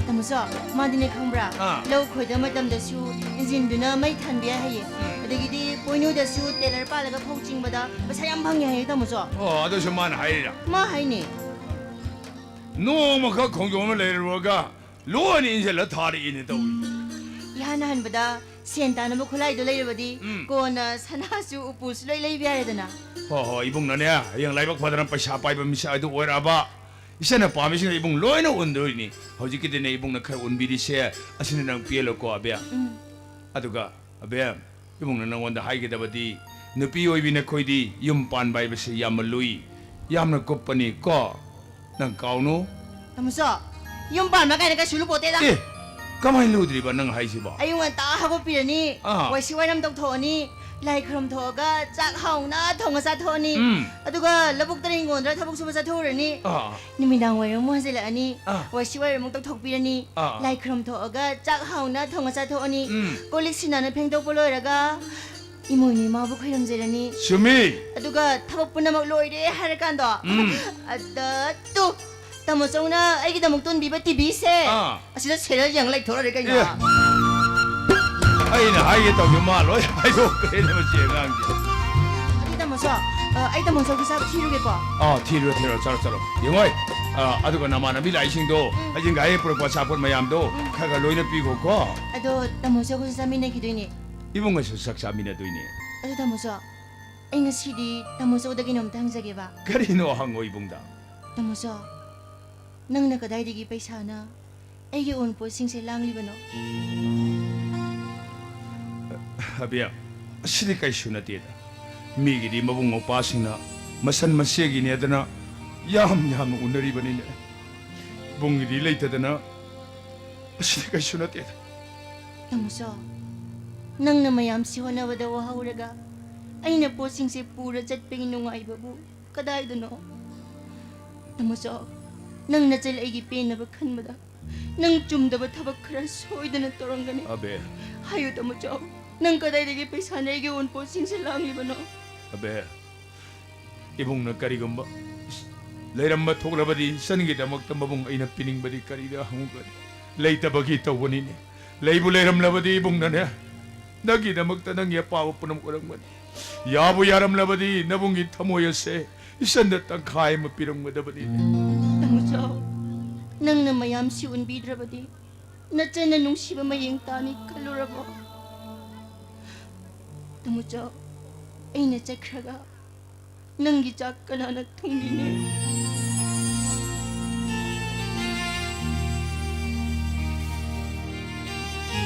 ꯇꯥꯃꯣꯆꯧ, ꯃꯥꯗꯤꯅꯦ ꯈꯪꯕ꯭ꯔꯥ? ꯑꯥ꯫ ꯂꯧ ꯈꯣꯏꯗꯕ ꯃꯇꯝꯗꯁꯨ ꯏꯟꯖꯤꯟꯗꯨꯅ ꯃꯩ ꯊꯥꯟꯕ ꯌꯥꯏ ꯍꯥꯏꯌꯦ꯫ ꯎꯝ꯫ ꯑꯗꯒꯤꯗꯤ ꯄꯣꯏꯅꯨꯗꯁꯨ ꯇꯦꯂꯔ ꯄꯥꯜꯂꯒ ꯐꯧ ꯆꯤꯡꯕꯗ ꯄꯩꯁꯥ ꯌꯥꯝ ꯐꯪꯉꯦ ꯍꯥꯏꯌꯦ, ꯇꯥꯃꯣꯆꯧ꯫ ꯑꯣ, ꯑꯗꯨꯁꯨ ꯃꯥꯅ ꯍꯥꯏꯔꯤꯔꯥ? ꯃꯥ ꯍꯥꯏꯅꯦ꯫ ꯅꯣꯡꯃꯈꯛ ꯈꯣꯡꯖꯣꯝꯗ ꯂꯩꯔꯨꯔꯒ ꯂꯣꯏꯅ ꯏꯟꯁꯤꯜꯂ ꯊꯥꯔꯛꯏꯅꯦ ꯇꯧꯔꯤ꯫ ꯏꯍꯥꯟ ꯍꯥꯟꯕꯗ ꯁꯦꯟ ꯇꯥꯅꯕ ꯈꯨꯠꯂꯥꯏꯗꯣ ꯂꯩꯔꯕꯗꯤ ꯎꯝ꯫ ꯀꯣꯟꯅ ꯁꯅꯥꯁꯨ ꯎꯄꯨꯁꯨ ꯂꯣꯏ ꯂꯩꯕ ꯌꯥꯔꯦꯗꯅ꯫ ꯍꯣꯏ, ꯍꯣꯏ, ꯏꯕꯨꯡꯅꯅꯦ, ꯍꯌꯦꯡ ꯂꯥꯏꯕꯛ ꯐꯗꯅ ꯄꯩꯁꯥ ꯄꯥꯏꯕ ꯃꯤꯁꯛ ꯑꯗꯨ ꯑꯣꯏꯔꯛꯑꯕ, ꯏꯆꯟꯅ ꯄꯥꯝꯃꯤꯁꯤꯡꯗꯣ ꯏꯕꯨꯡ ꯂꯣꯏꯅ ꯎꯟꯗꯣꯏꯅꯤ꯫ ꯍꯧꯖꯤꯛꯀꯤꯗꯤꯅꯦ ꯏꯕꯨꯡꯅ ꯈꯔ ꯎꯟꯕꯤꯔꯤꯁꯦ, ꯑꯁꯤꯅ ꯅꯪ ꯄꯦꯜꯂꯣꯀꯣ, ꯑꯕꯦꯝ꯫ ꯎꯝ꯫ ꯑꯗꯨꯒ, ꯑꯕꯦꯝ, ꯏꯕꯨꯡꯅ ꯅꯪꯉꯣꯟꯗ ꯍꯥꯏꯒꯗꯕꯗꯤ, ꯅꯨꯄꯤ ꯑꯣꯏꯕꯤ ꯅꯈꯣꯏꯗꯤ ꯌꯨꯝ ꯄꯥꯟꯕ ꯍꯥꯏꯕꯁꯤ ꯌꯥꯝꯅ ꯂꯨꯏ, ꯌꯥꯝꯅ ꯀꯨꯞꯄꯅꯤ ꯀꯣ, ꯅꯪ ꯀꯥꯎꯅꯨ꯫ ꯇꯥꯃꯣꯆꯧ, ꯌꯨꯝ ꯄꯥꯟꯕ ꯀꯥꯏꯅ ꯀꯩꯁꯨ ꯂꯨꯄꯣꯠꯇꯦꯗ꯫ ꯑꯦ, ꯀꯃꯥꯏꯅ ꯂꯨꯗ꯭ꯔꯤꯕ ꯅꯪ ꯍꯥꯏꯁꯤꯕꯣ? ꯑꯌꯨꯛ ꯉꯟꯇꯥ ꯍꯧꯒꯠꯄꯤꯔꯅꯤ, ꯑꯥ꯫ ꯋꯥꯏꯁꯤꯠ ꯋꯥꯏꯔꯝ ꯇꯧꯊꯣꯛꯑꯅꯤ, ꯂꯥꯏ ꯈꯨꯔꯨꯝ ꯊꯣꯛꯑꯒ ꯆꯥꯛ ꯍꯥꯎꯅ ꯊꯣꯡꯉ ꯆꯥꯊꯣꯛꯑꯅꯤ꯫ ꯎꯝ꯫ ꯑꯗꯨꯒ ꯂꯧꯕꯨꯛꯇ ꯍꯤꯡꯒꯣꯜꯗ ꯊꯕꯛ ꯁꯨꯕ ꯆꯠꯊꯣꯛꯎꯔꯅꯤ꯫ ꯑꯥ꯫ ꯅꯨꯃꯤꯗꯥꯡ ꯋꯥꯏꯔꯝ ꯑꯃꯨꯛ ꯍꯟꯖꯤꯜꯂꯛꯑꯅꯤ꯫ ꯑꯥ꯫ ꯋꯥꯏꯁꯤꯠ ꯋꯥꯏꯔꯝ ꯑꯃꯨꯛ ꯇꯧꯊꯣꯛꯄꯤꯔꯅꯤ꯫ ꯑꯥ꯫ ꯂꯥꯏ ꯈꯨꯔꯨꯝ ꯊꯣꯛꯑꯒ ꯆꯥꯛ ꯍꯥꯎꯅ ꯊꯣꯡꯉ ꯆꯥꯊꯣꯛꯑꯅꯤ꯫ ꯎꯝ꯫ ꯀꯣꯜ ꯂꯤꯛ ꯁꯤꯟꯅꯥꯅ ꯐꯦꯡꯗꯣꯛꯄ ꯂꯣꯏꯔꯒ ꯏꯃꯣꯏꯅꯨ ꯏꯃꯥꯕꯨ ꯈꯣꯏꯔꯝꯖꯔꯅꯤ꯫ ꯆꯨꯝꯃꯤ꯫ ꯑꯗꯨꯒ ꯊꯕꯛ ꯄꯨꯝꯅꯃꯛ ꯂꯣꯏꯔꯦ ꯍꯥꯏꯔꯀꯥꯟꯗꯣ, ꯎꯝ꯫ ꯑꯗ ꯇꯨ, ꯇꯥꯃꯣ ꯆꯧꯅ ꯑꯩꯒꯤꯗꯃꯛ ꯇꯣꯟꯕꯤꯕ ꯇꯤꯚꯤꯁꯦ, ꯑꯥ꯫ ꯑꯁꯤꯗ ꯁꯦꯔꯦꯜ ꯌꯦꯡ ꯂꯩꯊꯣꯛꯂꯔꯦ ꯀꯩꯅꯣ꯫ ꯑꯦ꯫ ꯑꯩꯅ ꯍꯥꯏꯒꯦ ꯇꯧꯕ ꯃꯥ ꯂꯣꯏ ꯍꯥꯏꯗꯣꯛꯈ꯭ꯔꯦꯅꯦ ꯃꯁꯤ ꯑꯉꯥꯡꯁꯦ꯫ ꯑꯗꯨꯗꯤ ꯇꯥꯃꯣ ꯆꯧ, ꯑ, ꯑꯩ ꯇꯥꯃꯣ ꯆꯧꯒꯤ ꯆꯥꯛ ꯊꯤꯔꯨꯒꯦꯀꯣ꯫ ꯑꯥ, ꯊꯤꯔꯨꯔꯣ, ꯊꯤꯔꯨꯔꯣ, ꯆꯠꯂꯣ, ꯆꯠꯂꯣ꯫ ꯌꯦꯡꯉꯣꯏ, ꯑ, ꯑꯗꯨꯒ ꯅꯃꯥꯟꯅꯕꯤ ꯂꯥꯛꯏꯁꯤꯡꯗꯣ, ꯎꯝ꯫ ꯍꯌꯦꯡ ꯒꯥꯔꯤ ꯄꯨꯔꯛꯄ ꯑꯆꯥꯄꯣꯠ ꯃꯌꯥꯝꯗꯣ, ꯎꯝ꯫ ꯈꯔ ꯈꯔ ꯂꯣꯏꯅ ꯄꯤꯈꯣꯀꯣ꯫ ꯑꯗꯣ ꯇꯥꯃꯣ ꯆꯧꯒꯁꯨ ꯆꯥꯃꯤꯟꯅꯈꯤꯗꯣꯏꯅꯦ꯫ ꯏꯕꯨꯡꯉꯁꯨ ꯆꯥꯛ ꯆꯥꯃꯤꯟꯅꯗꯣꯏꯅꯦ꯫ ꯑꯗꯣ ꯇꯥꯃꯣ ꯆꯧ, ꯑꯩ ꯉꯁꯤꯗꯤ ꯇꯥꯃꯣ ꯆꯧꯗ ꯀꯩꯅꯣꯝꯇ ꯍꯪꯖꯒꯦꯕ꯫ ꯀꯔꯤꯅꯣ ꯍꯪꯉꯣ ꯏꯕꯨꯡꯗ꯫ ꯇꯥꯃꯣ ꯆꯧ, ꯅꯪꯅ ꯀꯗꯥꯏꯗꯒꯤ ꯄꯩꯁꯥꯅ ꯑꯩꯒꯤ ꯑꯎꯟꯄꯣꯠꯁꯤꯡꯁꯦ ꯂꯥꯡꯂꯤꯕꯅꯣ? ꯑꯕꯦ, ꯑꯁꯤꯗꯤ ꯀꯩꯁꯨ ꯅꯠꯇꯦꯗ꯫ ꯃꯤꯒꯤꯗꯤ ꯃꯕꯨꯡ ꯃꯧꯄ꯭ꯋꯥꯁꯤꯡꯅ ꯃꯁꯟ ꯃꯆꯦꯒꯤꯅꯦꯗꯅ ꯌꯥꯝ ꯌꯥꯝꯅ ꯎꯅꯔꯤꯕꯅꯤꯅꯦ꯫ ꯏꯕꯨꯡꯒꯤꯗꯤ ꯂꯩꯇꯗꯅ ꯑꯁꯤꯗꯤ ꯀꯩꯁꯨ ꯅꯠꯇꯦꯗ꯫ ꯇꯥꯃꯣ ꯆꯧ, ꯅꯪꯅ ꯃꯌꯥꯝꯁꯤ ꯍꯣꯠꯅꯕꯗ ꯋꯥꯍꯧꯔꯒ ꯑꯩꯅ ꯄꯣꯠꯁꯤꯡꯁꯦ ꯄꯨꯔ ꯆꯠꯄꯒꯤ ꯅꯨꯡꯉꯥꯏꯕꯕꯨ ꯀꯗꯥꯏꯗꯅꯣ? ꯇꯥꯃꯣ ꯆꯧ, ꯅꯪ ꯅꯆꯜ ꯑꯩꯒꯤ ꯄꯦꯟꯅꯕ ꯈꯟꯕꯗ ꯅꯪ ꯆꯨꯝꯗꯕ ꯊꯕꯛ ꯈꯔ ꯁꯣꯏꯗꯅ ꯇꯧꯔꯝꯒꯅꯤ꯫ ꯑꯕꯦ꯫ ꯍꯥꯏꯌꯨ ꯇꯥꯃꯣ ꯆꯧ, ꯅꯪ ꯀꯗꯥꯏꯗꯒꯤ ꯄꯩꯁꯥꯅ ꯑꯩꯒꯤ ꯑꯎꯟꯄꯣꯠꯁꯤꯡꯁꯦ ꯂꯥꯡꯂꯤꯕꯅꯣ? ꯑꯕꯦ, ꯏꯕꯨꯡꯅ ꯀꯔꯤꯒꯨꯝꯕ ꯂꯩꯔꯝꯕ ꯊꯣꯛꯂꯕꯗꯤ ꯏꯆꯟꯒꯤꯗꯃꯛꯇ ꯃꯕꯨꯡ ꯑꯩꯅ ꯄꯤꯅꯤꯡꯕꯗꯤ ꯀꯔꯤꯗ ꯍꯪꯉꯨꯒꯅꯤ? ꯂꯩꯇꯕꯒꯤ ꯇꯧꯕꯅꯤꯅꯦ꯫ ꯂꯩꯕꯨ ꯂꯩꯔꯝꯂꯕꯗꯤ ꯏꯕꯨꯡꯅꯅꯦ, ꯅꯪꯒꯤꯗꯃꯛꯇ ꯅꯪꯒꯤ ꯑꯄꯥꯝꯕ ꯄꯨꯝꯅꯃꯛ ꯑꯣꯏꯔꯝꯒꯅꯤ꯫ ꯌꯥꯕꯨ ꯌꯥꯔꯝꯂꯕꯗꯤ ꯅꯕꯨꯡꯒꯤ ꯊꯃꯣꯏ ꯑꯁꯦ ꯏꯆꯟꯗ ꯇꯪꯈꯥꯏ ꯑꯃ ꯄꯤꯔꯝꯒꯗꯕꯅꯤꯅꯦ꯫ ꯇꯥꯃꯣ ꯆꯧ, ꯅꯪꯅ ꯃꯌꯥꯝꯁꯤ ꯎꯟꯕꯤꯗ꯭ꯔꯕꯗꯤ ꯅꯆꯟꯅ ꯅꯨꯡꯁꯤꯕ ꯃꯌꯦꯡ ꯇꯥꯅꯤ ꯈꯜꯂꯨꯔꯕꯣ? ꯇꯥꯃꯣ ꯆꯧ, ꯑꯩꯅ ꯆꯠꯈ꯭ꯔꯒ ꯅꯪꯒꯤ ꯆꯥꯛ ꯀꯅꯥꯅ ꯊꯣꯡꯕꯤꯅꯤ?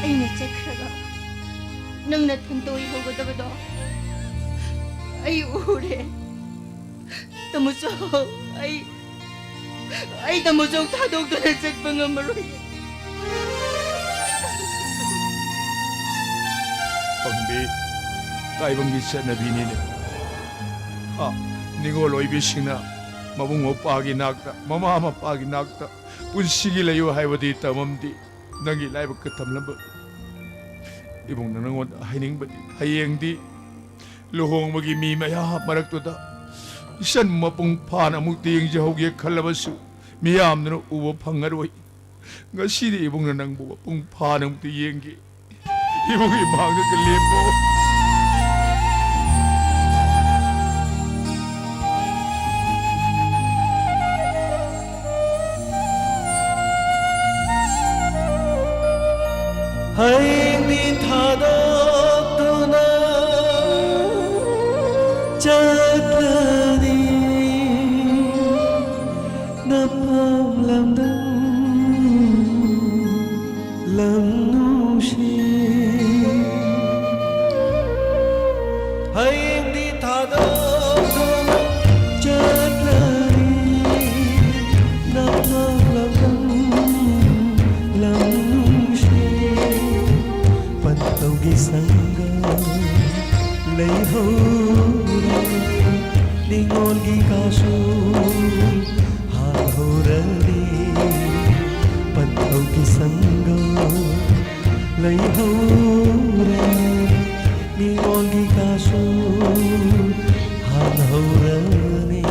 ꯑꯩꯅ ꯆꯠꯈ꯭ꯔꯒ ꯅꯪ ꯅꯊꯟꯇ ꯑꯣꯏꯍꯧꯒꯗꯕꯗꯣ ꯑꯩ ꯎꯔꯦ꯫ ꯇꯥꯃꯣ ꯆꯧ, ꯑꯩ, ꯑꯩ ꯇꯥꯃꯣ ꯆꯧ ꯊꯥꯗꯣꯛꯇꯨꯅ ꯆꯠꯄ ꯉꯝꯃꯔꯣꯏ꯫ ꯄꯪꯕꯤ, ꯇꯥꯏꯕꯪꯒꯤ ꯆꯠꯅꯕꯤꯅꯤꯅꯦ꯫ ꯍꯥ, ꯅꯤꯉꯣꯜ ꯑꯣꯏꯕꯤꯁꯤꯡꯅ ꯃꯕꯨꯡ ꯃꯧꯄ꯭ꯋꯥꯒꯤ ꯅꯥꯛꯇ, ꯃꯃꯥ ꯃꯄꯥꯒꯤ ꯅꯥꯛꯇ ꯄꯨꯟꯁꯤꯒꯤ ꯂꯩꯌꯨ ꯍꯥꯏꯕꯗꯤ ꯇꯝꯃꯝꯗꯦ꯫ ꯅꯪꯒꯤ ꯂꯥꯏꯕꯛꯇ ꯇꯝꯂꯝꯕ꯫ ꯏꯕꯨꯡꯅ ꯅꯪꯉꯣꯟꯗ ꯍꯥꯏꯅꯤꯡꯕꯗꯤ, ꯍꯌꯦꯡꯗꯤ ꯂꯨꯍꯣꯡꯕꯒꯤ ꯃꯤ ꯃꯌꯥꯝ ꯃꯔꯛꯇꯨꯗ ꯏꯆꯟ ꯃꯄꯨꯡ ꯐꯥꯅ ꯑꯃꯨꯛꯇ ꯌꯦꯡꯖꯍꯧꯒꯦ ꯈꯜꯂꯕꯁꯨ, ꯃꯤꯌꯥꯝꯗꯨꯅ ꯎꯕ ꯐꯪꯉꯔꯣꯏ꯫ ꯉꯁꯤꯗꯤ ꯏꯕꯨꯡꯅ ꯅꯪꯕꯨ ꯃꯄꯨꯡ ꯐꯥꯅ ꯑꯃꯨꯛꯇ ꯌꯦꯡꯒꯦ꯫ ꯏꯕꯨꯡꯒꯤ ꯃꯥꯡꯗꯒ ꯂꯦꯞꯄꯣ꯫ ꯍꯌꯦꯡꯗꯤ ꯊꯥꯗꯣꯛꯇꯨꯅ ꯆꯠꯂꯅꯤ꯫ ꯅꯄꯥꯝ ꯂꯝꯗꯝ ꯂꯝ ꯅꯨꯡꯁꯤ꯫ ꯍꯌꯦꯡꯗꯤ ꯊꯥꯗꯣꯛꯇꯨꯅ ꯆꯠꯂꯅꯤ꯫ ꯅꯄꯥꯝ ꯂꯝꯗꯝ ꯂꯝ ꯅꯨꯡꯁꯤ꯫ ꯄꯟꯊꯧꯒꯤ ꯁꯪꯒ ꯂꯩꯍꯧꯔꯦ꯫ ꯅꯤꯉꯣꯜꯒꯤ ꯀꯥꯁꯨ ꯍꯥꯡꯍꯧꯔꯅꯤ꯫ ꯄꯟꯊꯧꯒꯤ ꯁꯪꯒ ꯂꯩꯍꯧꯔꯦ꯫ ꯅꯤꯉꯣꯜꯒꯤ ꯀꯥꯁꯨ ꯍꯥꯡꯍꯧꯔꯅꯤ꯫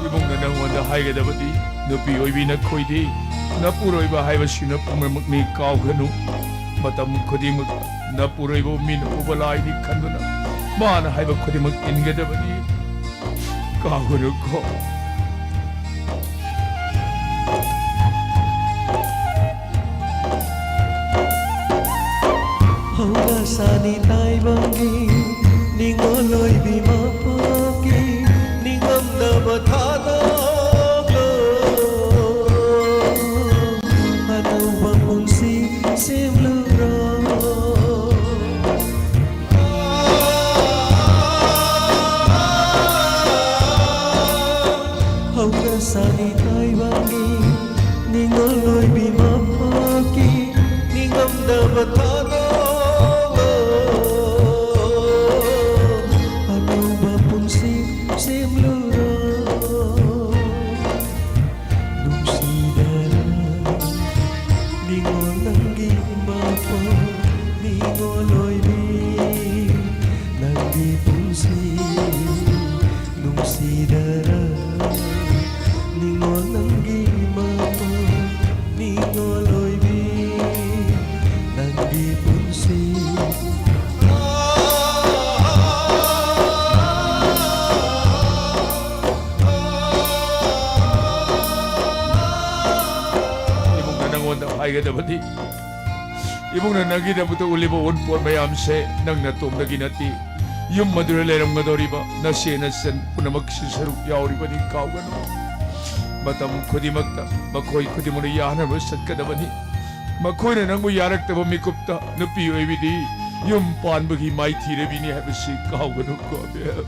ꯏꯕꯨꯡꯅ ꯅꯪꯉꯣꯟꯗ ꯍꯥꯏꯒꯗꯕꯗꯤ, ꯅꯨꯄꯤ ꯑꯣꯏꯕꯤ ꯅꯈꯣꯏꯗꯤ ꯅꯄꯨꯔꯣꯏꯕ ꯍꯥꯏꯕꯁꯤꯅ ꯄꯨꯝꯅꯃꯛꯅꯤ, ꯀꯥꯎꯒꯅꯨ꯫ ꯃꯇꯝ ꯈꯨꯗꯤꯡꯃꯛꯇ ꯅꯄꯨꯔꯣꯏꯕꯕꯨ ꯃꯤꯅ ꯎꯕ ꯂꯥꯏꯅꯤ ꯈꯟꯗꯨꯅ ꯃꯥꯅ ꯍꯥꯏꯕ ꯈꯨꯗꯤꯡꯃꯛ ꯏꯟꯒꯗꯕꯅꯤ꯫ ꯀꯥꯎꯒꯅꯨꯀꯣ꯫ ꯍꯧꯅꯁꯥꯅꯤ ꯇꯥꯏꯕꯪꯒꯤ ꯅꯤꯡꯉꯣꯜ ꯑꯣꯏꯕꯤ ꯃꯄꯣꯛꯀꯤ ꯅꯤꯡꯉꯝꯗꯕ ꯊꯥꯗꯣꯛꯂꯣ꯫ ꯑꯅꯧꯕ ꯄꯨꯟꯁꯤ ꯁꯦꯝꯂꯨꯔꯣ꯫ ꯄꯨꯟꯁꯤ ꯁꯦꯝꯂꯨꯔꯣ꯫ ꯅꯨꯡꯁꯤꯗꯔ ꯅꯤꯡꯉꯣꯜ ꯅꯪꯒꯤ ꯃꯄꯣꯛ ꯅꯤꯡꯉꯣꯜ ꯑꯣꯏꯕꯤ ꯅꯪꯒꯤ ꯄꯨꯟꯁꯤ ꯅꯨꯡꯁꯤꯗꯔ ꯅꯤꯡꯉꯣꯜ ꯅꯪꯒꯤ ꯃꯄꯣꯛ ꯅꯤꯡꯉꯣꯜ ꯑꯣꯏꯕꯤ ꯅꯪꯒꯤ ꯄꯨꯟꯁꯤ꯫ ꯏꯕꯨꯡꯅ ꯅꯪꯉꯣꯟꯗ ꯍꯥꯏꯒꯗꯕꯗꯤ, ꯏꯕꯨꯡꯅ ꯅꯪꯒꯤꯗꯃꯛꯇ ꯎꯠꯂꯤꯕ ꯑꯎꯟꯄꯣꯠ ꯃꯌꯥꯝꯁꯦ ꯅꯪ ꯅꯇꯣꯝꯗꯒꯤ ꯅꯠꯇꯦ꯫ ꯌꯨꯝ ꯑꯗꯨꯗ ꯂꯩꯔꯝꯒꯗꯧꯔꯤꯕ ꯅꯆꯦ ꯅꯆꯟ ꯄꯨꯝꯅꯃꯛꯀꯤꯁꯨ ꯁꯔꯨꯛ ꯌꯥꯎꯔꯤꯕꯅꯤ, ꯀꯥꯎꯒꯅꯨ꯫ ꯃꯇꯝ ꯈꯨꯗꯤꯡꯃꯛꯇ ꯃꯈꯣꯏ ꯈꯨꯗꯤꯡꯃꯛꯅ ꯌꯥꯅꯕ ꯆꯠꯀꯗꯕꯅꯤ꯫ ꯃꯈꯣꯏꯅ ꯅꯪꯕꯨ ꯌꯥꯔꯛꯇꯕ ꯃꯤꯀꯨꯞꯇ ꯅꯨꯄꯤ ꯑꯣꯏꯕꯤꯗꯤ ꯌꯨꯝ ꯄꯥꯟꯕꯒꯤ ꯃꯥꯏꯊꯤꯔꯕꯤꯅꯤ ꯍꯥꯏꯕꯁꯤ ꯀꯥꯎꯒꯅꯨꯀꯣ, ꯑꯕꯦꯝ꯫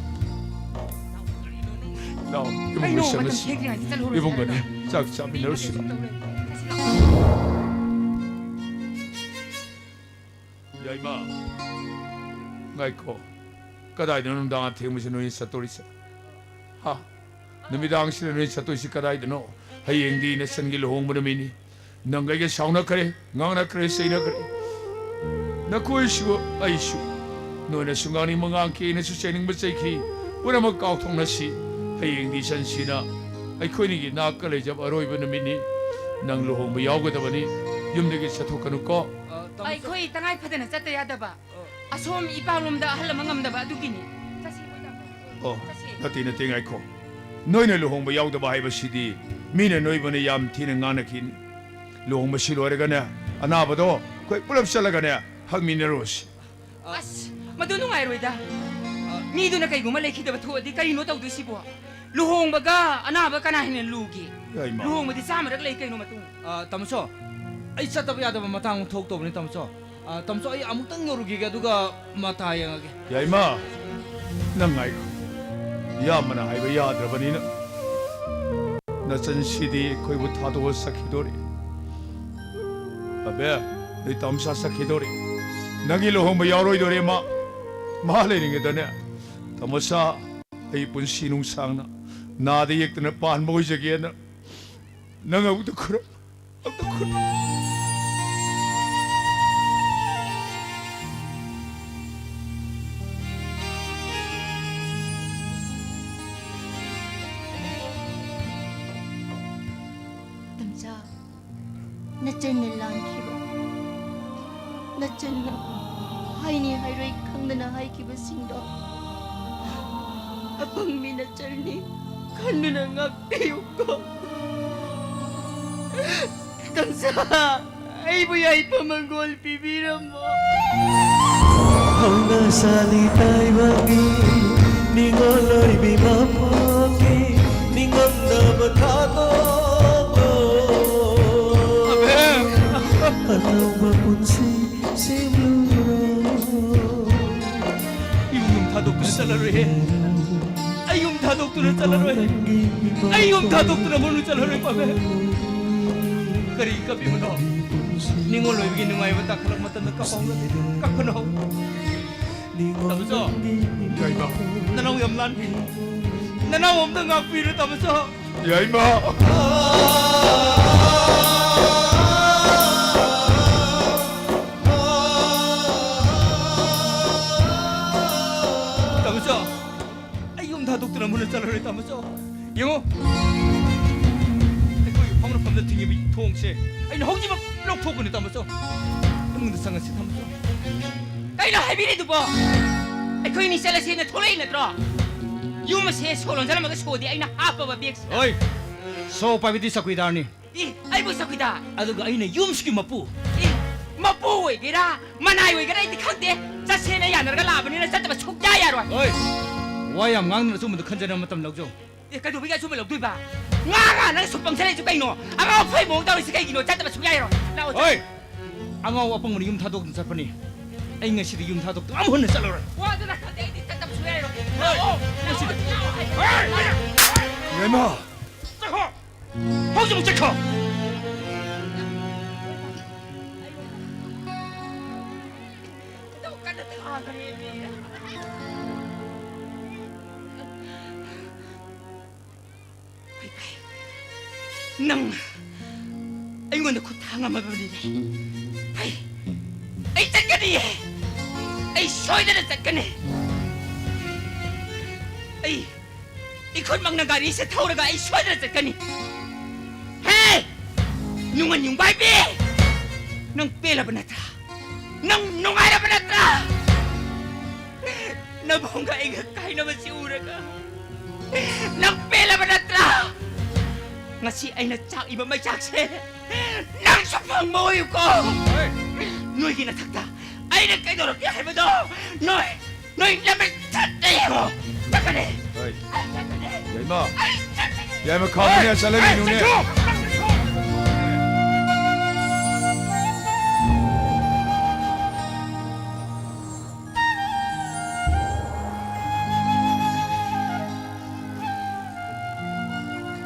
ꯂꯥꯎ, ꯏꯕꯨꯡ ꯀꯩꯅꯣ, ꯃꯇꯝ ꯆꯪꯉꯁꯤ꯫ ꯊꯦꯡꯗ꯭ꯔꯤꯉꯩꯗ ꯆꯠꯍꯧꯔꯁꯤ ꯏꯕꯨꯡꯒꯅꯦ, ꯍꯥꯏꯔꯒ꯫ ꯆꯥꯛ ꯆꯥꯃꯤꯟꯅꯔꯨꯁꯤ꯫ ꯇꯧ ꯂꯩ꯫ ꯌꯥꯏꯃ, ꯉꯥꯏꯈꯣ꯫ ꯀꯗꯥꯏꯗꯅꯣ ꯅꯨꯡꯗꯥꯡ ꯑꯊꯦꯡꯕꯁꯤ ꯅꯣꯏꯅ ꯆꯠꯇꯣꯔꯤꯁꯦ? ꯍꯥ? ꯅꯨꯃꯤꯗꯥꯡꯁꯤꯗ ꯅꯣꯏ ꯆꯠꯇꯣꯏꯁꯤ ꯀꯗꯥꯏꯗꯅꯣ? ꯍꯌꯦꯡꯗꯤ ꯅꯆꯟꯒꯤ ꯂꯨꯍꯣꯡꯕ ꯅꯨꯃꯤꯠꯅꯤ꯫ ꯅꯪ ꯑꯩꯒ ꯁꯥꯎꯅꯈ꯭ꯔꯦ, ꯉꯥꯡꯅꯈ꯭ꯔꯦ, ꯆꯩꯅꯈ꯭ꯔꯦ꯫ ꯅꯈꯣꯏꯁꯨ ꯑꯩꯁꯨ꯫ ꯅꯣꯏꯅꯁꯨ ꯉꯥꯡꯅꯤꯡꯕ ꯉꯥꯡꯈꯤ, ꯑꯩꯅꯁꯨ ꯆꯩꯅꯤꯡꯕ ꯆꯩꯈꯤ꯫ ꯄꯨꯝꯅꯃꯛ ꯀꯥꯎꯊꯣꯛꯅꯁꯤ꯫ ꯍꯌꯦꯡꯗꯤ ꯏꯆꯟꯁꯤꯅ ꯑꯩꯈꯣꯏꯅꯤꯒꯤ ꯅꯥꯛꯀ ꯂꯩꯖꯕ ꯑꯔꯣꯏꯕ ꯅꯨꯃꯤꯠꯅꯤ꯫ ꯅꯪ ꯂꯨꯍꯣꯡꯕ ꯌꯥꯎꯒꯗꯕꯅꯤ꯫ ꯌꯨꯝꯗꯒꯤ ꯆꯠꯊꯣꯛꯀꯅꯨꯀꯣ꯫ ꯑ, ꯇꯥꯃꯣ꯫ ꯑꯩꯈꯣꯏ ꯇꯉꯥꯏ ꯐꯗꯅ ꯆꯠꯇ ꯌꯥꯗꯕ꯫ ꯑꯁꯣꯝ ꯏꯄꯥꯛꯂꯣꯝꯗ ꯑꯍꯜ ꯑꯃ ꯉꯝꯗꯕ ꯑꯗꯨꯒꯤꯅꯤ꯫ ꯆꯠꯁꯤ, ꯀꯣꯏ ꯇꯥꯃꯣ꯫ ꯑꯣ, ꯆꯠꯁꯤ꯫ ꯅꯠꯇꯦ, ꯅꯠꯇꯦ, ꯉꯥꯏꯈꯣ꯫ ꯅꯣꯏꯅ ꯂꯨꯍꯣꯡꯕ ꯌꯥꯎꯗꯕ ꯍꯥꯏꯕꯁꯤꯗꯤ ꯃꯤꯅ ꯅꯣꯏꯕꯨꯅ ꯌꯥꯝ ꯊꯤꯅ ꯉꯥꯡꯅꯈꯤꯅꯤ꯫ ꯂꯨꯍꯣꯡꯕꯁꯤ ꯂꯣꯏꯔꯒꯅꯦ, ꯑꯅꯥꯕꯗꯣ ꯑꯩꯈꯣꯏ ꯄꯨꯂꯞ ꯆꯠꯂꯒꯅꯦ, ꯍꯪꯃꯤꯟꯅꯔꯨꯁꯤ꯫ ꯑꯁ, ꯃꯗꯨ ꯅꯨꯡꯉꯥꯏꯔꯣꯏꯗ꯫ ꯃꯤꯗꯨꯅ ꯀꯩꯒꯨꯝꯕ ꯂꯩꯈꯤꯗꯕ ꯊꯣꯛꯑꯗꯤ ꯀꯔꯤꯅꯣ ꯇꯧꯗꯣꯏꯁꯤꯕꯣ? ꯂꯨꯍꯣꯡꯕꯒ ꯑꯅꯥꯕ ꯀꯅꯥ ꯍꯦꯟꯅ ꯂꯨꯒꯦ? ꯌꯥꯏꯃ꯫ ꯂꯨꯍꯣꯡꯕꯗꯤ ꯆꯥꯝꯃꯔꯛ ꯂꯩ ꯀꯩꯅꯣ ꯃꯇꯨꯡ꯫ ꯑ, ꯇꯥꯃꯣꯆꯧ, ꯑꯩ ꯆꯠꯇꯕ ꯌꯥꯗꯕ ꯃꯇꯥꯡ ꯑꯃ ꯊꯣꯛꯇꯧꯕꯅꯤ, ꯇꯥꯃꯣꯆꯧ꯫ ꯑ, ꯇꯥꯃꯣꯆꯧ, ꯑꯩ ꯑꯃꯨꯛꯇꯪ ꯌꯧꯔꯨꯈꯤꯒꯦ, ꯑꯗꯨꯒ ꯃꯇꯥ ꯌꯦꯡꯉꯒꯦ꯫ ꯌꯥꯏꯃ, ꯅꯪ ꯉꯥꯏꯈꯣ꯫ ꯏꯌꯥꯝꯕꯅ ꯍꯥꯏꯕ ꯌꯥꯗ꯭ꯔꯕꯅꯤꯅ꯫ ꯅꯆꯟꯁꯤꯗꯤ ꯑꯩꯈꯣꯏꯕꯨ ꯊꯥꯗꯣꯛꯑ ꯆꯠꯈꯤꯗꯣꯔꯦ꯫ ꯑꯕꯦ, ꯅꯣꯏ ꯇꯥꯃꯣꯆꯥ ꯆꯠꯈꯤꯗꯣꯔꯦ꯫ ꯅꯪꯒꯤ ꯂꯨꯍꯣꯡꯕ ꯌꯥꯎꯔꯣꯏꯗꯣꯔꯦ ꯃꯥ꯫ ꯃꯥ ꯂꯩꯔꯤꯉꯩꯗꯅꯦ, ꯇꯥꯃꯣꯆꯥ, ꯑꯩ ꯄꯨꯟꯁꯤ ꯅꯨꯡꯁꯥꯡꯅ ꯅꯥꯗ ꯌꯦꯛꯇꯅ ꯄꯥꯟꯕ ꯑꯣꯏꯖꯒꯦꯅ ꯅꯪ ꯑꯃꯨꯛꯇ ꯈꯨꯔꯨꯝ, ꯑꯃꯨꯛꯇ ꯈꯨꯔꯨꯝ꯫ ꯇꯝꯆꯥ, ꯅꯆꯟꯅ ꯂꯥꯟꯈꯤꯕ, ꯅꯆꯟꯅ ꯍꯥꯏꯅꯤ ꯍꯥꯏꯔꯣꯏ ꯈꯪꯗꯅ ꯍꯥꯏꯈꯤꯕꯁꯤꯡꯗꯣ ꯑꯄꯪꯕꯤ ꯅꯆꯟꯅꯤ ꯈꯟꯗꯨꯅ ꯉꯥꯛꯄꯤꯌꯨꯀꯣ꯫ ꯇꯝꯆꯥ, ꯑꯩꯕꯨ ꯌꯥꯏꯐ ꯃꯪꯒꯣꯜ ꯄꯤꯕꯤꯔꯝꯃꯣ꯫ ꯍꯧꯅꯁꯥꯅꯤ ꯇꯥꯏꯕꯪꯒꯤ ꯅꯤꯡꯉꯣꯜ ꯑꯣꯏꯕꯤ ꯃꯄꯣꯛꯀꯤ ꯅꯤꯡꯉꯝꯗꯕ ꯊꯥꯗꯣꯛꯂꯣ꯫ ꯑꯕꯦ! ꯑꯅꯧꯕ ꯄꯨꯟꯁꯤ ꯁꯦꯝꯂꯨꯔꯣ꯫ ꯌꯨꯝ ꯊꯥꯗꯣꯛꯇꯨꯅ ꯆꯠꯂꯔꯣꯏꯍꯦ꯫ ꯑꯩ ꯌꯨꯝ ꯊꯥꯗꯣꯛꯇꯨꯅ ꯆꯠꯂꯔꯣꯏ꯫ ꯑꯩ ꯌꯨꯝ ꯊꯥꯗꯣꯛꯇꯨꯅ ꯃꯅꯨꯡ ꯆꯠꯂꯔꯣꯏ, ꯄꯥꯕꯦ꯫ ꯀꯔꯤ ꯀꯞꯄꯤꯕꯅꯣ? ꯅꯤꯡꯉꯣꯜ ꯑꯣꯏꯕꯒꯤ ꯅꯨꯡꯉꯥꯏꯕ ꯇꯥꯡꯈꯠꯂꯛꯄ ꯃꯇꯝꯗ ꯀꯞꯄ ꯍꯧꯅꯗꯦ꯫ ꯀꯞꯀꯅꯨ꯫ ꯇꯥꯃꯣꯆꯧ꯫ ꯀꯩꯅꯣ? ꯅꯅꯥꯎ ꯌꯥꯝ ꯂꯥꯟꯈ꯭ꯔꯦ꯫ ꯅꯅꯥꯎ ꯑꯝꯇ ꯉꯥꯛꯄꯤꯔꯣ, ꯇꯥꯃꯣꯆꯧ꯫ ꯌꯥꯏꯃ! ꯇꯥꯃꯣꯆꯧ, ꯑꯩ ꯌꯨꯝ ꯊꯥꯗꯣꯛꯇꯨꯅ ꯑꯃꯨꯛ ꯍꯟꯅ ꯆꯠꯂꯔꯣꯏ, ꯇꯥꯃꯣꯆꯧ꯫ ꯌꯦꯡꯉꯣ, ꯑꯩꯈꯣꯏꯒꯤ ꯐꯥꯎꯅꯐꯝꯗ ꯊꯤꯡꯉꯤꯕ ꯊꯣꯡꯁꯦ ꯑꯩꯅ ꯍꯧꯖꯤꯛꯃꯛ ꯂꯧꯊꯣꯛꯀꯅꯤ, ꯇꯥꯃꯣꯆꯧ꯫ ꯏꯃꯨꯡꯗ ꯆꯪꯉꯁꯤ, ꯇꯥꯃꯣꯆꯧ꯫ ꯀꯩꯅꯣ ꯍꯥꯏꯕꯤꯔꯤꯗꯨꯕꯣ? ꯑꯩꯈꯣꯏꯅꯤ ꯆꯠꯂꯁꯦꯅ ꯊꯣꯛꯂꯛꯏ ꯅꯠꯇ꯭ꯔꯣ? ꯌꯨꯝ ꯑꯁꯦ ꯁꯣ ꯂꯣꯟꯖꯜꯂꯝꯃꯒ ꯁꯣꯗꯤ ꯑꯩꯅ ꯍꯥꯞꯄꯕ ꯕꯦꯒꯁꯤꯗ꯫ ꯍꯣꯏ, ꯁꯣ ꯄꯥꯏꯕꯗꯤ ꯆꯧꯀꯤꯗꯥꯔꯅꯤ꯫ ꯏ, ꯑꯩꯕꯨ ꯆꯧꯀꯤꯗꯥꯔ? ꯑꯗꯨꯒ ꯑꯩꯅ ꯌꯨꯝꯁꯤꯒꯤ ꯃꯄꯨ꯫ ꯏ, ꯃꯄꯨ ꯑꯣꯏꯒꯦꯔꯥ, ꯃꯅꯥꯏ ꯑꯣꯏꯒꯦꯔꯥ ꯑꯩꯗꯤ ꯈꯪꯗꯦ꯫ ꯆꯠꯁꯦꯅ ꯌꯥꯅꯔꯒ ꯂꯥꯛꯑꯕꯅꯤꯅ ꯆꯠꯇꯕ ꯁꯨꯛꯌꯥ ꯌꯥꯔꯣꯏ꯫ ꯍꯣꯏ, ꯋꯥ ꯌꯥꯝ ꯉꯥꯡꯗꯅ ꯑꯆꯨꯝꯕꯗ ꯈꯟꯖꯅꯕ ꯃꯇꯝ ꯂꯧꯖꯧ꯫ ꯑꯦ, ꯀꯩꯗꯧꯕꯒꯤ ꯑꯆꯨꯝꯕ ꯂꯧꯗꯣꯏꯕ? ꯉꯥꯡ ꯉꯥꯡ ꯅꯪ ꯁꯨꯝ ꯄꯪꯁꯜꯂꯛꯏꯁꯤ ꯀꯩꯅꯣ? ꯑꯉꯥꯎ ꯑꯐꯩ ꯃꯑꯣꯡ ꯇꯧꯔꯤꯁꯤ ꯀꯩꯒꯤꯅꯣ? ꯆꯠꯇꯕ ꯁꯨꯛꯌꯥ ꯌꯥꯔꯣꯏ꯫ ꯂꯥꯛꯑꯣ, ꯆꯠ- ꯍꯣꯏ! ꯑꯉꯥꯎ ꯑꯄꯪꯕꯅ ꯌꯨꯝ ꯊꯥꯗꯣꯛꯇꯨꯅ ꯆꯠꯄꯅꯤ꯫ ꯑꯩ ꯉꯁꯤꯗꯤ ꯌꯨꯝ ꯊꯥꯗꯣꯛꯇꯨꯅ ꯑꯃꯨꯛ ꯍꯟꯅ ꯆꯠꯂꯔꯣꯏ꯫ ꯋꯥꯗꯨꯅ ꯈꯪꯗꯦ, ꯑꯩꯗꯤ ꯆꯠꯇꯕ ꯁꯨꯛꯌꯥ ꯌꯥꯔꯣꯏ꯫ ꯂꯥꯛꯑꯣ, ꯂꯥꯛꯑꯣ, ꯂꯥꯛꯑꯣ, ꯂꯥꯛꯑꯣ꯫ ꯏꯃꯥ! ꯆꯠꯈꯣ! ꯍꯧꯖꯤꯛꯃꯛ ꯆꯠꯈꯣ! ꯀꯟꯅ ꯊꯥꯈ꯭ꯔꯦꯃꯤ꯫ ꯅꯪ ꯑꯩꯉꯣꯟꯗ ꯈꯨꯠ ꯊꯥꯡ ꯑꯃ ꯂꯩꯔꯦ꯫ ꯑꯩ, ꯑꯩ ꯆꯠꯀꯅꯤꯌꯦ꯫ ꯑꯩ ꯁꯣꯏꯗꯅ ꯆꯠꯀꯅꯤ꯫ ꯑꯩ ꯏꯈꯨꯠꯃꯛꯅ ꯒꯥꯔꯤꯁꯦ ꯊꯧꯔꯒ ꯑꯩ ꯁꯣꯏꯗꯅ ꯆꯠꯀꯅꯤ꯫ ꯍꯦ! ꯅꯨꯡꯉꯟ ꯌꯨꯡꯕꯥꯏꯕꯤ! ꯅꯪ ꯄꯦꯜꯂꯕ ꯅꯠꯇ꯭ꯔꯥ? ꯅꯪ ꯅꯨꯡꯉꯥꯏꯔꯕ ꯅꯠꯇ꯭ꯔꯥ? ꯅꯕꯨꯡꯒ ꯑꯩꯒ ꯀꯥꯏꯅꯕꯁꯤ ꯎꯔꯒ ꯅꯪ ꯄꯦꯜꯂꯕ ꯅꯠꯇ꯭ꯔꯥ? ꯉꯁꯤ ꯑꯩꯅ ꯆꯥꯛꯏꯕ ꯃꯩꯆꯥꯛꯁꯦ ꯅꯪꯁꯨ ꯐꯪꯕ ꯑꯣꯏꯌꯨꯀꯣ꯫ ꯅꯣꯏꯒꯤ ꯅꯊꯛꯇ ꯑꯩꯅ ꯀꯩꯗꯧꯔꯛꯀꯦ ꯍꯥꯏꯕꯗꯣ ꯅꯣꯏ, ꯅꯣꯏ ꯅꯃꯤꯠ ꯊꯛꯇ ꯌꯦꯡꯉꯣ꯫ ꯆꯠꯀꯅꯤ꯫ ꯍꯣꯏ꯫ ꯑꯩ ꯆꯠꯀꯅꯤ꯫ ꯌꯥꯏꯃ꯫ ꯑꯩ ꯆꯠꯀꯅꯤ꯫ ꯌꯥꯏꯃ, ꯈꯥꯝꯃꯨꯅꯦ, ꯍꯣꯏ꯫ ꯆꯠꯍꯜꯂꯤꯅꯨꯅꯦ꯫ ꯑꯩ ꯆꯠꯈ꯭ꯔꯣ꯫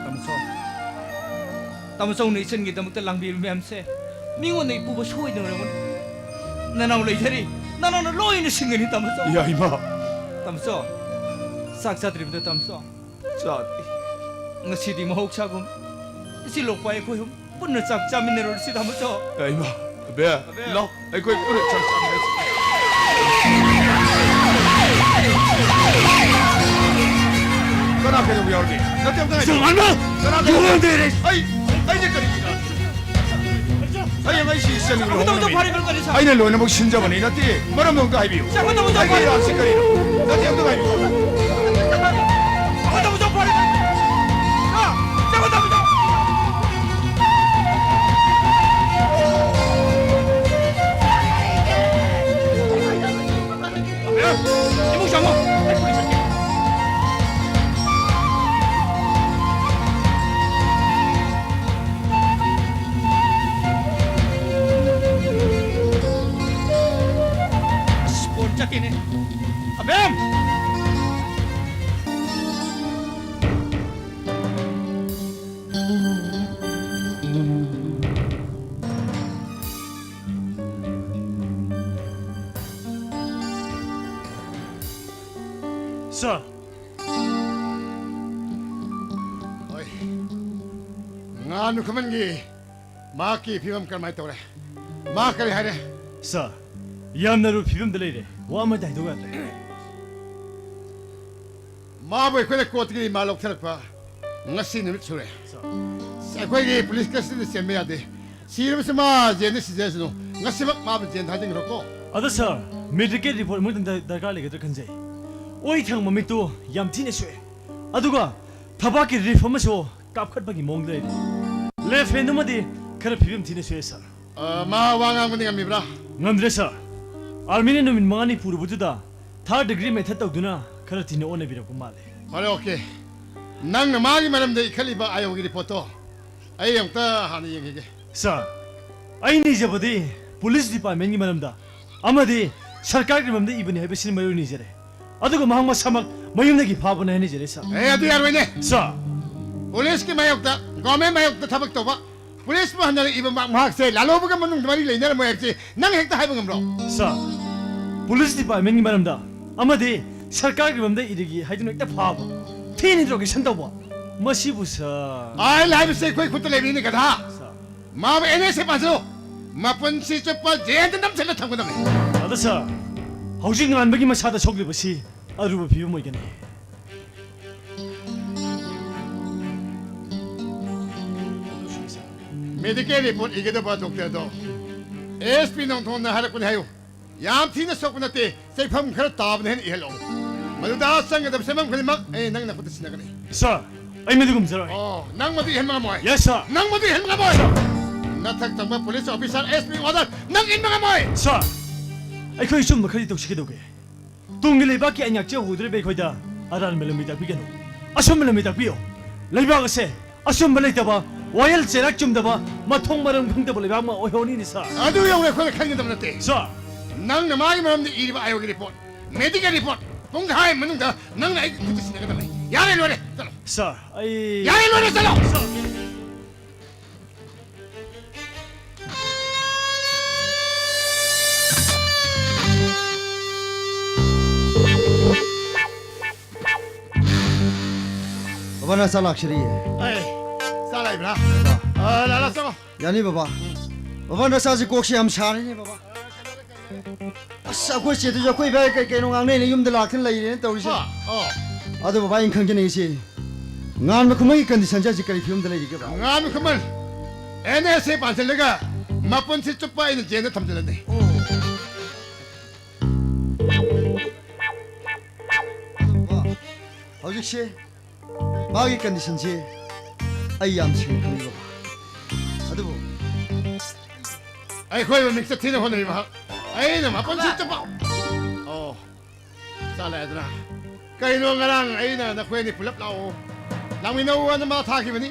ꯇꯥꯃꯣꯆꯧ, ꯇꯥꯃꯣꯆꯧꯅ ꯏꯆꯟꯒꯤꯗꯃꯛꯇ ꯂꯥꯡꯕꯤꯔꯤꯕ ꯃꯌꯥꯝꯁꯦ ꯃꯤꯉꯣꯟꯗ ꯏꯄꯨꯕ ꯁꯣꯏꯗꯅ ꯑꯣꯏꯔꯝꯒꯅꯤ꯫ ꯅꯅꯥꯎ ꯂꯩꯖꯔꯤ, ꯅꯅꯥꯎꯅ ꯂꯣꯏꯅ ꯁꯤꯡꯒꯅꯤ, ꯇꯥꯃꯣꯆꯧ꯫ ꯌꯥꯏꯃ꯫ ꯇꯥꯃꯣꯆꯧ, ꯆꯥꯛ ꯆꯥꯗ꯭ꯔꯤꯕꯗꯣ, ꯇꯥꯃꯣꯆꯧ? ꯆꯥꯗ꯭ꯔꯤ꯫ ꯉꯁꯤꯗꯤ ꯃꯍꯧꯁꯥꯒꯨꯝ ꯏꯆꯦ ꯂꯣꯛꯄ ꯑꯩꯈꯣꯏ ꯑꯍꯨꯝ ꯄꯨꯟꯅ ꯆꯥꯛ ꯆꯥꯃꯤꯟꯅꯔꯨꯔꯁꯤ, ꯇꯥꯃꯣꯆꯧ꯫ ꯌꯥꯏꯃ, ꯑꯕꯦ, ꯑꯕꯦ꯫ ꯂꯥꯎ꯫ ꯑꯩꯈꯣꯏ ꯄꯨꯟꯅ ꯆꯥꯛ ꯆꯥꯃꯤꯟꯅꯁꯤ꯫ ꯀꯅꯥ ꯀꯩꯗꯧꯕ ꯌꯥꯎꯔꯒꯦ? ꯅꯠꯇꯦ, ꯑꯝꯇ ꯉꯥꯏꯈꯣ꯫ ꯀꯅꯥ ꯀꯩꯗꯧꯕ? ꯑꯩ, ꯑꯩꯁꯦ ꯀꯔꯤ? ꯍꯌꯦꯡ ꯑꯩ ꯁꯤ ꯏꯆꯟꯒꯤ ꯂꯨꯍꯣꯡꯕ ꯅꯨꯃꯤꯠ꯫ ꯑꯩꯅ ꯂꯣꯏꯅꯃꯛ ꯁꯤꯟꯖꯕꯅꯤ, ꯅꯠꯇꯦ꯫ ꯃꯔꯝꯗꯣ ꯑꯝꯇ ꯍꯥꯏꯕꯤꯌꯨ꯫ ꯑꯩꯒꯤ ꯏꯔꯥꯟꯁꯤ ꯀꯔꯤꯅꯣ? ꯅꯠꯇꯦ, ꯑꯝꯇ ꯉꯥꯏꯕꯤꯌꯨ꯫ ꯏꯃꯨꯡ ꯆꯪꯉꯣ꯫ ꯑꯩ ꯄꯨꯂꯤꯁ ꯆꯠꯀꯦ꯫ ꯑꯁ, ꯐꯣꯟ ꯆꯠꯇꯦꯅꯦ꯫ ꯑꯕꯦꯝ! ꯁꯥꯔ꯫ ꯍꯣꯏ꯫ ꯅꯨꯈꯨꯃꯟꯒꯤ ꯃꯍꯥꯛꯀꯤ ꯐꯤꯕꯝ ꯀꯔꯝꯍꯥꯏꯅ ꯇꯧꯔꯦ? ꯃꯍꯥꯛ ꯀꯔꯤ ꯍꯥꯏꯔꯦ? ꯁꯥꯔ, ꯌꯥꯝꯅ ꯑꯔꯨꯕ ꯐꯤꯕꯝꯗ ꯂꯩꯔꯦ꯫ ꯋꯥ ꯑꯃꯠꯇ ꯍꯥꯏꯗꯣꯛ ꯌꯥꯗ꯭ꯔꯦ꯫ ꯃꯥꯕꯨ ꯑꯩꯈꯣꯏꯅ ꯀꯣꯔꯠꯇꯒꯤ ꯔꯤꯃꯥꯟ ꯂꯧꯊꯔꯛꯄ ꯉꯁꯤ ꯅꯨꯃꯤꯠ ꯁꯨꯔꯦ꯫ ꯁꯥꯔ꯫ ꯑꯩꯈꯣꯏꯒꯤ ꯄꯨꯂꯤꯁ ꯀꯁꯇꯗꯤꯗ ꯆꯦꯟꯕ ꯌꯥꯗꯦ꯫ ꯁꯤꯔꯕꯁꯨ ꯃꯥ ꯖꯦꯜꯗ ꯁꯤꯖꯔꯁꯅꯨ꯫ ꯉꯁꯤꯃꯛ ꯃꯥꯕꯨ ꯖꯦꯜꯗ ꯊꯥꯖꯤꯟꯈ꯭ꯔꯣꯀꯣ꯫ ꯑꯗꯣ ꯁꯥꯔ, ꯃꯦꯗꯤꯀꯦꯜ ꯔꯤꯄꯣꯔꯠ ꯑꯃꯇꯪ ꯗꯔꯀꯥꯔ ꯂꯩꯒꯗ꯭ꯔꯥ ꯈꯟꯖꯩ꯫ ꯑꯣꯏ ꯊꯪ ꯃꯃꯤꯠꯇꯨ ꯌꯥꯝ ꯊꯤꯅ ꯁꯣꯛꯑꯦ꯫ ꯑꯗꯨꯒ ꯊꯕꯥꯛꯀꯤ ꯔꯤꯐ ꯑꯃꯁꯨ ꯀꯥꯞꯈꯠꯄꯒꯤ ꯃꯑꯣꯡꯗ ꯂꯩꯔꯦ꯫ ꯂꯦꯐ ꯍꯦꯟꯗꯨꯃꯗꯤ ꯈꯔ ꯐꯤꯕꯝ ꯊꯤꯅ ꯁꯣꯛꯑꯦ, ꯁꯥꯔ꯫ ꯑ, ꯃꯥ ꯋꯥ ꯉꯥꯡꯕꯗꯤ ꯉꯝꯃꯤꯕ꯭ꯔꯥ? ꯉꯝꯗ꯭ꯔꯦ, ꯁꯥꯔ꯫ ꯑꯥꯔꯃꯤꯅ ꯅꯨꯃꯤꯠ ꯃꯉꯥꯅꯤ ꯄꯨꯔꯨꯕꯗꯨꯗ ꯊꯥꯔꯗ ꯗꯤꯒ꯭ꯔꯤ ꯃꯦꯊꯠ ꯇꯧꯗꯨꯅ ꯈꯔ ꯊꯤꯅ ꯑꯣꯟꯅꯕꯤꯔꯛꯄ ꯃꯥꯜꯂꯦ꯫ ꯐꯔꯦ, ꯑꯣꯀꯦ꯫ ꯅꯪꯅ ꯃꯥꯒꯤ ꯃꯔꯝꯗ ꯏꯈꯠꯂꯤꯕ ꯑꯥꯏ ꯑꯣꯒꯤ ꯔꯤꯄꯣꯔꯠꯇꯣ ꯑꯩ ꯑꯃꯨꯛꯇ ꯍꯥꯟꯅ ꯌꯦꯡꯈꯤꯒꯦ꯫ ꯁꯥꯔ, ꯑꯩ ꯅꯤꯖꯕꯗꯤ ꯄꯨꯂꯤꯁ ꯗꯤꯄꯥꯔꯠꯃꯦꯟꯒꯤ ꯃꯔꯝꯗ ꯑꯃꯗꯤ ꯁꯔꯀꯥꯔꯒꯤ ꯃꯔꯝꯗ ꯏꯕꯅꯤ ꯍꯥꯏꯕꯁꯤꯅ ꯃꯔꯨ ꯅꯤꯖꯔꯦ꯫ ꯑꯗꯨꯒ ꯃꯍꯥꯛ ꯃꯁꯥꯃꯛ ꯃꯌꯨꯝꯗꯒꯤ ꯐꯥꯕꯅꯦ ꯍꯥꯏꯅ ꯅꯤꯖꯔꯦ, ꯁꯥꯔ꯫ ꯑꯦ, ꯑꯗꯨ ꯌꯥꯔꯣꯏꯅꯦ꯫ ꯁꯥꯔ꯫ ꯄꯨꯂꯤꯁꯀꯤ ꯃꯥꯌꯣꯛꯇ, ꯒꯣꯔꯃꯦꯟ ꯃꯥꯌꯣꯛꯇ ꯊꯕꯛ ꯇꯧꯕ ꯄꯨꯂꯤꯁꯄꯨ ꯍꯟꯅ ꯏꯕ ꯃꯍꯥꯛ-, ꯃꯍꯥꯛꯁꯦ ꯂꯥꯜꯍꯧꯕꯒ ꯃꯅꯨꯡꯗ ꯃꯔꯤ ꯂꯩꯅꯔꯝꯃꯣꯏ ꯍꯥꯏꯕꯁꯤ ꯅꯪ ꯍꯦꯛꯇ ꯍꯥꯏꯕ ꯉꯝꯕ꯭ꯔꯣ? ꯁꯥꯔ, ꯄꯨꯂꯤꯁ ꯗꯤꯄꯥꯔꯠꯃꯦꯟꯒꯤ ꯃꯔꯝꯗ ꯑꯃꯗꯤ ꯁꯔꯀꯥꯔꯒꯤ ꯃꯔꯝꯗ ꯏꯔꯒꯦ ꯍꯥꯏꯗꯨꯅ ꯍꯦꯛꯇ ꯐꯥꯕ, ꯊꯤꯅ ꯏꯟꯇ꯭ꯔꯣꯒꯦꯁꯟ ꯇꯧꯕ, ꯃꯁꯤꯕꯨ, ꯁꯥꯔ꯫ ꯑꯥꯏꯟ ꯍꯥꯏꯕꯁꯤ ꯑꯩꯈꯣꯏ ꯈꯨꯠꯇ ꯂꯩꯕꯅꯤꯅꯦ, ꯒꯙꯥ꯫ ꯁꯥꯔ꯫ ꯃꯥꯕꯨ ꯑꯦꯟ ꯑꯦꯁ ꯑꯦ ꯄꯥꯁꯤꯜꯂꯨ꯫ ꯃꯄꯨꯟꯁꯤ ꯆꯨꯞꯄ ꯖꯦꯜꯗ ꯅꯝꯁꯤꯜꯂ ꯊꯝꯒꯗꯕꯅꯤ꯫ ꯑꯗꯣ ꯁꯥꯔ, ꯍꯧꯖꯤꯛ ꯉꯥꯟꯕꯒꯤ ꯃꯁꯥꯗ ꯁꯣꯛꯂꯤꯕꯁꯤ ꯑꯔꯨꯕ ꯐꯤꯕꯝ ꯑꯣꯏꯒꯅꯤ꯫ ꯃꯦꯗꯤꯀꯦꯜ ꯔꯤꯄꯣꯔꯠ ꯏꯒꯗꯕ ꯗꯣꯛꯇꯔꯗꯣ ꯑꯦꯁ ꯄꯤ ꯅꯣꯡꯊꯣꯝꯅ ꯍꯥꯏꯔꯛꯄꯅꯤ ꯍꯥꯏꯌꯨ꯫ ꯌꯥꯝ ꯊꯤꯅ ꯁꯣꯛꯄ ꯅꯠꯇꯦ, ꯆꯩꯐꯝ ꯈꯔ ꯇꯥꯕꯅ ꯍꯦꯟꯅ ꯏꯍꯜꯂꯛꯎ꯫ ꯃꯗꯨꯗ ꯆꯪꯒꯗꯕ ꯁꯦꯟꯐꯝ ꯈꯨꯗꯤꯡꯃꯛ ꯑꯩ ꯅꯪ ꯅꯈꯨꯠꯇ ꯁꯤꯟꯅꯒꯅꯤ꯫ ꯁꯥꯔ, ꯑꯩ ꯃꯗꯨ ꯉꯝꯖꯔꯣꯏ꯫ ꯑꯣ, ꯅꯪ ꯃꯗꯨ ꯏꯍꯟꯕ ꯉꯝꯃꯣꯏ꯫ ꯌꯦꯁ, ꯁꯥꯔ꯫ ꯅꯪ ꯃꯗꯨ ꯏꯍꯟꯕ ꯉꯝꯃꯣꯏ꯫ ꯁꯥꯔ꯫ ꯅꯊꯛ ꯊꯪꯕ police officer S P order ꯅꯪ ꯏꯟꯕ ꯉꯝꯃꯣꯏ꯫ ꯁꯥꯔ, ꯑꯩꯈꯣꯏ ꯑꯆꯨꯝꯕ ꯈꯔꯗꯤ ꯇꯧꯁꯤ ꯀꯩꯗꯧꯒꯦ? ꯇꯨꯡꯒꯤ ꯂꯩꯕꯥꯛꯀꯤ ꯑꯩ ꯉꯥꯛꯆꯍꯧꯗ꯭ꯔꯤꯕ ꯑꯩꯈꯣꯏꯗ ꯑꯔꯥꯟꯕ ꯂꯝꯕꯤ ꯇꯥꯛꯄꯤꯒꯅꯨ꯫ ꯑꯆꯨꯝꯕ ꯂꯝꯕꯤ ꯇꯥꯛꯄꯤꯌꯨ꯫ ꯂꯩꯕꯥꯛ ꯑꯁꯦ ꯑꯆꯨꯝꯕ ꯂꯩꯇꯕ, ꯋꯥꯌꯦꯜ ꯆꯩꯔꯥꯛ ꯆꯨꯝꯗꯕ, ꯃꯊꯣꯡ ꯃꯔꯝ ꯈꯪꯗꯕ ꯂꯩꯕꯥꯛ ꯑꯃ ꯑꯣꯏꯍꯧꯅꯤꯅꯦ, ꯁꯥꯔ꯫ ꯑꯗꯨ ꯌꯧꯅ ꯑꯩꯈꯣꯏꯅ ꯈꯟꯒꯗꯕ ꯅꯠꯇꯦ꯫ ꯁꯥꯔ꯫ ꯅꯪꯅ ꯃꯥꯒꯤ ꯃꯔꯝꯗ ꯏꯔꯤꯕ ꯑꯥꯏ ꯑꯣꯒꯤ ꯔꯤꯄꯣꯔꯠ, ꯃꯦꯗꯤꯀꯦꯜ ꯔꯤꯄꯣꯔꯠ, ꯄꯨꯡꯈꯥꯏ ꯃꯅꯨꯡꯗ ꯅꯪꯅ ꯑꯩꯒꯤ ꯈꯨꯠꯇ ꯁꯤꯟꯅꯒꯗꯕꯅꯤ꯫ ꯌꯥꯔꯦ, ꯂꯣꯏꯔꯦ, ꯆꯠꯂꯣ꯫ ꯁꯥꯔ, ꯑꯩ ꯌꯥꯔꯦ, ꯂꯣꯏꯔꯦ, ꯆꯠꯂꯣ꯫ ꯁꯥꯔ꯫ ꯕꯕꯥ, ꯅꯆꯥ ꯂꯥꯛꯁꯤꯔꯤꯌꯦ꯫ ꯑꯦ, ꯆꯥ ꯂꯥꯛꯏꯕ꯭ꯔꯥ? ꯑ, ꯂꯥꯛꯑꯣ, ꯂꯥꯛꯑꯣ, ꯆꯪꯉꯣ꯫ ꯌꯥꯅꯤ, ꯕꯕꯥ꯫ ꯕꯕꯥ, ꯅꯆꯥꯁꯤ ꯀꯣꯛꯁꯤ ꯌꯥꯝ ꯁꯥꯔꯤꯅꯦ, ꯕꯕꯥ꯫ ꯑꯁ, ꯑꯩꯈꯣꯏ ꯆꯦꯗꯨꯁꯨ ꯑꯩꯈꯣꯏ ꯏꯕꯥꯏ ꯀꯩ ꯀꯩꯅꯣ ꯉꯥꯡꯅꯩꯅ ꯌꯨꯝꯗ ꯂꯥꯛꯇꯅ ꯂꯩꯔꯦꯅ ꯇꯧꯔꯤꯁꯦ꯫ ꯑ, ꯑꯣ꯫ ꯑꯗꯣ ꯕꯕꯥ, ꯑꯩꯅ ꯈꯪꯖꯅꯤꯡꯉꯤꯁꯤ, ꯉꯥꯟꯕ ꯈꯨꯃꯟꯒꯤ ꯀꯟꯗꯤꯁꯟꯁꯦ ꯍꯧꯖꯤꯛ ꯀꯔꯤ ꯐꯤꯕꯝꯗ ꯂꯩꯔꯤꯒꯦ, ꯕꯕꯥ? ꯉꯥꯟꯕ ꯈꯨꯃꯟ ꯑꯦꯟ ꯑꯦꯁ ꯑꯦ ꯄꯥꯟꯁꯤꯜꯂꯒ ꯃꯄꯨꯟꯁꯤ ꯆꯨꯞꯄ ꯑꯩꯅ ꯖꯦꯜꯗ ꯊꯝꯖꯤꯜꯂꯅꯤ꯫ ꯑꯣ꯫ ꯕꯕꯥ, ꯍꯧꯖꯤꯛꯁꯦ ꯃꯥꯒꯤ ꯀꯟꯗꯤꯁꯟꯁꯤ ꯑꯩ ꯌꯥꯝ ꯁꯦꯡꯅ ꯈꯪꯉꯤ, ꯕꯕꯥ꯫ ꯑꯗꯨꯕꯨ ꯑꯩꯈꯣꯏꯕꯨ ꯃꯤꯡꯆꯠ ꯊꯤꯅ ꯍꯣꯠꯅꯔꯤ ꯃꯍꯥꯛ꯫ ꯑꯩꯅ ꯃꯄꯨꯟꯁꯤ ꯆꯨꯞꯄ꯫ ꯑꯣ, ꯆꯠꯂꯦꯗꯅ꯫ ꯀꯩꯅꯣ, ꯉꯔꯥꯡ ꯑꯩꯅ ꯅꯈꯣꯏ ꯑꯅꯤ ꯄꯨꯂꯞ ꯂꯥꯛꯑꯣ, ꯂꯥꯛꯃꯤꯟꯅꯧ ꯑꯅ ꯃꯥ ꯊꯥꯈꯤꯕꯅꯤ꯫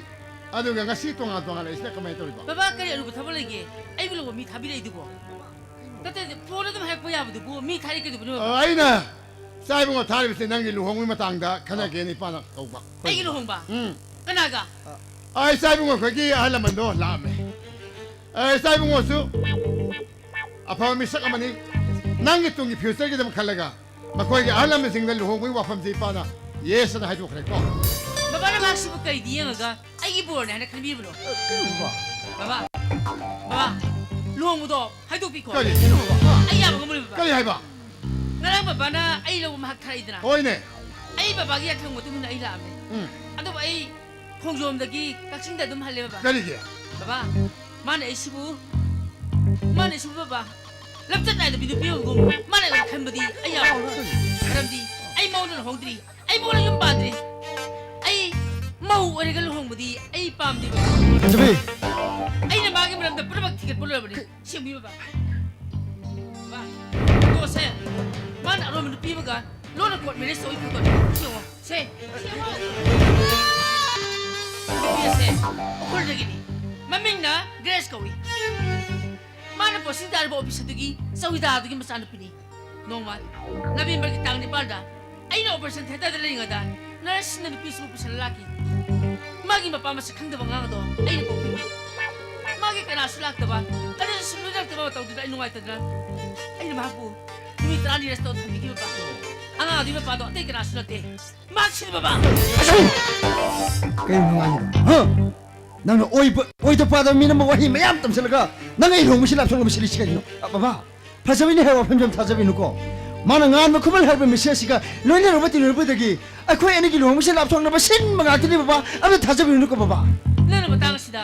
ꯑꯗꯨꯒ ꯉꯁꯤ ꯇꯣꯉꯥꯟ ꯇꯣꯉꯥꯟ ꯂꯩꯁꯤꯅ ꯀꯃꯥꯏꯅ ꯇꯧꯔꯤꯕ? ꯕꯕꯥ, ꯀꯔꯤ ꯑꯔꯨꯕ ꯊꯕꯛ ꯂꯩꯒꯦ? ꯑꯩꯕꯨ ꯂꯧꯕ ꯃꯤ ꯊꯥꯕꯤꯔꯛꯏꯗꯨꯕꯣ? ꯅꯠꯇꯦ, ꯐꯣꯟ ꯑꯗꯨꯝ ꯍꯥꯏꯔꯛꯄ ꯌꯥꯕꯗꯨꯕꯨ ꯃꯤ ꯊꯥꯔꯛꯏ ꯀꯩꯗꯧꯕꯅꯣ? ꯑ, ꯑꯩꯅ ꯏꯆꯥ ꯏꯕꯨꯡꯉꯣ ꯊꯥꯔꯤꯕꯁꯤ ꯅꯪꯒꯤ ꯂꯨꯍꯣꯡꯕꯒꯤ ꯃꯇꯥꯡꯗ ꯈꯟꯅꯒꯦꯅ ꯏꯄꯥꯅ ꯀꯧꯕ꯫ ꯑꯩꯒꯤ ꯂꯨꯍꯣꯡꯕ? ꯎꯝ꯫ ꯀꯅꯥꯒ? ꯑ, ꯏꯆꯥ ꯏꯕꯨꯡꯉꯣ ꯑꯩꯈꯣꯏꯒꯤ ꯑꯍꯜ ꯂꯃꯟꯗꯣ ꯂꯥꯛꯑꯝꯃꯦ꯫ ꯑ, ꯏꯆꯥ ꯏꯕꯨꯡꯉꯣꯁꯨ ꯑꯐꯕ ꯃꯤꯁꯛ ꯑꯃꯅꯤ꯫ ꯅꯪꯒꯤ ꯇꯨꯡꯒꯤ ꯐ꯭ꯌꯨꯆꯔꯒꯤꯗꯃꯛ ꯈꯜꯂꯒ ꯃꯈꯣꯏꯒꯤ ꯑꯍꯜ ꯂꯃꯟꯁꯤꯡꯅ ꯂꯨꯍꯣꯡꯕꯒꯤ ꯋꯥꯐꯝꯁꯤ ꯏꯄꯥꯅ ꯌꯦꯁ ꯑꯅ ꯍꯥꯏꯗꯣꯛꯈ꯭ꯔꯦꯀꯣ꯫ ꯕꯕꯥꯅ ꯃꯍꯥꯛꯁꯤꯕꯨ ꯀꯔꯤꯗꯤ ꯌꯦꯡꯉꯒ ꯑꯩꯒꯤ ꯕꯣꯔꯅꯦ ꯍꯥꯏꯅ ꯈꯟꯕꯤꯕꯅꯣ? ꯀꯩꯅꯣ ꯕꯕꯥ? ꯕꯕꯥ, ꯕꯕꯥ, ꯂꯨꯍꯣꯡꯕꯗꯣ ꯍꯥꯏꯗꯣꯛꯄꯤꯈꯣ꯫ ꯀꯔꯤ? ꯀꯩꯅꯣ ꯕꯕꯥ? ꯑꯩ ꯌꯥꯕ ꯉꯝꯃꯣꯏ, ꯕꯕꯥ꯫ ꯀꯔꯤ ꯍꯥꯏꯕ? ꯉꯔꯥꯡ ꯕꯕꯥꯅ ꯑꯩ ꯂꯧꯕ ꯃꯍꯥꯛ ꯊꯥꯔꯛꯏꯗꯅ꯫ ꯍꯣꯏꯅꯦ꯫ ꯑꯩ ꯕꯕꯥꯒꯤ ꯌꯥꯊꯪ ꯃꯇꯨꯡ ꯏꯟꯅ ꯑꯩ ꯂꯥꯛꯑꯝꯃꯦ꯫ ꯎꯝ꯫ ꯑꯗꯨꯕꯨ ꯑꯩ ꯈꯣꯡꯖꯣꯝꯗꯒꯤ ꯀꯛꯆꯤꯡꯗ ꯑꯗꯨꯝ ꯍꯜꯂꯦ, ꯕꯕꯥ꯫ ꯀꯔꯤꯒꯤ? ꯕꯕꯥ, ꯃꯥꯅ ꯑꯩꯁꯤꯕꯨ, ꯃꯥꯅ ꯑꯩꯁꯤꯕꯨ, ꯕꯕꯥ, ꯂꯝꯆꯠ ꯅꯥꯏꯗꯕꯤ ꯅꯨꯄꯤ ꯑꯃꯒꯨꯝ ꯃꯥꯅ ꯑꯩꯉꯣꯟꯗ ꯈꯟꯕꯗꯤ ꯑꯩ ꯌꯥꯝ ꯃꯔꯝꯗꯤ ꯑꯩ ꯃꯉꯣꯟꯗ ꯂꯨꯍꯣꯡꯗ꯭ꯔꯤ꯫ ꯑꯩ ꯃꯉꯣꯟꯗ ꯌꯨꯝ ꯄꯥꯟꯗ꯭ꯔꯤ꯫ ꯑꯩ ꯃꯧ ꯑꯣꯏꯔꯒ ꯂꯨꯍꯣꯡꯕꯗꯤ ꯑꯩ ꯄꯥꯝꯗꯦ, ꯕꯕꯥ꯫ ꯑꯟꯖꯂꯤ! ꯑꯩꯅ ꯃꯥꯒꯤ ꯃꯔꯝꯗ ꯄꯨꯝꯅꯃꯛ ꯊꯤꯒꯠꯄ ꯂꯣꯏꯔꯕꯅꯤ꯫ ꯁꯦꯡꯕꯤꯌꯨ, ꯕꯕꯥ꯫ ꯕꯕꯥ, ꯇꯣꯛꯑꯁꯦ꯫ ꯃꯥꯅ ꯑꯔꯣꯟꯕ ꯅꯨꯄꯤ ꯑꯃꯒ ꯂꯣꯟꯅ ꯀꯣꯔꯠ ꯃꯦꯔꯦꯖ ꯇꯧꯏ ꯐꯣꯇꯣꯗꯣ ꯌꯦꯡꯉꯣ꯫ ꯁꯦ, ꯁꯦ ꯌꯦꯡꯉꯣ꯫ ꯅꯨꯄꯤ ꯑꯁꯦ ꯎꯈ꯭ꯔꯨꯜꯗꯒꯤꯅꯤ꯫ ꯃꯃꯤꯡꯅ ꯒ꯭ꯔꯦꯁ ꯀꯧꯏ꯫ ꯃꯥꯅ ꯄꯣꯁꯇꯤꯡ ꯇꯥꯔꯤꯕ ꯑꯣꯐꯤꯁ ꯑꯗꯨꯒꯤ ꯆꯧꯀꯤꯗꯥꯔꯗꯨꯒꯤ ꯃꯆꯥꯅꯨꯄꯤꯅꯤ꯫ ꯅꯣꯡꯃ ꯅꯕꯦꯝꯕꯔꯒꯤ ꯇꯥꯡ ꯅꯤꯄꯥꯟꯗ ꯑꯩꯅ ꯑꯣꯄꯔꯦꯁꯟ ꯊꯤꯌꯦꯇꯔꯗ ꯂꯩꯔꯤꯉꯩꯗ ꯅꯔꯁꯁꯤꯡꯅ ꯅꯨꯄꯤꯁꯤꯕꯨ ꯄꯨꯁꯜꯂ ꯂꯥꯛꯈꯤ꯫ ꯃꯥꯒꯤ ꯃꯄꯥ ꯃꯁꯛ ꯈꯪꯗꯕ ꯑꯉꯥꯡ ꯑꯗꯣ ꯑꯩꯅ ꯄꯣꯛꯄꯤꯕ꯫ ꯃꯥꯒꯤ ꯀꯅꯥꯁꯨ ꯂꯥꯛꯇꯕ, ꯑꯗꯨꯁꯨ ꯁꯨꯝ ꯂꯣꯏꯅꯔꯛꯇꯕ ꯃꯇꯧꯗꯨꯗ ꯑꯩ ꯅꯨꯡꯉꯥꯏꯇꯗꯅ ꯑꯩꯅ ꯃꯍꯥꯛꯄꯨ ꯅꯨꯃꯤꯠ ꯇꯔꯥꯅꯤ ꯔꯦꯁ ꯇꯧꯔ ꯊꯝꯕꯤꯈꯤꯕ꯫ ꯑꯉꯥꯡ ꯑꯗꯨꯒꯤ ꯃꯄꯥꯗꯣ ꯑꯇꯩ ꯀꯅꯥꯁꯨ ꯅꯠꯇꯦ, ꯃꯍꯥꯛꯁꯤꯅꯤ, ꯕꯕꯥ꯫ ꯀꯩꯅꯣ ꯉꯥꯡꯉꯤꯗꯣ? ꯍꯥ? ꯅꯪꯅ ꯑꯣꯏꯕ, ꯑꯣꯏꯗ ꯄꯥꯗꯕ ꯃꯤꯅ ꯑꯃ ꯋꯥꯍꯩ ꯃꯌꯥꯝ ꯇꯝꯁꯤꯜꯂꯒ ꯅꯪ ꯑꯩ ꯂꯨꯍꯣꯡꯕꯁꯤ ꯂꯥꯞꯊꯣꯛꯅꯕ ꯁꯤꯜꯂꯤꯁꯤ ꯀꯩꯒꯤꯅꯣ? ꯑ, ꯕꯕꯥ, ꯐꯖꯕꯤꯅꯤ ꯍꯥꯏꯕ ꯋꯥꯐꯝꯁꯦ ꯌꯥꯝ ꯊꯥꯖꯕꯤꯅꯨꯀꯣ꯫ ꯃꯥꯅ ꯉꯥꯟꯕ ꯈꯨꯃꯟ ꯍꯥꯏꯕ ꯃꯤꯁꯛ ꯑꯁꯤꯒ ꯂꯣꯏꯅꯔꯨꯕ ꯇꯤꯟꯅꯔꯨꯕꯗꯒꯤ ꯑꯩꯈꯣꯏ ꯑꯅꯤꯒꯤ ꯂꯨꯍꯣꯡꯕꯁꯤ ꯂꯥꯞꯊꯣꯛꯅꯕ ꯁꯤꯟꯕ ꯉꯥꯛꯇꯅꯤ ꯕꯕꯥ꯫ ꯑꯝꯇ ꯊꯥꯖꯕꯤꯅꯨꯀꯣ ꯕꯕꯥ꯫ ꯅꯪꯅ ꯃꯇꯥꯡ ꯑꯁꯤꯗ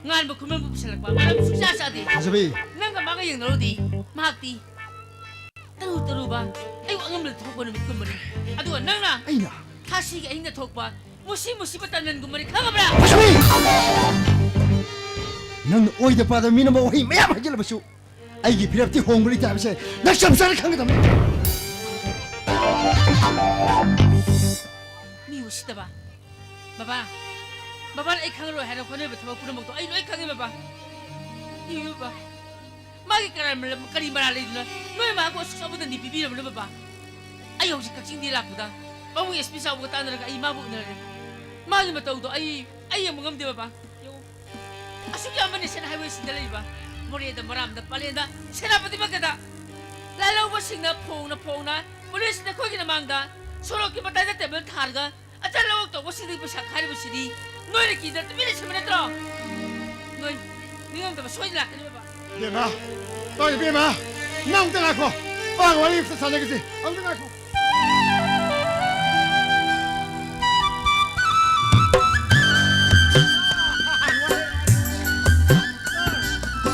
ꯉꯥꯟꯕ ꯈꯨꯃꯟꯕꯨ ꯄꯨꯁꯜꯂꯛꯄ ꯃꯔꯝ ꯁꯨꯛꯆꯥ ꯆꯥꯗꯦ꯫ ꯊꯥꯖꯕꯤ꯫ ꯅꯪꯒ ꯃꯥꯒ ꯌꯦꯡꯅꯔꯨꯗꯤ ꯃꯍꯥꯛꯇꯤ ꯇꯔꯨ ꯇꯔꯨꯕ ꯑꯌꯨꯛ ꯑꯉꯟꯕꯗ ꯊꯣꯛꯄ ꯅꯨꯃꯤꯠꯀꯨꯝꯕꯅꯤ꯫ ꯑꯗꯨꯒ ꯅꯪꯅ ꯑꯩꯅ? ꯊꯥꯁꯤꯒꯤ ꯑꯍꯤꯡꯗ ꯊꯣꯛꯄ ꯃꯨꯁꯤ ꯃꯨꯁꯤꯕ ꯇꯟꯗꯟꯒꯨꯝꯕꯅꯤ, ꯈꯪꯉꯕ꯭ꯔꯥ? ꯊꯥꯖꯕꯤ! ꯅꯪꯅ ꯑꯣꯏꯗ ꯄꯥꯗꯕ ꯃꯤꯅ ꯋꯥꯍꯩ ꯃꯌꯥꯝ ꯍꯥꯏꯖꯤꯜꯂꯕꯁꯨ ꯑꯩꯒꯤ ꯐꯤꯔꯦꯞꯇꯤ ꯍꯣꯡꯕ ꯂꯩꯇꯦ ꯍꯥꯏꯕꯁꯦ ꯅꯪ ꯆꯞ ꯆꯥꯅ ꯈꯪꯒꯗꯕꯅꯤ꯫ ꯃꯤ ꯎꯁꯤꯠꯇꯕ꯫ ꯕꯕꯥ, ꯕꯕꯥꯅ ꯑꯩ ꯈꯪꯉꯔꯣꯏ ꯍꯥꯏꯅ ꯍꯣꯠꯅꯔꯤꯕ ꯊꯕꯛ ꯄꯨꯝꯅꯃꯛꯇꯣ ꯑꯩ ꯂꯣꯏ ꯈꯪꯉꯦ, ꯕꯕꯥ꯫ ꯏꯕꯦꯝꯃ, ꯕꯕꯥ, ꯃꯥꯒꯤ ꯀꯔꯥꯏ ꯃꯔ-, ꯀꯔꯤ ꯃꯔꯥꯜ ꯂꯩꯗꯅ ꯅꯣꯏ ꯃꯥꯕꯨ ꯑꯁꯨꯛ ꯆꯥꯎꯕꯗ ꯅꯤꯄꯤꯕꯤꯔꯕꯅꯣ, ꯕꯕꯥ? ꯑꯩ ꯍꯧꯖꯤꯛ ꯀꯛꯆꯤꯡꯗꯤ ꯂꯥꯛꯄꯗ ꯄꯥꯕꯨꯡ ꯑꯦꯁ ꯄꯤ ꯆꯥꯎꯕꯒ ꯇꯥꯟꯅꯔꯒ ꯑꯩ ꯃꯥꯕꯨ ꯎꯅꯔꯦ꯫ ꯃꯥꯒꯤ ꯃꯇꯧꯗꯣ ꯑꯩ, ꯑꯩ ꯌꯦꯡꯕ ꯉꯝꯗꯦ, ꯕꯕꯥ꯫ ꯌꯦꯡꯉꯨ꯫ ꯑꯁꯨꯛ ꯌꯥꯝꯕ ꯅꯦꯁꯅꯦꯜ ꯍꯥꯏꯋꯦꯁꯤꯡꯗ ꯂꯩꯕ ꯃꯣꯔꯦꯗ, ꯃꯔꯥꯝꯗ, ꯄꯂꯦꯟꯗ, ꯁꯦꯅꯥꯄꯇꯤꯃꯛꯇꯗ ꯂꯥꯜꯍꯧꯕꯁꯤꯡꯅ ꯐꯣꯡꯅ ꯐꯣꯡꯅ ꯄꯨꯂꯤꯁꯅ ꯑꯩꯈꯣꯏꯒꯤ ꯃꯃꯥꯡꯗ ꯁꯣꯔꯣꯛꯀꯤ ꯃꯇꯥꯏꯗ ꯇꯦꯕꯜ ꯊꯥꯔꯒ ꯑꯆꯥ ꯂꯧꯔꯣꯛ ꯇꯧꯕꯁꯤꯡꯗꯒꯤ ꯄꯩꯁꯥ ꯈꯥꯏꯔꯤꯕꯁꯤꯗꯤ ꯅꯣꯏꯅ ꯀꯤꯗ ꯇꯨꯃꯤꯟ ꯂꯩꯁꯤꯟꯕ ꯅꯠꯇ꯭ꯔꯣ? ꯅꯣꯏ ꯅꯤꯡꯉꯝꯗꯕ ꯁꯣꯏꯗꯅ ꯂꯥꯛꯀꯅꯤ, ꯕꯕꯥ꯫ ꯏꯕꯦꯝꯃ, ꯇꯧ ꯏꯕꯦꯝꯃ, ꯅꯪ ꯑꯝꯇ ꯉꯥꯏꯈꯣ꯫ ꯄꯥꯒ ꯋꯥꯔꯤ ꯑꯝꯇ ꯁꯥꯟꯅꯈꯤꯁꯤ꯫ ꯑꯝꯇ ꯉꯥꯏꯈꯣ꯫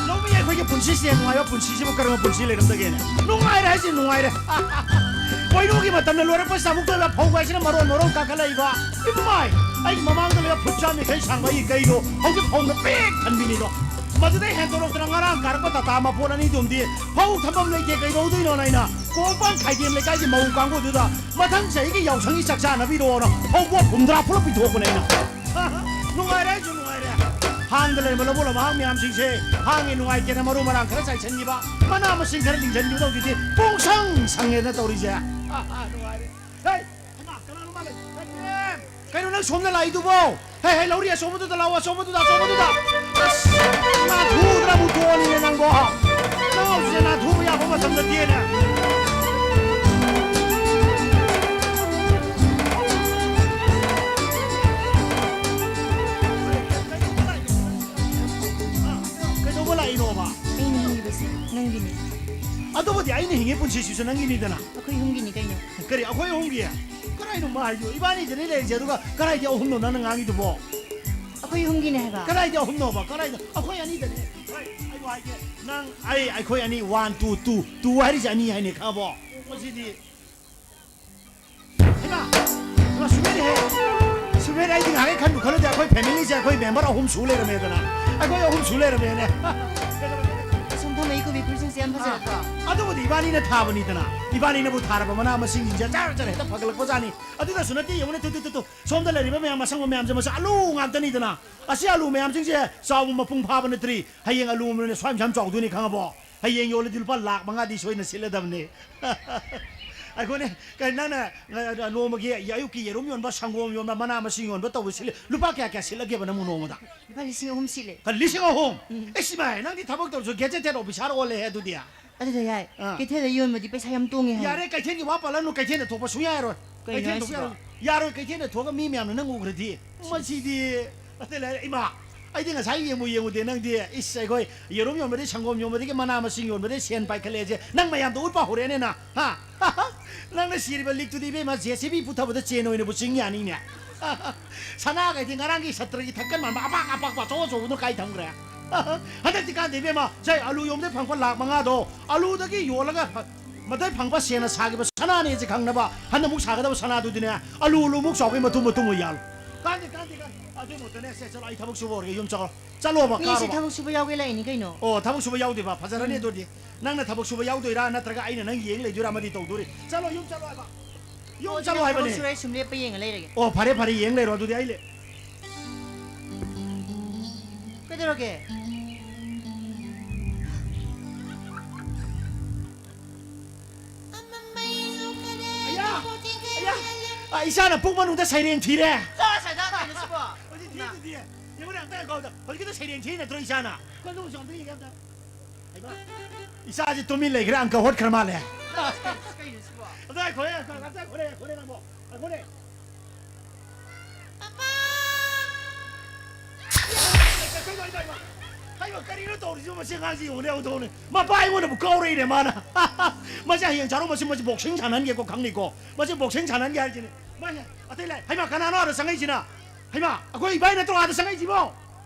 ꯂꯧꯃꯤ ꯑꯩꯈꯣꯏꯒꯤ ꯄꯨꯟꯁꯤꯁꯦ ꯅꯨꯡꯉꯥꯏꯕ ꯄꯨꯟꯁꯤꯁꯤꯕꯨ ꯀꯔꯝꯕ ꯄꯨꯟꯁꯤ ꯂꯩꯔꯝꯗꯒꯦꯅꯦ? ꯅꯨꯡꯉꯥꯏꯔꯦ ꯍꯥꯏꯁꯤ ꯅꯨꯡꯉꯥꯏꯔꯦ꯫ ꯄꯣꯏꯅꯨꯒꯤ ꯃꯇꯝꯗ ꯂꯣꯏꯔꯛꯄꯁꯤꯗ ꯑꯃꯨꯛ ꯇꯣꯏꯕ ꯐꯧ ꯍꯥꯏꯁꯤꯅ ꯃꯔꯣꯟ ꯃꯔꯣꯟ ꯀꯥꯈꯠꯂꯛꯏꯕ꯫ ꯏꯃꯥꯏ! ꯑꯩꯒꯤ ꯃꯃꯥꯡꯗ ꯂꯩꯕ ꯐꯨꯠ ꯆꯥꯝ ꯌꯥꯡꯈꯩ ꯁꯥꯡꯕ ꯑꯩꯒꯤ ꯀꯩꯗꯣ ꯍꯧꯖꯤꯛ ꯐꯧꯅ ꯄꯤꯛ ꯊꯟꯕꯤꯅꯤꯗꯣ꯫ ꯃꯗꯨꯗꯩ ꯍꯦꯟꯗꯣꯔꯛꯇꯅ ꯉꯔꯥꯡ ꯀꯥꯔꯛꯄ ꯇꯥꯇꯥ ꯃꯄꯣꯠ ꯑꯅꯤꯗꯨꯝꯗꯤ ꯐꯧ ꯊꯝꯐꯝ ꯂꯩꯇꯦ, ꯀꯩꯗꯧꯗꯣꯏꯅꯣꯅ ꯑꯩꯅ ꯀꯣꯡꯄꯥꯟ ꯈꯥꯏꯗꯦꯝ ꯂꯩꯀꯥꯏꯒꯤ ꯃꯧ ꯀꯥꯡꯕꯨꯗꯨꯗ ꯃꯊꯪ ꯆꯍꯤꯒꯤ ꯌꯥꯎꯁꯪꯒꯤ ꯆꯥꯛ ꯆꯥꯅꯕꯤꯔꯣꯅ ꯐꯧꯕꯣꯠ ꯍꯨꯝꯗ꯭ꯔꯥ ꯄꯨꯂꯞ ꯄꯤꯊꯣꯛꯄꯅꯦ ꯑꯩꯅ꯫ ꯅꯨꯡꯉꯥꯏꯔꯦ ꯑꯩꯁꯨ ꯅꯨꯡꯉꯥꯏꯔꯦ꯫ ꯍꯥꯡꯗ ꯂꯩꯔꯝꯕ ꯂꯧꯕꯨꯛ ꯂꯝꯍꯥꯡ ꯃꯌꯥꯝꯁꯤꯡꯁꯦ ꯍꯥꯡꯉꯤ ꯅꯨꯡꯉꯥꯏꯇꯦꯅ ꯃꯔꯨ ꯃꯔꯥꯡ ꯈꯔ ꯆꯥꯏꯁꯤꯟꯈꯤꯕ, ꯃꯅꯥ ꯃꯁꯤꯡ ꯈꯔ ꯂꯤꯡꯁꯤꯟꯈꯤꯕꯗ ꯍꯧꯖꯤꯛꯇꯤ ꯄꯨꯡꯁꯪ ꯁꯪꯉꯦꯅ ꯇꯧꯔꯤꯁꯦ꯫ ꯅꯨꯡꯉꯥꯏꯔꯦ꯫ ꯍꯦ! ꯍꯩꯃꯥ, ꯀꯅꯥꯅꯣ ꯃꯥ ꯂꯩ? ꯀꯩꯅꯣ ꯅꯪ ꯁꯣꯝꯗ ꯂꯥꯛꯏꯗꯨꯕꯣ? ꯍꯦ, ꯍꯦ, ꯂꯧꯔꯤ ꯑꯆꯧꯕꯗꯨꯗ ꯂꯥꯛꯑꯣ, ꯑꯆꯧꯕꯗꯨꯗ, ꯑꯆꯧꯕꯗꯨꯗ꯫ ꯑꯁ, ꯅꯥꯊꯨꯗꯅ ꯑꯃꯨꯛ ꯇꯣꯛꯑꯅꯤꯅꯦ ꯅꯪꯕꯣ꯫ ꯅꯪ ꯍꯧꯖꯤꯛꯁꯦ ꯅꯥꯊꯨꯕ ꯌꯥꯕ ꯃꯇꯝ ꯅꯠꯇꯦꯅꯦ꯫ ꯑꯗꯨꯕꯨꯗꯤ ꯑꯩꯅ ꯍꯤꯡꯉꯤ ꯄꯨꯟꯁꯤꯁꯤꯁꯨ ꯅꯪꯒꯤꯅꯤꯗꯅ꯫ ꯑꯩꯈꯣꯏ ꯑꯍꯨꯝꯒꯤꯅꯤ ꯀꯩꯅꯣ꯫ ꯀꯔꯤ ꯑꯩꯈꯣꯏ ꯑꯍꯨꯝꯒꯤ? ꯀꯔꯥꯏꯅꯣ ꯃꯥ ꯍꯥꯏꯗꯣ? ꯏꯕꯥꯅꯤꯗꯅꯤ ꯂꯩꯔꯤꯁꯦ, ꯑꯗꯨꯒ ꯀꯔꯥꯏꯗꯤ ꯑꯍꯨꯝꯅꯣ ꯅꯪꯅ ꯉꯥꯡꯉꯤꯗꯨꯕꯣ? ꯑꯩꯈꯣꯏ ꯑꯍꯨꯝꯒꯤꯅꯦ ꯍꯥꯏꯕ꯫ ꯀꯗꯥꯏꯗ ꯑꯍꯨꯝꯅꯣꯕ? ꯀꯗꯥꯏꯗ? ꯑꯩꯈꯣꯏ ꯑꯅꯤꯗꯅꯦ꯫ ꯑꯩ, ꯑꯩꯕꯨ ꯍꯥꯏꯒꯦ꯫ ꯅꯪ, ꯑꯩ, ꯑꯩꯈꯣꯏ ꯑꯅꯤ, ꯋꯥꯟ, ꯇꯨ, ꯇꯨ, ꯇꯨ ꯍꯥꯏꯔꯤꯁꯦ ꯑꯅꯤ ꯍꯥꯏꯅꯦ, ꯈꯪꯉꯕꯣ? ꯃꯁꯤꯗꯤ꯫ ꯍꯩꯃꯥ! ꯍꯩꯃꯥ, ꯁꯨꯃꯦꯟ ꯍꯦ! ꯁꯨꯃꯦꯟ, ꯑꯩꯗꯤ ꯉꯥꯏꯍꯥꯛ ꯈꯟꯕꯨ ꯈꯜꯂꯨꯗꯦ, ꯑꯩꯈꯣꯏ ꯐꯦꯃꯤꯂꯤꯁꯦ ꯑꯩꯈꯣꯏ ꯃꯦꯝꯕꯔ ꯑꯍꯨꯝ ꯁꯨ ꯂꯩꯔꯝꯃꯦꯗꯅ꯫ ꯑꯩꯈꯣꯏ ꯑꯍꯨꯝ ꯁꯨ ꯂꯩꯔꯝꯃꯦꯅꯦ꯫ ꯑꯁꯣꯝ ꯊꯝꯃꯛꯏ ꯀꯣꯕꯤ ꯐꯨꯜꯁꯤꯡꯁꯦ ꯌꯥꯝ ꯐꯖꯔꯗ꯭ꯔꯣ? ꯑꯥ, ꯑꯗꯨꯕꯨꯗꯤ ꯏꯕꯥꯅꯤꯅ ꯊꯥꯕꯅꯤꯗꯅ꯫ ꯏꯕꯥꯅꯤꯅꯕꯨ ꯊꯥꯔꯕ ꯃꯅꯥ ꯃꯁꯤꯡꯁꯤꯡꯁꯦ ꯖꯔ ꯖꯔ ꯍꯦꯛꯇ ꯐꯒꯠꯂꯛꯄꯖꯥꯠꯅꯤ꯫ ꯑꯗꯨꯗꯁꯨ ꯅꯠꯇꯦ, ꯌꯦꯡꯉꯨꯅꯦ, ꯇꯨ, ꯇꯨ, ꯇꯨ, ꯇꯨ꯫ ꯁꯣꯝꯗ ꯂꯩꯔꯤꯕ ꯃꯌꯥꯝ ꯑꯁꯪꯕ ꯃꯌꯥꯝꯁꯦ ꯃꯁꯤ ꯑꯂꯨ ꯉꯥꯛꯇꯅꯤꯗꯅ꯫ ꯑꯁꯤ ꯑꯂꯨ ꯃꯌꯥꯝꯁꯤꯡꯁꯦ ꯆꯥꯎꯕ ꯃꯄꯨꯡ ꯐꯥꯕ ꯅꯠꯇ꯭ꯔꯤ꯫ ꯍꯌꯦꯡ ꯑꯂꯨ ꯑꯃꯅꯅꯦ ꯁ꯭ꯋꯥꯏ ꯁ꯭ꯋꯥꯏ ꯆꯥꯎꯗꯣꯏꯅꯤ, ꯈꯪꯉꯕꯣ? ꯍꯌꯦꯡ ꯌꯣꯜꯂꯗꯤ ꯂꯨꯄꯥ ꯂꯥꯛ ꯃꯉꯥꯗꯤ ꯁꯣꯏꯅ ꯁꯤꯠꯂꯗꯕꯅꯤ꯫ ꯑꯩꯈꯣꯏꯅꯦ, ꯀꯩ ꯅꯪꯅ, ꯑ, ꯅꯣꯡꯃꯒꯤ ꯑꯌꯨꯛꯀꯤ ꯌꯦꯔꯨꯝ ꯌꯣꯟꯕ, ꯁꯪꯒꯣꯝ ꯌꯣꯟꯕ, ꯃꯅꯥ ꯃꯁꯤꯡ ꯌꯣꯟꯕ ꯇꯧꯕ ꯁꯤꯠꯂꯤ, ꯂꯨꯄꯥ ꯀꯌꯥ ꯀꯌꯥ ꯁꯤꯠꯂꯒꯦꯕ ꯅꯪꯕꯨ ꯅꯣꯡꯃꯗ? ꯂꯨꯄꯥ ꯂꯤꯁꯤꯡ ꯑꯍꯨꯝ ꯁꯤꯠꯂꯦ꯫ ꯀ-, ꯂꯤꯁꯤꯡ ꯑꯍꯨꯝ? ꯎꯝ꯫ ꯑꯩꯁ ꯏꯃꯥꯏ, ꯅꯪꯗꯤ ꯊꯕꯛ ꯇꯧꯔꯁꯨ ꯒꯦꯖꯦꯇꯦꯠ ꯑꯣꯐꯤꯁꯥꯔ ꯑꯣꯜꯂꯦꯍꯦ ꯑꯗꯨꯗꯤ꯫ ꯑꯗꯨꯗ ꯌꯥꯏ꯫ ꯑꯥ꯫ ꯀꯩꯊꯦꯜꯗ ꯌꯣꯟꯕꯗꯤ ꯄꯩꯁꯥ ꯌꯥꯝ ꯇꯣꯡꯉꯦ ꯍꯥꯏ꯫ ꯌꯥꯔꯦ, ꯀꯩꯊꯦꯜꯒꯤ ꯋꯥ ꯄꯜꯂꯅꯨ, ꯀꯩꯊꯦꯜꯗ ꯊꯣꯛꯄ ꯁꯨꯡꯌꯥ ꯌꯥꯔꯣꯏ꯫ ꯀꯩꯅꯣ ꯀꯩꯊꯦꯜ ꯊꯣꯛꯄ ꯍꯥꯏꯁꯤꯕꯣ? ꯌꯥꯔꯣꯏ꯫ ꯌꯥꯔꯣꯏ, ꯀꯩꯊꯦꯜꯗ ꯊꯣꯛꯑꯒ ꯃꯤ ꯃꯌꯥꯝꯅ ꯅꯪ ꯎꯈ꯭ꯔꯗꯤ꯫ ꯃꯁꯤꯗꯤ, ꯑꯇꯩ ꯂꯩꯔꯦ, ꯏꯃꯥ, ꯑꯩꯗꯤ ꯉꯁꯥꯏ ꯌꯦꯡꯕꯨ ꯌꯦꯡꯉꯨꯗꯦ ꯅꯪꯗꯤ꯫ ꯏꯁ, ꯑꯩꯈꯣꯏ ꯌꯦꯔꯨꯝ ꯌꯣꯟꯕꯗꯒꯤ, ꯁꯪꯒꯣꯝ ꯌꯣꯟꯕꯗꯒꯤ, ꯃꯅꯥ ꯃꯁꯤꯡ ꯌꯣꯟꯕꯗꯒꯤ ꯁꯦꯟ ꯄꯥꯏꯈꯠꯂꯛꯑꯦꯁꯦ ꯅꯪ ꯃꯌꯥꯝꯗ ꯎꯠꯄ ꯍꯧꯔꯛꯑꯦꯅꯦ ꯅꯪ, ꯍꯥ? ꯅꯪꯅ ꯁꯤꯔꯤꯕ ꯂꯤꯛꯇꯨꯗꯤ, ꯏꯕꯦꯝꯃ, ꯖꯦ ꯁꯤ ꯕꯤ ꯄꯨꯊꯕꯗ ꯆꯦꯟ ꯑꯣꯏꯅꯕꯨ ꯆꯤꯡ ꯌꯥꯅꯤꯅꯦ꯫ ꯁꯅꯥꯈꯩꯗꯤ ꯉꯔꯥꯡꯒꯤ ꯁꯇ꯭ꯔꯒꯤ ꯊꯛꯀꯟ ꯃꯥꯟꯕ ꯑꯄꯥꯛ ꯑꯄꯥꯛꯄ ꯑꯆꯧ ꯑꯆꯧꯕꯗꯣ ꯀꯥꯏ ꯊꯝꯈ꯭ꯔꯦ? ꯍꯟꯗꯛꯇꯤ ꯀꯥꯟꯗꯦ, ꯏꯕꯦꯝꯃ, ꯁꯦ, ꯑꯂꯨ ꯌꯣꯟꯕꯗꯩ ꯐꯪꯉꯛꯄ ꯂꯥꯛ ꯃꯉꯥꯗꯣ ꯑꯂꯨꯗꯒꯤ ꯌꯣꯜꯂꯒ ꯐ-, ꯃꯗꯩ ꯐꯪꯕ ꯁꯦꯟꯅ ꯁꯥꯈꯤꯕ ꯁꯅꯥꯅꯦꯁꯦ ꯈꯪꯅꯕ, ꯍꯟꯗꯛꯃꯨꯛ ꯁꯥꯒꯗꯕ ꯁꯅꯥꯗꯨꯗꯤꯅꯦ, ꯑꯂꯨ ꯑꯂꯨꯃꯨꯛ ꯆꯥꯎꯕꯩ ꯃꯇꯨꯝ ꯃꯇꯨꯝ ꯑꯣꯏ ꯌꯥꯜꯂꯨ꯫ ꯀꯥꯟꯗꯦ, ꯀꯥꯟꯗꯦ, ꯀꯥꯟꯗꯦ꯫ ꯑꯗꯨ ꯃꯍꯨꯠꯇꯅꯦ, ꯁꯦ, ꯆꯠꯂꯣ, ꯑꯩ ꯊꯕꯛ ꯁꯨꯕ ꯍꯧꯔꯒꯦ, ꯌꯨꯝ ꯆꯠꯂꯣ꯫ ꯆꯠꯂꯣꯕ, ꯃꯤꯁꯦ ꯀꯥꯔꯣꯕ꯫ ꯊꯕꯛ ꯁꯨꯕ ꯌꯥꯎꯒꯦ ꯂꯥꯛꯏꯅꯤ ꯀꯩꯅꯣ꯫ ꯑꯣ, ꯊꯕꯛ ꯁꯨꯕ ꯌꯥꯎꯗꯣꯏꯕ? ꯐꯖꯔꯅꯤ ꯎꯝ꯫ ꯑꯗꯨꯗꯤ꯫ ꯅꯪꯅ ꯊꯕꯛ ꯁꯨꯕ ꯌꯥꯎꯗꯣꯏꯔꯥ, ꯅꯠꯇ꯭ꯔꯒ ꯑꯩꯅ ꯅꯪ ꯌꯦꯡ ꯂꯩꯗꯣꯏꯔꯥ, ꯑꯃꯗꯤ ꯇꯧꯗꯣꯔꯤ꯫ ꯆꯠꯂꯣ, ꯌꯨꯝ ꯆꯠꯂꯣ ꯍꯥꯏꯕ꯫ ꯌꯨꯝ ꯑꯣ, ꯆꯠꯂꯣ ꯑꯗꯨꯗꯤ ꯍꯥꯏꯕꯅꯦ꯫ ꯊꯕꯛ ꯁꯨꯔꯣꯏ, ꯁꯨꯝ ꯂꯦꯞꯄ ꯌꯦꯡꯉ ꯂꯩꯔꯒꯦ꯫ ꯑꯣ, ꯐꯔꯦ, ꯐꯔꯦ, ꯌꯦꯡ ꯂꯩꯔꯣ ꯑꯗꯨꯗꯤ, ꯑꯩ ꯂꯩ꯫ ꯀꯩꯗꯧꯔꯒꯦ? ꯑꯌꯥ! ꯑꯌꯥ! ꯑ, ꯏꯆꯥꯅ ꯄꯨꯛ ꯃꯅꯨꯡꯗ ꯁꯩꯔꯦꯡ ꯊꯤꯔꯦ꯫ ꯆꯠꯂꯣ ꯑꯁ꯭ꯋꯥꯏꯗ, ꯀꯩꯅꯣ ꯁꯤꯕꯣ? ꯍꯧꯖꯤꯛ ꯊꯤꯗꯨꯗꯤ꯫ ꯌꯦꯡꯉꯨꯅꯦ, ꯑꯝꯇ ꯉꯥꯏꯈꯣ ꯑꯝꯇ꯫ ꯍꯧꯖꯤꯛꯀꯤꯗꯣ ꯁꯩꯔꯦꯡ ꯊꯤꯔꯤ ꯅꯠꯇ꯭ꯔꯣ ꯏꯆꯥꯅ? ꯀꯩꯅꯣ ꯍꯧꯖꯤꯛ ꯑꯝꯇ ꯌꯦꯡꯒꯦ ꯑꯝꯇ꯫ ꯍꯩꯃꯥ! ꯏꯆꯥꯁꯤ ꯇꯨꯃꯤꯟ ꯂꯩꯈ꯭ꯔꯦ, ꯑꯪꯀ ꯍꯣꯠꯈ꯭ꯔ ꯃꯥꯜꯂꯦ꯫ ꯀꯩꯅꯣ ꯁꯤꯕꯣ? ꯑꯝꯇ ꯉꯥꯏꯈꯣꯍꯦ, ꯑꯝꯇ ꯉꯥꯏꯈꯣꯍꯦ, ꯉꯥꯏꯈꯣꯍꯦ ꯅꯪꯕꯣ꯫ ꯉꯥꯏꯈꯣꯅꯦ꯫ ꯄꯥꯄꯥ! ꯀꯩꯅꯣ, ꯏꯃꯥ, ꯏꯃꯥ! ꯍꯩꯃꯥ, ꯀꯔꯤꯅꯣ ꯇꯧꯔꯤꯁꯤꯕꯣ? ꯃꯁꯤ ꯑꯉꯥꯡꯁꯤ ꯌꯦꯡꯉꯨꯅꯦ, ꯌꯦꯡꯉꯨꯅꯦ꯫ ꯃꯄꯥ ꯑꯩꯉꯣꯟꯗꯕꯨ ꯀꯥꯎꯔꯛꯏꯅꯦ ꯃꯥꯅ꯫ ꯃꯁꯤ ꯍꯌꯦꯡ ꯆꯥꯔꯣ, ꯃꯁꯤ, ꯃꯁꯤ boxing ꯁꯥꯟꯅꯍꯟꯒꯦꯀꯣ, ꯈꯪꯅꯤꯀꯣ꯫ ꯃꯁꯤ boxing ꯁꯥꯟꯅꯍꯟꯒꯦ ꯍꯥꯏꯁꯤꯅꯦ꯫ ꯃꯥꯅ ꯑꯇꯩ ꯂꯩ꯫ ꯍꯩꯃꯥ, ꯀꯅꯥꯅꯣ ꯑꯥꯗ ꯆꯪꯉꯛꯏꯁꯤꯅ? ꯍꯩꯃꯥ, ꯑꯩꯈꯣꯏ ꯏꯕꯥꯏ ꯅꯠꯇ꯭ꯔꯣ ꯑꯥꯗ ꯆꯪꯉꯛꯏꯁꯤꯕꯣ?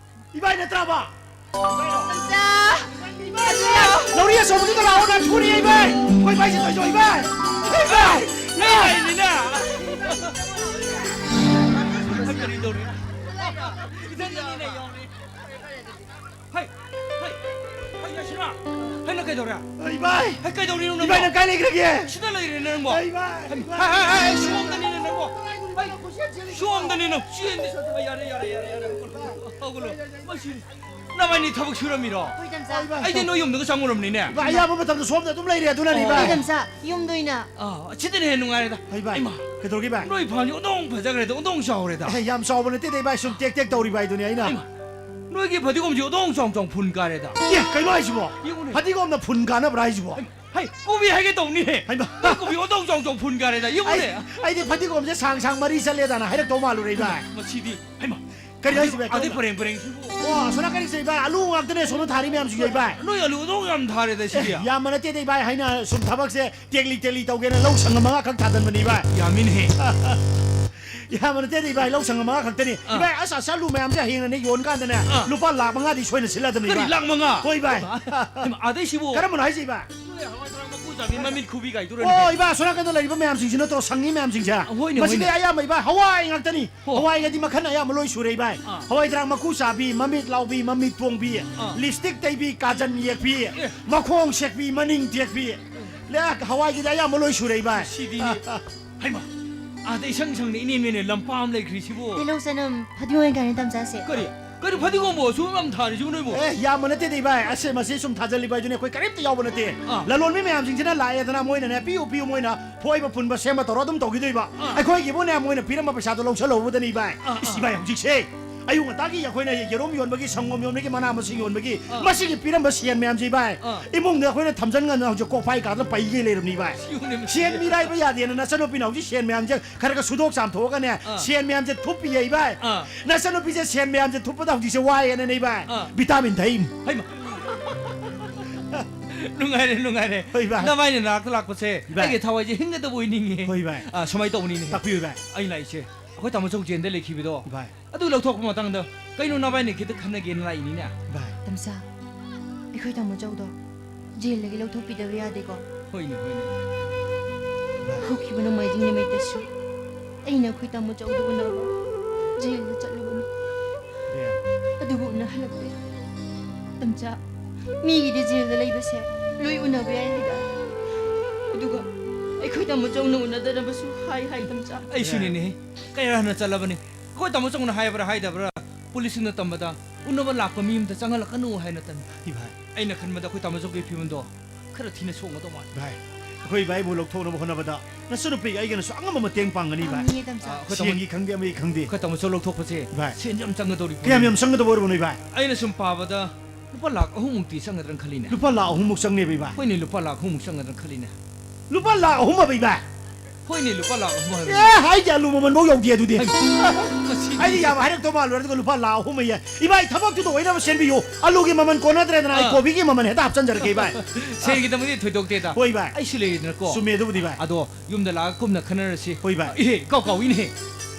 ꯏꯕꯥꯏ ꯅꯠꯇ꯭ꯔꯕ? ꯏꯕꯥꯏꯔꯣ? ꯏꯕꯥꯏ! ꯂꯧꯔꯤ ꯑꯆꯧꯕꯗꯨꯗ ꯂꯥꯛꯑꯣ, ꯅꯪ ꯐꯨꯅꯤ ꯑꯩ ꯏꯕꯥꯏ! ꯑꯩꯈꯣꯏ ꯏꯕꯥꯏꯁꯤ ꯇꯧꯏꯗꯣ, ꯏꯕꯥꯏ! ꯏꯕꯥꯏ! ꯏꯕꯥꯏꯅꯤꯅ! ꯀꯔꯤ ꯇꯧꯔꯤ? ꯏꯊꯟꯗꯅꯤꯅꯦ ꯌꯥꯎꯔꯤ꯫ ꯍꯩ! ꯍꯩ! ꯍꯩ, ꯌꯥꯏꯁꯅꯥ! ꯍꯩ, ꯅꯪ ꯀꯩꯗꯧꯔꯦ? ꯏꯕꯥꯏ! ꯍꯩ, ꯀꯩꯗꯧꯔꯤꯅꯣ ꯅꯪꯕꯣ? ꯏꯕꯥꯏ, ꯅꯪ ꯀꯥꯏ ꯂꯩꯈ꯭ꯔꯒꯦ? ꯁꯤꯗ ꯂꯩꯔꯦ ꯅꯪꯕꯣ꯫ ꯏꯕꯥꯏ! ꯍꯩ, ꯏꯕꯥꯏ! ꯍꯩ, ꯍꯩ, ꯍꯩ, ꯁꯣꯝꯗꯅꯤꯅꯦ ꯅꯪꯕꯣ꯫ ꯍꯩ, ꯁꯣꯝꯗꯅꯤ ꯅꯪ ꯆꯦꯟꯗꯦ꯫ ꯌꯥꯔꯦ, ꯌꯥꯔꯦ, ꯌꯥꯔꯦ, ꯌꯥꯔꯦ꯫ ꯍꯧꯒꯠꯂꯣ꯫ ꯃꯁꯤ ꯅꯕꯥꯅꯤ ꯊꯕꯛ ꯁꯨꯔꯝꯃꯤꯔꯣ? ꯍꯣꯏ, ꯏꯗꯣꯝꯆꯥ꯫ ꯑꯩꯗꯤ ꯅꯣꯏ ꯌꯨꯝꯗꯒ ꯆꯪꯉꯨꯔꯕꯅꯤꯅꯦ꯫ ꯏꯕꯥꯏ, ꯑꯌꯥꯝꯕ ꯃꯇꯝꯗ ꯁꯣꯝꯗ ꯑꯗꯨꯝ ꯂꯩꯔꯦ, ꯑꯗꯨꯅꯅꯤ, ꯑꯣ꯫ ꯏꯕꯥꯏ꯫ ꯏꯗꯣꯝꯆꯥ, ꯌꯨꯝꯗ ꯑꯣꯏꯅ꯫ ꯑꯥ, ꯁꯤꯗꯅ ꯍꯦꯟꯅ ꯅꯨꯡꯉꯥꯏꯔꯦꯗ꯫ ꯍꯩ, ꯏꯕꯥꯏ꯫ ꯍꯩꯃꯥ꯫ ꯀꯩꯗꯧꯔꯒꯦ, ꯏꯕꯥꯏ? ꯅꯣꯏ ꯐꯥꯝꯁꯤ ꯑꯣꯟꯊꯣꯛ ꯐꯖꯈ꯭ꯔꯦꯗ, ꯑꯣꯟꯊꯣꯛ ꯆꯥꯎꯔꯦꯗ꯫ ꯑꯦ, ꯌꯥꯝ ꯆꯥꯎꯕ ꯅꯠꯇꯦꯗ, ꯏꯕꯥꯏ, ꯁꯨꯝ ꯇꯦꯛ ꯇꯦꯛ ꯇꯧꯔꯤꯕ ꯍꯥꯏꯗꯨꯅꯤ ꯑꯩꯅ꯫ ꯍꯩꯃꯥ꯫ ꯅꯣꯏꯒꯤ ꯐꯗꯤꯒꯣꯝꯁꯤ ꯑꯣꯟꯊꯣꯛ ꯆꯥꯎ ꯆꯥꯎ ꯐꯨꯟ ꯀꯥꯔꯦꯗ꯫ ꯑꯦ, ꯀꯩꯅꯣ ꯍꯥꯏꯁꯤꯕꯣ? ꯌꯦꯡꯉꯨꯅꯦ꯫ ꯐꯗꯤꯒꯣꯝꯅ ꯐꯨꯟ ꯀꯥꯅꯕ꯭ꯔꯥ ꯍꯥꯏꯁꯤꯕꯣ? ꯍꯩ, ꯍꯩ, ꯀꯣꯕꯤ ꯍꯥꯏꯒꯦ ꯇꯧꯅꯤꯍꯦ꯫ ꯍꯩꯃꯥ꯫ ꯅꯣꯏ ꯀꯣꯕꯤ ꯑꯣꯟꯊꯣꯛ ꯆꯥꯎ ꯆꯥꯎ ꯐꯨꯟ ꯀꯥꯔꯦꯗ, ꯌꯦꯡꯉꯨꯅꯦ꯫ ꯑꯩ, ꯑꯩꯗꯤ ꯐꯗꯤꯒꯣꯝꯁꯦ ꯁꯥꯡ ꯁꯥꯡ ꯃꯔꯤ ꯆꯠꯂꯦꯗꯅ ꯍꯥꯏꯔꯛꯇꯧ ꯃꯥꯜꯂꯨꯔꯦ, ꯏꯕꯥꯏ꯫ ꯃꯁꯤꯗꯤ, ꯍꯩꯃꯥ꯫ ꯀꯔꯤ ꯍꯥꯏꯁꯤꯕ, ꯑꯗꯩ ꯀꯔꯝꯕ? ꯄꯔꯦꯡ ꯄꯔꯦꯡꯁꯤꯕꯨ꯫ ꯑꯣ, ꯑꯁꯣꯝ ꯅꯥꯀꯟꯒꯤꯁꯦ, ꯏꯕꯥꯏ, ꯑꯂꯨ ꯉꯥꯛꯇꯅꯦ, ꯑꯁꯣꯝꯗ ꯊꯥꯔꯤ ꯃꯌꯥꯝꯁꯤꯡꯁꯦ, ꯏꯕꯥꯏ꯫ ꯅꯣꯏ ꯑꯂꯨ ꯑꯗꯨꯛ ꯌꯥꯝ ꯊꯥꯔꯦꯗ ꯁꯤꯗꯤ꯫ ꯑꯦ, ꯌꯥꯝꯕ ꯅꯠꯇꯦꯗ, ꯏꯕꯥꯏ, ꯍꯥꯏꯅ ꯁꯨꯝ ꯊꯕꯛꯁꯦ ꯇꯦꯛꯂꯤ ꯇꯦꯛꯂꯤ ꯇꯧꯒꯦꯅ ꯂꯧ ꯁꯪꯒꯝ ꯃꯉꯥ ꯈꯛ ꯊꯥꯗꯟꯕꯅꯤ, ꯏꯕꯥꯏ꯫ ꯌꯥꯝꯃꯤꯅꯦꯍꯦ꯫ ꯌꯥꯝꯕ ꯅꯠꯇꯦꯗ, ꯏꯕꯥꯏ, ꯂꯧ ꯁꯪꯒꯝ ꯃꯉꯥ ꯈꯛꯇꯅꯤ꯫ ꯑꯥ꯫ ꯏꯕꯥꯏ, ꯑꯁ, ꯑꯁ, ꯑꯂꯨ ꯃꯌꯥꯝꯁꯦ ꯍꯌꯦꯡꯅꯅꯦ ꯌꯣꯟꯀꯥꯟꯗꯅꯦ, ꯑꯥ꯫ ꯂꯨꯄꯥ ꯂꯥꯈ ꯃꯉꯥꯗꯤ ꯁꯣꯏꯅ ꯁꯤꯠꯂꯗꯕꯅꯤ, ꯀꯔꯤ, ꯏꯕꯥꯏ꯫ ꯂꯥꯈ ꯃꯉꯥ? ꯍꯣꯏ, ꯏꯕꯥꯏ꯫ ꯍꯩꯃꯥ, ꯑꯗꯩꯁꯤꯕꯨ꯫ ꯀꯔꯝꯕꯅꯣ ꯍꯥꯏꯁꯦ, ꯏꯕꯥꯏ? ꯅꯣꯏ ꯍꯋꯥꯏ ꯊꯔꯥꯛ ꯃꯀꯨ ꯆꯥꯕꯤ ꯃꯃꯤꯠ ꯈꯨꯕꯤ ꯀꯥꯏꯗꯨꯔꯅꯦ? ꯑꯣ, ꯏꯕꯥꯏ, ꯑꯁꯣꯝ ꯅꯥꯀꯟꯗ ꯂꯩꯔꯤꯕ ꯃꯌꯥꯝꯁꯤꯡꯁꯤ ꯅꯠꯇ꯭ꯔꯣ, ꯁꯪꯉꯤ ꯃꯌꯥꯝꯁꯤꯡꯁꯦ? ꯍꯣꯏꯅꯦ, ꯃꯁꯤꯗꯤ ꯍꯣꯏꯅꯦ꯫ ꯑꯌꯥꯝꯕ, ꯏꯕꯥꯏ, ꯍꯋꯥꯏ ꯉꯥꯛꯇꯅꯤ꯫ ꯍꯣ꯫ ꯍꯋꯥꯏꯒꯗꯤ ꯃꯈꯜ ꯑꯌꯥꯝꯕ ꯂꯣꯏ ꯁꯨꯔꯦ, ꯏꯕꯥꯏ꯫ ꯑꯥ꯫ ꯍꯋꯥꯏ ꯊꯔꯥꯛ ꯃꯀꯨ ꯆꯥꯕꯤ, ꯃꯃꯤꯠ ꯂꯥꯎꯕꯤ, ꯃꯃꯤꯠ ꯇꯣꯡꯕꯤ, ꯑꯥ꯫ ꯂꯤꯞꯁꯇꯤꯛ ꯇꯩꯕꯤ, ꯀꯥꯖꯟ ꯌꯦꯛꯄꯤ, ꯑꯦ꯫ ꯃꯈꯣꯡ ꯁꯦꯛꯄꯤ, ꯃꯅꯤꯡ ꯇꯦꯛꯄꯤ꯫ ꯂꯦ, ꯍꯋꯥꯏꯒꯤꯗꯤ ꯑꯌꯥꯝꯕ ꯂꯣꯏ ꯁꯨꯔꯦ, ꯏꯕꯥꯏ꯫ ꯁꯤꯗꯤ, ꯍꯩꯃꯥ, ꯑꯥꯗ ꯏꯁꯪ ꯁꯪꯅ ꯏꯅꯦꯝ ꯅꯦꯝꯅ ꯂꯝꯄꯥꯛ ꯑꯃ ꯂꯩꯈ꯭ꯔꯤꯁꯤꯕꯨ꯫ ꯇꯤꯜꯍꯧ ꯆꯅꯝ, ꯐꯗꯤꯒꯣꯝ ꯀꯥꯏꯅ ꯇꯝꯆꯥꯁꯦ꯫ ꯀꯔꯤ? ꯀꯔꯤ ꯐꯗꯤꯒꯣꯝꯕꯨ ꯑꯁꯨꯛ ꯌꯥꯝ ꯊꯥꯔꯤꯁꯤꯕꯨ ꯅꯣꯏꯕꯨ? ꯑꯦ, ꯌꯥꯝꯕ ꯅꯠꯇꯦꯗ, ꯏꯕꯥꯏ꯫ ꯑꯁꯦ, ꯃꯁꯤ ꯁꯨꯝ ꯊꯥꯖꯜꯂꯤꯕ ꯍꯥꯏꯗꯨꯅꯤ, ꯑꯩꯈꯣꯏ ꯀꯔꯤꯝꯇ ꯌꯥꯎꯕ ꯅꯠꯇꯦ꯫ ꯑꯥ꯫ ꯂꯂꯣꯟꯕꯤ ꯃꯌꯥꯝꯁꯤꯡꯁꯤꯅ ꯂꯥꯛꯑꯦꯗꯅ, ꯃꯣꯏꯅꯅꯦ, ꯄꯤꯌꯨ, ꯄꯤꯌꯨ, ꯃꯣꯏꯅ ꯐꯣꯏꯕ ꯄꯨꯟꯕ ꯁꯦꯝꯕ ꯇꯧꯔ ꯑꯗꯨꯝ ꯇꯧꯈꯤꯗꯣꯏꯕ꯫ ꯑꯥ꯫ ꯑꯩꯈꯣꯏꯒꯤꯕꯨꯅꯦ, ꯃꯣꯏꯅ ꯄꯤꯔꯝꯕ ꯄꯩꯁꯥꯗꯣ ꯂꯧꯁꯜꯍꯧꯕꯗꯅꯤ, ꯏꯕꯥꯏ꯫ ꯑꯥ, ꯏꯁ, ꯑꯥ꯫ ꯏꯕꯥꯏ, ꯍꯧꯖꯤꯛꯁꯦ ꯑꯌꯨꯛ ꯉꯟꯇꯥꯒꯤ ꯑꯩꯈꯣꯏꯅ ꯌꯦꯔꯨꯝ ꯌꯣꯟꯕꯒꯤ, ꯁꯪꯒꯣꯝ ꯌꯣꯟꯕꯒꯤ, ꯃꯅꯥ ꯃꯁꯤꯡ ꯌꯣꯟꯕꯒꯤ, ꯑꯥ꯫ ꯃꯁꯤꯒꯤ ꯄꯤꯔꯝꯕ ꯁꯦꯟ ꯃꯌꯥꯝꯁꯦ, ꯏꯕꯥꯏ꯫ ꯑꯥ꯫ ꯏꯃꯨꯡꯗ ꯑꯩꯈꯣꯏꯅ ꯊꯝꯖꯟ ꯉꯝꯗꯅ ꯍꯧꯖꯤꯛ ꯀꯣꯛꯐꯥꯏ ꯀꯥꯗꯅ ꯄꯩꯒꯩ ꯂꯩꯔꯕꯅꯤ, ꯏꯕꯥꯏ꯫ ꯁꯤꯕꯨꯅꯦ ꯃꯁꯤ꯫ ꯁꯦꯟ ꯃꯤꯔꯥꯏꯕ ꯌꯥꯗꯦꯅ ꯅꯆꯟꯅꯨꯄꯤꯅ ꯍꯧꯖꯤꯛ ꯁꯦꯟ ꯃꯌꯥꯝꯁꯦ ꯈꯔ ꯈꯔ ꯁꯨꯗꯣꯛ ꯆꯥꯝꯊꯣꯛꯑꯒꯅꯦ, ꯑꯥ꯫ ꯁꯦꯟ ꯃꯌꯥꯝꯁꯦ ꯊꯨꯞꯄꯤꯌꯦ, ꯏꯕꯥꯏ꯫ ꯑꯥ꯫ ꯅꯆꯟꯅꯨꯄꯤꯁꯦ ꯁꯦꯟ ꯃꯌꯥꯝꯁꯦ ꯊꯨꯞꯄꯗ ꯍꯧꯖꯤꯛꯁꯦ ꯋꯥꯏꯌꯦꯅꯅꯦ, ꯏꯕꯥꯏ꯫ ꯑꯥ꯫ ꯚꯤꯇꯥꯃꯤꯟ ꯊꯛꯏ꯫ ꯍꯩꯃꯥ꯫ ꯅꯨꯡꯉꯥꯏꯔꯦ, ꯅꯨꯡꯉꯥꯏꯔꯦ꯫ ꯍꯣꯏ, ꯏꯕꯥꯏ꯫ ꯅꯕꯥꯏꯅ ꯅꯅꯥꯛꯇ ꯂꯥꯛꯄꯁꯦ, ꯏꯕꯥꯏ꯫ ꯑꯩꯒꯤ ꯊꯋꯥꯏꯁꯦ ꯍꯤꯡꯒꯗꯕ ꯑꯣꯏꯅꯤꯡꯉꯦ꯫ ꯍꯣꯏ, ꯏꯕꯥꯏ꯫ ꯑꯥ, ꯁꯨꯃꯥꯏꯅ ꯇꯧꯕꯅꯤꯅꯦ꯫ ꯇꯥꯛꯄꯤꯌꯨ, ꯏꯕꯥꯏ꯫ ꯑꯩꯅ ꯂꯥꯛꯏꯁꯦ, ꯑꯩꯈꯣꯏ ꯇꯥꯃꯣ ꯆꯧ ꯖꯦꯜꯗ ꯂꯩꯈꯤꯕꯗꯣ, ꯏꯕꯥꯏ꯫ ꯑꯗꯨ ꯂꯧꯊꯣꯛꯄ ꯃꯇꯥꯡꯗ ꯀꯩꯅꯣ ꯅꯕꯥꯏꯅ ꯈꯤꯇ ꯈꯟꯅꯒꯦꯅ ꯂꯥꯛꯏꯅꯤꯅꯦ꯫ ꯏꯕꯥꯏ꯫ ꯇꯝꯆꯥ, ꯑꯩꯈꯣꯏ ꯇꯥꯃꯣ ꯆꯧꯗꯣ ꯖꯦꯜꯗꯒꯤ ꯂꯧꯊꯣꯛꯄꯤꯗꯕ ꯌꯥꯗꯦꯀꯣ꯫ ꯍꯣꯏꯅꯦ, ꯍꯣꯏꯅꯦ꯫ ꯏꯕꯥꯏ꯫ ꯍꯧꯈꯤꯕ ꯅꯣꯡꯃꯥꯏꯖꯤꯡ ꯅꯨꯃꯤꯠꯇꯁꯨ ꯑꯩꯅ ꯑꯩꯈꯣꯏ ꯇꯥꯃꯣ ꯆꯧꯗꯣ ꯎꯅꯕ ꯖꯦꯜꯗ ꯆꯠꯂꯨꯕꯅꯤ꯫ ꯏꯕꯥꯏ꯫ ꯑꯗꯨꯕꯨ ꯎꯅꯍꯜꯂꯛꯇꯦ꯫ ꯇꯝꯆꯥ, ꯃꯤꯒꯤꯗꯤ ꯖꯦꯜꯗ ꯂꯩꯕꯁꯦ ꯂꯣꯏ ꯎꯅꯕ ꯌꯥꯏ ꯍꯥꯏꯗꯥꯏ? ꯑꯗꯨꯒ ꯑꯩꯈꯣꯏ ꯇꯥꯃꯣ ꯆꯧꯅ ꯎꯅꯗꯅꯕꯁꯨ ꯍꯥꯏ ꯍꯥꯏ, ꯇꯝꯆꯥ꯫ ꯑꯩꯁꯨꯅꯤꯅꯦ꯫ ꯀꯌꯥ ꯍꯟꯅ ꯆꯠꯂꯕꯅꯤ꯫ ꯑꯩꯈꯣꯏ ꯇꯥꯃꯣ ꯆꯧꯅ ꯍꯥꯏꯕ꯭ꯔꯥ ꯍꯥꯏꯗꯕ꯭ꯔꯥ? ꯄꯨꯂꯤꯁꯁꯤꯡꯅ ꯇꯝꯕꯗ ꯎꯅꯕ ꯂꯥꯛꯄ ꯃꯤ ꯑꯃꯇ ꯆꯪꯍꯜꯂꯛꯀꯅꯨ ꯍꯥꯏꯅ ꯇꯝꯃꯤ꯫ ꯏꯕꯥꯏ꯫ ꯑꯩꯅ ꯈꯟꯕꯗ ꯑꯩꯈꯣꯏ ꯇꯥꯃꯣ ꯆꯧꯒꯤ ꯐꯤꯕꯝꯗꯣ ꯈꯔ ꯊꯤꯅ ꯁꯣꯛꯂꯗꯧ ꯃꯥꯜꯂꯤ꯫ ꯚꯥꯏ, ꯑꯩꯈꯣꯏ ꯏꯕꯥꯏꯕꯨ ꯂꯧꯊꯣꯛꯅꯕ ꯍꯣꯠꯅꯕꯗ ꯅꯆꯟꯅꯨꯄꯤꯒ ꯑꯩꯒꯅꯁꯨ ꯑꯉꯝꯕ ꯃꯇꯦꯡ ꯄꯥꯡꯒꯅꯤ, ꯚꯥꯏ꯫ ꯄꯥꯡꯒꯅꯤ, ꯇꯝꯆꯥ꯫ ꯑꯥ, ꯑꯩꯈꯣꯏ ꯇꯥꯃꯣ-, ꯁꯦꯟꯒꯤ ꯈꯪꯗꯦ, ꯑꯃꯒꯤ ꯈꯪꯗꯦ꯫ ꯑꯩꯈꯣꯏ ꯇꯥꯃꯣ ꯆꯧ ꯂꯧꯊꯣꯛꯄꯁꯦ ꯚꯥꯏ, ꯁꯦꯟꯁꯦ ꯌꯥꯝ ꯆꯪꯒꯗꯧꯔꯤ ꯀꯌꯥꯝ ꯄꯣꯠꯅꯤ꯫ ꯌꯥꯝ ꯆꯪꯒꯗꯕ ꯑꯣꯏꯔꯕꯅꯣ, ꯏꯕꯥꯏ? ꯑꯩꯅ ꯁꯨꯝ ꯄꯥꯕꯗ ꯂꯨꯄꯥ ꯂꯥꯈ ꯑꯍꯨꯝꯃꯨꯛꯇꯤ ꯆꯪꯒꯗ꯭ꯔꯅ ꯈꯜꯂꯤꯅꯦ꯫ ꯂꯨꯄꯥ ꯂꯥꯈ ꯑꯍꯨꯝꯃꯨꯛ ꯆꯪꯅꯦꯕ, ꯏꯕꯥꯏ? ꯍꯣꯏꯅꯦ, ꯂꯨꯄꯥ ꯂꯥꯈ ꯑꯍꯨꯝꯃꯨꯛ ꯆꯪꯒꯗ꯭ꯔꯅ ꯈꯜꯂꯤꯅꯦ꯫ ꯂꯨꯄꯥ ꯂꯥꯈ ꯑꯍꯨꯝ ꯍꯥꯏꯕ, ꯏꯕꯥꯏ? ꯍꯣꯏꯅꯦ, ꯂꯨꯄꯥ ꯂꯥꯈ ꯑꯍꯨꯝ ꯍꯥꯏꯕ꯫ ꯑꯦ, ꯍꯥꯏꯗꯤ ꯑꯂꯨ ꯃꯃꯜ ꯐꯥꯎ ꯌꯧꯗꯦ ꯑꯗꯨꯗꯤ꯫ ꯍꯩ, ꯃꯁꯤꯗꯤ꯫ ꯑꯩꯗꯤ ꯌꯥꯝ ꯍꯥꯏꯔꯛꯇꯧ ꯃꯥꯜꯂꯨꯔꯦ, ꯑꯗꯨꯒ ꯂꯨꯄꯥ ꯂꯥꯈ ꯑꯍꯨꯝ ꯑꯌꯦ꯫ ꯏꯕꯥꯏ, ꯊꯕꯛꯇꯨꯗ ꯑꯣꯏꯅꯕ ꯁꯦꯝꯕꯤꯌꯨ꯫ ꯑꯂꯨꯒꯤ ꯃꯃꯜ ꯀꯣꯟꯅꯗ꯭ꯔꯦꯗꯅ, ꯑꯩ ꯑꯥ꯫ ꯀꯣꯕꯤꯒꯤ ꯃꯃꯜ ꯍꯦꯛꯇ ꯍꯥꯞꯆꯤꯟꯖꯔꯛꯀꯦ, ꯏꯕꯥꯏ꯫ ꯁꯦꯟꯒꯤꯗꯃꯛꯇꯤ ꯊꯣꯏꯗꯣꯛꯇꯦꯗ꯫ ꯍꯣꯏ, ꯏꯕꯥꯏ꯫ ꯑꯩꯁꯨ ꯂꯩꯔꯤꯗꯅꯀꯣ꯫ ꯆꯨꯝꯃꯦ ꯑꯗꯨꯕꯨꯗꯤ, ꯏꯕꯥꯏ꯫ ꯑꯗꯣ ꯌꯨꯝꯗ ꯂꯥꯛꯑꯒ ꯀꯨꯝꯅ ꯈꯟꯅꯔꯁꯤ꯫ ꯍꯣꯏ, ꯏꯕꯥꯏ꯫ ꯏꯍꯦ, ꯏꯀꯥꯎ ꯀꯥꯎꯏꯅꯦꯍꯦ꯫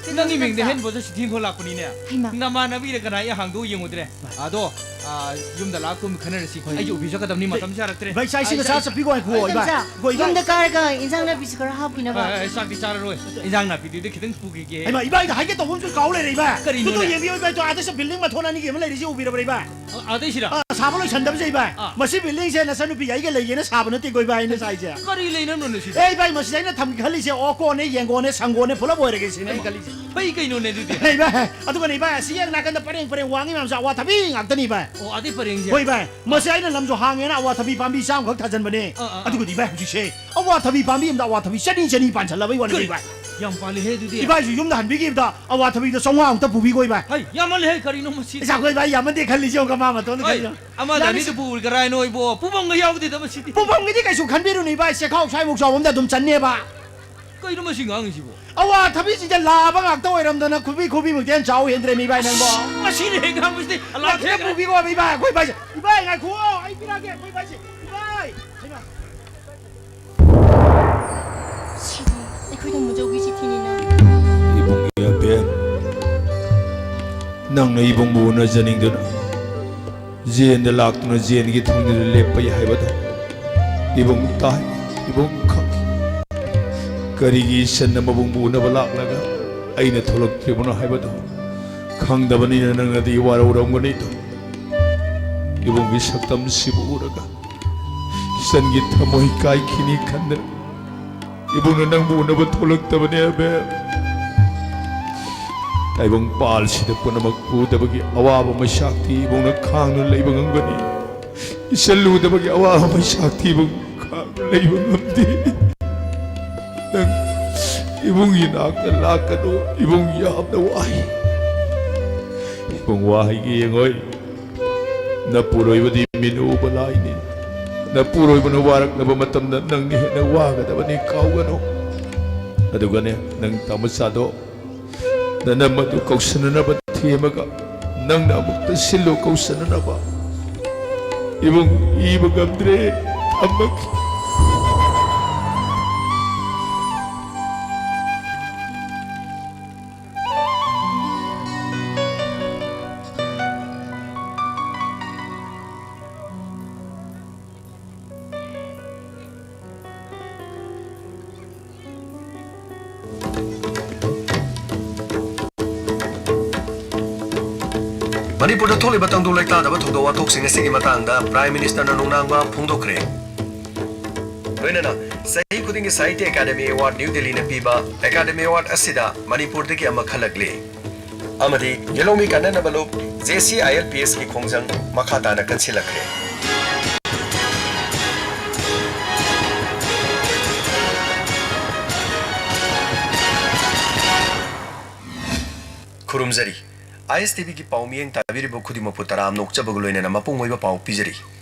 ꯀꯩꯅꯣ, ꯅꯪꯒꯤ ꯃꯤꯡꯗ ꯏꯕꯥꯏ? ꯍꯦꯟ ꯄꯣꯠꯁꯦ ꯆꯤꯊꯤ ꯑꯃ ꯂꯥꯛꯄꯅꯤꯅꯦ꯫ ꯍꯩꯃꯥ꯫ ꯅꯃꯥꯟꯅꯕꯤꯔ ꯀꯅꯥ, ꯑꯩ ꯍꯥꯡꯗꯣꯛꯑ ꯌꯦꯡꯉꯨꯗ꯭ꯔꯦ꯫ ꯏꯕꯥꯏ꯫ ꯑꯗꯣ, ꯑꯥ, ꯌꯨꯝꯗ ꯂꯥꯛꯑ ꯀꯨꯝꯅ ꯈꯟꯅꯔꯁꯤ꯫ ꯍꯣꯏ꯫ ꯑꯩꯁꯨ ꯑꯣꯐꯤꯁ ꯆꯠꯀꯗꯕꯅꯤ, ꯃꯇꯝꯁꯨ ꯌꯥꯔꯛꯇ꯭ꯔꯦ꯫ ꯏꯕꯥꯏ, ꯆꯥꯛ ꯏꯁꯤꯡꯒ ꯑꯩ ꯆꯥ ꯆꯠ- ꯆꯠꯄꯤꯈꯣ, ꯉꯥꯏꯈꯨꯑꯣ, ꯍꯣꯏ, ꯏꯕꯥꯏ꯫ ꯇꯝꯆꯥ, ꯍꯣꯏ, ꯏꯕꯥꯏ꯫ ꯌꯨꯝꯗ ꯀꯥꯔꯒ ꯏꯟꯁꯥꯡ ꯅꯥꯄꯤꯁꯨ ꯈꯔ ꯍꯥꯞꯈꯤꯅꯕ꯫ ꯑꯦ, ꯑꯦ, ꯆꯥꯛꯇꯤ ꯆꯥꯔꯔꯣꯏ꯫ ꯏꯟꯁꯥꯡ ꯅꯥꯄꯤꯗꯨꯗꯤ ꯈꯤꯇꯪ ꯄꯨꯈꯤꯒꯦ꯫ ꯍꯩꯃꯥ, ꯏꯕꯥꯏꯗ ꯍꯥꯏꯒꯦ ꯇꯧꯕ ꯑꯃꯁꯨ ꯀꯥꯎ ꯂꯩꯔꯦ, ꯏꯕꯥꯏ꯫ ꯀꯔꯤꯅꯣꯅꯦ? ꯈꯨꯠꯇꯣ ꯌꯦꯡꯕꯤꯌꯨ, ꯏꯕꯥꯏ, ꯇꯣ ꯑꯥꯗꯁꯨ building ꯃꯊꯣꯟ ꯑꯅꯤꯒꯤ ꯑꯃ ꯂꯩꯔꯤꯁꯦ ꯎꯕꯤꯔꯕ꯭ꯔꯥ, ꯏꯕꯥꯏ? ꯑ-, ꯑꯥꯗꯩꯁꯤꯔꯥ? ꯑ, ꯁꯥꯕ ꯂꯣꯏꯁꯟꯗꯕꯁꯦ, ꯏꯕꯥꯏ꯫ ꯑꯥ꯫ ꯃꯁꯤ buildingꯁꯦ ꯅꯆꯟꯅꯨꯄꯤꯒ ꯑꯩꯒ ꯂꯩꯒꯦꯅ ꯁꯥꯕ ꯅꯠꯇꯦꯀꯣ, ꯏꯕꯥꯏ, ꯑꯩꯅ ꯁꯥꯏꯁꯦ꯫ ꯀꯔꯤ ꯂꯩꯅꯕꯅꯣꯅꯦ ꯁꯤꯗ? ꯑꯦ, ꯏꯕꯥꯏ, ꯃꯁꯤꯗ ꯑꯩꯅ ꯊꯝꯒꯦ ꯈꯜꯂꯤꯁꯦ, ꯑꯣꯀꯣꯟꯅꯦ, ꯌꯦꯡꯒꯣꯟꯅꯦ, ꯁꯪꯒꯣꯟꯅꯦ, ꯄꯨꯂꯞ ꯑꯣꯏꯔꯒꯦ ꯁꯤꯅꯦ ꯑꯩꯅ ꯈꯜꯂꯤꯁꯦ꯫ ꯐꯩ ꯀꯩꯅꯣꯅꯦ ꯑꯗꯨꯗꯤ? ꯑꯦ, ꯏꯕꯥꯏ, ꯑꯗꯨꯒꯅꯦ, ꯏꯕꯥꯏ, ꯑꯁꯤ ꯍꯦꯛ ꯅꯥꯀꯟꯗ ꯄꯔꯦꯡ ꯄꯔꯦꯡ ꯋꯥꯡꯉꯤ ꯃꯌꯥꯝꯁꯦ ꯑꯋꯥꯊꯕꯤ ꯉꯥꯛꯇꯅꯤ, ꯏꯕꯥꯏ꯫ ꯑꯣ, ꯑꯥꯗꯩ ꯄꯔꯦꯡꯁꯦ? ꯍꯣꯏ, ꯏꯕꯥꯏ꯫ ꯃꯁꯤ ꯑꯩꯅ ꯂꯝꯁꯨ ꯍꯥꯡꯉꯦꯅ ꯑꯋꯥꯊꯕꯤ ꯄꯥꯝꯕꯤ ꯆꯥꯝꯃꯈꯛ ꯊꯥꯖꯟꯕꯅꯦ꯫ ꯑꯥ, ꯑꯥ, ꯑꯥ꯫ ꯑꯗꯨꯒꯗꯤ, ꯏꯕꯥꯏ, ꯍꯧꯖꯤꯛꯁꯦ ꯑꯋꯥꯊꯕꯤ ꯄꯥꯝꯕꯤ ꯑꯃꯗ ꯑꯋꯥꯊꯕꯤ ꯆꯅꯤ ꯆꯅꯤ ꯄꯥꯟꯁꯜꯂꯕꯩ ꯋꯥꯅꯤ, ꯀꯔꯤ? ꯏꯕꯥꯏ꯫ ꯌꯥꯝ ꯄꯥꯜꯂꯤꯍꯦ ꯑꯗꯨꯗꯤ꯫ ꯏꯕꯥꯏꯁꯨ ꯌꯨꯝꯗ ꯍꯟꯕꯤꯈꯤꯕꯗ ꯑꯋꯥꯊꯕꯤꯗꯣ ꯆꯥꯝꯃꯉꯥ ꯑꯃꯨꯛꯇ ꯄꯨꯕꯤꯈꯣ ꯏꯕꯥꯏ꯫ ꯍꯩ, ꯌꯥꯝꯃꯜꯂꯦꯍꯦ, ꯀꯔꯤꯅꯣ ꯃꯁꯤ? ꯏꯁ, ꯑꯩꯈꯣꯏ ꯏꯕꯥꯏ ꯌꯥꯝꯃꯟꯗꯦ ꯈꯜꯂꯤꯁꯦ ꯌꯦꯡꯉꯨ, ꯃꯥ ꯃꯇꯣꯟꯗ ꯍꯩ, ꯈꯜꯂꯤꯁꯦ꯫ ꯑꯃꯗ ꯌꯥꯅꯤ꯫ ꯑꯅꯤꯗꯨ ꯄꯨꯔꯒ ꯀꯔꯥꯏꯅꯣ ꯏꯕꯣ? ꯄꯨꯕꯝꯒ ꯌꯥꯎꯗꯦꯗ ꯃꯁꯤꯗꯤ꯫ ꯄꯨꯕꯝꯒꯤꯗꯤ ꯀꯩꯁꯨ ꯈꯟꯕꯤꯔꯨꯅꯨ ꯏꯕꯥꯏ, ꯆꯦꯈꯥꯎ ꯁ꯭ꯋꯥꯏꯃꯨꯛ ꯆꯥꯎꯕ ꯑꯃꯗ ꯑꯗꯨꯝ ꯆꯟꯅꯦꯕ꯫ ꯀꯩꯅꯣ ꯃꯁꯤ ꯉꯥꯡꯉꯤꯁꯤꯕꯣ? ꯑꯋꯥꯊꯕꯤꯁꯤꯡꯁꯦ ꯂꯥꯕ ꯉꯥꯛꯇ ꯑꯣꯏꯔꯝꯗꯅ ꯈꯨꯕꯤ ꯈꯨꯕꯤꯃꯨꯛꯇꯤ ꯍꯦꯟꯅ ꯆꯥꯎ ꯍꯦꯟꯗ꯭ꯔꯦꯃꯤ ꯏꯕꯥꯏ ꯅꯪꯕꯣ꯫ ꯃꯁꯤꯅ ꯍꯦꯛ ꯉꯥꯡꯕꯁꯤꯗꯤ ꯂꯥꯛꯈꯤꯗ ꯂꯥꯛꯈꯤꯗ ꯄꯨꯕꯤꯈꯣ ꯏꯕꯥꯏ, ꯑꯩꯈꯣꯏ ꯏꯕꯥꯏꯁꯦ꯫ ꯏꯕꯥꯏ ꯉꯥꯏꯈꯨꯑꯣ, ꯑꯩ ꯄꯤꯔꯛꯑꯒꯦ ꯑꯩꯈꯣꯏ ꯏꯕꯥꯏꯁꯦ꯫ ꯏꯕꯥꯏ! ꯍꯩꯃꯥ! ꯁꯤꯗꯤ ꯑꯩꯈꯣꯏ ꯇꯥꯃꯣꯆꯧꯒꯤ ꯆꯤꯊꯤꯅꯤꯅ꯫ ꯏꯕꯨꯡ ꯏꯕꯦꯟ, ꯅꯪꯅ ꯏꯕꯨꯡꯕꯨ ꯎꯅꯖꯅꯤꯡꯗꯨꯅ ꯖꯦꯟꯗ ꯂꯥꯛꯇꯨꯅ ꯖꯦꯟꯒꯤ ꯊꯣꯡꯗꯨꯗ ꯂꯦꯞꯄ ꯌꯥꯏ ꯍꯥꯏꯕꯗꯣ ꯏꯕꯨꯡ ꯇꯥꯏ, ꯏꯕꯨꯡ ꯈꯪꯏ꯫ ꯀꯔꯤꯒꯤ ꯏꯆꯟꯅ ꯃꯕꯨꯡꯕꯨ ꯎꯅꯕ ꯂꯥꯛꯂꯒ ꯑꯩꯅ ꯊꯣꯛꯂꯛꯇ꯭ꯔꯤꯕꯅꯣ ꯍꯥꯏꯕꯗꯣ ꯈꯪꯗꯕꯅꯤꯅ ꯅꯪꯅꯗꯤ ꯋꯥꯔꯧꯔꯝꯒꯅꯤꯗꯣ꯫ ꯏꯕꯨꯡꯒꯤ ꯁꯛꯇꯝꯁꯤꯕꯨ ꯎꯔꯒ ꯏꯆꯟꯒꯤ ꯊꯃꯣꯏ ꯀꯥꯏꯈꯤꯅꯤ ꯈꯟꯗꯅ ꯏꯕꯨꯡꯅ ꯅꯪꯕꯨ ꯎꯅꯕ ꯊꯣꯛꯂꯛꯇꯕꯅꯦ ꯑꯕꯦꯜ꯫ ꯇꯥꯏꯕꯪ ꯄꯥꯜꯁꯤꯗ ꯄꯨꯝꯅꯃꯛ ꯎꯗꯕꯒꯤ ꯑꯋꯥꯕ ꯃꯩꯁꯥꯛꯇꯤ ꯏꯕꯨꯡꯅ ꯈꯥꯡꯗꯨꯅ ꯂꯩꯕ ꯉꯝꯒꯅꯤ꯫ ꯏꯆꯜ ꯎꯗꯕꯒꯤ ꯑꯋꯥꯕ ꯃꯩꯁꯥꯛꯇꯤ ꯏꯕꯨꯡ ꯈꯥꯡꯗꯨꯅ ꯂꯩꯕ ꯉꯝꯗꯦ꯫ ꯅꯪ ꯏꯕꯨꯡꯒꯤ ꯅꯥꯛꯇ ꯂꯥꯛꯀꯅꯨ꯫ ꯏꯕꯨꯡ ꯌꯥꯝꯅ ꯋꯥꯏ꯫ ꯏꯕꯨꯡ ꯋꯥ ꯍꯥꯏꯒꯦ ꯌꯦꯡꯉꯣꯏ꯫ ꯅꯄꯨꯔꯣꯏꯕꯗꯤ ꯃꯤꯠꯅ ꯎꯕ ꯂꯥꯏꯅꯤ꯫ ꯅꯄꯨꯔꯣꯏꯕꯅ ꯋꯥꯔꯛꯂꯕ ꯃꯇꯝꯗ ꯅꯪꯅ ꯍꯦꯟꯅ ꯋꯥꯒꯗꯕꯅꯤ, ꯀꯥꯎꯒꯅꯨ꯫ ꯑꯗꯨꯒꯅꯦ, ꯅꯪ ꯇꯥꯃꯣꯆꯥꯗꯣ ꯅꯅꯝ ꯑꯗꯨ ꯀꯧꯁꯟꯅꯅꯕ ꯊꯦꯝꯃꯒ ꯅꯪꯅ ꯑꯃꯨꯛꯇ ꯁꯤꯜꯂꯨ ꯀꯧꯁꯟꯅꯅꯕ꯫ ꯏꯕꯨꯡ, ꯏꯕ ꯉꯝꯗ꯭ꯔꯦ, ꯊꯝꯃꯒꯦ꯫ ꯃꯅꯤꯄꯨꯔꯗ ꯊꯣꯛꯂꯤꯕ ꯇꯪꯗꯨ ꯂꯩꯇꯥꯗꯕ ꯊꯧꯗꯣꯛ ꯋꯥꯊꯣꯛꯁꯤꯡ ꯑꯁꯤꯒꯤ ꯃꯇꯥꯡꯗ ꯄ꯭ꯔꯥꯏꯝ ꯃꯤꯅꯤꯁꯇꯔꯅ ꯅꯨꯡꯅꯥꯡꯕ ꯐꯣꯡꯗꯣꯛꯈ꯭ꯔꯦ꯫ ꯂꯣꯏꯅꯅ ꯆꯍꯤ ꯈꯨꯗꯤꯡꯒꯤ ꯁꯥꯍꯤꯇ꯭ꯌ ꯑꯦꯀꯥꯗꯃꯤ ꯑꯦꯋꯥꯔꯗ ꯅ꯭ꯌꯨ ꯗꯤꯜꯂꯤꯅ ꯄꯤꯕ ꯑꯦꯀꯥꯗꯃꯤ ꯑꯦꯋꯥꯔꯗ ꯑꯁꯤꯗ ꯃꯅꯤꯄꯨꯔꯗꯒꯤ ꯑꯃ ꯈꯜꯂꯛꯂꯤ꯫ ꯑꯃꯗꯤ ꯌꯦꯜꯍꯧꯃꯤ ꯀꯥꯟꯅꯅꯕ ꯂꯨꯞ J C I L P ꯑꯦꯁꯀꯤ ꯈꯣꯡꯖꯪ ꯃꯈꯥ ꯇꯥꯅ ꯀꯟꯁꯤꯜꯂꯛꯈ꯭ꯔꯦ꯫ ꯈꯨꯔꯨꯝꯖꯔꯤ꯫ ꯑꯥꯏ ꯑꯦꯁ ꯇꯤ ꯚꯤꯒꯤ ꯄꯥꯎ ꯃꯤꯠꯌꯦꯡ ꯇꯥꯕꯤꯔꯤꯕ ꯈꯨꯗꯤꯡꯃꯛꯄꯨ ꯇꯔꯥꯝꯅ ꯑꯣꯛꯆꯕꯒ ꯂꯣꯏꯅꯅ ꯃꯄꯨꯡ ꯑꯣꯏꯕ ꯄꯥꯎ ꯄꯤꯖꯔꯤ꯫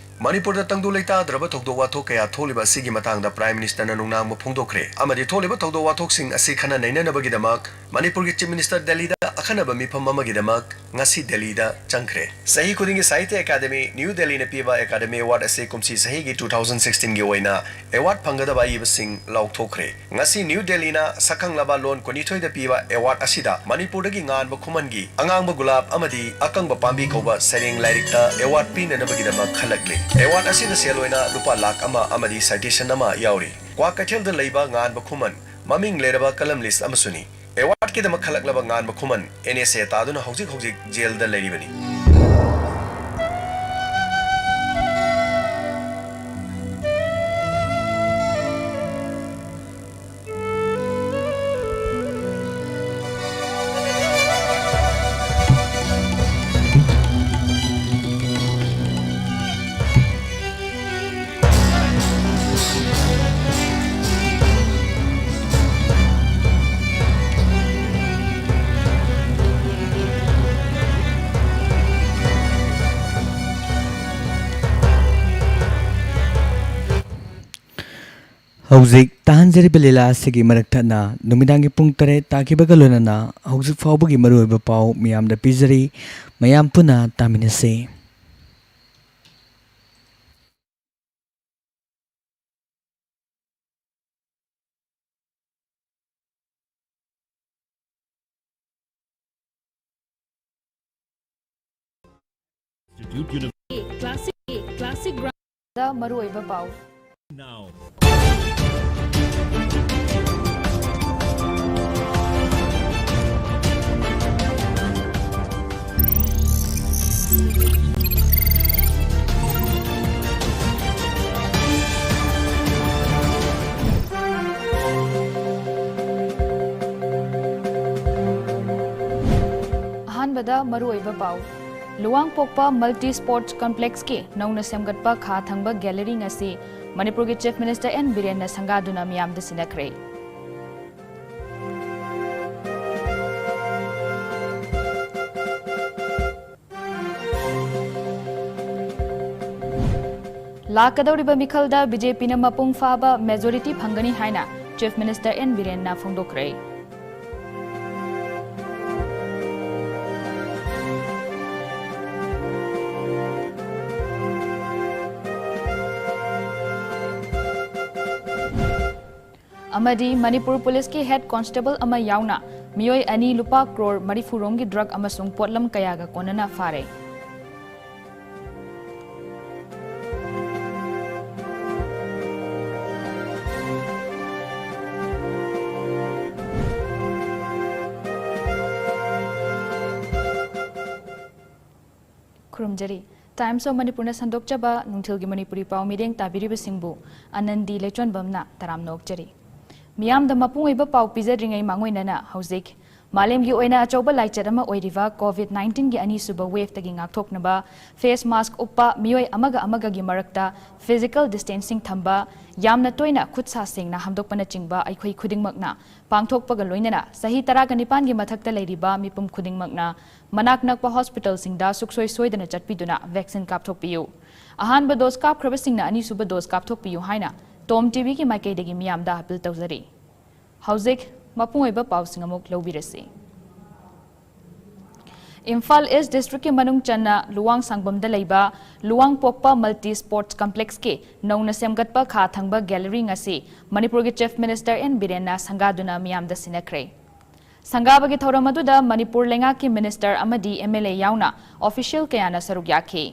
ꯃꯅꯤꯄꯨꯔꯗ ꯇꯪꯗꯨ ꯂꯩꯇꯥꯗ꯭ꯔꯕ ꯊꯧꯗꯣꯛ ꯋꯥꯊꯣꯛ ꯀꯌꯥ ꯊꯣꯛꯂꯤꯕ ꯑꯁꯤꯒꯤ ꯃꯇꯥꯡꯗ Prime Ministerꯅ ꯅꯨꯡꯅꯥꯡꯕ ꯐꯣꯡꯗꯣꯛꯈ꯭ꯔꯦ ꯑꯃꯗꯤ ꯊꯣꯛꯂꯤꯕ ꯊꯧꯗꯣꯛ ꯋꯥꯊꯣꯛꯁꯤꯡ ꯑꯁꯤ ꯈꯟꯅ ꯅꯩꯅꯅꯕꯒꯤꯗꯃꯛ ꯃꯅꯤꯄꯨꯔꯒꯤ Chief Minister ꯗꯦꯜꯂꯤꯗ ꯑꯈꯟꯅꯕ ꯃꯤꯐꯝ ꯑꯃꯒꯤꯗꯃꯛ ꯉꯁꯤ ꯗꯦꯜꯂꯤꯗ ꯆꯪꯈ꯭ꯔꯦ꯫ ꯆꯍꯤ ꯈꯨꯗꯤꯡꯒꯤ ꯁꯥꯍꯤꯇ꯭ꯌ ꯑꯦꯀꯥꯗꯃꯤ ꯅ꯭ꯌꯨ ꯗꯦꯜꯂꯤꯅ ꯄꯤꯕ Academy Award ꯑꯁꯤ ꯀꯨꯝꯁꯤ ꯆꯍꯤꯒꯤ two thousand sixteenꯒꯤ ꯑꯣꯏꯅ award ꯐꯪꯒꯗꯕ ꯑꯏꯕꯁꯤꯡ ꯂꯥꯎꯊꯣꯛꯈ꯭ꯔꯦ꯫ ꯉꯁꯤ ꯅ꯭ꯌꯨ ꯗꯦꯜꯂꯤꯅ ꯁꯛꯈꯪꯂꯕ ꯂꯣꯟ ꯀꯨꯟꯅꯤꯊꯣꯏꯗ ꯄꯤꯕ award ꯑꯁꯤꯗ ꯃꯅꯤꯄꯨꯔꯗꯒꯤ ꯉꯥꯟꯕ ꯈꯨꯃꯟꯒꯤ ꯑꯉꯥꯡꯕ ꯒꯨꯂꯥꯞ ꯑꯃꯗꯤ ꯑꯀꯪꯕ ꯄꯥꯝꯕꯤ ꯀꯧꯕ ꯁꯩꯔꯦꯡ ꯂꯥꯏꯔꯤꯛꯇ award ꯄꯤꯅꯅꯕꯒꯤꯗꯃꯛ ꯈꯜꯂꯛꯂꯤ꯫ Award ꯑꯁꯤꯗ ꯁꯦꯜ ꯑꯣꯏꯅ ꯂꯨꯄꯥ ꯂꯥꯈ ꯑꯃ ꯑꯃꯗꯤ citation ꯑꯃ ꯌꯥꯎꯔꯤ꯫ ꯀ꯭ꯋꯥꯀꯩꯊꯦꯜꯗ ꯂꯩꯕ ꯉꯥꯟꯕ ꯈꯨꯃꯟ ꯃꯃꯤꯡ ꯂꯩꯔꯕ columnist ꯑꯃꯁꯨꯅꯤ꯫ Awardꯀꯤꯗꯃꯛ ꯈꯜꯂꯛꯂꯕ ꯉꯥꯟꯕ ꯈꯨꯃꯟ N S A ꯇꯥꯗꯨꯅ ꯍꯧꯖꯤꯛ ꯍꯧꯖꯤꯛ ꯖꯦꯜꯗ ꯂꯩꯔꯤꯕꯅꯤ꯫ ꯍꯧꯖꯤꯛ ꯇꯥꯍꯟꯖꯔꯤꯕ ꯂꯤꯂꯥ ꯑꯁꯤꯒꯤ ꯃꯔꯛ ꯊꯠꯅ ꯅꯨꯃꯤꯗꯥꯡꯒꯤ ꯄꯨꯡ ꯇꯔꯦꯠ ꯇꯥꯈꯤꯕꯒ ꯂꯣꯏꯅꯅ ꯍꯧꯖꯤꯛ ꯐꯥꯎꯕꯒꯤ ꯃꯔꯨꯑꯣꯏꯕ ꯄꯥꯎ ꯃꯤꯌꯥꯝꯗ ꯄꯤꯖꯔꯤ꯫ ꯃꯌꯥꯝ ꯄꯨꯟꯅ ꯇꯥꯃꯤꯟꯅꯁꯤ꯫ Institute University. Classic, classic ground. ꯗ ꯃꯔꯨꯑꯣꯏꯕ ꯄꯥꯎ꯫ Now. ꯑꯍꯥꯟꯕꯗ ꯃꯔꯨꯑꯣꯏꯕ ꯄꯥꯎ꯫ ꯂꯨꯋꯥꯡꯄꯣꯛꯄ Multi Sports Complexꯀꯤ ꯅꯧꯅ ꯁꯦꯝꯒꯠꯄ ꯈꯥ ꯊꯪꯕ gallery ꯉꯁꯤ ꯃꯅꯤꯄꯨꯔꯒꯤ Chief Minister N ꯕꯤꯔꯦꯟꯅ ꯁꯪꯒꯥꯗꯨꯅ ꯃꯤꯌꯥꯝꯗ ꯁꯤꯟꯅꯈ꯭ꯔꯦ꯫ ꯂꯥꯛꯀꯗꯧꯔꯤꯕ ꯃꯤꯈꯜꯗ ꯕꯤ ꯖꯦ ꯄꯤꯅ ꯃꯄꯨꯡ ꯐꯥꯕ ꯃꯦꯖꯣꯔꯤꯇꯤ ꯐꯪꯒꯅꯤ ꯍꯥꯏꯅ ꯆꯤꯐ ꯃꯤꯅꯤꯁꯇꯔ ꯑꯦꯟ ꯕꯤꯔꯦꯟꯅ ꯐꯣꯡꯗꯣꯛꯈ꯭ꯔꯦ꯫ ꯑꯃꯗꯤ ꯃꯅꯤꯄꯨꯔ ꯄꯨꯂꯤꯁꯀꯤ ꯍꯦꯗ ꯀꯣꯟꯁꯇꯦꯕꯜ ꯑꯃ ꯌꯥꯎꯅ ꯃꯤꯑꯣꯏ ꯑꯅꯤ ꯂꯨꯄꯥ ꯀ꯭ꯔꯣꯔ ꯃꯔꯤꯐꯨ ꯔꯣꯝꯒꯤ ꯗ꯭ꯔꯒ ꯑꯃꯁꯨꯡ ꯄꯣꯠꯂꯝ ꯀꯌꯥꯒ ꯀꯣꯟꯅꯅ ꯐꯥꯔꯦ꯫ ꯈꯨꯔꯨꯝꯖꯔꯤ꯫ Times of Manipurꯅ ꯁꯟꯗꯣꯛꯆꯕ ꯅꯨꯡꯊꯤꯜꯒꯤ ꯃꯅꯤꯄꯨꯔꯤ ꯄꯥꯎ ꯃꯤꯠꯌꯦꯡ ꯇꯥꯕꯤꯔꯤꯕꯁꯤꯡꯕꯨ ꯑꯅꯟꯗꯤ ꯂꯩꯆꯣꯟꯕꯝꯅ ꯇꯔꯥꯝꯅ ꯑꯣꯛꯆꯔꯤ꯫ ꯃꯤꯌꯥꯝꯗ ꯃꯄꯨꯡ ꯑꯣꯏꯕ ꯄꯥꯎ ꯄꯤꯖꯗ꯭ꯔꯤꯉꯩ ꯃꯥꯡꯑꯣꯏꯅꯅ ꯍꯧꯖꯤꯛ ꯃꯥꯂꯦꯝꯒꯤ ꯑꯣꯏꯅ ꯑꯆꯧꯕ ꯂꯥꯏꯆꯠ ꯑꯃ ꯑꯣꯏꯔꯤꯕ ꯀꯣꯚꯤꯗ ꯅꯥꯏꯟꯇꯤꯟꯒꯤ ꯑꯅꯤꯁꯨꯕ ꯋꯦꯚꯇꯒꯤ ꯉꯥꯛꯊꯣꯛꯅꯕ ꯐꯦꯁ ꯃꯥꯁꯛ ꯎꯞꯄ, ꯃꯤꯑꯣꯏ ꯑꯃꯒ ꯑꯃꯒꯒꯤ ꯃꯔꯛꯇ ꯐꯤꯖꯤꯀꯦꯜ ꯗꯤꯁꯇꯦꯟꯁꯤꯡ ꯊꯝꯕ, ꯌꯥꯝꯅ ꯇꯣꯏꯅ ꯈꯨꯠ ꯁꯥ ꯁꯦꯡꯅ ꯍꯥꯝꯗꯣꯛꯄꯅꯆꯤꯡꯕ ꯑꯩꯈꯣꯏ ꯈꯨꯗꯤꯡꯃꯛꯅ ꯄꯥꯡꯊꯣꯛꯄꯒ ꯂꯣꯏꯅꯅ ꯆꯍꯤ ꯇꯔꯥꯒ ꯅꯤꯄꯥꯟꯒꯤ ꯃꯊꯛꯇ ꯂꯩꯔꯤꯕ ꯃꯤꯄꯨꯝ ꯈꯨꯗꯤꯡꯃꯛꯅ ꯃꯅꯥꯛ ꯅꯛꯄ ꯍꯣꯁꯄꯤꯇꯥꯜꯁꯤꯡꯗ ꯁꯨꯛꯁꯣꯏ ꯁꯣꯏꯗꯅ ꯆꯠꯄꯤꯗꯨꯅ ꯚꯦꯛꯁꯤꯟ ꯀꯥꯞꯊꯣꯛꯄꯤꯌꯨ꯫ ꯑꯍꯥꯟꯕ ꯗꯣꯁ ꯀꯥꯞꯈ꯭ꯔꯕꯁꯤꯡꯅ ꯑꯅꯤꯁꯨꯕ ꯗꯣꯁ ꯀꯥꯞꯊꯣꯛꯄꯤꯌꯨ ꯍꯥꯏꯅ ꯇꯣꯝ ꯇꯤꯚꯤꯒꯤ ꯃꯥꯏꯀꯩꯗꯒꯤ ꯃꯤꯌꯥꯝꯗ ꯑꯄꯤꯜ ꯇꯧꯖꯔꯤ꯫ ꯍꯧꯖꯤꯛ ꯃꯄꯨꯡ ꯑꯣꯏꯕ ꯄꯥꯎꯁꯤꯡ ꯑꯃꯨꯛ ꯂꯧꯕꯤꯔꯁꯤ꯫ ꯏꯝꯐꯥꯜ ꯏꯁ ꯗꯤꯁꯇ꯭ꯔꯤꯛꯀꯤ ꯃꯅꯨꯡ ꯆꯟꯅ ꯂꯨꯋꯥꯡ ꯁꯥꯡꯕꯝꯗ ꯂꯩꯕ ꯂꯨꯋꯥꯡ ꯄꯣꯛꯄ ꯃꯜꯇꯤ ꯁ꯭ꯄꯣꯔꯠꯁ ꯀꯝꯄ꯭ꯂꯦꯛꯁꯀꯤ ꯅꯧꯅ ꯁꯦꯝꯒꯠꯄ ꯈꯥ ꯊꯪꯕ ꯒꯦꯂꯔꯤ ꯉꯁꯤ ꯃꯅꯤꯄꯨꯔꯒꯤ ꯆꯤꯐ ꯃꯤꯅꯤꯁꯇꯔ ꯑꯦꯟ ꯕꯤꯔꯦꯟꯅ ꯁꯪꯒꯥꯗꯨꯅ ꯃꯤꯌꯥꯝꯗ ꯁꯤꯟꯅꯈ꯭ꯔꯦ꯫ ꯁꯪꯒꯥꯕꯒꯤ ꯊꯧꯔꯝ ꯑꯗꯨꯗ ꯃꯅꯤꯄꯨꯔ ꯂꯩꯉꯥꯛꯀꯤ ꯃꯤꯅꯤꯁꯇꯔ ꯑꯃꯗꯤ ꯑꯦꯝ ꯑꯦꯜ ꯑꯦ ꯌꯥꯎꯅ ꯑꯣꯐꯤꯁꯤꯌꯦꯜ ꯀꯌꯥꯅ ꯁꯔꯨꯛ ꯌꯥꯈꯤ꯫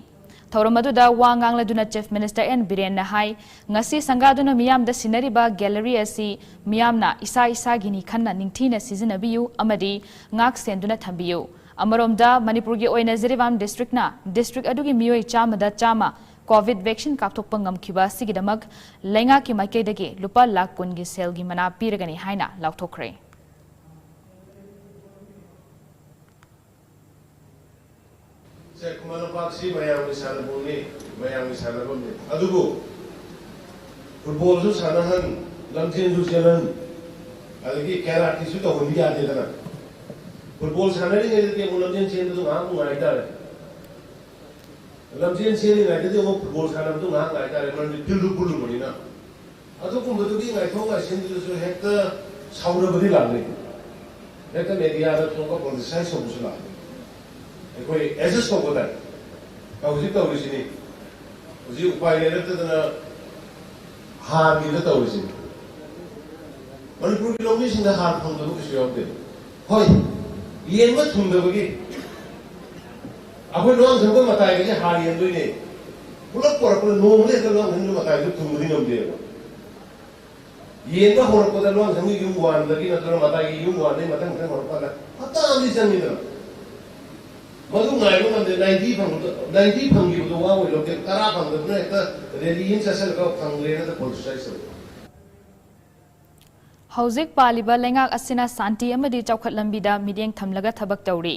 ꯊꯧꯔꯝ ꯑꯗꯨꯗ ꯋꯥ ꯉꯥꯡꯂꯗꯨꯅ ꯆꯤꯐ ꯃꯤꯅꯤꯁꯇꯔ ꯑꯦꯟ ꯕꯤꯔꯦꯟꯅ ꯍꯥꯏ, ꯉꯁꯤ ꯁꯪꯒꯥꯗꯨꯅ ꯃꯤꯌꯥꯝꯗ ꯁꯤꯟꯅꯔꯤꯕ ꯒꯦꯂꯔꯤ ꯑꯁꯤ ꯃꯤꯌꯥꯝꯅ ꯏꯁꯥ ꯏꯁꯥꯒꯤꯅꯤ ꯈꯟꯅ ꯅꯤꯡꯊꯤꯅ ꯁꯤꯖꯤꯟꯅꯕꯤꯌꯨ ꯑꯃꯗꯤ ꯉꯥꯛ ꯁꯦꯟꯗꯨꯅ ꯊꯝꯕꯤꯌꯨ꯫ ꯑꯃꯔꯣꯝꯗ ꯃꯅꯤꯄꯨꯔꯒꯤ ꯑꯣꯏꯅ ꯖꯤꯔꯤꯕꯥꯝ ꯗꯤꯁꯇ꯭ꯔꯤꯛꯅ ꯗꯤꯁꯇ꯭ꯔꯤꯛ ꯑꯗꯨꯒꯤ ꯃꯤꯑꯣꯏ ꯆꯥꯝꯃꯗ ꯆꯥꯝꯃ ꯀꯣꯚꯤꯗ ꯚꯦꯛꯁꯤꯟ ꯀꯥꯞꯊꯣꯛꯄ ꯉꯝꯈꯤꯕ ꯑꯁꯤꯒꯤꯗꯃꯛ ꯂꯩꯉꯥꯛꯀꯤ ꯃꯥꯏꯀꯩꯗꯒꯤ ꯂꯨꯄꯥ ꯂꯥꯈ ꯀꯨꯟꯒꯤ ꯁꯦꯜꯒꯤ ꯃꯅꯥ ꯄꯤꯔꯒꯅꯤ ꯍꯥꯏꯅ ꯂꯥꯎꯊꯣꯛꯈ꯭ꯔꯦ꯫ ꯁꯦ, ꯈꯨꯃꯟ ꯂꯝꯄꯥꯛꯁꯤ ꯃꯌꯥꯝꯒꯤ ꯁꯥꯟꯅꯄꯣꯠꯅꯤ, ꯃꯌꯥꯝꯒꯤ ꯁꯥꯟꯅꯐꯝꯅꯤ꯫ ꯑꯗꯨꯕꯨ ꯐꯨꯠꯕꯣꯜꯁꯨ ꯁꯥꯟꯅꯍꯟ, ꯂꯝꯖꯦꯟꯁꯨ ꯆꯦꯜꯍꯟ, ꯑꯗꯒꯤ ꯀꯦꯔꯥꯇꯤꯁꯨ ꯇꯧꯍꯟꯕ ꯌꯥꯗꯦꯗꯅ꯫ ꯐꯨꯠꯕꯣꯜ ꯁꯥꯟꯅꯔꯤꯉꯩꯗꯗꯤ ꯑꯃꯨꯛ ꯂꯝꯖꯦꯟ ꯆꯦꯟꯕꯗꯨ ꯉꯥꯏꯍꯥꯛ ꯅꯨꯡꯉꯥꯏ ꯇꯥꯔꯦ꯫ ꯂꯝꯖꯦꯟ ꯆꯦꯜꯂꯤꯉꯩꯗꯗꯤ ꯑꯃꯨꯛ ꯐꯨꯠꯕꯣꯜ ꯁꯥꯟꯅꯕꯗꯨ ꯉꯥꯏꯍꯥꯛ ꯉꯥꯏ ꯇꯥꯔꯦ, ꯃꯔꯝꯗꯤ ꯐꯤꯜꯗꯨ ꯄꯨꯜꯂꯨꯕꯅꯤꯅ꯫ ꯑꯗꯨꯒꯨꯝꯕꯗꯨꯒꯤ ꯉꯥꯏꯊꯣꯛ ꯉꯥꯏꯁꯤꯟꯗꯨꯗꯁꯨ ꯍꯦꯛꯇ ꯁꯥꯎꯅꯕꯗꯤ ꯂꯥꯛꯅꯩ, ꯍꯦꯛꯇ ꯃꯦꯗꯤꯌꯥꯗ ꯊꯣꯛꯑꯒ ꯄꯣꯂꯤꯇꯤꯁꯥꯏꯁ ꯇꯧꯕꯁꯨ ꯂꯥꯛꯅꯩ꯫ ꯑꯩꯈꯣꯏ ꯑꯦꯗꯖꯁ ꯇꯧꯕ ꯇꯥꯏ꯫ ꯍꯧꯖꯤꯛ ꯇꯧꯔꯤꯁꯤꯅꯤ, ꯍꯧꯖꯤꯛ ꯎꯄꯥꯏ ꯂꯩꯔꯛꯇꯗꯅ ꯍꯥꯔꯒꯤꯗ ꯇꯧꯔꯤꯁꯤꯅꯤ꯫ ꯃꯅꯤꯄꯨꯔꯒꯤ ꯂꯧꯃꯤꯁꯤꯡꯗ ꯍꯥꯔ ꯐꯪꯗꯕ ꯀꯩꯁꯨ ꯌꯥꯎꯗꯦ꯫ ꯍꯣꯏ, ꯌꯦꯟꯕ ꯊꯨꯡꯗꯕꯒꯤ ꯑꯩꯈꯣꯏ ꯂꯣꯟ ꯊꯪꯕ ꯃꯇꯥꯏꯒꯁꯦ ꯍꯥꯔ ꯌꯦꯟꯗꯣꯏꯅꯦ꯫ ꯄꯨꯂꯞ ꯄꯣꯔꯛꯄꯗ ꯅꯣꯡꯃꯗ ꯍꯦꯛꯇ ꯂꯣꯟ ꯊꯪꯕ ꯃꯇꯥꯏꯗꯨ ꯊꯨꯡꯕꯗꯤ ꯉꯝꯗꯦꯕ꯫ ꯌꯦꯟꯕ ꯍꯧꯔꯛꯄꯗ ꯂꯣꯟ ꯊꯪꯕ ꯌꯨꯝ ꯋꯥꯟꯗꯒꯤ ꯅꯠꯇ꯭ꯔꯒ ꯃꯇꯥꯏꯒꯤ ꯌꯨꯝ ꯋꯥꯟꯗꯒꯤ ꯃꯊꯪ ꯃꯊꯪ ꯍꯧꯔꯛꯄꯗ ꯍꯞꯇꯥ ꯑꯃꯗꯤ ꯆꯪꯉꯤꯗꯅ꯫ ꯃꯗꯨ ꯉꯥꯏꯕ ꯉꯝꯗꯦ꯫ ꯅꯥꯏꯟꯇꯤ ꯐꯪꯕꯗ, ꯅꯥꯏꯟꯇꯤ ꯐꯪꯈꯤꯕꯗꯣ ꯋꯥ ꯑꯣꯏ ꯂꯧꯗꯦ, ꯇꯔꯥ ꯐꯪꯗꯕꯅ ꯍꯦꯛꯇ ꯔꯦꯂꯤ ꯑꯃ ꯆꯠꯁꯜꯂꯒ ꯐꯪꯗ꯭ꯔꯦꯅ ꯄꯣꯂꯤꯇꯤꯁꯥꯏꯁ ꯇꯧꯋꯤ꯫ ꯍꯧꯖꯤꯛ ꯄꯥꯜꯂꯤꯕ ꯂꯩꯉꯥꯛ ꯑꯁꯤꯅ ꯁꯥꯟꯇꯤ ꯑꯃꯗꯤ ꯆꯥꯎꯈꯠ ꯂꯝꯕꯤꯗ ꯃꯤꯠꯌꯦꯡ ꯊꯝꯂꯒ ꯊꯕꯛ ꯇꯧꯔꯤ꯫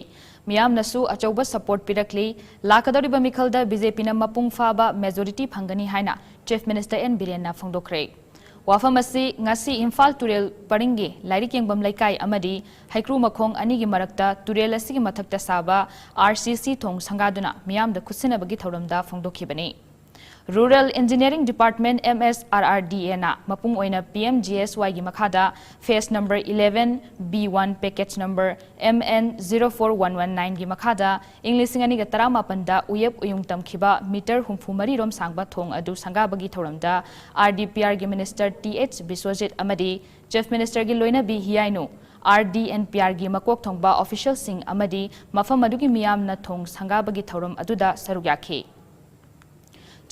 ꯃꯤꯌꯥꯝꯅꯁꯨ ꯑꯆꯧꯕ ꯁꯄꯣꯔꯠ ꯄꯤꯔꯛꯂꯤ꯫ ꯂꯥꯛꯀꯗꯧꯔꯤꯕ ꯃꯤꯈꯜꯗ ꯕꯤ ꯖꯦ ꯄꯤꯅ ꯃꯄꯨꯡ ꯐꯥꯕ ꯃꯦꯖꯣꯔꯤꯇꯤ ꯐꯪꯒꯅꯤ ꯍꯥꯏꯅ ꯆꯤꯐ ꯃꯤꯅꯤꯁꯇꯔ ꯑꯦꯟ ꯕꯤꯔꯦꯟꯅ ꯐꯣꯡꯗꯣꯛꯈ꯭ꯔꯦ꯫ ꯋꯥꯐꯝ ꯑꯁꯤ ꯉꯁꯤ ꯏꯝꯐꯥꯜ ꯇꯨꯔꯦꯜ ꯄꯔꯤꯡꯒꯤ ꯂꯥꯏꯔꯤꯛ ꯌꯦꯡꯐꯝ ꯂꯩꯀꯥꯏ ꯑꯃꯗꯤ ꯍꯩꯀ꯭ꯔꯨ ꯃꯈꯣꯡ ꯑꯅꯤꯒꯤ ꯃꯔꯛꯇ ꯇꯨꯔꯦꯜ ꯑꯁꯤꯒꯤ ꯃꯊꯛꯇ ꯁꯥꯕ ꯑꯥꯔ ꯁꯤ ꯁꯤ ꯊꯣꯡ ꯁꯪꯒꯥꯗꯨꯅ ꯃꯤꯌꯥꯝꯗ ꯈꯨꯠꯁꯤꯟꯅꯕꯒꯤ ꯊꯧꯔꯝꯗ ꯐꯣꯡꯗꯣꯛꯈꯤꯕꯅꯤ꯫ Rural Engineering Department, M S R R D A ꯅ ꯃꯄꯨꯡ ꯑꯣꯏꯅ P M G S Y ꯒꯤ ꯃꯈꯥꯗ phase number eleven B one package number M N zero four one one nine ꯒꯤ ꯃꯈꯥꯗ ꯏꯪ ꯂꯤꯁꯤꯡ ꯑꯅꯤꯒ ꯇꯔꯥꯃꯥꯄꯟꯗ ꯎꯌꯦꯞ ꯎꯌꯨꯡ ꯇꯝꯈꯤꯕ ꯃꯤꯇꯔ ꯍꯨꯝꯐꯨ ꯃꯔꯤ ꯔꯣꯝ ꯁꯥꯡꯕ ꯊꯣꯡ ꯑꯗꯨ ꯁꯪꯒꯥꯕꯒꯤ ꯊꯧꯔꯝꯗ R D P R ꯒꯤ ꯃꯤꯅꯤꯁꯇꯔ ꯇꯤ ꯑꯩꯆ ꯕꯤꯁ꯭ꯋꯖꯤꯠ ꯑꯃꯗꯤ ꯆꯤꯐ ꯃꯤꯅꯤꯁꯇꯔꯒꯤ ꯂꯣꯏꯅꯕꯤ ꯍꯤꯌꯥꯏꯅꯨ, R D and P R ꯒꯤ ꯃꯀꯣꯛ ꯊꯣꯡꯕ ꯑꯣꯐꯤꯁꯤꯌꯦꯜꯁꯤꯡ ꯑꯃꯗꯤ ꯃꯐꯝ ꯑꯗꯨꯒꯤ ꯃꯤꯌꯥꯝꯅ ꯊꯣꯡ ꯁꯪꯒꯥꯕꯒꯤ ꯊꯧꯔꯝ ꯑꯗꯨꯗ ꯁꯔꯨꯛ ꯌꯥꯈꯤ꯫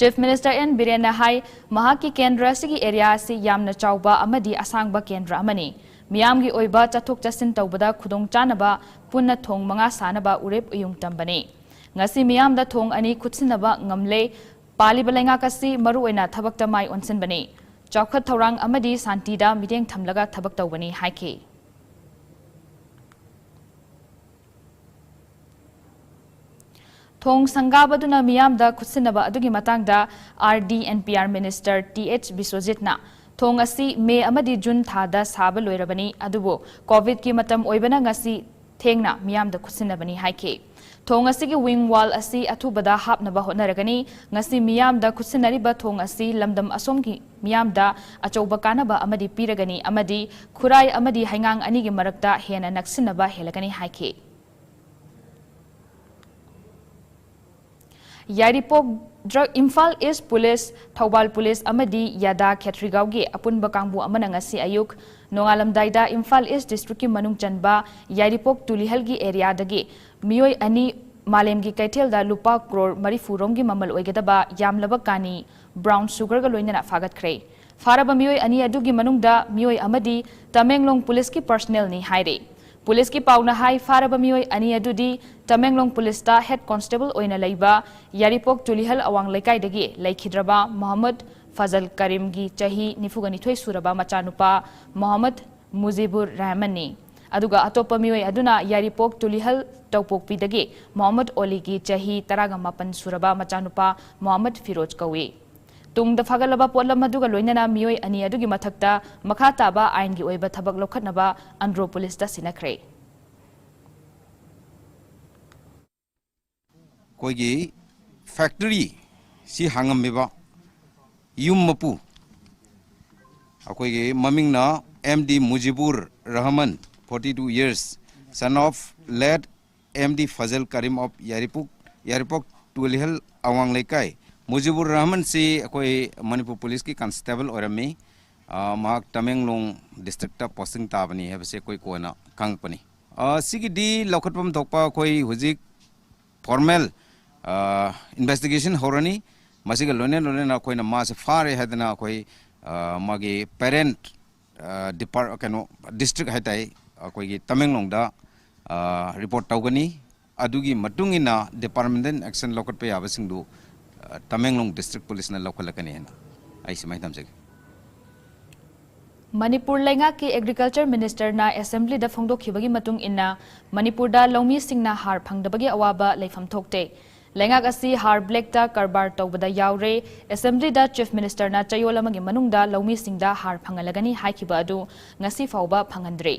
ꯆꯤꯐ ꯃꯤꯅꯤꯁꯇꯔ ꯑꯦꯟ ꯕꯤꯔꯦꯟꯅ ꯍꯥꯏ, ꯃꯍꯥꯛꯀꯤ ꯀꯦꯟꯗ꯭ꯔ ꯑꯁꯤꯒꯤ ꯑꯦꯔꯤꯌꯥ ꯑꯁꯤ ꯌꯥꯝꯅ ꯆꯥꯎꯕ ꯑꯃꯗꯤ ꯑꯁꯥꯡꯕ ꯀꯦꯟꯗ꯭ꯔ ꯑꯃꯅꯤ꯫ ꯃꯤꯌꯥꯝꯒꯤ ꯑꯣꯏꯕ ꯆꯠꯊꯣꯛ ꯆꯠꯁꯤꯟ ꯇꯧꯕꯗ ꯈꯨꯗꯣꯡꯆꯥꯅꯕ ꯄꯨꯟꯅ ꯊꯣꯡ ꯃꯉꯥ ꯁꯥꯅꯕ ꯎꯔꯦꯞ ꯎꯌꯨꯡ ꯇꯝꯕꯅꯤ꯫ ꯉꯁꯤ ꯃꯤꯌꯥꯝꯗ ꯊꯣꯡ ꯑꯅꯤ ꯈꯨꯠꯁꯤꯟꯅꯕ ꯉꯝꯂꯦ꯫ ꯄꯥꯜꯂꯤꯕ ꯂꯩꯉꯥꯛ ꯑꯁꯤ ꯃꯔꯨꯑꯣꯏꯅ ꯊꯕꯛꯇ ꯃꯥꯏ ꯑꯣꯟꯁꯤꯟꯕꯅꯤ꯫ ꯆꯥꯎꯈꯠ ꯊꯧꯔꯥꯡ ꯑꯃꯗꯤ ꯁꯥꯟꯇꯤꯗ ꯃꯤꯠꯌꯦꯡ ꯊꯝꯂꯒ ꯊꯕꯛ ꯇꯧꯕꯅꯤ ꯍꯥꯏꯈꯤ꯫ ꯊꯣꯡ ꯁꯪꯒꯥꯕꯗꯨꯅ ꯃꯤꯌꯥꯝꯗ ꯈꯨꯠꯁꯤꯟꯅꯕ ꯑꯗꯨꯒꯤ ꯃꯇꯥꯡꯗ R D and P R Minister T H ꯕꯤꯁ꯭ꯋꯖꯤꯠꯅ, ꯊꯣꯡ ꯑꯁꯤ ꯃꯦ ꯑꯃꯗꯤ ꯖꯨꯟ ꯊꯥꯗ ꯁꯥꯕ ꯂꯣꯏꯔꯕꯅꯤ, ꯑꯗꯨꯕꯨ ꯀꯣꯚꯤꯗꯀꯤ ꯃꯇꯝ ꯑꯣꯏꯕꯅ ꯉꯁꯤ ꯊꯦꯡꯅ ꯃꯤꯌꯥꯝꯗ ꯈꯨꯠꯁꯤꯟꯅꯕꯅꯤ ꯍꯥꯏꯈꯤ꯫ ꯊꯣꯡ ꯑꯁꯤꯒꯤ wing wall ꯑꯁꯤ ꯑꯊꯨꯕꯗ ꯍꯥꯞꯅꯕ ꯍꯣꯠꯅꯔꯒꯅꯤ꯫ ꯉꯁꯤ ꯃꯤꯌꯥꯝꯗ ꯈꯨꯠꯁꯤꯟꯅꯔꯤꯕ ꯊꯣꯡ ꯑꯁꯤ ꯂꯝꯗꯝ ꯑꯁꯣꯝꯒꯤ ꯃꯤꯌꯥꯝꯗ ꯑꯆꯧꯕ ꯀꯥꯟꯅꯕ ꯑꯃꯗꯤ ꯄꯤꯔꯒꯅꯤ ꯑꯃꯗꯤ ꯈꯨꯔꯥꯏ ꯑꯃꯗꯤ ꯍꯩꯉꯥꯡ ꯑꯅꯤꯒꯤ ꯃꯔꯛꯇ ꯍꯦꯟꯅ ꯅꯛꯁꯤꯟꯅꯕ ꯍꯦꯜꯂꯒꯅꯤ ꯍꯥꯏꯈꯤ꯫ ꯌꯥꯏꯔꯤꯄꯣꯛ ꯗ꯭ꯔꯒ, ꯏꯝꯐꯥꯜ ꯏꯁ ꯄꯨꯂꯤꯁ, ꯊꯧꯕꯥꯜ ꯄꯨꯂꯤꯁ ꯑꯃꯗꯤ ꯌꯥꯗꯥ ꯈꯦꯇ꯭ꯔꯤꯒꯥꯎꯒꯤ ꯑꯄꯨꯟꯕ ꯀꯥꯡꯕꯨ ꯑꯃꯅ ꯉꯁꯤ ꯑꯌꯨꯛ ꯅꯣꯡꯉꯥꯜꯂꯝꯗꯥꯏꯗ ꯏꯝꯐꯥꯜ ꯏꯁ ꯗꯤꯁꯇ꯭ꯔꯤꯛꯀꯤ ꯃꯅꯨꯡ ꯆꯟꯕ ꯌꯥꯏꯔꯤꯄꯣꯛ ꯇꯨꯂꯤꯍꯜꯒꯤ ꯑꯦꯔꯤꯌꯥꯗꯒꯤ ꯃꯤꯑꯣꯏ ꯑꯅꯤ ꯃꯥꯂꯦꯝꯒꯤ ꯀꯩꯊꯦꯜꯗ ꯂꯨꯄꯥ ꯀ꯭ꯔꯣꯔ ꯃꯔꯤꯐꯨ ꯔꯣꯝꯒꯤ ꯃꯃꯜ ꯑꯣꯏꯒꯗꯕ ꯌꯥꯝꯂꯕ ꯀꯥꯅꯤ ꯕ꯭ꯔꯥꯎꯟ ꯁꯨꯒꯔꯒ ꯂꯣꯏꯅꯅ ꯐꯥꯒꯠꯈ꯭ꯔꯦ꯫ ꯐꯥꯔꯕ ꯃꯤꯑꯣꯏ ꯑꯅꯤ ꯑꯗꯨꯒꯤ ꯃꯅꯨꯡꯗ ꯃꯤꯑꯣꯏ ꯑꯃꯗꯤ ꯇꯃꯦꯡꯂꯣꯡ ꯄꯨꯂꯤꯁꯀꯤ ꯄꯔꯁꯅꯦꯜꯅꯤ ꯍꯥꯏꯔꯤ꯫ ꯄꯨꯂꯤꯁꯀꯤ ꯄꯥꯎꯅ ꯍꯥꯏ, ꯐꯥꯔꯕ ꯃꯤꯑꯣꯏ ꯑꯅꯤ ꯑꯗꯨꯗꯤ ꯇꯃꯦꯡꯂꯣꯡ ꯄꯨꯂꯤꯁꯇ ꯍꯦꯗ ꯀꯣꯟꯁꯇꯦꯕꯜ ꯑꯣꯏꯅ ꯂꯩꯕ ꯌꯥꯏꯔꯤꯄꯣꯛ ꯇꯨꯂꯤꯍꯜ ꯑꯋꯥꯡ ꯂꯩꯀꯥꯏꯗꯒꯤ ꯂꯩꯈꯤꯗ꯭ꯔꯕ ꯃꯣꯍꯝꯃꯗ ꯐꯖꯜ ꯀꯔꯤꯝꯒꯤ ꯆꯍꯤ ꯅꯤꯐꯨꯒ ꯅꯤꯊꯣꯏ ꯁꯨꯔꯕ ꯃꯆꯥꯅꯨꯄꯥ ꯃꯣꯍꯝꯃꯗ ꯃꯨꯖꯤꯕꯨꯔ ꯔꯍꯃꯟꯅꯤ꯫ ꯑꯗꯨꯒ ꯑꯇꯣꯞꯄ ꯃꯤꯑꯣꯏ ꯑꯗꯨꯅ ꯌꯥꯏꯔꯤꯄꯣꯛ ꯇꯨꯂꯤꯍꯜ ꯇꯧꯄꯣꯛꯄꯤꯗꯒꯤ ꯃꯣꯍꯝꯃꯗ ꯑꯣꯂꯤꯒꯤ ꯆꯍꯤ ꯇꯔꯥꯒ ꯃꯥꯄꯟ ꯁꯨꯔꯕ ꯃꯆꯥꯅꯨꯄꯥ ꯃꯣꯍꯝꯃꯗ ꯐꯤꯔꯣꯖ ꯀꯧꯏ꯫ ꯇꯨꯡꯗ ꯐꯥꯒꯠꯂꯕ ꯄꯣꯠꯂꯝ ꯑꯗꯨꯒ ꯂꯣꯏꯅꯅ ꯃꯤꯑꯣꯏ ꯑꯅꯤ ꯑꯗꯨꯒꯤ ꯃꯊꯛꯇ ꯃꯈꯥ ꯇꯥꯕ ꯑꯥꯏꯟꯒꯤ ꯑꯣꯏꯕ ꯊꯕꯛ ꯂꯧꯈꯠꯅꯕ ꯑꯟꯗ꯭ꯔꯣ ꯄꯨꯂꯤꯁꯇ ꯁꯤꯟꯅꯈ꯭ꯔꯦ꯫ ꯑꯩꯈꯣꯏꯒꯤ ꯐꯦꯛꯇꯔꯤ ꯁꯤ ꯍꯥꯡꯉꯝꯃꯤꯕ ꯌꯨꯝ ꯃꯄꯨ, ꯑꯩꯈꯣꯏꯒꯤ ꯃꯃꯤꯡꯅ M D Mujibur Rahman, forty two years, son of late M D Fazal Karim of ꯌꯥꯏꯔꯤꯄꯣꯛ, ꯌꯥꯏꯔꯤꯄꯣꯛ ꯇꯨꯂꯤꯍꯜ ꯑꯋꯥꯡ ꯂꯩꯀꯥꯏ꯫ ꯃꯨꯖꯤꯕꯨꯔ ꯔꯍꯃꯟꯁꯤ ꯑꯩꯈꯣꯏ ꯃꯅꯤꯄꯨꯔ ꯄꯨꯂꯤꯁꯀꯤ ꯀꯟꯁꯇꯦꯕꯜ ꯑꯣꯏꯔꯝꯃꯤ꯫ ꯑ, ꯃꯍꯥꯛ ꯇꯃꯦꯡꯂꯣꯡ ꯗꯤꯁꯇ꯭ꯔꯤꯛꯇ ꯄꯣꯁꯇꯤꯡ ꯇꯥꯕꯅꯤ ꯍꯥꯏꯕꯁꯤ ꯑꯩꯈꯣꯏ ꯀꯣꯟꯅ ꯈꯪꯉꯛꯄꯅꯤ꯫ ꯑ, ꯁꯤꯒꯤꯗꯤ ꯂꯧꯈꯠꯐꯝ ꯊꯣꯛꯄ ꯑꯩꯈꯣꯏ ꯍꯧꯖꯤꯛ ꯐꯣꯔꯃꯦꯜ, ꯑ, ꯏꯟꯚꯦꯁꯇꯤꯒꯦꯁꯟ ꯍꯧꯔꯅꯤ꯫ ꯃꯁꯤꯒ ꯂꯣꯏꯅ ꯂꯣꯏꯅꯅ ꯑꯩꯈꯣꯏꯅ ꯃꯥꯁꯦ ꯐꯥꯔꯦ ꯍꯥꯏꯗꯅ ꯑꯩꯈꯣꯏ, ꯑ, ꯃꯥꯒꯤ ꯄꯦꯔꯦꯟꯠ, ꯑ, ꯗꯤꯄꯥꯔ-, ꯀꯩꯅꯣ, ꯗꯤꯁꯇ꯭ꯔꯤꯛ ꯍꯥꯏ ꯇꯥꯏ, ꯑꯩꯈꯣꯏꯒꯤ ꯇꯃꯦꯡꯂꯣꯡꯗ, ꯑ, ꯔꯤꯄꯣꯔꯠ ꯇꯧꯒꯅꯤ꯫ ꯑꯗꯨꯒꯤ ꯃꯇꯨꯡ ꯏꯟꯅ ꯗꯤꯄꯥꯔꯠꯃꯦꯟꯇꯦꯜ ꯑꯦꯛꯁꯟ ꯂꯧꯈꯠꯄ ꯌꯥꯕꯁꯤꯡꯗꯨ, ꯑ, ꯇꯃꯦꯡꯂꯣꯡ ꯗꯤꯁꯇ꯭ꯔꯤꯛ ꯄꯨꯂꯤꯁꯅ ꯂꯧꯈꯠꯂꯛꯀꯅꯤ ꯍꯥꯏꯅ ꯑꯩ ꯁꯨꯃꯥꯏꯅ ꯊꯝꯖꯒꯦ꯫ ꯃꯅꯤꯄꯨꯔ ꯂꯩꯉꯥꯛꯀꯤ ꯑꯦꯒ꯭ꯔꯤꯀꯜꯆꯔ ꯃꯤꯅꯤꯁꯇꯔꯅ ꯑꯦꯁꯦꯝꯕ꯭ꯂꯤꯗ ꯐꯣꯡꯗꯣꯛꯈꯤꯕꯒꯤ ꯃꯇꯨꯡ ꯏꯟꯅ, ꯃꯅꯤꯄꯨꯔꯗ ꯂꯧꯃꯤꯁꯤꯡꯅ ꯍꯥꯔ ꯐꯪꯗꯕꯒꯤ ꯑꯋꯥꯕ ꯂꯩꯐꯝ ꯊꯣꯛꯇꯦ꯫ ꯂꯩꯉꯥꯛ ꯑꯁꯤ ꯍꯥꯔ ꯕ꯭ꯂꯦꯛꯇ ꯀꯔꯕꯥꯔ ꯇꯧꯕꯗ ꯌꯥꯎꯔꯦ꯫ ꯑꯦꯁꯦꯝꯕ꯭ꯂꯤꯗ ꯆꯤꯐ ꯃꯤꯅꯤꯁꯇꯔꯅ ꯆꯌꯣꯜ ꯑꯃꯒꯤ ꯃꯅꯨꯡꯗ ꯂꯧꯃꯤꯁꯤꯡꯗ ꯍꯥꯔ ꯐꯪꯍꯜꯂꯒꯅꯤ ꯍꯥꯏꯈꯤꯕ ꯑꯗꯨ ꯉꯁꯤ ꯐꯥꯎꯕ ꯐꯪꯍꯟꯗ꯭ꯔꯤ꯫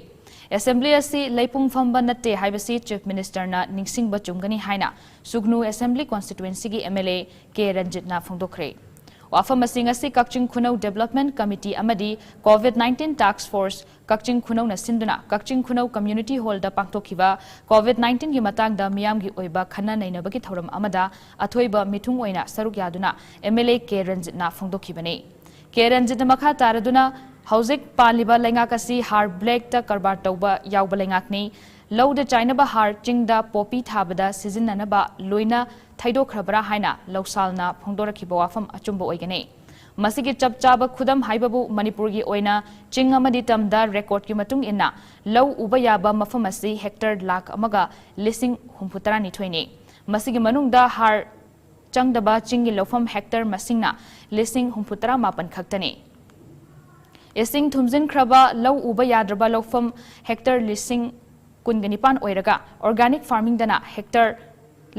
ꯑꯦꯁꯦꯝꯕ꯭ꯂꯤ ꯑꯁꯤ ꯂꯩꯄꯨꯡ ꯐꯝꯕ ꯅꯠꯇꯦ ꯍꯥꯏꯕꯁꯤ Chief Ministerꯅ ꯅꯤꯡꯁꯤꯡꯕ ꯆꯨꯝꯒꯅꯤ ꯍꯥꯏꯅ ꯁꯨꯒꯅꯨ ꯑꯦꯁꯦꯝꯕ꯭ꯂꯤ ꯀꯣꯟꯁꯇꯤꯇ꯭ꯋꯦꯟꯁꯤꯒꯤ MLA ꯀꯦ ꯔꯟꯖꯤꯠꯅ ꯐꯣꯡꯗꯣꯛꯈ꯭ꯔꯦ꯫ ꯋꯥꯐꯝ ꯑꯁꯤ ꯉꯁꯤ ꯀꯛꯆꯤꯡ ꯈꯨꯅꯧ Development Committee ꯑꯃꯗꯤ COVID nineteen Task Force ꯀꯛꯆꯤꯡ ꯈꯨꯅꯧꯅ ꯁꯤꯟꯗꯨꯅ ꯀꯛꯆꯤꯡ ꯈꯨꯅꯧ Community Hallꯗ ꯄꯥꯡꯊꯣꯛꯈꯤꯕ COVID nineteenꯒꯤ ꯃꯇꯥꯡꯗ ꯃꯤꯌꯥꯝꯒꯤ ꯑꯣꯏꯕ ꯈꯟꯅ ꯅꯩꯅꯕꯒꯤ ꯊꯧꯔꯝ ꯑꯃꯗ ꯑꯊꯣꯏꯕ ꯃꯤꯊꯨꯡ ꯑꯣꯏꯅ ꯁꯔꯨꯛ ꯌꯥꯗꯨꯅ MLA ꯀꯦ ꯔꯟꯖꯤꯠꯅ ꯐꯣꯡꯗꯣꯛꯈꯤꯕꯅꯤ꯫ ꯀꯦ ꯔꯟꯖꯤꯠꯅ ꯃꯈꯥ ꯇꯥꯔꯗꯨꯅ, ꯍꯧꯖꯤꯛ ꯄꯥꯜꯂꯤꯕ ꯂꯩꯉꯥꯛ ꯑꯁꯤ ꯍꯥꯔ ꯕ꯭ꯂꯦꯛꯇ ꯀꯔꯕꯥꯔ ꯇꯧꯕ ꯌꯥꯎꯕ ꯂꯩꯉꯥꯛꯅꯤ꯫ ꯂꯧꯗ ꯆꯥꯏꯅꯕ ꯍꯥꯔ ꯆꯤꯡꯗ ꯄꯣꯄꯤ ꯊꯥꯕꯗ ꯁꯤꯖꯤꯟꯅꯅꯕ ꯂꯣꯏꯅ ꯊꯩꯗꯣꯛꯈ꯭ꯔꯕ꯭ꯔꯥ ꯍꯥꯏꯅ ꯂꯧꯁꯥꯜꯅ ꯐꯣꯡꯗꯣꯔꯛꯈꯤꯕ ꯋꯥꯐꯝ ꯑꯆꯨꯝꯕ ꯑꯣꯏꯒꯅꯤ꯫ ꯃꯁꯤꯒꯤ ꯆꯞ ꯆꯥꯕ ꯈꯨꯗꯝ ꯍꯥꯏꯕꯕꯨ ꯃꯅꯤꯄꯨꯔꯒꯤ ꯑꯣꯏꯅ ꯆꯤꯡ ꯑꯃꯗꯤ ꯇꯝꯗ ꯔꯦꯀꯣꯔꯗꯀꯤ ꯃꯇꯨꯡ ꯏꯟꯅ ꯂꯧ ꯎꯕ ꯌꯥꯕ ꯃꯐꯝ ꯑꯁꯤ ꯍꯦꯛꯇꯔ ꯂꯥꯈ ꯑꯃꯒ ꯂꯤꯁꯤꯡ ꯍꯨꯝꯐꯨ ꯇꯔꯥꯅꯤꯊꯣꯏꯅꯤ꯫ ꯃꯁꯤꯒꯤ ꯃꯅꯨꯡꯗ ꯍꯥꯔ ꯆꯪꯗꯕ ꯆꯤꯡꯒꯤ ꯂꯧꯐꯝ ꯍꯦꯛꯇꯔ ꯃꯁꯤꯡꯅ ꯂꯤꯁꯤꯡ ꯍꯨꯝꯐꯨ ꯇꯔꯥ ꯃꯥꯄꯟ ꯈꯛꯇꯅꯤ꯫ ꯏꯁꯤꯡ ꯊꯨꯝꯖꯤꯟꯈ꯭ꯔꯕ ꯂꯧ ꯎꯕ ꯌꯥꯗ꯭ꯔꯕ ꯂꯧꯐꯝ ꯍꯦꯛꯇꯔ ꯂꯤꯁꯤꯡ ꯀꯨꯟꯒ ꯅꯤꯄꯥꯟ ꯑꯣꯏꯔꯒ, organic farmingꯗꯅ ꯍꯦꯛꯇꯔ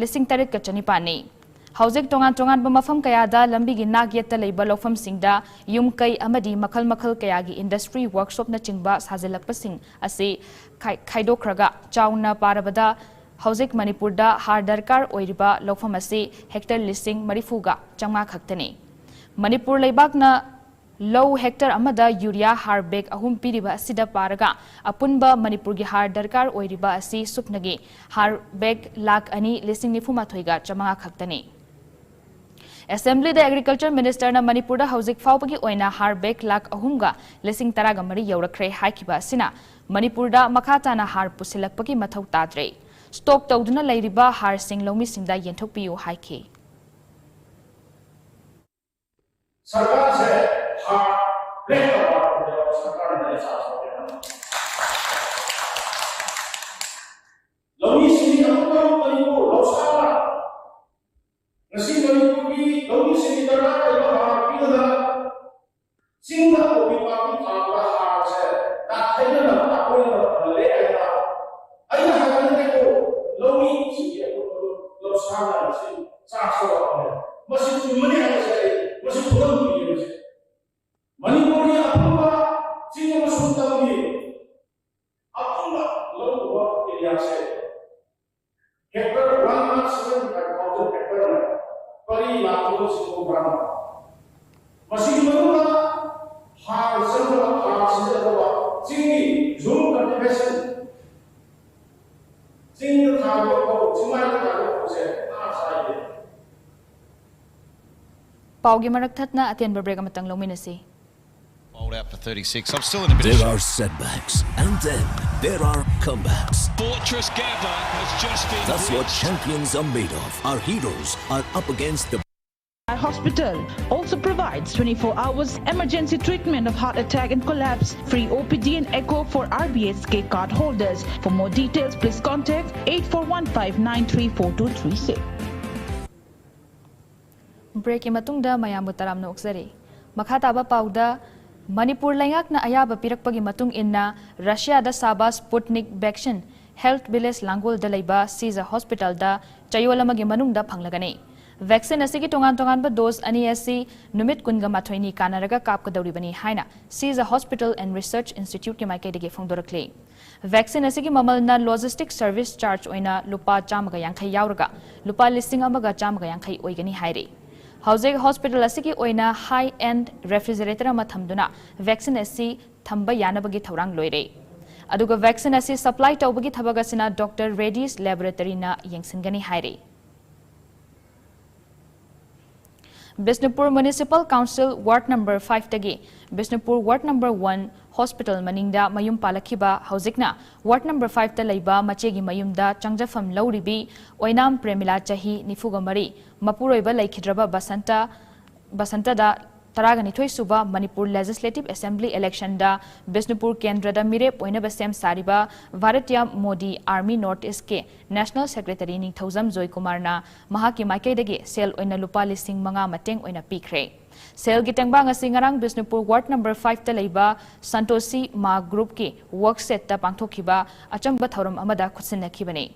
ꯂꯤꯁꯤꯡ ꯇꯔꯦꯠꯀ ꯆꯅꯤꯄꯥꯟꯅꯤ꯫ ꯍꯧꯖꯤꯛ ꯇꯣꯉꯥꯟ ꯇꯣꯉꯥꯟꯕ ꯃꯐꯝ ꯀꯌꯥꯗ ꯂꯝꯕꯤꯒꯤ ꯅꯥꯛ ꯌꯦꯠꯇ ꯂꯩꯕ ꯂꯧꯐꯝꯁꯤꯡꯗ ꯌꯨꯝ ꯀꯩ ꯑꯃꯗꯤ ꯃꯈꯜ ꯃꯈꯜ ꯀꯌꯥꯒꯤ industry, workshopꯅꯆꯤꯡꯕ ꯁꯥꯖꯤꯜꯂꯛꯄꯁꯤꯡ ꯑꯁꯤ ꯈꯥꯏ-, ꯈꯥꯏꯗꯣꯛꯈ꯭ꯔꯒ, ꯆꯥꯎꯅ ꯄꯥꯔꯕꯗ ꯍꯧꯖꯤꯛ ꯃꯅꯤꯄꯨꯔꯗ ꯍꯥꯔ ꯗꯔꯀꯥꯔ ꯑꯣꯏꯔꯤꯕ ꯂꯧꯐꯝ ꯑꯁꯤ ꯍꯦꯛꯇꯔ ꯂꯤꯁꯤꯡ ꯃꯔꯤꯐꯨꯒ ꯆꯥꯝꯃꯉꯥ ꯈꯛꯇꯅꯤ꯫ ꯃꯅꯤꯄꯨꯔ ꯂꯩꯕꯥꯛꯅ ꯂꯧ ꯍꯦꯛꯇꯔ ꯑꯃꯗ ꯌꯨꯔꯤꯌꯥ ꯍꯥꯔ ꯕꯦꯒ ꯑꯍꯨꯝ ꯄꯤꯔꯤꯕ ꯑꯁꯤꯗ ꯄꯥꯔꯒ, ꯑꯄꯨꯟꯕ ꯃꯅꯤꯄꯨꯔꯒꯤ ꯍꯥꯔ ꯗꯔꯀꯥꯔ ꯑꯣꯏꯔꯤꯕ ꯑꯁꯤ ꯁꯨꯞꯅꯒꯤ ꯍꯥꯔ ꯕꯦꯒ ꯂꯥꯈ ꯑꯅꯤ ꯂꯤꯁꯤꯡ ꯅꯤꯐꯨ ꯃꯥꯊꯣꯏꯒ ꯆꯥꯝꯃꯉꯥ ꯈꯛꯇꯅꯤ꯫ ꯑꯦꯁꯦꯝꯕ꯭ꯂꯤꯗ Agriculture Ministerꯅ ꯃꯅꯤꯄꯨꯔꯗ ꯍꯧꯖꯤꯛ ꯐꯥꯎꯕꯒꯤ ꯑꯣꯏꯅ ꯍꯥꯔ ꯕꯦꯒ ꯂꯥꯈ ꯑꯍꯨꯝꯒ ꯂꯤꯁꯤꯡ ꯇꯔꯥꯒ ꯃꯔꯤ ꯌꯧꯔꯛꯈ꯭ꯔꯦ ꯍꯥꯏꯈꯤꯕ ꯑꯁꯤꯅ ꯃꯅꯤꯄꯨꯔꯗ ꯃꯈꯥ ꯇꯥꯅ ꯍꯥꯔ ꯄꯨꯁꯤꯜꯂꯛꯄꯒꯤ ꯃꯊꯧ ꯇꯥꯗ꯭ꯔꯦ꯫ ꯁ꯭ꯇꯣꯛ ꯇꯧꯗꯨꯅ ꯂꯩꯔꯤꯕ ꯍꯥꯔꯁꯤꯡ ꯂꯧꯃꯤꯁꯤꯡꯗ ꯌꯦꯟꯊꯣꯛꯄꯤꯌꯨ ꯍꯥꯏꯈꯤ꯫ ꯁꯔꯀꯥꯔꯁꯦ ꯍꯥꯔ ꯕ꯭ꯂꯦꯛ ꯇꯧꯕ ꯁꯔꯀꯥꯔꯅ ꯆꯥꯁꯤꯜꯂꯦ꯫ ꯂꯧꯃꯤꯁꯤꯡꯒꯤ ꯑꯃꯨꯛꯇꯪ ꯃꯅꯤꯄꯨꯔ ꯂꯧꯁꯥꯅ ꯉꯁꯤ ꯃꯅꯤꯄꯨꯔꯒꯤ ꯂꯧꯃꯤꯁꯤꯡꯒꯤ ꯗꯔꯀꯥꯔ ꯑꯣꯏꯕ ꯍꯥꯔ ꯄꯤꯗꯅ ꯆꯤꯡꯗ ꯄꯣꯄꯤ ꯄꯥꯝꯕꯤ ꯊꯥꯕꯗ ꯍꯥꯔꯁꯦ ꯅꯥꯊꯩꯗꯅ ꯑꯩꯈꯣꯏꯅ ꯐꯍꯜꯂꯦ ꯍꯥꯏꯅ ꯑꯩꯅ ꯍꯥꯏꯕ ꯅꯠꯇꯦꯀꯣ, ꯂꯧꯃꯤꯁꯤꯡꯒꯤ ꯑꯩꯈꯣꯏ ꯂꯧꯁꯥꯅ ꯉꯁꯤ ꯆꯥꯁꯤꯜꯂꯛꯄꯅꯦ꯫ ꯃꯁꯤ ꯆꯨꯝꯕꯅꯤ ꯍꯥꯏꯕꯁꯦ ꯑꯩ ꯃꯁꯤ ꯈꯨꯗꯝ ꯄꯤꯔꯤꯕꯁꯦ꯫ ꯃꯅꯤꯄꯨꯔꯒꯤ ꯑꯐꯕ ꯆꯤꯡ ꯑꯃꯁꯨꯡ ꯇꯝꯒꯤ ꯀꯔꯤ ꯂꯥꯛꯄꯅꯣ ꯁꯤꯕꯨ ꯃꯔꯝ ꯃꯁꯤꯒꯤ ꯃꯅꯨꯡꯗ ꯍꯥꯔ ꯆꯪꯗꯕ, ꯍꯥꯔ ꯁꯤꯖꯤꯟꯅꯗꯕ ꯆꯤꯡꯒꯤ ꯖꯨꯝ ꯀꯜꯇꯤꯚꯦꯁꯟ, ꯆꯤꯡꯗ ꯊꯥꯔꯤꯕ ꯐꯧ, ꯆꯤꯡꯃꯥꯏꯗ ꯊꯥꯔꯤꯕ ꯐꯧꯁꯦ ꯍꯥꯔ ꯆꯥꯏꯗꯦ꯫ ꯄꯥꯎꯒꯤ ꯃꯔꯛ ꯊꯠꯅ ꯑꯇꯦꯟꯕ ꯕ꯭ꯔꯦꯛ ꯑꯃꯇꯪ ꯂꯧꯃꯤꯟꯅꯁꯤ꯫ Bowled out for thirty-six. I'm still in a bit of There shock. are setbacks, and then there are comebacks. Fortress Gabba has just been That's what reached. Champions are made of. Our heroes are up against the Our hospital also provides twenty-four hours emergency treatment of heart attack and collapse, free O P D and echo for R B S K card holders. For more details, please contact eight four one five nine three four two three six. ꯕ꯭ꯔꯦꯛꯀꯤ ꯃꯇꯨꯡꯗ ꯃꯌꯥꯝꯕꯨ ꯇꯔꯥꯝꯅ ꯑꯣꯛꯆꯔꯤ꯫ ꯃꯈꯥ ꯇꯥꯕ ꯄꯥꯎꯗ, ꯃꯅꯤꯄꯨꯔ ꯂꯩꯉꯥꯛꯅ ꯑꯌꯥꯕ ꯄꯤꯔꯛꯄꯒꯤ ꯃꯇꯨꯡ ꯏꯟꯅ ꯔꯁꯤꯌꯥꯗ ꯁꯥꯕ ꯁ꯭ꯄꯨꯠꯅꯤꯛ ꯚꯦꯛꯁꯤꯟ ꯍꯦꯜꯊ ꯚꯤꯂꯦꯖ ꯂꯥꯡꯒꯣꯜꯗ ꯂꯩꯕ ꯁꯤꯖ ꯍꯣꯁꯄꯤꯇꯥꯜꯗ ꯆꯌꯣꯜ ꯑꯃꯒꯤ ꯃꯅꯨꯡꯗ ꯐꯪꯂꯒꯅꯤ꯫ ꯚꯦꯛꯁꯤꯟ ꯑꯁꯤꯒꯤ ꯇꯣꯉꯥꯟ ꯇꯣꯉꯥꯟꯕ ꯗꯣꯁ ꯑꯅꯤ ꯑꯁꯤ ꯅꯨꯃꯤꯠ ꯀꯨꯟꯒ ꯃꯥꯊꯣꯏꯅꯤ ꯀꯥꯟꯅꯔꯒ ꯀꯥꯞꯀꯗꯧꯔꯤꯕꯅꯤ ꯍꯥꯏꯅ ꯁꯤꯖ ꯍꯣꯁꯄꯤꯇꯥꯜ ꯑꯦꯟ ꯔꯤꯁꯔꯆ ꯏꯟꯁꯇꯤꯇ꯭ꯌꯨꯠꯀꯤ ꯃꯥꯏꯀꯩꯗꯒꯤ ꯐꯣꯡꯗꯣꯔꯛꯂꯤ꯫ ꯚꯦꯛꯁꯤꯟ ꯑꯁꯤꯒꯤ ꯃꯃꯜꯅ ꯂꯣꯖꯤꯁꯇꯤꯛ ꯁꯔꯚꯤꯁ ꯆꯥꯔꯖ ꯑꯣꯏꯅ ꯂꯨꯄꯥ ꯆꯥꯝꯃꯒ ꯌꯥꯡꯈꯩ ꯌꯥꯎꯔꯒ ꯂꯨꯄꯥ ꯂꯤꯁꯤꯡ ꯑꯃꯒ ꯆꯥꯝꯃꯒ ꯌꯥꯡꯈꯩ ꯑꯣꯏꯒꯅꯤ ꯍꯥꯏꯔꯤ꯫ ꯍꯧꯖꯤꯛ ꯍꯣꯁꯄꯤꯇꯥꯜ ꯑꯁꯤꯒꯤ ꯑꯣꯏꯅ ꯍꯥꯏ ꯑꯦꯟꯗ ꯔꯦꯐ꯭ꯔꯤꯖꯔꯦꯇꯔ ꯑꯃ ꯊꯝꯗꯨꯅ ꯚꯦꯛꯁꯤꯟ ꯑꯁꯤ ꯊꯝꯕ ꯌꯥꯅꯕꯒꯤ ꯊꯧꯔꯥꯡ ꯂꯣꯏꯔꯦ꯫ ꯑꯗꯨꯒ ꯚꯦꯛꯁꯤꯟ ꯑꯁꯤ ꯁꯄ꯭ꯂꯥꯏ ꯇꯧꯕꯒꯤ ꯊꯕꯛ ꯑꯁꯤꯅ ꯗꯣꯛꯇꯔ ꯔꯦꯗꯤꯁ ꯂꯦꯕꯣꯔꯦꯇꯔꯤꯅ ꯌꯦꯡꯁꯤꯟꯒꯅꯤ ꯍꯥꯏꯔꯤ꯫ Bishnupur municipal council ward number ꯐꯥꯏꯚꯇꯒꯤ Bishnupur ward number one hospital ꯃꯅꯤꯡꯗ ꯃꯌꯨꯝ ꯄꯥꯜꯂꯛꯈꯤꯕ, ꯍꯧꯖꯤꯛꯅ ꯋꯥꯔꯗ ꯅꯝꯕꯔ ꯐꯥꯏꯚꯇ ꯂꯩꯕ ꯃꯆꯦꯒꯤ ꯃꯌꯨꯝꯗ ꯆꯪꯖꯐꯝ ꯂꯧꯔꯤꯕꯤ ꯑꯣꯏꯅꯥꯝ ꯄ꯭ꯔꯦꯃꯤꯂꯥ, ꯆꯍꯤ ꯅꯤꯐꯨꯒ ꯃꯔꯤ, ꯃꯄꯨꯔꯣꯏꯕ ꯂꯩꯈꯤꯗ꯭ꯔꯕ ꯕꯁꯟꯇ, ꯕꯁꯟꯇꯗ ꯇꯔꯥꯒ ꯅꯤꯊꯣꯏ ꯁꯨꯕ ꯃꯅꯤꯄꯨꯔ ꯂꯦꯖꯤꯁꯂꯦꯇꯤꯚ ꯑꯦꯁꯦꯝꯕ꯭ꯂꯤ ꯏꯂꯦꯛꯁꯟꯗ ꯕꯤꯁꯅꯨꯄꯨꯔ ꯀꯦꯟꯗ꯭ꯔꯗ ꯃꯤꯔꯦꯞ ꯑꯣꯏꯅꯕ ꯁꯦꯝ ꯁꯥꯔꯤꯕ ꯚꯥꯔꯇꯤꯌꯥ ꯃꯣꯗꯤ ꯑꯥꯔꯃꯤ ꯅꯣꯔꯠ ꯏꯁ꯭ꯠꯀꯤ ꯅꯦꯁꯅꯦꯜ ꯁꯦꯀ꯭ꯔꯦꯇꯔꯤ ꯅꯤꯡꯊꯧꯖꯝ ꯖꯣꯏꯀꯨꯃꯥꯔꯅ ꯃꯍꯥꯛꯀꯤ ꯃꯥꯏꯀꯩꯗꯒꯤ ꯁꯦꯜ ꯑꯣꯏꯅ ꯂꯨꯄꯥ ꯂꯤꯁꯤꯡ ꯃꯉꯥ ꯃꯇꯦꯡ ꯑꯣꯏꯅ ꯄꯤꯈ꯭ꯔꯦ꯫ ꯁꯦꯜꯒꯤ ꯇꯦꯡꯕꯥꯡ ꯑꯁꯤ ꯉꯔꯥꯡ ꯕꯤꯁꯅꯨꯄꯨꯔ ꯋꯥꯔꯗ ꯅꯝꯕꯔ ꯐꯥꯏꯚꯇ ꯂꯩꯕ ꯁꯟꯇꯣꯁꯤ ꯃꯥ ꯒ꯭ꯔꯨꯞꯀꯤ ꯋꯔꯛ ꯁꯦꯠꯇ ꯄꯥꯡꯊꯣꯛꯈꯤꯕ ꯑꯆꯝꯕ ꯊꯧꯔꯝ ꯑꯃꯗ ꯈꯨꯠꯁꯤꯟꯅꯈꯤꯕꯅꯤ꯫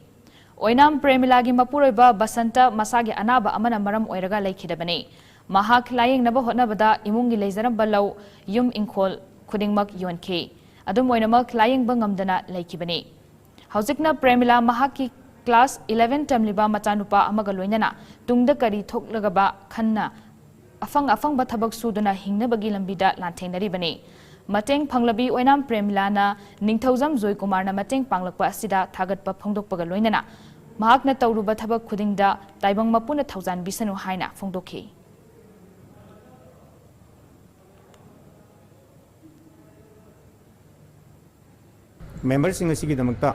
ꯑꯣꯏꯅꯥꯝ ꯄ꯭ꯔꯦꯃꯤꯂꯥꯒꯤ ꯃꯄꯨꯔꯣꯏꯕ ꯕꯁꯟꯇ ꯃꯁꯥꯒꯤ ꯑꯅꯥꯕ ꯑꯃꯅ ꯃꯔꯝ ꯑꯣꯏꯔꯒ ꯂꯩꯈꯤꯗꯕꯅꯤ꯫ ꯃꯍꯥꯛ ꯂꯥꯌꯦꯡꯅꯕ ꯍꯣꯠꯅꯕꯗ ꯏꯃꯨꯡꯒꯤ ꯂꯩꯖꯔꯝꯕ ꯂꯧ, ꯌꯨꯝ ꯏꯪꯈꯣꯜ ꯈꯨꯗꯤꯡꯃꯛ ꯌꯣꯟꯈꯤ꯫ ꯑꯗꯨꯝ ꯑꯣꯏꯅꯃꯛ, ꯂꯥꯌꯦꯡꯕ ꯉꯝꯗꯅ ꯂꯩꯈꯤꯕꯅꯤ꯫ ꯍꯧꯖꯤꯛꯅ ꯄ꯭ꯔꯦꯃꯤꯂꯥ ꯃꯍꯥꯛꯀꯤ ꯀ꯭ꯂꯥꯁ ꯏꯂꯦꯚꯦꯟ ꯇꯝꯂꯤꯕ ꯃꯆꯥꯅꯨꯄꯥ ꯑꯃꯒ ꯂꯣꯏꯅꯅ ꯇꯨꯡꯗ ꯀꯔꯤ ꯊꯣꯛꯂꯒꯕ ꯈꯟꯅ ꯑꯐꯪ ꯑꯐꯪꯕ ꯊꯕꯛ ꯁꯨꯗꯨꯅ ꯍꯤꯡꯅꯕꯒꯤ ꯂꯝꯕꯤꯗ ꯂꯥꯟꯊꯦꯡꯅꯔꯤꯕꯅꯤ꯫ ꯃꯇꯦꯡ ꯐꯪꯂꯕꯤ ꯑꯣꯏꯅꯥꯝ ꯄ꯭ꯔꯦꯃꯤꯂꯥꯅ ꯅꯤꯡꯊꯧꯖꯝ ꯖꯣꯏꯀꯨꯃꯥꯔꯅ ꯃꯇꯦꯡ ꯄꯥꯡꯂꯛꯄ ꯑꯁꯤꯗ ꯊꯥꯒꯠꯄ ꯐꯣꯡꯗꯣꯛꯄꯒ ꯂꯣꯏꯅꯅ ꯃꯍꯥꯛꯅ ꯇꯧꯔꯨꯕ ꯊꯕꯛ ꯈꯨꯗꯤꯡꯗ ꯇꯥꯏꯕꯪ ꯃꯄꯨꯅ ꯊꯧꯖꯥꯟꯕꯤꯁꯅꯨ ꯍꯥꯏꯅ ꯐꯣꯡꯗꯣꯛꯈꯤ꯫ ꯃꯦꯝꯕꯔꯁꯤꯡ ꯑꯁꯤꯒꯤꯗꯃꯛꯇ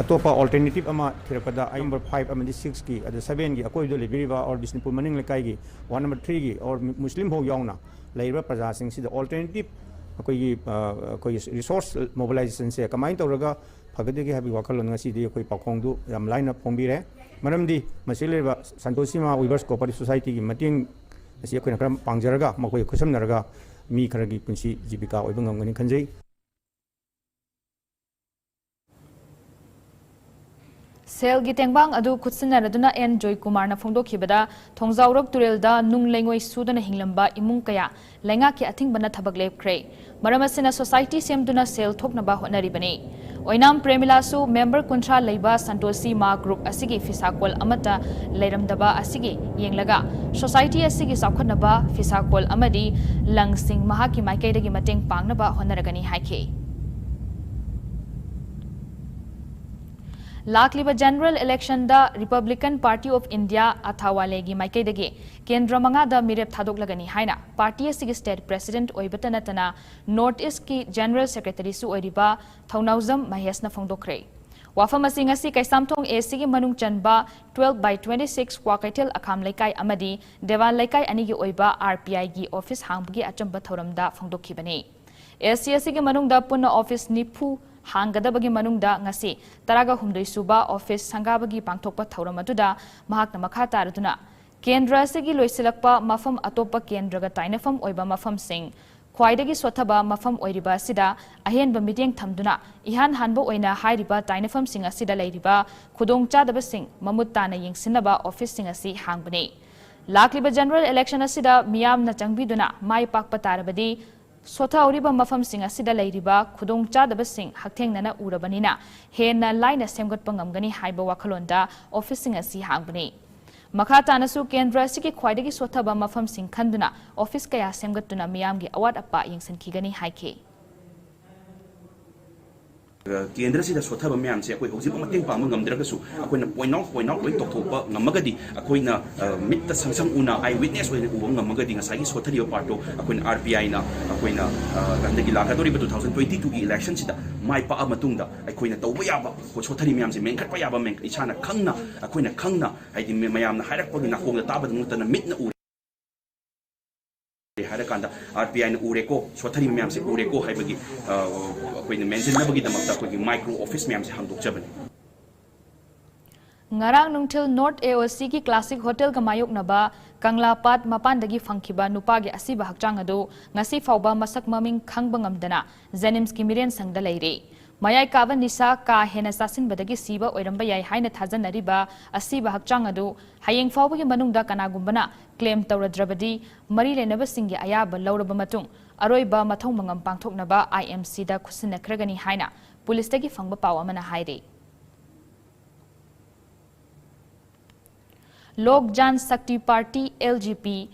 ꯑꯇꯣꯞꯄ ꯑꯣꯜꯇꯔꯅꯦꯇꯤꯚ ꯑꯃ ꯊꯤꯔꯛꯄꯗ ꯑꯩ ꯅꯝꯕꯔ ꯐꯥꯏꯚ ꯑꯃꯗꯤ ꯁꯤꯛꯁꯀꯤ, ꯑꯗ ꯁꯚꯦꯟꯒꯤ ꯑꯀꯣꯏꯕꯗ ꯂꯩꯕꯤꯔꯤꯕ ꯑꯣꯔ ꯕꯤꯁꯅꯨꯄꯨꯔ ꯃꯅꯤꯡ ꯂꯩꯀꯥꯏꯒꯤ ꯋꯥꯔꯗ ꯅꯝꯕꯔ ꯊ꯭ꯔꯤꯒꯤ ꯑꯣꯔ ꯃꯨꯁꯂꯤꯝ ꯐꯥꯎ ꯌꯥꯎꯅ ꯂꯩꯔꯤꯕ ꯄ꯭ꯔꯖꯥꯁꯤꯡꯁꯤꯗ ꯑꯣꯜꯇꯔꯅꯦꯇꯤꯚ ꯑꯩꯈꯣꯏꯒꯤ, ꯑ, ꯑꯩꯈꯣꯏꯒꯤ ꯔꯤꯁꯣꯔꯁ ꯃꯣꯕꯤꯂꯥꯏꯖꯦꯁꯟꯁꯦ ꯀꯃꯥꯏꯅ ꯇꯧꯔꯒ ꯐꯒꯗꯒꯦ ꯍꯥꯏꯕꯒꯤ ꯋꯥꯈꯜꯂꯣꯟ ꯉꯁꯤꯗꯤ ꯑꯩꯈꯣꯏ ꯄꯥꯎꯈꯣꯡꯗꯨ ꯌꯥꯝ ꯂꯥꯏꯅ ꯐꯣꯡꯕꯤꯔꯦ꯫ ꯃꯔꯝꯗꯤ ꯃꯁꯤ ꯂꯩꯔꯤꯕ ꯁꯟꯇꯣꯁꯤ ꯃꯥ ꯋꯤꯚꯔꯁ ꯀꯣꯑꯣꯄꯔꯦꯇꯤꯚ ꯁꯣꯁꯥꯏꯇꯤꯒꯤ ꯃꯇꯦꯡ ꯑꯁꯤ ꯑꯩꯈꯣꯏꯅ ꯈꯔ ꯄꯥꯡꯖꯔꯒ, ꯃꯈꯣꯏꯒ ꯈꯨꯠꯁꯝꯅꯔꯒ ꯃꯤ ꯈꯔꯒꯤ ꯄꯨꯟꯁꯤ ꯖꯤꯕꯤꯀꯥ ꯑꯣꯏꯕ ꯉꯝꯒꯅꯤ ꯈꯟꯖꯩ꯫ ꯁꯦꯜꯒꯤ ꯇꯦꯡꯕꯥꯡ ꯑꯗꯨ ꯈꯨꯠꯁꯤꯟꯅꯔꯗꯨꯅ ꯑꯦꯟ ꯖꯣꯏꯀꯨꯃꯥꯔꯅ ꯐꯣꯡꯗꯣꯛꯈꯤꯕꯗ, ꯊꯣꯡꯖꯥꯎꯔꯣꯛ ꯇꯨꯔꯦꯜꯗ ꯅꯨꯡ ꯂꯩꯉꯣꯏ ꯁꯨꯗꯨꯅ ꯍꯤꯡꯂꯝꯕ ꯏꯃꯨꯡ ꯀꯌꯥ ꯂꯩꯉꯥꯛꯀꯤ ꯑꯊꯤꯡꯕꯅ ꯊꯕꯛ ꯂꯦꯞꯈ꯭ꯔꯦ꯫ ꯃꯔꯝ ꯑꯁꯤꯅ ꯁꯣꯁꯥꯏꯇꯤ ꯁꯦꯝꯗꯨꯅ ꯁꯦꯜ ꯊꯣꯛꯅꯕ ꯍꯣꯠꯅꯔꯤꯕꯅꯤ꯫ ꯑꯣꯏꯅꯥꯝ ꯄ꯭ꯔꯦꯃꯤꯂꯥꯁꯨ ꯃꯦꯝꯕꯔ ꯀꯨꯟꯊ꯭ꯔꯥ ꯂꯩꯕ ꯁꯟꯇꯣꯁꯤ ꯃꯥ ꯒ꯭ꯔꯨꯞ ꯑꯁꯤꯒꯤ ꯐꯤꯁꯥꯀꯣꯜ ꯑꯃꯠꯇ ꯂꯩꯔꯝꯗꯕ ꯑꯁꯤꯒꯤ ꯌꯦꯡꯂꯒ ꯁꯣꯁꯥꯏꯇꯤ ꯑꯁꯤꯒꯤ ꯆꯥꯎꯈꯠꯅꯕ ꯐꯤꯁꯥꯀꯣꯜ ꯑꯃꯗꯤ ꯂꯪꯁꯤꯡ ꯃꯍꯥꯛꯀꯤ ꯃꯥꯏꯀꯩꯗꯒꯤ ꯃꯇꯦꯡ ꯄꯥꯡꯅꯕ ꯍꯣꯠꯅꯔꯒꯅꯤ ꯍꯥꯏꯈꯤ꯫ ꯂꯥꯛꯂꯤꯕ ꯖꯦꯅꯔꯦꯜ ꯏꯂꯦꯛꯁꯟꯗ ꯔꯤꯄꯕ꯭ꯂꯤꯀꯟ ꯄꯥꯔꯇꯤ ꯑꯣꯐ ꯏꯟꯗꯤꯌꯥ ꯑꯊꯥꯋꯥꯂꯦꯒꯤ ꯃꯥꯏꯀꯩꯗꯒꯤ ꯀꯦꯟꯗ꯭ꯔ ꯃꯉꯥꯗ ꯃꯤꯔꯦꯞ ꯊꯥꯗꯣꯛꯂꯒꯅꯤ ꯍꯥꯏꯅ ꯄꯥꯔꯇꯤ ꯑꯁꯤꯒꯤ ꯁ꯭ꯇꯦꯠ ꯄ꯭ꯔꯦꯁꯤꯗꯦꯟꯠ ꯑꯣꯏꯕꯇ ꯅꯠꯇꯅ ꯅꯣꯔꯠ ꯏꯁ꯭ꯠꯀꯤ ꯖꯦꯅꯔꯦꯜ ꯁꯦꯀ꯭ꯔꯦꯇꯔꯤꯁꯨ ꯑꯣꯏꯔꯤꯕ ꯊꯧꯅꯥꯎꯖꯝ ꯃꯍꯦꯁꯅ ꯐꯣꯡꯗꯣꯛꯈ꯭ꯔꯦ꯫ ꯋꯥꯐꯝ ꯑꯁꯤ ꯉꯁꯤ ꯀꯩꯁꯥꯝꯊꯣꯡ ꯑꯦ ꯁꯤꯒꯤ ꯃꯅꯨꯡ ꯆꯟꯕ twelve by twenty six Kwakeithel ꯑꯈꯥꯝ ꯂꯩꯀꯥꯏ ꯑꯃꯗꯤ ꯗꯦꯋꯥꯜ ꯂꯩꯀꯥꯏ ꯑꯅꯤꯒꯤ ꯑꯣꯏꯕ ꯑꯥꯔ ꯄꯤ ꯑꯥꯏꯒꯤ ꯑꯣꯐꯤꯁ ꯍꯥꯡꯕꯒꯤ ꯑꯆꯝꯕ ꯊꯧꯔꯝꯗ ꯐꯣꯡꯗꯣꯛꯈꯤꯕꯅꯤ꯫ ꯑꯦ ꯁꯤ ꯑꯁꯤꯒꯤ ꯃꯅꯨꯡꯗ ꯄꯨꯟꯅ ꯑꯣꯐꯤꯁ ꯅꯤꯐꯨ ꯍꯥꯡꯒꯗꯕꯒꯤ ꯃꯅꯨꯡꯗ ꯉꯁꯤ ꯇꯔꯥꯒ ꯍꯨꯝꯗꯣꯏ ꯁꯨꯕ ꯑꯣꯐꯤꯁ ꯁꯪꯒꯥꯕꯒꯤ ꯄꯥꯡꯊꯣꯛꯄ ꯊꯧꯔꯝ ꯑꯗꯨꯗ ꯃꯍꯥꯛꯅ ꯃꯈꯥ ꯇꯥꯔꯗꯨꯅ, ꯀꯦꯟꯗ꯭ꯔ ꯑꯁꯤꯒꯤ ꯂꯣꯏꯁꯤꯜꯂꯛꯄ ꯃꯐꯝ ꯑꯇꯣꯞꯄ ꯀꯦꯟꯗ꯭ꯔꯒ ꯇꯥꯏꯅꯐꯝ ꯑꯣꯏꯕ ꯃꯐꯝꯁꯤꯡ, ꯈ꯭ꯋꯥꯏꯗꯒꯤ ꯁꯣꯠꯊꯕ ꯃꯐꯝ ꯑꯣꯏꯔꯤꯕ ꯑꯁꯤꯗ ꯑꯍꯦꯟꯕ ꯃꯤꯠꯌꯦꯡ ꯊꯝꯗꯨꯅ ꯏꯍꯥꯟ ꯍꯥꯟꯕ ꯑꯣꯏꯅ ꯍꯥꯏꯔꯤꯕ ꯇꯥꯏꯅꯐꯝꯁꯤꯡ ꯑꯁꯤꯗ ꯂꯩꯔꯤꯕ ꯈꯨꯗꯣꯡꯆꯥꯗꯕꯁꯤꯡ ꯃꯃꯨꯠ ꯇꯥꯅ ꯌꯦꯡꯁꯤꯟꯅꯕ ꯑꯣꯐꯤꯁꯁꯤꯡ ꯑꯁꯤ ꯍꯥꯡꯕꯅꯤ꯫ ꯂꯥꯛꯂꯤꯕ ꯖꯦꯅꯔꯦꯜ ꯏꯂꯦꯛꯁꯟ ꯑꯁꯤꯗ ꯃꯤꯌꯥꯝꯅ ꯆꯪꯕꯤꯗꯨꯅ ꯃꯥꯏ ꯄꯥꯛꯄ ꯇꯥꯔꯕꯗꯤ ꯁꯣꯊꯍꯧꯔꯤꯕ ꯃꯐꯝꯁꯤꯡ ꯑꯁꯤꯗ ꯂꯩꯔꯤꯕ ꯈꯨꯗꯣꯡꯆꯥꯗꯕꯁꯤꯡ ꯍꯛꯊꯦꯡꯅꯅ ꯎꯔꯕꯅꯤꯅ ꯍꯦꯟꯅ ꯂꯥꯏꯅ ꯁꯦꯝꯒꯠꯄ ꯉꯝꯒꯅꯤ ꯍꯥꯏꯕ ꯋꯥꯈꯜꯂꯣꯟꯗ ꯑꯣꯐꯤꯁꯁꯤꯡ ꯑꯁꯤ ꯍꯥꯡꯕꯅꯤ꯫ ꯃꯈꯥ ꯇꯥꯅꯁꯨ ꯀꯦꯟꯗ꯭ꯔ ꯑꯁꯤꯒꯤ ꯈ꯭ꯋꯥꯏꯗꯒꯤ ꯁꯣꯊꯕ ꯃꯐꯝꯁꯤꯡ ꯈꯟꯗꯨꯅ ꯑꯣꯐꯤꯁ ꯀꯌꯥ ꯁꯦꯝꯒꯠꯇꯨꯅ ꯃꯤꯌꯥꯝꯒꯤ ꯑꯋꯥꯠ ꯑꯄꯥ ꯌꯦꯡꯁꯤꯟꯈꯤꯒꯅꯤ ꯍꯥꯏꯈꯤ꯫ ꯀꯦꯟꯗ꯭ꯔꯁꯤꯗ ꯁꯣꯊꯕ ꯃꯌꯥꯝꯁꯦ ꯑꯩꯈꯣꯏ ꯍꯧꯖꯤꯛ ꯃꯇꯦꯡ ꯄꯥꯡꯕ ꯉꯝꯗ꯭ꯔꯒꯁꯨ ꯑꯩꯈꯣꯏꯅ ꯄꯣꯏꯟ ꯑꯥꯎꯠ ꯄꯣꯏꯟ ꯑꯥꯎꯠ ꯂꯣꯏ ꯇꯧꯊꯣꯛꯄ ꯉꯝꯃꯒꯗꯤ, ꯑꯩꯈꯣꯏꯅ ꯑ, ꯃꯤꯠꯇ ꯁꯪ ꯁꯪ ꯎꯅ ꯑꯥꯏ ꯋꯤꯠꯅꯦꯁ ꯑꯣꯏꯅ ꯎꯕ ꯉꯝꯃꯒꯗꯤ, ꯉꯁꯥꯏꯒꯤ ꯁꯣꯊꯔꯤꯕ ꯄꯥꯔꯠꯇꯣ ꯑꯩꯈꯣꯏꯅ ꯑꯥꯔ ꯄꯤ ꯑꯥꯏꯅ ꯑꯩꯈꯣꯏꯅ ꯑ, ꯍꯟꯗꯛꯀꯤ ꯂꯥꯛꯀꯗꯧꯔꯤꯕ ꯇꯨ ꯊꯥꯎꯖꯟ ꯇ꯭ꯋꯦꯟꯇꯤ ꯇꯨꯒꯤ ꯏꯂꯦꯛꯁꯟꯁꯤꯗ ꯃꯥꯏ ꯄꯥꯛꯑ ꯃꯇꯨꯡꯗ ꯑꯩꯈꯣꯏꯅ ꯇꯧꯕ ꯌꯥꯕ, ꯁꯣꯊꯔꯤ ꯃꯌꯥꯝꯁꯦ ꯃꯦꯟꯈꯠꯄ ꯌꯥꯕ, ꯃꯦꯟ- ꯏꯁꯥꯅ ꯈꯪꯅ, ꯑꯩꯈꯣꯏꯅ ꯈꯪꯅ, ꯍꯥꯏꯗꯤ ꯃ- ꯃꯌꯥꯝꯅ ꯍꯥꯏꯔꯛꯄꯒꯤ ꯅꯥꯀꯣꯡꯗ ꯇꯥꯕꯗ ꯅꯠꯇꯅ ꯃꯤꯠꯅ ꯎꯔꯦ ꯍꯥꯏꯔꯀꯥꯟꯗ ꯑꯥꯔ ꯄꯤ ꯑꯥꯏꯅ ꯎꯔꯦꯀꯣ, ꯁꯣꯊꯔꯤꯕ ꯃꯌꯥꯝꯁꯦ ꯎꯔꯦꯀꯣ ꯍꯥꯏꯕꯒꯤ ꯑ, ꯑꯩꯈꯣꯏꯅ ꯃꯦꯟꯁꯤꯟꯅꯕꯒꯤꯗꯃꯛꯇ ꯑꯩꯈꯣꯏꯒꯤ ꯃꯥꯏꯀ꯭ꯔꯣ ꯑꯣꯐꯤꯁ ꯃꯌꯥꯝꯁꯦ ꯍꯥꯡꯗꯣꯛꯆꯕꯅꯤ꯫ ꯉꯔꯥꯡ ꯅꯨꯡꯊꯤꯜ ꯅꯣꯔꯠ ꯑꯦ ꯑꯣ ꯁꯤꯒꯤ ꯀ꯭ꯂꯥꯁꯤꯛ ꯍꯣꯇꯦꯜꯒ ꯃꯥꯌꯣꯛꯅꯕ ꯀꯪꯂꯥ ꯄꯥꯠ ꯃꯄꯥꯟꯗꯒꯤ ꯐꯪꯈꯤꯕ ꯅꯨꯄꯥꯒꯤ ꯑꯁꯤꯕ ꯍꯛꯆꯥꯡ ꯑꯗꯨ ꯉꯁꯤ ꯐꯥꯎꯕ ꯃꯁꯛ ꯃꯃꯤꯡ ꯈꯪꯕ ꯉꯝꯗꯅ ꯖꯦꯅꯤꯝꯁꯀꯤ ꯃꯤꯔꯦꯟꯁꯪꯗ ꯂꯩꯔꯤ꯫ ꯃꯌꯥꯏ ꯀꯥꯕ ꯅꯤꯁꯥ ꯀꯥ ꯍꯦꯟꯅ ꯆꯥꯁꯤꯟꯕꯗꯒꯤ ꯁꯤꯕ ꯑꯣꯏꯔꯝꯕ ꯌꯥꯏ ꯍꯥꯏꯅ ꯊꯥꯖꯅꯔꯤꯕ ꯑꯁꯤꯕ ꯍꯛꯆꯥꯡ ꯑꯗꯨ ꯍꯌꯦꯡ ꯐꯥꯎꯕꯒꯤ ꯃꯅꯨꯡꯗ ꯀꯅꯥꯒꯨꯝꯕꯅ ꯀ꯭ꯂꯦꯝ ꯇꯧꯔꯗ꯭ꯔꯕꯗꯤ ꯃꯔꯤ ꯂꯩꯅꯕꯁꯤꯡꯒꯤ ꯑꯌꯥꯕ ꯂꯧꯔꯕ ꯃꯇꯨꯡ ꯑꯔꯣꯏꯕ ꯃꯊꯧ ꯃꯉꯝ ꯄꯥꯡꯊꯣꯛꯅꯕ ꯑꯥꯏ ꯑꯦꯝ ꯁꯤꯗ ꯈꯨꯠꯁꯤꯟꯅꯈ꯭ꯔꯒꯅꯤ ꯍꯥꯏꯅ ꯄꯨꯂꯤꯁꯇꯒꯤ ꯐꯪꯕ ꯄꯥꯎ ꯑꯃꯅ ꯍꯥꯏꯔꯤ꯫ ꯂꯣꯛ ꯖꯥꯟ ꯁꯛꯇꯤ ꯄꯥꯔꯇꯤ, ꯑꯦꯜ ꯖꯤ ꯄꯤ,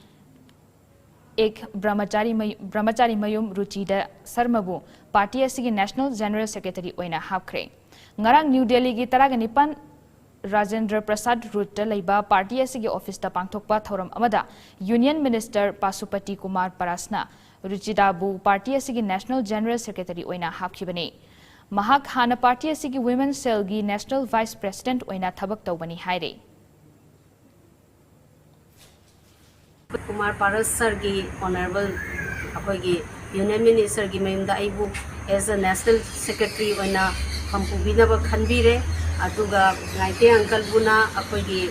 ꯑꯦꯛ ꯕ꯭ꯔꯍꯃꯆꯥꯔꯤ ꯃꯌꯨ- ꯕ꯭ꯔꯍꯃꯆꯥꯔꯤ ꯃꯌꯨꯝ ꯔꯨꯆꯤꯗ ꯁꯔꯃꯕꯨ ꯄꯥꯔꯇꯤ ꯑꯁꯤꯒꯤ ꯅꯦꯁꯅꯦꯜ ꯖꯦꯅꯔꯦꯜ ꯁꯦꯀ꯭ꯔꯦꯇꯔꯤ ꯑꯣꯏꯅ ꯍꯥꯞꯈ꯭ꯔꯦ꯫ ꯉꯔꯥꯡ ꯅ꯭ꯌꯨ ꯗꯦꯜꯂꯤꯒꯤ ꯇꯔꯥꯒ ꯅꯤꯄꯥꯟ ꯔꯥꯖꯦꯟꯗ꯭ꯔ ꯄ꯭ꯔꯁꯥꯗ ꯔꯣꯗꯇ ꯂꯩꯕ ꯄꯥꯔꯇꯤ ꯑꯁꯤꯒꯤ ꯑꯣꯐꯤꯁꯇ ꯄꯥꯡꯊꯣꯛꯄ ꯊꯧꯔꯝ ꯑꯃꯗ ꯌꯨꯅꯤꯌꯟ ꯃꯤꯅꯤꯁꯇꯔ ꯄꯥꯁꯨꯄꯇꯤ ꯀꯨꯃꯥꯔ ꯄꯥꯔꯥꯁꯅ ꯔꯨꯆꯤꯗꯥꯕꯨ ꯄꯥꯔꯇꯤ ꯑꯁꯤꯒꯤ ꯅꯦꯁꯅꯦꯜ ꯖꯦꯅꯔꯦꯜ ꯁꯦꯀ꯭ꯔꯦꯇꯔꯤ ꯑꯣꯏꯅ ꯍꯥꯞꯈꯤꯕꯅꯤ꯫ ꯃꯍꯥꯛ ꯍꯥꯟꯅ ꯄꯥꯔꯇꯤ ꯑꯁꯤꯒꯤ ꯋꯤꯃꯦꯟ ꯁꯦꯜꯒꯤ ꯅꯦꯁꯅꯦꯜ ꯚꯥꯏꯁ ꯄ꯭ꯔꯦꯁꯤꯗꯦꯟꯠ ꯑꯣꯏꯅ ꯊꯕꯛ ꯇꯧꯕꯅꯤ ꯍꯥꯏꯔꯤ꯫ ꯀꯨꯃꯥꯔ ꯄꯥꯔꯁ ꯁꯔꯒꯤ ꯑꯣꯅꯔꯦꯕꯜ ꯑꯩꯈꯣꯏꯒꯤ ꯌꯨꯅꯤꯌꯟ ꯃꯤꯅꯤꯁꯇꯔꯒꯤ ꯃꯌꯨꯝꯗ ꯑꯩꯕꯨ ꯑꯦꯁ ꯑ ꯅꯦꯁꯅꯦꯜ ꯁꯦꯀ꯭ꯔꯦꯇꯔꯤ ꯑꯣꯏꯅ ꯐꯝ ꯄꯨꯕꯤꯅꯕ ꯈꯟꯕꯤꯔꯦ꯫ ꯑꯗꯨꯒ ꯉꯥꯏꯇꯦ ꯑꯪꯀꯜꯕꯨꯅ ꯑꯩꯈꯣꯏꯒꯤ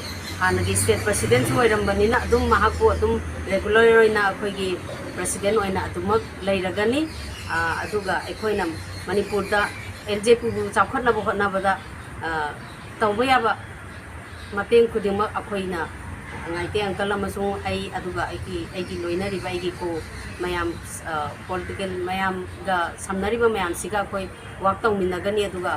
ꯍꯥꯟꯅꯒꯤ ꯁ꯭ꯇꯦꯠ ꯄ꯭ꯔꯁꯤꯗꯦꯟꯁꯨ ꯑꯣꯏꯔꯝꯕꯅꯤꯅ ꯑꯗꯨꯝ ꯃꯍꯥꯛꯄꯨ ꯑꯗꯨꯝ ꯔꯦꯒꯨꯂꯔ ꯑꯣꯏꯅ ꯑꯩꯈꯣꯏꯒꯤ ꯄ꯭ꯔꯁꯤꯗꯦꯟ ꯑꯣꯏꯅ ꯑꯗꯨꯃꯛ ꯂꯩꯔꯒꯅꯤ꯫ ꯑ, ꯑꯗꯨꯒ ꯑꯩꯈꯣꯏꯅ ꯃꯅꯤꯄꯨꯔꯗ ꯑꯦꯜ ꯖꯦ ꯄꯤꯕꯨ ꯆꯥꯎꯈꯠꯅꯕ ꯍꯣꯠꯅꯕꯗ, ꯑ, ꯇꯧꯕ ꯌꯥꯕ ꯃꯇꯦꯡ ꯈꯨꯗꯤꯡꯃꯛ ꯑꯩꯈꯣꯏꯅ ꯉꯥꯏꯇꯦ uncle ꯑꯃꯁꯨꯡ ꯑꯩ, ꯑꯗꯨꯒ ꯑꯩꯒꯤ, ꯑꯩꯒꯤ ꯂꯣꯏꯅꯔꯤꯕ ꯑꯩꯒꯤ co ꯃꯌꯥꯝ, political ꯃꯌꯥꯝꯒ ꯁꯝꯅꯔꯤꯕ ꯃꯌꯥꯝꯁꯤꯒ ꯑꯩꯈꯣꯏ work ꯇꯧꯃꯤꯟꯅꯒꯅꯤ꯫ ꯑꯗꯨꯒ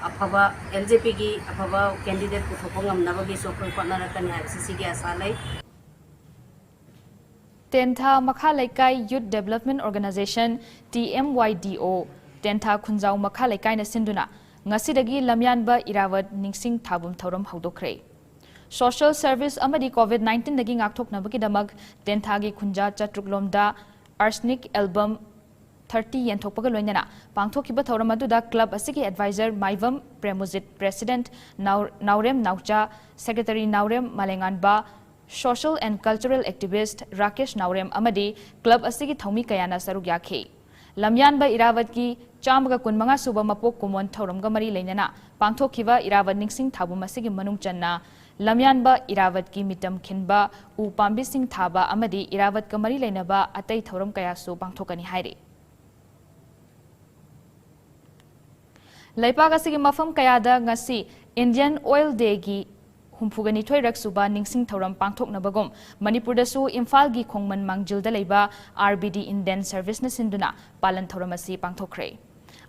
ꯑꯐꯕ, LJPꯒꯤ ꯑꯐꯕ candidate ꯄꯨꯊꯣꯛꯄ ꯉꯝꯅꯕꯒꯤꯁꯨ ꯑꯩꯈꯣꯏ ꯍꯣꯠꯅꯔꯛꯀꯅꯤ ꯍꯥꯏꯕꯁꯤ ꯁꯤꯒꯤ ꯑꯁꯥ ꯂꯩ꯫ ꯇꯦꯟꯊꯥ ꯃꯈꯥ ꯂꯩꯀꯥꯏ Youth Development Organization, TMYDO, ꯇꯦꯟꯊꯥ ꯈꯨꯟꯖꯥꯎ ꯃꯈꯥ ꯂꯩꯀꯥꯏꯅ ꯁꯤꯟꯗꯨꯅ ꯉꯁꯤꯗꯒꯤ ꯂꯝꯌꯥꯟꯕ ꯏꯔꯥꯋꯠ ꯅꯤꯡꯁꯤꯡ ꯊꯥꯕꯨꯝ ꯊꯧꯔꯝ ꯍꯧꯗꯣꯛꯈ꯭ꯔꯦ꯫ Social service ꯑꯃꯗꯤ COVID nineteenꯗꯒꯤ ꯉꯥꯛꯊꯣꯛꯅꯕꯒꯤꯗꯃꯛ ꯇꯦꯟꯊꯥꯒꯤ ꯈꯨꯟꯖꯥ ꯆꯥꯇ꯭ꯔꯨꯛ ꯂꯣꯝꯗ Arsenic Album thirty ꯌꯦꯟꯊꯣꯛꯄꯒ ꯂꯣꯏꯅꯅ ꯄꯥꯡꯊꯣꯛꯈꯤꯕ ꯊꯧꯔꯝ ꯑꯗꯨꯗ club ꯑꯁꯤꯒꯤ advisor Maibam ꯄ꯭ꯔꯦꯃꯣꯖꯤꯠ, president now-, Naorem ꯅꯥꯎꯆꯥ, secretary Naorem ꯃꯥꯂꯦꯉꯥꯟꯕ, social and cultural activist Rakesh ꯅꯥꯎꯔꯦꯝ ꯑꯃꯗꯤ club ꯑꯁꯤꯒꯤ ꯊꯧꯃꯤ ꯀꯌꯥꯅ ꯁꯔꯨꯛ ꯌꯥꯈꯤ꯫ ꯂꯝꯌꯥꯟꯕ ꯏꯔꯥꯋꯠꯀꯤ ꯆꯥꯝꯃꯒ ꯀꯨꯟꯃꯉꯥ ꯁꯨꯕ ꯃꯄꯣꯛ ꯀꯨꯝꯑꯣꯟ ꯊꯧꯔꯝꯒ ꯃꯔꯤ ꯂꯩꯅꯅ ꯄꯥꯡꯊꯣꯛꯈꯤꯕ ꯏꯔꯥꯋꯠ ꯅꯤꯡꯁꯤꯡ ꯊꯥꯕꯨꯝ ꯑꯁꯤꯒꯤ ꯃꯅꯨꯡ ꯆꯟꯅ ꯂꯝꯌꯥꯟꯕ ꯏꯔꯥꯋꯠꯀꯤ ꯃꯤꯇꯝ ꯈꯤꯟꯕ, ꯎ ꯄꯥꯝꯕꯤꯁꯤꯡ ꯊꯥꯕ ꯑꯃꯗꯤ ꯏꯔꯥꯋꯠꯀ ꯃꯔꯤ ꯂꯩꯅꯕ ꯑꯇꯩ ꯊꯧꯔꯝ ꯀꯌꯥꯁꯨ ꯄꯥꯡꯊꯣꯛꯀꯅꯤ ꯍꯥꯏꯔꯤ꯫ ꯂꯩꯄꯥꯛ ꯑꯁꯤꯒꯤ ꯃꯐꯝ ꯀꯌꯥꯗ ꯉꯁꯤ Indian Oil Dayꯒꯤ ꯍꯨꯝꯐꯨꯒ ꯅꯤꯊꯣꯏꯔꯛ ꯁꯨꯕ ꯅꯤꯡꯁꯤꯡ ꯊꯧꯔꯝ ꯄꯥꯡꯊꯣꯛꯅꯕꯒꯨꯝ ꯃꯅꯤꯄꯨꯔꯗꯁꯨ ꯏꯝꯐꯥꯜꯒꯤ ꯈꯣꯡꯃꯟ ꯃꯥꯡꯖꯤꯜꯗ ꯂꯩꯕ RBD Indian Serviceꯅ ꯁꯤꯟꯗꯨꯅ ꯄꯥꯂꯟ ꯊꯧꯔꯝ ꯑꯁꯤ ꯄꯥꯡꯊꯣꯛꯈ꯭ꯔꯦ꯫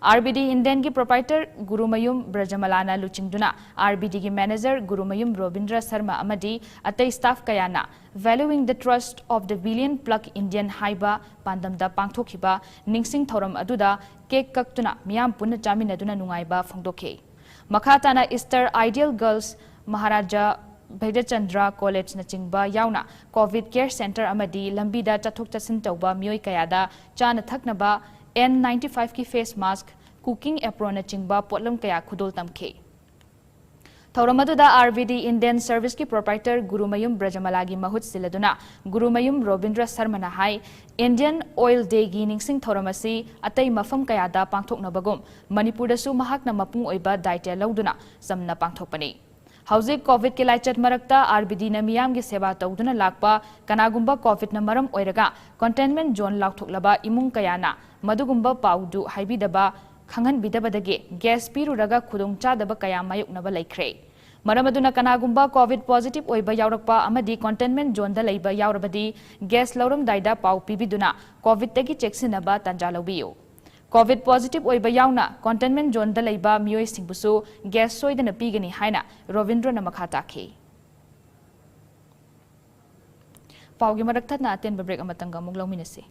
RBD Indianꯒꯤ proprietor ꯒꯨꯔꯨꯃꯌꯨꯝ ꯕ꯭ꯔꯖꯃꯂꯥꯅ ꯂꯨꯆꯤꯡꯗꯨꯅ RBDꯒꯤ manager ꯒꯨꯔꯨꯃꯌꯨꯝ ꯔꯣꯕꯤꯟꯗ꯭ꯔ ꯁꯔꯃ ꯑꯃꯗꯤ ꯑꯇꯩ staff ꯀꯌꯥꯅ Valuing the Trust of the Billion Pluck Indian ꯍꯥꯏꯕ ꯄꯥꯟꯗꯝꯗ ꯄꯥꯡꯊꯣꯛꯈꯤꯕ ꯅꯤꯡꯁꯤꯡ ꯊꯧꯔꯝ ꯑꯗꯨꯗ cake ꯀꯛꯇꯨꯅ ꯃꯤꯌꯥꯝ ꯄꯨꯟꯅ ꯆꯥꯃꯤꯟꯅꯗꯨꯅ ꯅꯨꯡꯉꯥꯏꯕ ꯐꯣꯡꯗꯣꯛꯈꯤ꯫ ꯃꯈꯥ ꯇꯥꯅ Easter Ideal Girls, ꯃꯍꯥꯔꯥꯖꯥ ꯚꯩꯗꯆꯟꯗ꯭ꯔ Collegeꯅꯆꯤꯡꯕ ꯌꯥꯎꯅ COVID Care Centre ꯑꯃꯗꯤ ꯂꯝꯕꯤꯗ ꯆꯠꯊꯣꯛ ꯆꯠꯁꯤꯟ ꯇꯧꯕ ꯃꯤꯑꯣꯏ ꯀꯌꯥꯗ ꯆꯥꯅ ꯊꯛꯅꯕ N ninety fiveꯀꯤ face mask, cooking apronꯅꯆꯤꯡꯕ ꯄꯣꯠꯂꯝ ꯀꯌꯥ ꯈꯨꯗꯣꯜ ꯇꯝꯈꯤ꯫ ꯊꯧꯔꯝ ꯑꯗꯨꯗ RBD Indian Serviceꯀꯤ proprietor ꯒꯨꯔꯨꯃꯌꯨꯝ ꯕ꯭ꯔꯖꯃꯂꯥꯒꯤ ꯃꯍꯨꯠ ꯁꯤꯜꯂꯗꯨꯅ ꯒꯨꯔꯨꯃꯌꯨꯝ ꯔꯣꯕꯤꯟꯗ꯭ꯔ ꯁꯔꯃꯅ ꯍꯥꯏ, Indian Oil Dayꯒꯤ ꯅꯤꯡꯁꯤꯡ ꯊꯧꯔꯝ ꯑꯁꯤ ꯑꯇꯩ ꯃꯐꯝ ꯀꯌꯥꯗ ꯄꯥꯡꯊꯣꯛꯅꯕꯒꯨꯝ ꯃꯅꯤꯄꯨꯔꯗꯁꯨ ꯃꯍꯥꯛꯅ ꯃꯄꯨꯡ ꯑꯣꯏꯕ ꯗꯥꯏꯇ꯭ꯌ ꯂꯧꯗꯨꯅ ꯆꯝꯅ ꯄꯥꯡꯊꯣꯛꯄꯅꯤ꯫ ꯍꯧꯖꯤꯛ COVIDꯀꯤ ꯂꯥꯏꯆꯠ ꯃꯔꯛꯇ RBDꯅ ꯃꯤꯌꯥꯝꯒꯤ ꯁꯦꯕꯥ ꯇꯧꯗꯨꯅ ꯂꯥꯛꯄ, ꯀꯅꯥꯒꯨꯝꯕ COVIDꯅ ꯃꯔꯝ ꯑꯣꯏꯔꯒ containment zone ꯂꯥꯎꯊꯣꯛꯂꯕ ꯏꯃꯨꯡ ꯀꯌꯥꯅ ꯃꯗꯨꯒꯨꯝꯕ ꯄꯥꯎꯗꯨ ꯍꯥꯏꯕꯤꯗꯕ, ꯈꯪꯍꯟꯕꯤꯗꯕꯗꯒꯤ gas ꯄꯤꯔꯨꯔꯒ ꯈꯨꯗꯣꯡꯆꯥꯗꯕ ꯀꯌꯥ ꯃꯥꯌꯣꯛꯅꯕ ꯂꯩꯈ꯭ꯔꯦ꯫ ꯃꯔꯝ ꯑꯗꯨꯅ ꯀꯅꯥꯒꯨꯝꯕ COVID positive ꯑꯣꯏꯕ ꯌꯥꯎꯔꯛꯄ ꯑꯃꯗꯤ containment zoneꯗ ꯂꯩꯕ ꯌꯥꯎꯔꯕꯗꯤ gas ꯂꯧꯔꯝꯗꯥꯏꯗ ꯄꯥꯎ ꯄꯤꯕꯤꯗꯨꯅ COVIDꯇꯒꯤ ꯆꯦꯛꯁꯤꯟꯅꯕ ꯇꯥꯟꯖꯥ ꯂꯧꯕꯤꯌꯨ꯫ COVID positive ꯑꯣꯏꯕ ꯌꯥꯎꯅ containment zoneꯗ ꯂꯩꯕ ꯃꯤꯑꯣꯏꯁꯤꯡꯕꯨꯁꯨ gas ꯁꯣꯏꯗꯅ ꯄꯤꯒꯅꯤ ꯍꯥꯏꯅ ꯔꯣꯕꯤꯟꯗ꯭ꯔꯣꯅ ꯃꯈꯥ ꯇꯥꯈꯤ꯫ ꯄꯥꯎꯒꯤ ꯃꯔꯛ ꯊꯠꯅ ꯑꯇꯦꯟꯕ break ꯑꯃꯇꯪꯒ ꯑꯃꯨꯛ ꯂꯧꯃꯤꯟꯅꯁꯤ꯫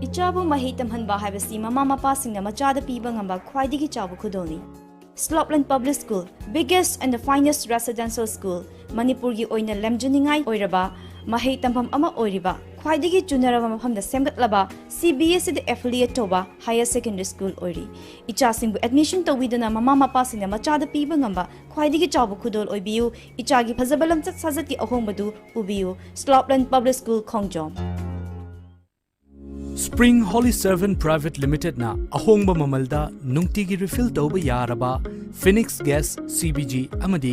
ꯏꯆꯥꯕꯨ ꯃꯍꯩ ꯇꯝꯍꯟꯕ ꯍꯥꯏꯕꯁꯤ ꯃꯃꯥ ꯃꯄꯥꯁꯤꯡꯅ ꯃꯆꯥꯗ ꯄꯤꯕ ꯉꯝꯕ ꯈ꯭ꯋꯥꯏꯗꯒꯤ ꯆꯥꯎꯕ ꯈꯨꯗꯣꯜꯅꯤ꯫ Slopeland Public School, biggest and the finest residential school, ꯃꯅꯤꯄꯨꯔꯒꯤ ꯑꯣꯏꯅ ꯂꯝꯖꯤꯡꯅꯤꯡꯉꯥꯏ ꯑꯣꯏꯔꯕ ꯃꯍꯩ ꯇꯝꯐꯝ ꯑꯃ ꯑꯣꯏꯔꯤꯕ, ꯈ꯭ꯋꯥꯏꯗꯒꯤ ꯆꯨꯅꯔꯕ ꯃꯐꯝꯗ ꯁꯦꯝꯒꯠꯂꯕ CBSEꯗ affiliate ꯇꯧꯕ higher secondary school ꯑꯣꯏꯔꯤ꯫ ꯏꯆꯥꯁꯤꯡꯕꯨ admission ꯇꯧꯕꯤꯗꯨꯅ ꯃꯃꯥ ꯃꯄꯥꯁꯤꯡꯅ ꯃꯆꯥꯗ ꯄꯤꯕ ꯉꯝꯕ ꯈ꯭ꯋꯥꯏꯗꯒꯤ ꯆꯥꯎꯕ ꯈꯨꯗꯣꯜ ꯑꯣꯏꯕꯤꯌꯨ꯫ ꯏꯆꯥꯒꯤ ꯐꯖꯕ ꯂꯝꯆꯠ ꯁꯥꯖꯠꯀꯤ ꯑꯍꯣꯡꯕꯗꯨ ꯎꯕꯤꯌꯨ꯫ Slopeland Public School, ꯈꯣꯡꯖꯣꯝ꯫ Spring Holy Servant Private Limitedꯅ ꯑꯍꯣꯡꯕ ꯃꯃꯜꯗ ꯅꯨꯡꯇꯤꯒꯤ refill ꯇꯧꯕ ꯌꯥꯔꯕ Phoenix Gas CBG ꯑꯃꯗꯤ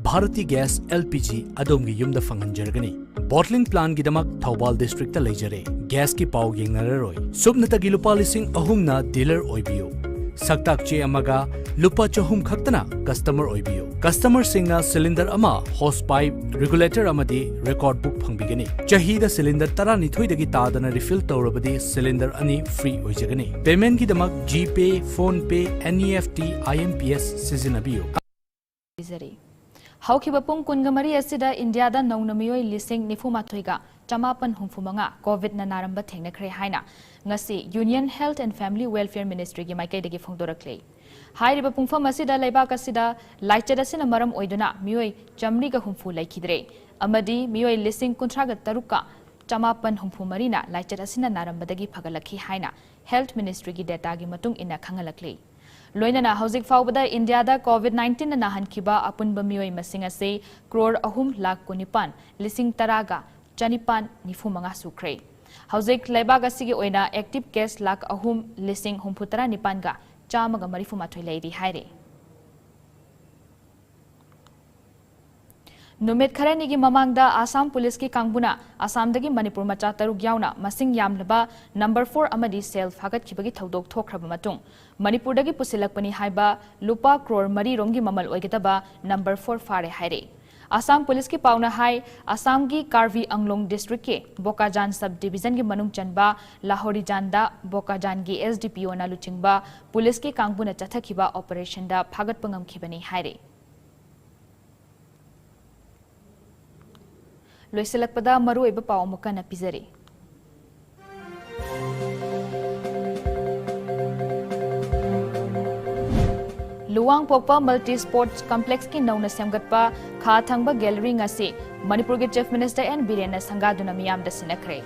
Bharati Gas LPG ꯑꯗꯣꯝꯒꯤ ꯌꯨꯝꯗ ꯐꯪꯍꯟꯖꯔꯒꯅꯤ꯫ Bottling plantꯒꯤꯗꯃꯛ ꯊꯧꯕꯥꯜ districtꯇ ꯂꯩꯖꯔꯦ꯫ Gasꯀꯤ ꯄꯥꯎ ꯌꯦꯡꯅꯔꯔꯣꯏ꯫ ꯁꯨꯞꯅꯇꯒꯤ ꯂꯨꯄꯥ ꯂꯤꯁꯤꯡ ꯑꯍꯨꯝꯅ dealer ꯑꯣꯏꯕꯤꯌꯨ꯫ ꯁꯛꯇꯥꯛ ꯆꯦ ꯑꯃꯒ ꯂꯨꯄꯥ ꯆꯍꯨꯝ ꯈꯛꯇꯅ customer ꯑꯣꯏꯕꯤꯌꯨ꯫ Customerꯁꯤꯡꯅ cylinder ꯑꯃ, hose pipe, regulator ꯑꯃꯗꯤ record book ꯐꯪꯕꯤꯒꯅꯤ꯫ ꯆꯍꯤꯗ cylinder ꯇꯔꯥꯅꯤꯊꯣꯏꯗꯒꯤ ꯇꯥꯗꯅ refill ꯇꯧꯔꯕꯗꯤ cylinder ꯑꯅꯤ free ꯑꯣꯏꯖꯒꯅꯤ꯫ Paymentꯒꯤꯗꯃꯛ GPay, PhonePe, NEFT, IMPS ꯁꯤꯖꯤꯟꯅꯕꯤꯌꯨ꯫ ꯄꯤꯖꯔꯤ꯫ ꯍꯧꯈꯤꯕ ꯄꯨꯡ ꯀꯨꯟꯒ ꯃꯔꯤ ꯑꯁꯤꯗ ꯏꯟꯗꯤꯌꯥꯗ ꯅꯧꯅ ꯃꯤꯑꯣꯏ ꯂꯤꯁꯤꯡ ꯅꯤꯐꯨ ꯃꯥꯊꯣꯏꯒ ꯆꯃꯥꯄꯟ ꯍꯨꯝꯐꯨ ꯃꯉꯥ COVIDꯅ ꯅꯥꯔꯝꯕ ꯊꯦꯡꯅꯈ꯭ꯔꯦ ꯍꯥꯏꯅ ꯉꯁꯤ Union Health and Family Welfare Ministryꯒꯤ ꯃꯥꯏꯀꯩꯗꯒꯤ ꯐꯣꯡꯗꯣꯔꯛꯂꯤ꯫ ꯍꯥꯏꯔꯤꯕ ꯄꯨꯡꯐꯝ ꯑꯁꯤꯗ ꯂꯩꯕꯥꯛ ꯑꯁꯤꯗ ꯂꯥꯏꯆꯠ ꯑꯁꯤꯅ ꯃꯔꯝ ꯑꯣꯏꯗꯨꯅ ꯃꯤꯑꯣꯏ ꯆꯥꯃꯔꯤꯒ ꯍꯨꯝꯐꯨ ꯂꯩꯈꯤꯗ꯭ꯔꯦ ꯑꯃꯗꯤ ꯃꯤꯑꯣꯏ ꯂꯤꯁꯤꯡ ꯀꯨꯟꯊ꯭ꯔꯥꯒ ꯇꯔꯨꯛꯀ ꯆꯃꯥꯄꯟ ꯍꯨꯝꯐꯨ ꯃꯔꯤꯅ ꯂꯥꯏꯆꯠ ꯑꯁꯤꯅ ꯅꯥꯔꯝꯕꯗꯒꯤ ꯐꯒꯠꯂꯛꯈꯤ ꯍꯥꯏꯅ Health Ministryꯒꯤ dataꯒꯤ ꯃꯇꯨꯡ ꯏꯟꯅ ꯈꯪꯍꯜꯂꯛꯂꯤ꯫ ꯂꯣꯏꯅꯅ ꯍꯧꯖꯤꯛ ꯐꯥꯎꯕꯗ ꯏꯟꯗꯤꯌꯥꯗ COVID nineteenꯅ ꯅꯥꯍꯟꯈꯤꯕ ꯑꯄꯨꯟꯕ ꯃꯤꯑꯣꯏ ꯃꯁꯤꯡ ꯑꯁꯤ ꯀ꯭ꯔꯣꯔ ꯑꯍꯨꯝ ꯂꯥꯈ ꯀꯨꯟꯅꯤꯄꯥꯟ ꯂꯤꯁꯤꯡ ꯇꯔꯥꯒ ꯆꯅꯤꯄꯥꯟ ꯅꯤꯐꯨ ꯃꯉꯥ ꯁꯨꯈ꯭ꯔꯦ꯫ ꯍꯧꯖꯤꯛ ꯂꯩꯕꯥꯛ ꯑꯁꯤꯒꯤ ꯑꯣꯏꯅ active case ꯂꯥꯈ ꯑꯍꯨꯝ ꯂꯤꯁꯤꯡ ꯍꯨꯝꯐꯨ ꯇꯔꯥ ꯅꯤꯄꯥꯟꯒ ꯆꯥꯝꯃꯒ ꯃꯔꯤꯐꯨ ꯃꯥꯊꯣꯏ ꯂꯩꯔꯤ ꯍꯥꯏꯔꯤ꯫ ꯅꯨꯃꯤꯠ ꯈꯔꯅꯤꯒꯤ ꯃꯃꯥꯡꯗ ꯑꯁꯥꯝ ꯄꯨꯂꯤꯁꯀꯤ ꯀꯥꯡꯕꯨꯅ ꯑꯁꯥꯝꯗꯒꯤ ꯃꯅꯤꯄꯨꯔ ꯃꯆꯥ ꯇꯔꯨꯛ ꯌꯥꯎꯅ ꯃꯁꯤꯡ ꯌꯥꯝꯂꯕ ꯅꯝꯕꯔ ꯐꯣꯔ ꯑꯃꯗꯤ ꯁꯦꯜ ꯐꯥꯒꯠꯈꯤꯕꯒꯤ ꯊꯧꯗꯣꯛ ꯊꯣꯛꯈ꯭ꯔꯕ ꯃꯇꯨꯡ, ꯃꯅꯤꯄꯨꯔꯗꯒꯤ ꯄꯨꯁꯤꯜꯂꯛꯄꯅꯤ ꯍꯥꯏꯕ ꯂꯨꯄꯥ ꯀ꯭ꯔꯣꯔ ꯃꯔꯤ ꯔꯣꯝꯒꯤ ꯃꯃꯜ ꯑꯣꯏꯒꯗꯕ ꯅꯝꯕꯔ ꯐꯣꯔ ꯐꯥꯔꯦ ꯍꯥꯏꯔꯦ꯫ ꯑꯁꯥꯝ ꯄꯨꯂꯤꯁꯀꯤ ꯄꯥꯎꯅ ꯍꯥꯏ, ꯑꯁꯥꯝꯒꯤ ꯀꯥꯔꯕꯤ ꯑꯪꯂꯣꯡ ꯗꯤꯁꯇ꯭ꯔꯤꯛꯀꯤ ꯕꯣꯀꯥꯖꯥꯟ ꯁꯕ ꯗꯤꯕꯤꯖꯟꯒꯤ ꯃꯅꯨꯡ ꯆꯟꯕ ꯂꯥꯍꯣꯔꯤꯖꯥꯟꯗ ꯕꯣꯀꯥꯖꯥꯟꯒꯤ ꯑꯦꯁ ꯗꯤ ꯄꯤ ꯑꯣꯅ ꯂꯨꯆꯤꯡꯕ ꯄꯨꯂꯤꯁꯀꯤ ꯀꯥꯡꯕꯨꯅ ꯆꯠꯊꯈꯤꯕ ꯑꯣꯄꯔꯦꯁꯟꯗ ꯐꯥꯒꯠꯄ ꯉꯝꯈꯤꯕꯅꯤ ꯍꯥꯏꯔꯦ꯫ ꯂꯣꯏꯁꯤꯜꯂꯛꯄꯗ ꯃꯔꯨꯑꯣꯏꯕ ꯄꯥꯎ ꯑꯃꯨꯛ ꯍꯟꯅ ꯄꯤꯖꯔꯤ꯫ ꯂꯨꯋꯥꯡꯄꯣꯛꯄ ꯃꯜꯇꯤ ꯁ꯭ꯄꯣꯔꯠꯁ ꯀꯝꯄ꯭ꯂꯦꯛꯁꯀꯤ ꯅꯧꯅ ꯁꯦꯝꯒꯠꯄ ꯈꯥ ꯊꯪꯕ ꯒꯦꯂꯔꯤ ꯉꯁꯤ ꯃꯅꯤꯄꯨꯔꯒꯤ ꯆꯤꯐ ꯃꯤꯅꯤꯁꯇꯔ ꯑꯦꯟ ꯕꯤꯔꯦꯟꯅ ꯁꯪꯒꯥꯗꯨꯅ ꯃꯤꯌꯥꯝꯗ ꯁꯤꯟꯅꯈ꯭ꯔꯦ꯫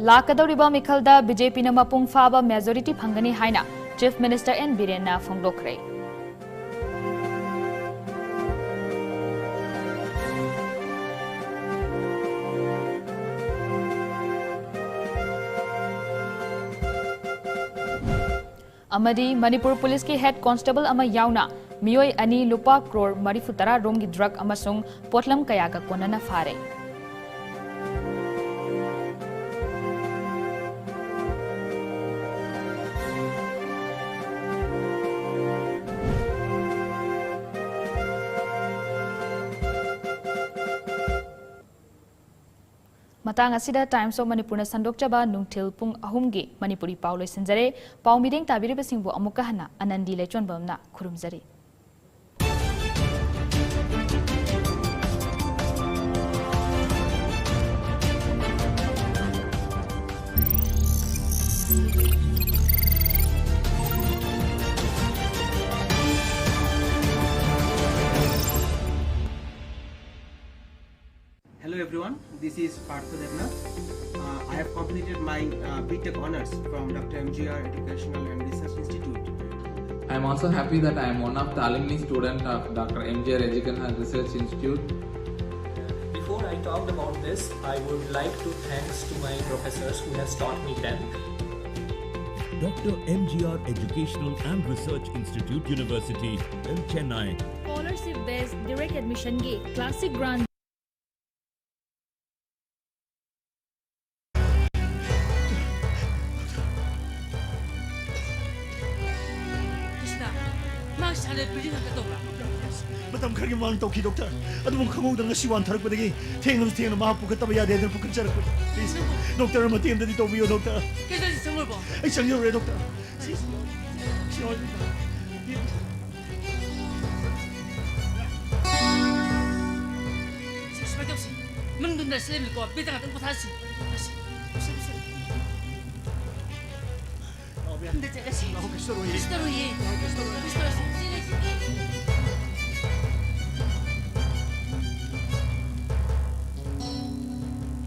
ꯂꯥꯛꯀꯗꯧꯔꯤꯕ ꯃꯤꯈꯜꯗ ꯕꯤ ꯖꯦ ꯄꯤꯅ ꯃꯄꯨꯡ ꯐꯥꯕ ꯃꯦꯖꯣꯔꯤꯇꯤ ꯐꯪꯒꯅꯤ ꯍꯥꯏꯅ ꯆꯤꯐ ꯃꯤꯅꯤꯁꯇꯔ ꯑꯦꯟ ꯕꯤꯔꯦꯟꯅ ꯐꯣꯡꯗꯣꯛꯈ꯭ꯔꯦ꯫ ꯑꯃꯗꯤ ꯃꯅꯤꯄꯨꯔ ꯄꯨꯂꯤꯁꯀꯤ ꯍꯦꯗ ꯀꯣꯟꯁꯇꯦꯕꯜ ꯑꯃ ꯌꯥꯎꯅ ꯃꯤꯑꯣꯏ ꯑꯅꯤ ꯂꯨꯄꯥ ꯀ꯭ꯔꯣꯔ ꯃꯔꯤꯐꯨ ꯇꯔꯥ ꯔꯣꯝꯒꯤ ꯗ꯭ꯔꯒ ꯑꯃꯁꯨꯡ ꯄꯣꯠꯂꯝ ꯀꯌꯥꯒ ꯀꯣꯟꯅꯅ ꯐꯥꯔꯦ꯫ ꯃꯇꯥꯡ ꯑꯁꯤꯗ Times of Manipurꯅ ꯁꯟꯗꯣꯛꯆꯕ ꯅꯨꯡꯊꯤꯜ ꯄꯨꯡ ꯑꯍꯨꯝꯒꯤ ꯃꯅꯤꯄꯨꯔꯤ ꯄꯥꯎ ꯂꯣꯏꯁꯤꯟꯖꯔꯦ꯫ ꯄꯥꯎ ꯃꯤꯠꯌꯦꯡ ꯇꯥꯕꯤꯔꯤꯕꯁꯤꯡꯕꯨ ꯑꯃꯨꯛꯀ ꯍꯟꯅ ꯑꯅꯟꯗꯤ ꯂꯩꯆꯣꯟꯕꯝꯅ ꯈꯨꯔꯨꯝꯖꯔꯤ꯫ Hello everyone, this is Partha Debnath. Uh, I have completed my uh, B Tech Honours from Doctor M G R Educational and Research Institute. I am also happy that I am one of the alumni student of Doctor M G R Educational Research Institute. Before I talk Round about this, I would like to thanks to my professors who has taught me them. Doctor M G R Educational and Research Institute, University in Chennai. Scholarship based direct admission ꯒꯤ classic grant. Krishna, ꯃꯥ ꯁꯥꯟꯅ building ꯍꯟꯒꯗꯧꯕ꯭ꯔꯥ? ꯃꯇꯝ ꯈꯔꯒꯤ ꯃꯃꯥꯡ ꯇꯧꯈꯤ, doctor. ꯑꯗꯨꯕꯨ ꯈꯪꯍꯧꯗꯅ ꯉꯁꯤ ꯋꯥꯟꯊꯔꯛꯄꯗꯒꯤ ꯊꯦꯡꯂꯁꯨ ꯊꯦꯡꯅ ꯃꯍꯥꯛ ꯄꯨꯈꯠꯇꯕ ꯌꯥꯗꯦ ꯍꯥꯏꯗꯨꯅ ꯄꯨꯈꯠꯆꯔꯛꯄꯅꯤ꯫ Please, ꯗꯣꯛꯇꯔ, ꯃꯇꯦꯡ ꯑꯝꯇꯗꯤ ꯇꯧꯕꯤꯌꯨ, ꯗꯣꯛꯇꯔ꯫ ꯀꯦꯖꯨꯋꯦꯜꯇꯤ ꯆꯪꯂꯨꯔꯕꯣ? ꯑꯩ ꯆꯪꯖꯔꯨꯔꯦ, ꯗꯣꯛꯇꯔ꯫ ꯁꯤ, ꯁꯤ, ꯁꯤ ꯁꯨꯃꯥꯏꯅ ꯇꯧꯁꯤ꯫ ꯃꯅꯨꯡꯗ ꯅꯔꯁ ꯂꯩꯕꯅꯤꯀꯣ, ꯕꯦꯗ ꯉꯥꯛꯇꯪ ꯄꯣꯊꯥꯁꯤ꯫ ꯁꯤ, ꯁꯤ, ꯁꯤ꯫ ꯂꯥꯛꯑꯣ, ꯕꯦꯝ꯫ ꯑꯝꯇ ꯆꯠꯂꯁꯤ꯫ ꯂꯥꯛꯑꯣ, ꯀꯩꯁꯨ ꯇꯧꯔꯣꯏꯌꯦ꯫ ꯀꯩꯁꯨ ꯇꯧꯔꯣꯏꯌꯦ꯫ ꯂꯥꯛꯑꯣ, ꯀꯩꯁꯨ ꯇꯧꯔꯣꯏꯌꯦ꯫ ꯀꯩꯁꯨ ꯇꯧꯔꯣꯏꯌꯦ꯫ ꯁꯤ ꯂꯩꯁꯤꯗꯤ꯫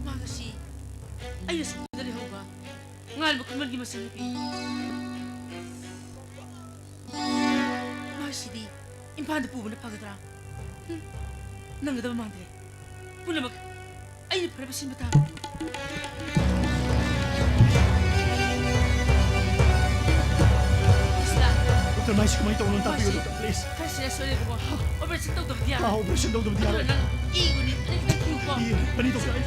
ꯃꯥ ꯉꯁꯤ ꯑꯩꯅ ꯁ꯭ꯀꯨꯜꯗ ꯂꯩꯍꯧꯕ ꯉꯥꯟꯕ ꯈꯨꯃꯟꯒꯤ ꯃꯆꯟꯅꯨꯄꯤ꯫ ꯃꯥꯁꯤꯗꯤ ꯏꯝꯐꯥꯜꯗ ꯄꯨꯕꯅ ꯐꯒꯗ꯭ꯔꯥ? ꯍꯨꯝ, ꯅꯪꯒꯗꯕ ꯃꯥꯟꯗ꯭ꯔꯦ꯫ ꯄꯨꯝꯅꯃꯛ ꯑꯩꯅ ꯐꯅꯕ ꯁꯤꯟꯕ ꯇꯥꯕꯅꯤ꯫ ꯀ꯭ꯔꯤꯁꯅ, ꯗꯣꯛꯇꯔ, ꯃꯥꯏꯁꯤ ꯀꯃꯥꯏꯅ ꯇꯧꯕꯅꯣ ꯇꯥꯛꯄꯤꯌꯨ, ꯃꯥꯏꯁꯤ ꯗꯣꯛꯇꯔ, please꯫ ꯈꯔ serious ꯑꯣꯏꯔꯦꯕꯀꯣ꯫ ꯑꯣꯄꯔꯦꯁꯟ ꯇꯧꯗꯕꯗꯤ ꯌꯥꯔꯣꯏ꯫ ꯑꯥ, ꯑꯣꯄꯔꯦꯁꯟ ꯇꯧꯗꯕꯗꯤ ꯑꯗꯨꯅ ꯌꯥꯔꯣꯏ꯫ ꯅꯪ ꯏ ꯌꯨꯅꯤꯠ ꯑꯅꯤ ꯈꯛꯇꯪ ꯄꯤꯌꯨꯀꯣ꯫ ꯏ ꯌꯨꯅꯤꯠ ꯑꯅꯤ, ꯗꯣꯛꯇꯔ, ꯑꯩ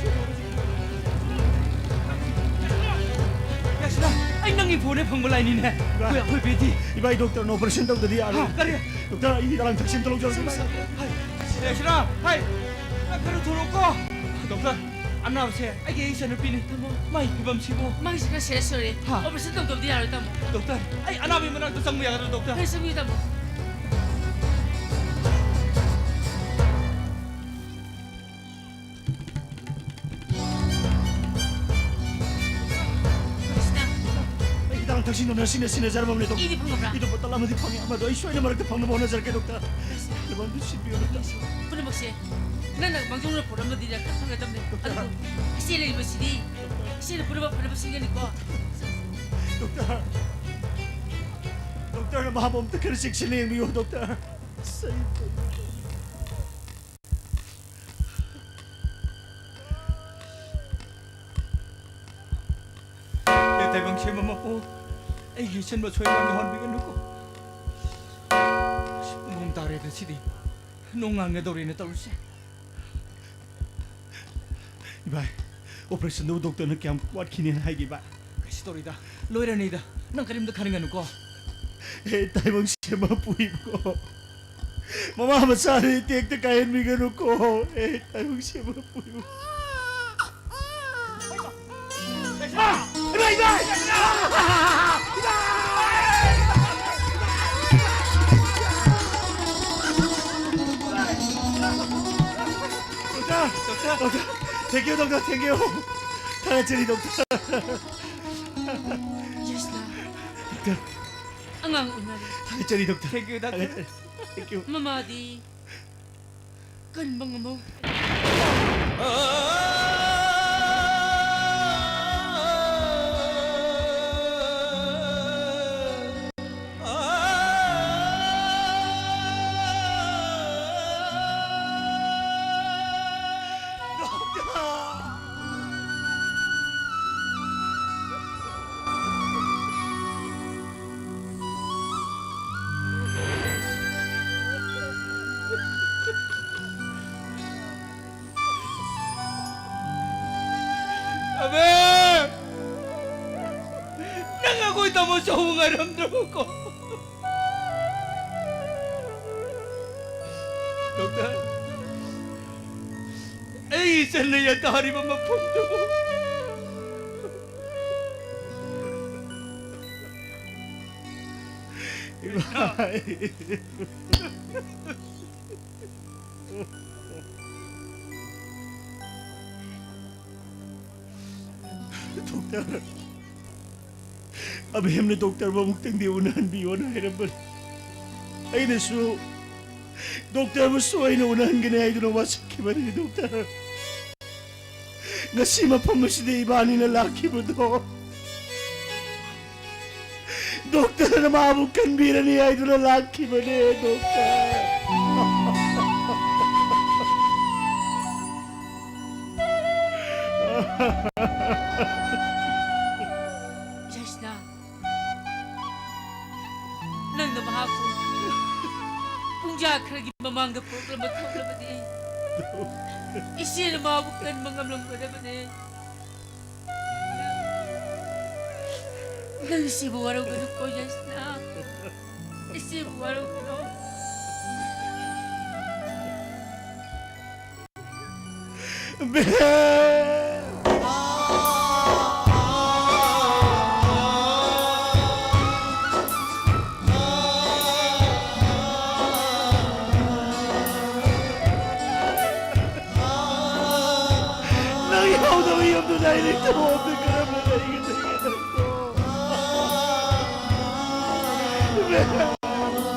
ꯌꯥꯁꯤꯗ, ꯑꯩ ꯅꯪꯒꯤ ꯐꯣꯟꯗ ꯐꯪꯕ ꯂꯥꯏꯅꯤꯅꯦ꯫ ꯏꯕꯥ꯫ ꯑꯩꯈꯣꯏ, ꯑꯩꯈꯣꯏ ꯕꯦꯗꯤ꯫ ꯏꯕꯥ, ꯑꯩ ꯗꯣꯛꯇꯔꯅ ꯑꯣꯄꯔꯦꯁꯟ ꯇꯧꯗꯗꯤ ꯌꯥꯔꯣꯏ꯫ ꯍꯥ, ꯀꯔꯤ? ꯗꯣꯛꯇꯔ, ꯑꯩ ꯍꯤꯗꯥꯛ ꯂꯥꯡꯊꯛꯁꯤ ꯑꯝꯇ ꯂꯧꯖꯔꯒꯦ꯫ ꯍꯥꯏ, ꯌꯥꯁꯤꯗ, ꯍꯥꯏ, ꯅꯪ ꯈꯔ ꯊꯣꯔꯛꯎꯀꯣ꯫ ꯗꯣꯛꯇꯔ, ꯑꯅꯥꯕꯁꯦ ꯑꯩꯒꯤ ꯏꯆꯟꯅꯨꯄꯤꯅꯤ꯫ ꯇꯥꯃꯣ꯫ ꯃꯥꯒꯤ ꯐꯤꯕꯝꯁꯤꯕꯨ? ꯃꯥꯒꯤꯁꯤ ꯈꯔ serious ꯑꯣꯏꯔꯦ꯫ ꯍꯥ? ꯑꯣꯄꯔꯦꯁꯟ ꯇꯧꯗꯕꯗꯤ ꯌꯥꯔꯣꯏ, ꯇꯥꯃꯣ꯫ ꯗꯣꯛꯇꯔ, ꯑꯩ ꯑꯅꯥꯕꯒꯤ ꯃꯅꯥꯛꯇ ꯆꯪꯕ ꯌꯥꯒꯗ꯭ꯔꯥ, ꯗꯣꯛꯇꯔ? ꯍꯣꯏ, ꯆꯪꯕꯤꯌꯨ, ꯇꯥꯃꯣ꯫ ꯀ꯭ꯔꯤꯁꯅ꯫ ꯑꯩ ꯍꯤꯗꯥꯛ ꯂꯥꯡꯊꯛꯁꯤꯡꯗꯣ ꯅꯔꯁꯁꯤꯡꯅ ꯁꯤꯟꯅꯖꯔꯝꯃꯕꯅꯦ, ꯗꯣꯛꯇꯔ꯫ ꯏꯗꯤ ꯐꯪꯉꯕ꯭ꯔꯥ? ꯏꯗꯣ ꯕꯣꯇꯜ ꯑꯃꯗꯤ ꯐꯪꯉꯦ꯫ ꯑꯃꯗꯣ ꯑꯩ ꯁꯣꯏꯗꯅ ꯃꯔꯛꯇ ꯐꯪꯅꯕ ꯍꯣꯠꯅꯖꯔꯛꯀꯦ, ꯗꯣꯛꯇꯔ꯫ ꯀ꯭ꯔꯤꯁꯅ꯫ ꯐꯤꯕꯝꯗꯨ ꯁꯤꯟꯕꯤꯌꯨ, ꯗꯣꯛꯇꯔ꯫ ꯄꯨꯝꯅꯃꯛꯁꯦ ꯅꯪꯅ ꯃꯥꯡꯖꯧꯅꯅ ꯄꯨꯔꯛꯂꯝꯕꯗꯤ ꯈꯔ ꯐꯒꯗꯕꯅꯦ꯫ ꯗꯣꯛꯇꯔ꯫ ꯑꯗꯨꯕꯨ ꯏꯆꯦ ꯂꯩꯔꯤꯕꯁꯤꯗꯤ ꯏꯆꯦꯅ ꯄꯨꯝꯅꯃꯛ ꯐꯅꯕ ꯁꯤꯟꯒꯅꯤꯀꯣ꯫ ꯗꯣꯛꯇꯔ, ꯗꯣꯛꯇꯔꯅ ꯃꯍꯥꯛꯄꯨ ꯑꯝꯇ ꯈꯔ ꯆꯦꯛꯁꯤꯟꯅ ꯌꯦꯡꯕꯤꯌꯨ, ꯗꯣꯛꯇꯔ꯫ ꯑꯁ, ꯑꯩ ꯀꯩꯅꯣ ꯇꯧꯔꯦ꯫ ꯇꯥꯏꯕꯪ ꯁꯦꯝꯕ ꯃꯄꯨ, ꯑꯩꯒꯤ ꯏꯆꯟꯕꯨ ꯁꯣꯏꯗꯅ ꯌꯧꯍꯟꯕꯤꯒꯅꯨꯀꯣ꯫ ꯑꯁ, ꯅꯣꯡ ꯇꯥꯔꯦꯗ ꯁꯤꯗꯤ꯫ ꯅꯣꯡ ꯉꯥꯡꯒꯗꯧꯔꯦꯅ ꯇꯧꯔꯤꯁꯦ꯫ ꯏꯚꯥꯏ, operationꯗꯨ doctorꯅ ꯀꯌꯥꯝ ꯋꯥꯠꯈꯤꯅꯦꯅ ꯍꯥꯏꯒꯦ, ꯏꯚꯥꯏ? ꯀꯩꯁꯨ ꯇꯧꯔꯣꯏꯗ, ꯂꯣꯏꯔꯅꯤꯗ꯫ ꯅꯪ ꯀꯔꯤꯝꯇ ꯈꯟꯒꯅꯨꯀꯣ꯫ ꯑꯦ, ꯇꯥꯏꯕꯪ ꯁꯦꯝꯕ ꯄꯨꯏꯕꯣ꯫ ꯃꯃꯥ ꯃꯆꯥꯗꯤ ꯇꯦꯛꯇ ꯀꯥꯏꯍꯟꯕꯤꯒꯅꯨꯀꯣ꯫ ꯑꯦ, ꯇꯥꯏꯕꯪ ꯁꯦꯝꯕ ꯄꯨꯏꯕꯣ꯫ ꯏꯃꯥ! ꯏꯃꯥ! ꯏꯃꯥ! ꯏꯃꯥ! Doctor! Doctor! Doctor! Thank you, doctor, thank you. ꯊꯥꯒꯠꯆꯔꯤ, doctor꯫ ꯌꯦꯁꯂꯥ꯫ Doctor꯫ ꯑꯉꯥꯡ ꯎꯅꯔꯦ꯫ ꯊꯥꯒꯠꯆꯔꯤ, doctor꯫ Thank you, doctor꯫ ꯊꯥꯒꯠꯆꯔꯤ꯫ Thank you꯫ ꯃꯃꯥꯗꯤ ꯀꯟꯕ ꯉꯝꯍꯧꯗ꯭ꯔꯦ꯫ ꯑꯕꯦ! ꯅꯪ ꯑꯩꯈꯣꯏ ꯇꯥꯃꯣ ꯆꯧꯕ ꯉꯥꯏꯔꯝꯗ꯭ꯔꯕꯀꯣ? Doctor, ꯑꯩ ꯏꯆꯟꯅ ꯌꯥꯇꯥꯔꯤꯕ ꯃꯐꯝꯗꯨꯕꯨ꯫ ꯏꯃꯥ! Doctor, ꯑꯕꯦꯝꯅ doctorꯕꯨ ꯑꯃꯨꯛꯇꯪꯗꯤ ꯎꯅꯍꯟꯕꯤꯌꯣꯅ ꯍꯥꯏꯔꯝꯕꯅꯤ꯫ ꯑꯩꯅꯁꯨ doctorꯕꯨ ꯁꯣꯏꯅ ꯎꯅꯍꯟꯒꯅꯤ ꯍꯥꯏꯗꯨꯅ ꯋꯥꯁꯛꯈꯤꯕꯅꯤ, doctor꯫ ꯉꯁꯤ ꯃꯐꯝ ꯑꯁꯤꯗ ꯏꯕꯥꯅꯤꯅ ꯂꯥꯛꯈꯤꯕꯗꯣ, doctorꯅ ꯃꯥꯕꯨ ꯀꯟꯕꯤꯔꯅꯤ ꯍꯥꯏꯗꯨꯅ ꯂꯥꯛꯈꯤꯕꯅꯦ, doctor꯫ ꯈꯔꯒꯤ ꯃꯃꯥꯡꯗ ꯄꯣꯛꯂꯝꯕ ꯊꯣꯛꯂꯕꯗꯤ ꯏꯆꯦꯅ ꯃꯥꯕꯨ ꯀꯟꯕ ꯉꯝꯂꯝꯒꯗꯕꯅꯦ꯫ ꯅꯪ ꯏꯆꯦꯕꯨ ꯋꯥꯔꯧꯒꯅꯨꯀꯣ, ꯌꯥꯏꯁꯅꯥ꯫ ꯏꯆꯦꯕꯨ ꯋꯥꯔꯧꯒꯅꯨ꯫ ꯅꯪ ꯌꯥꯎꯗꯕ ꯌꯨꯝꯗꯨꯗ ꯑꯩ ꯂꯩꯇꯕ ꯀꯔꯝꯅ ꯂꯩꯒꯗꯒꯦ ꯅꯪꯕꯣ?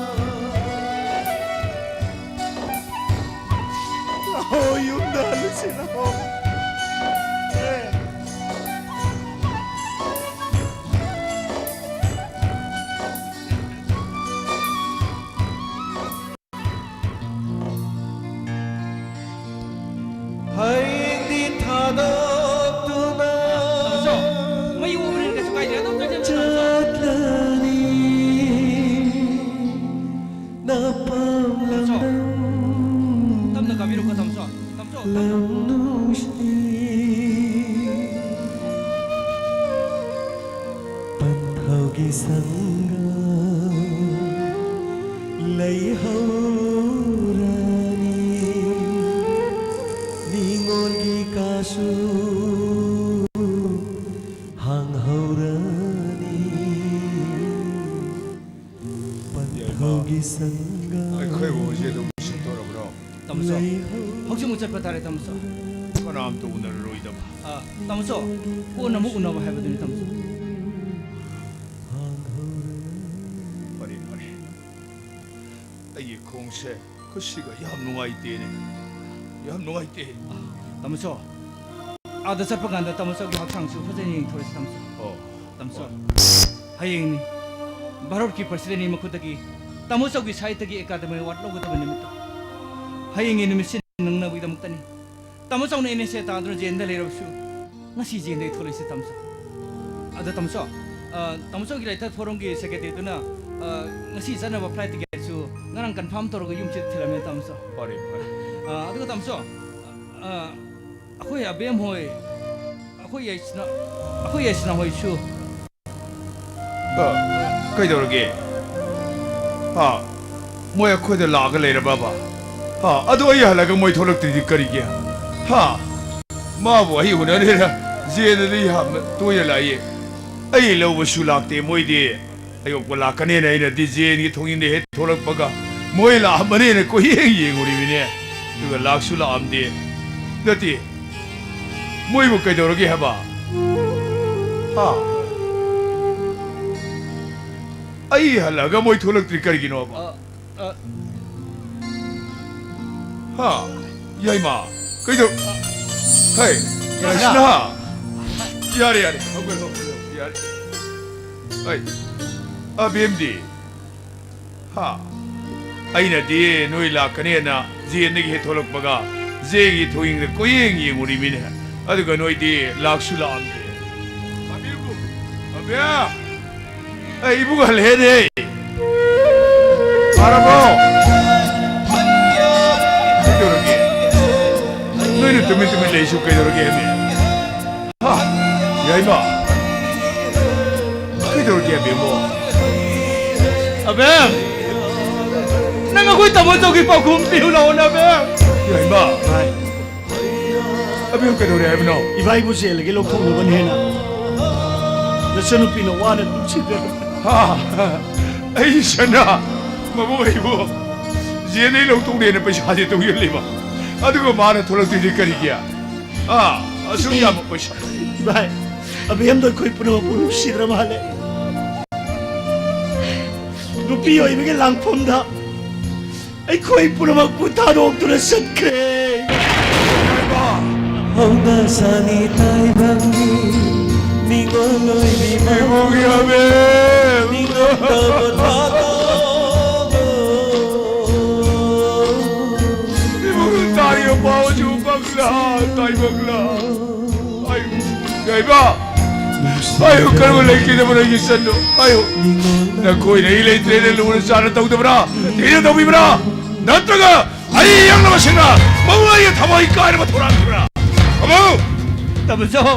ꯂꯥꯛꯑꯣ, ꯌꯨꯝꯗ ꯍꯜꯂꯁꯤ, ꯂꯥꯛꯑꯣ꯫ ꯍꯌꯦꯡꯗꯤ ꯊꯥꯗꯣꯛꯇꯨꯅ ꯇꯥꯃꯣꯆꯧ, ꯃꯩ ꯑꯣꯟꯕꯅꯤꯅ ꯀꯩꯁꯨ ꯀꯥꯏꯗꯦ꯫ ꯑꯗꯨꯝ ꯆꯠꯁꯦ, ꯇꯥꯃꯣꯆꯧ꯫ ꯆꯠꯂꯅꯤ ꯅꯄꯥꯝ ꯇꯥꯃꯣꯆꯧ, ꯂꯝꯗꯝ ꯇꯞꯅ ꯀꯥꯕꯤꯔꯣꯀꯣ, ꯇꯥꯃꯣꯆꯧ꯫ ꯇꯥꯃꯣꯆꯧ, ꯇꯞꯅ꯫ ꯂꯝ ꯅꯨꯡꯁꯤ ꯄꯟꯊꯧꯒꯤ ꯁꯪꯒ ꯂꯩꯍꯧꯔꯅꯤ꯫ ꯅꯤꯉꯣꯜꯒꯤ ꯀꯥꯁꯨ ꯍꯥꯡꯍꯧꯔꯅꯤ꯫ ꯄꯟꯊꯧꯒꯤ ꯁꯪꯒ ꯑꯩꯈꯣꯏꯕꯨ ꯍꯧꯖꯤꯛ ꯑꯗꯨꯝ ꯁꯤꯠꯇꯣꯔꯕ꯭ꯔꯣ? ꯇꯥꯃꯣꯆꯧ, ꯂꯩꯍꯧ ꯍꯧꯖꯤꯛꯃꯛ ꯆꯠꯄ ꯇꯥꯔꯦ, ꯇꯥꯃꯣꯆꯧ꯫ ꯀꯅꯥꯝꯇ ꯎꯅꯔꯔꯣꯏꯗꯕ꯫ ꯑ, ꯇꯥꯃꯣꯆꯧ, ꯀꯣꯟꯅ ꯑꯃꯨꯛ ꯎꯅꯕ ꯍꯥꯏꯕꯗꯨꯅꯤ, ꯇꯥꯃꯣꯆꯧ꯫ ꯐꯔꯦ, ꯐꯔꯦ꯫ ꯑꯩꯒꯤ ꯈꯣꯡꯁꯦ ꯈꯨꯠꯁꯤꯒ ꯌꯥꯝ ꯅꯨꯡꯉꯥꯏꯇꯦꯅꯦ꯫ ꯌꯥꯝ ꯅꯨꯡꯉꯥꯏꯇꯦ꯫ ꯇꯥꯃꯣꯆꯧ, ꯑꯥꯗ ꯆꯠꯄ ꯀꯥꯟꯗ ꯇꯥꯃꯣꯆꯧꯒꯤ ꯍꯛꯆꯥꯡꯁꯨ ꯐꯖꯅ ꯌꯦꯡꯊꯣꯔꯁꯤ, ꯇꯥꯃꯣꯆꯧ꯫ ꯑꯣ꯫ ꯇꯥꯃꯣꯆꯧ, ꯍꯣꯏ꯫ ꯍꯌꯦꯡꯅꯤ ꯚꯥꯔꯠꯀꯤ ꯄ꯭ꯔꯁꯤꯗꯦꯟꯒꯤ ꯃꯈꯨꯠꯇꯒꯤ ꯇꯥꯃꯣꯆꯧꯒꯤ ꯁꯥꯍꯤꯇ꯭ꯌꯒꯤ ꯑꯦꯀꯥꯗꯦꯃꯤ ꯑꯦꯋꯥꯔꯗ ꯂꯧꯒꯗꯕ ꯅꯨꯃꯤꯠꯇꯣ꯫ ꯍꯌꯦꯡꯒꯤ ꯅꯨꯃꯤꯠꯁꯤ ꯅꯪꯅꯕꯒꯤꯗꯃꯛꯇꯅꯤ꯫ ꯇꯥꯃꯣꯆꯧꯅ ꯑꯦꯟ ꯑꯦꯁ ꯑꯦ ꯇꯥꯗꯨꯅ ꯖꯦꯜꯗ ꯂꯩꯔꯕꯁꯨ ꯉꯁꯤ ꯖꯦꯜꯗꯒꯤ ꯊꯣꯛꯂꯛꯏꯁꯦ, ꯇꯥꯃꯣꯆꯧ꯫ ꯑꯗ ꯇꯥꯃꯣꯆꯧ, ꯑ, ꯇꯥꯃꯣꯆꯧꯒꯤ ꯂꯥꯏꯊ ꯐꯣꯔꯝꯒꯤ ꯁꯦꯀ꯭ꯔꯦꯇꯔꯤꯗꯨꯅ ꯑ, ꯉꯁꯤ ꯆꯠꯅꯕ flight ticketꯁꯨ ꯉꯔꯥꯡ confirm ꯇꯧꯔꯒ ꯌꯨꯝꯁꯤꯗ ꯊꯤꯜꯂꯝꯃꯦ, ꯇꯥꯃꯣꯁꯨ꯫ ꯐꯔꯦ, ꯐꯔꯦ꯫ ꯑ, ꯑꯗꯨꯒ ꯇꯥꯃꯣꯁꯨ, ꯑ, ꯑꯩꯈꯣꯏ ꯑꯕꯦꯝ ꯍꯣꯏ, ꯑꯩꯈꯣꯏ ꯌꯥꯏꯁꯅꯥ, ꯑꯩꯈꯣꯏ ꯌꯥꯏꯁꯅꯥ ꯍꯣꯏꯁꯨ꯫ ꯑ, ꯀꯩꯗꯧꯔꯒꯦ? ꯍꯥ? ꯃꯣꯏ ꯑꯩꯈꯣꯏꯗ ꯂꯥꯛꯑꯒ ꯂꯩꯔꯕꯕ? ꯍꯥ? ꯑꯗꯣ ꯑꯩ ꯍꯜꯂꯒ ꯃꯣꯏ ꯊꯣꯛꯂꯛꯇ꯭ꯔꯤꯗꯤ ꯀꯔꯤꯒꯤ? ꯍꯥ? ꯃꯥꯕꯨ ꯑꯩ ꯎꯅꯔꯦꯔꯥ? ꯖꯦꯟꯗꯗꯤ ꯌꯥꯝꯅ ꯇꯣꯏꯅ ꯂꯥꯛꯏ꯫ ꯑꯩ ꯂꯧꯕꯁꯨ ꯂꯥꯛꯇꯦ ꯃꯣꯏꯗꯤ꯫ ꯑꯌꯣꯛꯄ ꯂꯥꯛꯀꯅꯦꯅ ꯑꯩꯅꯗꯤ ꯖꯦꯟꯒꯤ ꯊꯣꯡꯖꯤꯟꯗ ꯍꯦꯛ ꯊꯣꯛꯂꯛꯄꯒ ꯃꯣꯏ ꯂꯥꯛꯑꯝꯃꯅꯦꯅ ꯀꯣꯏꯌꯦꯡ ꯌꯦꯡꯉꯨꯔꯤꯕꯅꯦ꯫ ꯑꯗꯨꯒ ꯂꯥꯛꯁꯨ ꯂꯥꯛꯑꯝꯗꯦ꯫ ꯅꯠꯇꯦ, ꯃꯣꯏꯕꯨ ꯀꯩꯗꯧꯔꯒꯦ ꯍꯥꯏꯕ? ꯍꯥ? ꯑꯩ ꯍꯜꯂꯛꯑꯒ ꯃꯣꯏ ꯊꯣꯛꯂꯛꯇ꯭ꯔꯤ ꯀꯔꯤꯒꯤꯅꯣꯕ? ꯑ, ꯑ, ꯍꯥ? ꯌꯥꯏꯃ, ꯀꯩꯗꯧ-, ꯍꯩ, ꯌꯥꯏꯃ꯫ ꯀ꯭ꯔꯤꯁꯅ! ꯌꯥꯔꯦ, ꯌꯥꯔꯦ, ꯍꯧꯒꯠꯂꯣ, ꯍꯧꯒꯠꯂꯣ, ꯌꯥꯔꯦ꯫ ꯍꯩ, ꯑꯕꯦꯝꯗꯤ? ꯍꯥ? ꯑꯩꯅꯗꯤ ꯅꯣꯏ ꯂꯥꯛꯀꯅꯦꯅ ꯖꯦꯟꯗꯒꯤ ꯍꯦꯛ ꯊꯣꯛꯂꯛꯄꯒ ꯖꯦꯟꯒꯤ ꯊꯣꯡꯖꯤꯡꯗ ꯀꯣꯏꯌꯦꯡ ꯌꯦꯡꯉꯨꯔꯤꯃꯤꯅꯦ꯫ ꯑꯗꯨꯒ ꯅꯣꯏꯗꯤ ꯂꯥꯛꯁꯨ ꯂꯥꯛꯑꯝꯗꯦ꯫ ꯑꯕꯦꯝꯕꯨ, ꯑꯕꯦꯝ! ꯑꯩ ꯏꯕꯨꯡ ꯍꯜꯂꯦꯅꯦ꯫ ꯐꯔꯕꯣ? ꯀꯩꯗꯧꯔꯒꯦ? ꯅꯣꯏꯅ ꯇꯨꯃꯤꯟ ꯇꯨꯃꯤꯟ ꯂꯩꯁꯨ ꯀꯩꯗꯧꯔꯒꯦ ꯍꯥꯏꯕꯅꯦ? ꯍꯥ? ꯌꯥꯏꯃ? ꯀꯩꯗꯧꯔꯒꯦ ꯑꯕꯦꯝꯃꯣ? ꯑꯕꯦꯝ! ꯅꯪ ꯑꯩꯈꯣꯏ ꯇꯥꯃꯣ ꯆꯧꯒꯤ ꯄꯥꯎꯈꯨꯝ ꯄꯤꯌꯨ ꯂꯥꯛꯑꯣꯅꯦ, ꯑꯕꯦꯝ! ꯌꯥꯏꯃ! ꯚꯥꯏ꯫ ꯑꯕꯦꯝ ꯀꯩꯗꯧꯔꯦ ꯍꯥꯏꯕꯅꯣ? ꯏꯕꯥꯏꯕꯨ ꯖꯦꯜꯗꯒꯤ ꯂꯧꯊꯣꯛꯅꯕꯅꯦꯅ ꯅꯆꯟꯅꯨꯄꯤꯅ ꯋꯥꯅ ꯅꯨꯡꯁꯤꯗꯅ꯫ ꯍꯥ? ꯑꯩ ꯁꯅꯥ, ꯃꯕꯨꯡ ꯑꯩꯕꯨ ꯖꯦꯜꯗꯒꯤ ꯂꯧꯊꯣꯛꯅꯦꯅ ꯄꯩꯁꯥꯁꯦ ꯇꯨꯡꯁꯤꯜꯂꯤꯕ꯫ ꯑꯗꯨꯒ ꯃꯥꯅ ꯊꯣꯛꯂꯛꯇꯣꯏꯗꯤ ꯀꯔꯤꯒꯤ? ꯑꯥ, ꯑꯁꯨꯛ ꯌꯥꯝꯕ ꯄꯩꯁꯥ꯫ ꯚꯥꯏ, ꯑꯕꯦꯝꯗꯣ ꯑꯩꯈꯣꯏ ꯄꯨꯝꯅꯃꯛꯄꯨ ꯅꯨꯡꯁꯤꯗ꯭ꯔ ꯃꯥꯜꯂꯦ꯫ ꯅꯨꯄꯤ ꯑꯣꯏꯕꯒꯤ ꯂꯥꯡꯐꯝꯗ ꯑꯩꯈꯣꯏ ꯄꯨꯝꯅꯃꯛꯄꯨ ꯊꯥꯗꯣꯛꯇꯨꯅ ꯆꯠꯈ꯭ꯔꯦ꯫ ꯍꯧꯅꯁꯥꯅꯤ ꯇꯥꯏꯕꯪꯒꯤ ꯅꯤꯡꯉꯣꯜ ꯑꯣꯏꯕꯤ ꯏꯕꯨꯡ ꯌꯥꯝꯃꯦ꯫ ꯅꯤꯡꯉꯣꯜ ꯇꯧꯕ ꯊꯥꯗꯣꯛꯑꯣ꯫ ꯏꯕꯨꯡ ꯇꯥꯔꯤꯕ ꯄꯥꯎꯁꯨ ꯕꯪꯂꯥ, ꯇꯥꯏꯕꯪꯂꯥ꯫ ꯑꯩ, ꯌꯥꯏꯃ! ꯍꯥꯏꯌꯨ, ꯀꯔꯝꯕ ꯂꯩꯈꯤꯗꯕꯅꯣ ꯑꯩꯒꯤ ꯏꯆꯟꯗꯣ? ꯍꯥꯏꯌꯨ꯫ ꯅꯈꯣꯏꯅ ꯑꯩ ꯂꯩꯇ꯭ꯔꯦꯅ ꯂꯨꯅ ꯆꯥꯟꯅ ꯇꯧꯗꯕ꯭ꯔꯥ? ꯊꯤꯅ ꯇꯧꯕꯤꯕ꯭ꯔꯥ? ꯅꯠꯇ꯭ꯔꯒ ꯑꯩ ꯌꯦꯡꯅꯕꯁꯤꯡꯅ ꯃꯉꯣꯟꯗ ꯊꯃꯣꯏ ꯀꯥꯏꯅꯕ ꯊꯧꯔꯥꯡꯈꯤꯕ꯭ꯔꯥ? ꯈꯨꯝꯃꯨ! ꯇꯥꯃꯣꯆꯧ,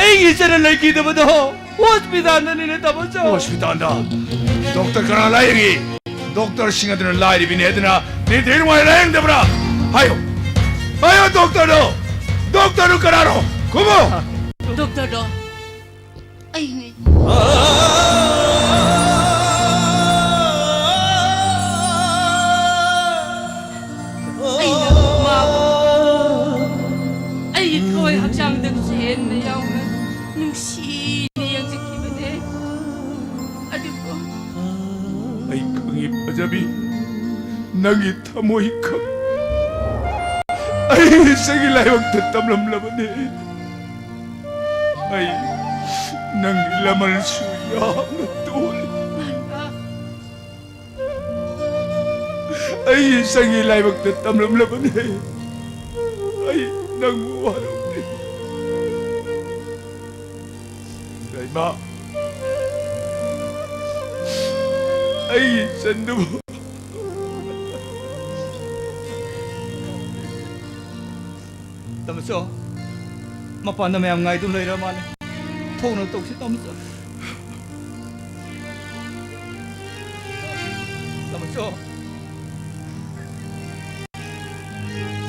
ꯑꯩꯒꯤ ꯏꯆꯟꯅ ꯂꯩꯈꯤꯗꯕꯗꯣ ꯍꯣꯁꯄꯤꯇꯥꯜꯗꯅꯤꯅꯦ, ꯇꯥꯃꯣꯆꯧ꯫ ꯍꯣꯁꯄꯤꯇꯥꯜꯗ? ꯗꯣꯛꯇꯔ ꯀꯅꯥ ꯂꯥꯌꯦꯡꯉꯤ? ꯗꯣꯛꯇꯔꯁꯤꯡ ꯑꯗꯨꯅ ꯂꯥꯏꯔꯤꯕꯤꯅꯦ ꯍꯥꯏꯗꯨꯅ ꯅꯤꯡꯊꯤ ꯅꯨꯡꯉꯥꯏ ꯂꯥꯌꯦꯡꯗꯕ꯭ꯔꯥ? ꯍꯥꯏꯌꯨ! ꯍꯥꯏꯌꯨ, ꯗꯣꯛꯇꯔꯗꯣ! ꯗꯣꯛꯇꯔꯗꯨ ꯀꯅꯥꯅꯣ? ꯈꯨꯝꯃꯨ! ꯗꯣꯛꯇꯔꯗꯣ ꯑꯩꯅꯦ꯫ ꯑꯩꯅ ꯃꯥꯕꯨ ꯑꯩꯒꯤ ꯊꯋꯥꯏ ꯍꯛꯆꯥꯡꯗꯒꯤꯁꯨ ꯍꯦꯟꯅ ꯌꯥꯎꯅ ꯅꯨꯡꯁꯤꯅ ꯌꯦꯡꯖꯈꯤꯕꯅꯦ꯫ ꯑꯗꯨꯕꯨ ꯑꯩ ꯈꯪꯉꯤ, ꯐꯖꯕꯤ, ꯅꯪꯒꯤ ꯊꯃꯣꯏ ꯈꯪ꯫ ꯑꯩ ꯏꯆꯦꯒꯤ ꯂꯥꯏꯕꯛꯇ ꯇꯝꯂꯝꯂꯕꯅꯦ꯫ ꯑꯩ ꯅꯪꯒꯤ ꯂꯃꯟꯁꯨ ꯌꯥꯝꯅ ꯇꯣꯜꯂꯤ꯫ ꯑꯩ ꯏꯆꯦꯒꯤ ꯂꯥꯏꯕꯛꯇ ꯇꯝꯂꯝꯂꯕꯅꯦ꯫ ꯑꯩ ꯅꯪꯕꯨ ꯋꯥꯔꯧꯗꯦ꯫ ꯏꯃꯥ, ꯑꯩꯒꯤ ꯏꯆꯟꯗꯨꯕꯨ꯫ ꯇꯥꯃꯣꯆꯧ, ꯃꯄꯥꯟꯗ ꯃꯌꯥꯝ ꯉꯥꯏꯗꯨꯅ ꯂꯩꯔ ꯃꯥꯜꯂꯦ꯫ ꯊꯣꯛꯅ ꯇꯧꯁꯤ, ꯇꯥꯃꯣꯆꯧ꯫ ꯇꯥꯃꯣꯆꯧ,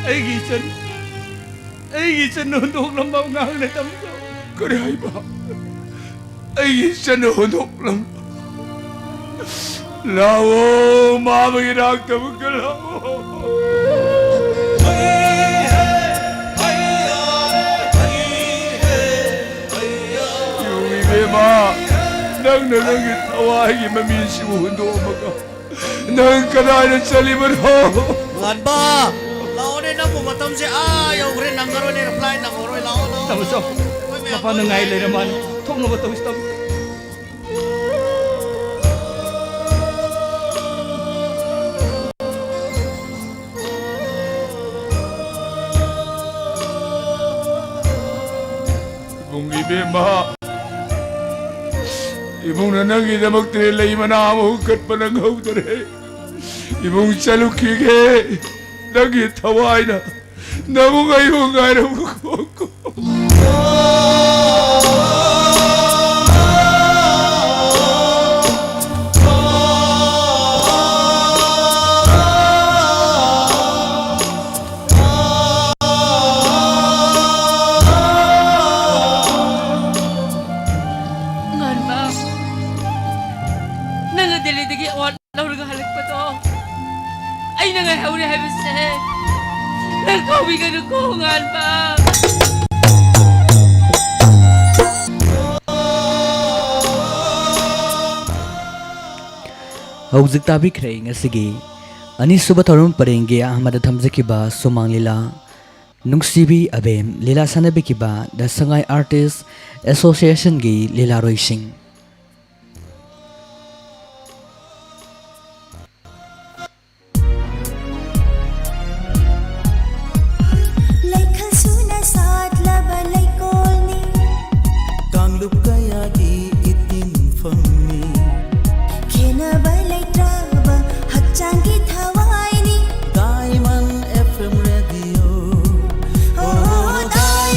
ꯑꯩꯒꯤ ꯏꯆꯟ, ꯑꯩꯒꯤ ꯏꯆꯟ ꯍꯨꯟꯗꯣꯛꯂꯝꯕ ꯑꯉꯥꯡꯅꯦ, ꯇꯥꯃꯣꯆꯧ꯫ ꯀꯔꯤ ꯍꯥꯏꯕ? ꯑꯩꯒꯤ ꯏꯆꯟ ꯍꯨꯟꯗꯣꯛꯂꯝ-, ꯂꯥꯛꯑꯣ, ꯃꯥ ꯑꯃꯒꯤ ꯏꯅꯥꯛꯇ ꯑꯃꯨꯛꯇ ꯂꯥꯛꯑꯣ꯫ ꯏꯕꯦꯝꯃ, ꯅꯪꯅ ꯅꯪꯒꯤ ꯊꯋꯥꯏꯒꯤ ꯃꯃꯤꯁꯤꯕꯨ ꯍꯨꯟꯗꯣꯛꯑꯝꯃꯒ ꯅꯪ ꯀꯗꯥꯏꯗ ꯆꯠꯂꯤꯕꯅꯣ? ꯉꯥꯟꯕ, ꯂꯥꯛꯑꯣꯅꯦ, ꯅꯪꯕꯨ ꯃꯇꯝꯁꯦ ꯑꯥ ꯌꯧꯈ꯭ꯔꯦ, ꯅꯪꯉꯔꯣꯏꯅꯦ, flight ꯅꯪꯉꯔꯣꯏ, ꯂꯥꯛꯑꯣ, ꯂꯥꯛꯑꯣ꯫ ꯇꯥꯃꯣꯆꯧ, ꯑꯩꯈꯣꯏ ꯃꯌꯥꯝ ꯃꯄꯥꯟꯗ ꯉꯥꯏ ꯂꯩꯔ ꯃꯥꯜꯂꯦ, ꯊꯣꯛꯅꯕ ꯇꯧꯁꯤ, ꯇꯥꯃꯣ꯫ ꯏꯕꯨꯡ ꯏꯕꯦꯝꯃ, ꯏꯕꯨꯡꯅ ꯅꯪꯒꯤꯗꯃꯛꯇ ꯂꯩ ꯃꯅꯥ ꯑꯃ ꯀꯠꯄ ꯅꯪꯍꯧꯗꯔꯦ꯫ ꯏꯕꯨꯡ ꯆꯠꯂꯨꯈꯤꯒꯦ꯫ ꯅꯪꯒꯤ ꯊꯋꯥꯏꯅ ꯅꯕꯨꯡ ꯑꯩꯕꯨ ꯉꯥꯏꯔꯝꯃꯨꯀꯣ꯫ ꯉꯥꯟꯕ, ꯅꯪꯅ ꯗꯦꯜꯂꯤꯗꯒꯤ ꯑꯋꯥꯔꯗ ꯂꯧꯔꯒ ꯍꯜꯂꯛꯄꯗꯣ ꯑꯩꯅ ꯉꯥꯏꯍꯧꯔꯦ ꯍꯥꯏꯕꯁꯦ ꯅꯪ ꯀꯥꯎꯕꯤꯒꯅꯨꯀꯣ, ꯉꯥꯟꯕ꯫ ꯍꯧꯖꯤꯛ ꯇꯥꯕꯤꯈ꯭ꯔꯦ ꯉꯁꯤꯒꯤ ꯑꯅꯤꯁꯨꯕ ꯊꯧꯔꯝ ꯄꯔꯦꯡꯒꯤ ꯑꯍꯥꯟꯕꯗ ꯊꯝꯖꯈꯤꯕ ꯁꯨꯃꯥꯡ ꯂꯤꯂꯥ ꯅꯨꯡꯁꯤꯕꯤ ꯑꯕꯦꯝ ꯂꯤꯂꯥ ꯁꯥꯟꯅꯕꯤꯈꯤꯕ ꯗ ꯁꯉꯥꯏ ꯑꯥꯔꯇꯤꯁ ꯑꯦꯁꯣꯁꯤꯌꯦꯁꯟꯒꯤ ꯂꯤꯂꯥꯔꯣꯏꯁꯤꯡ꯫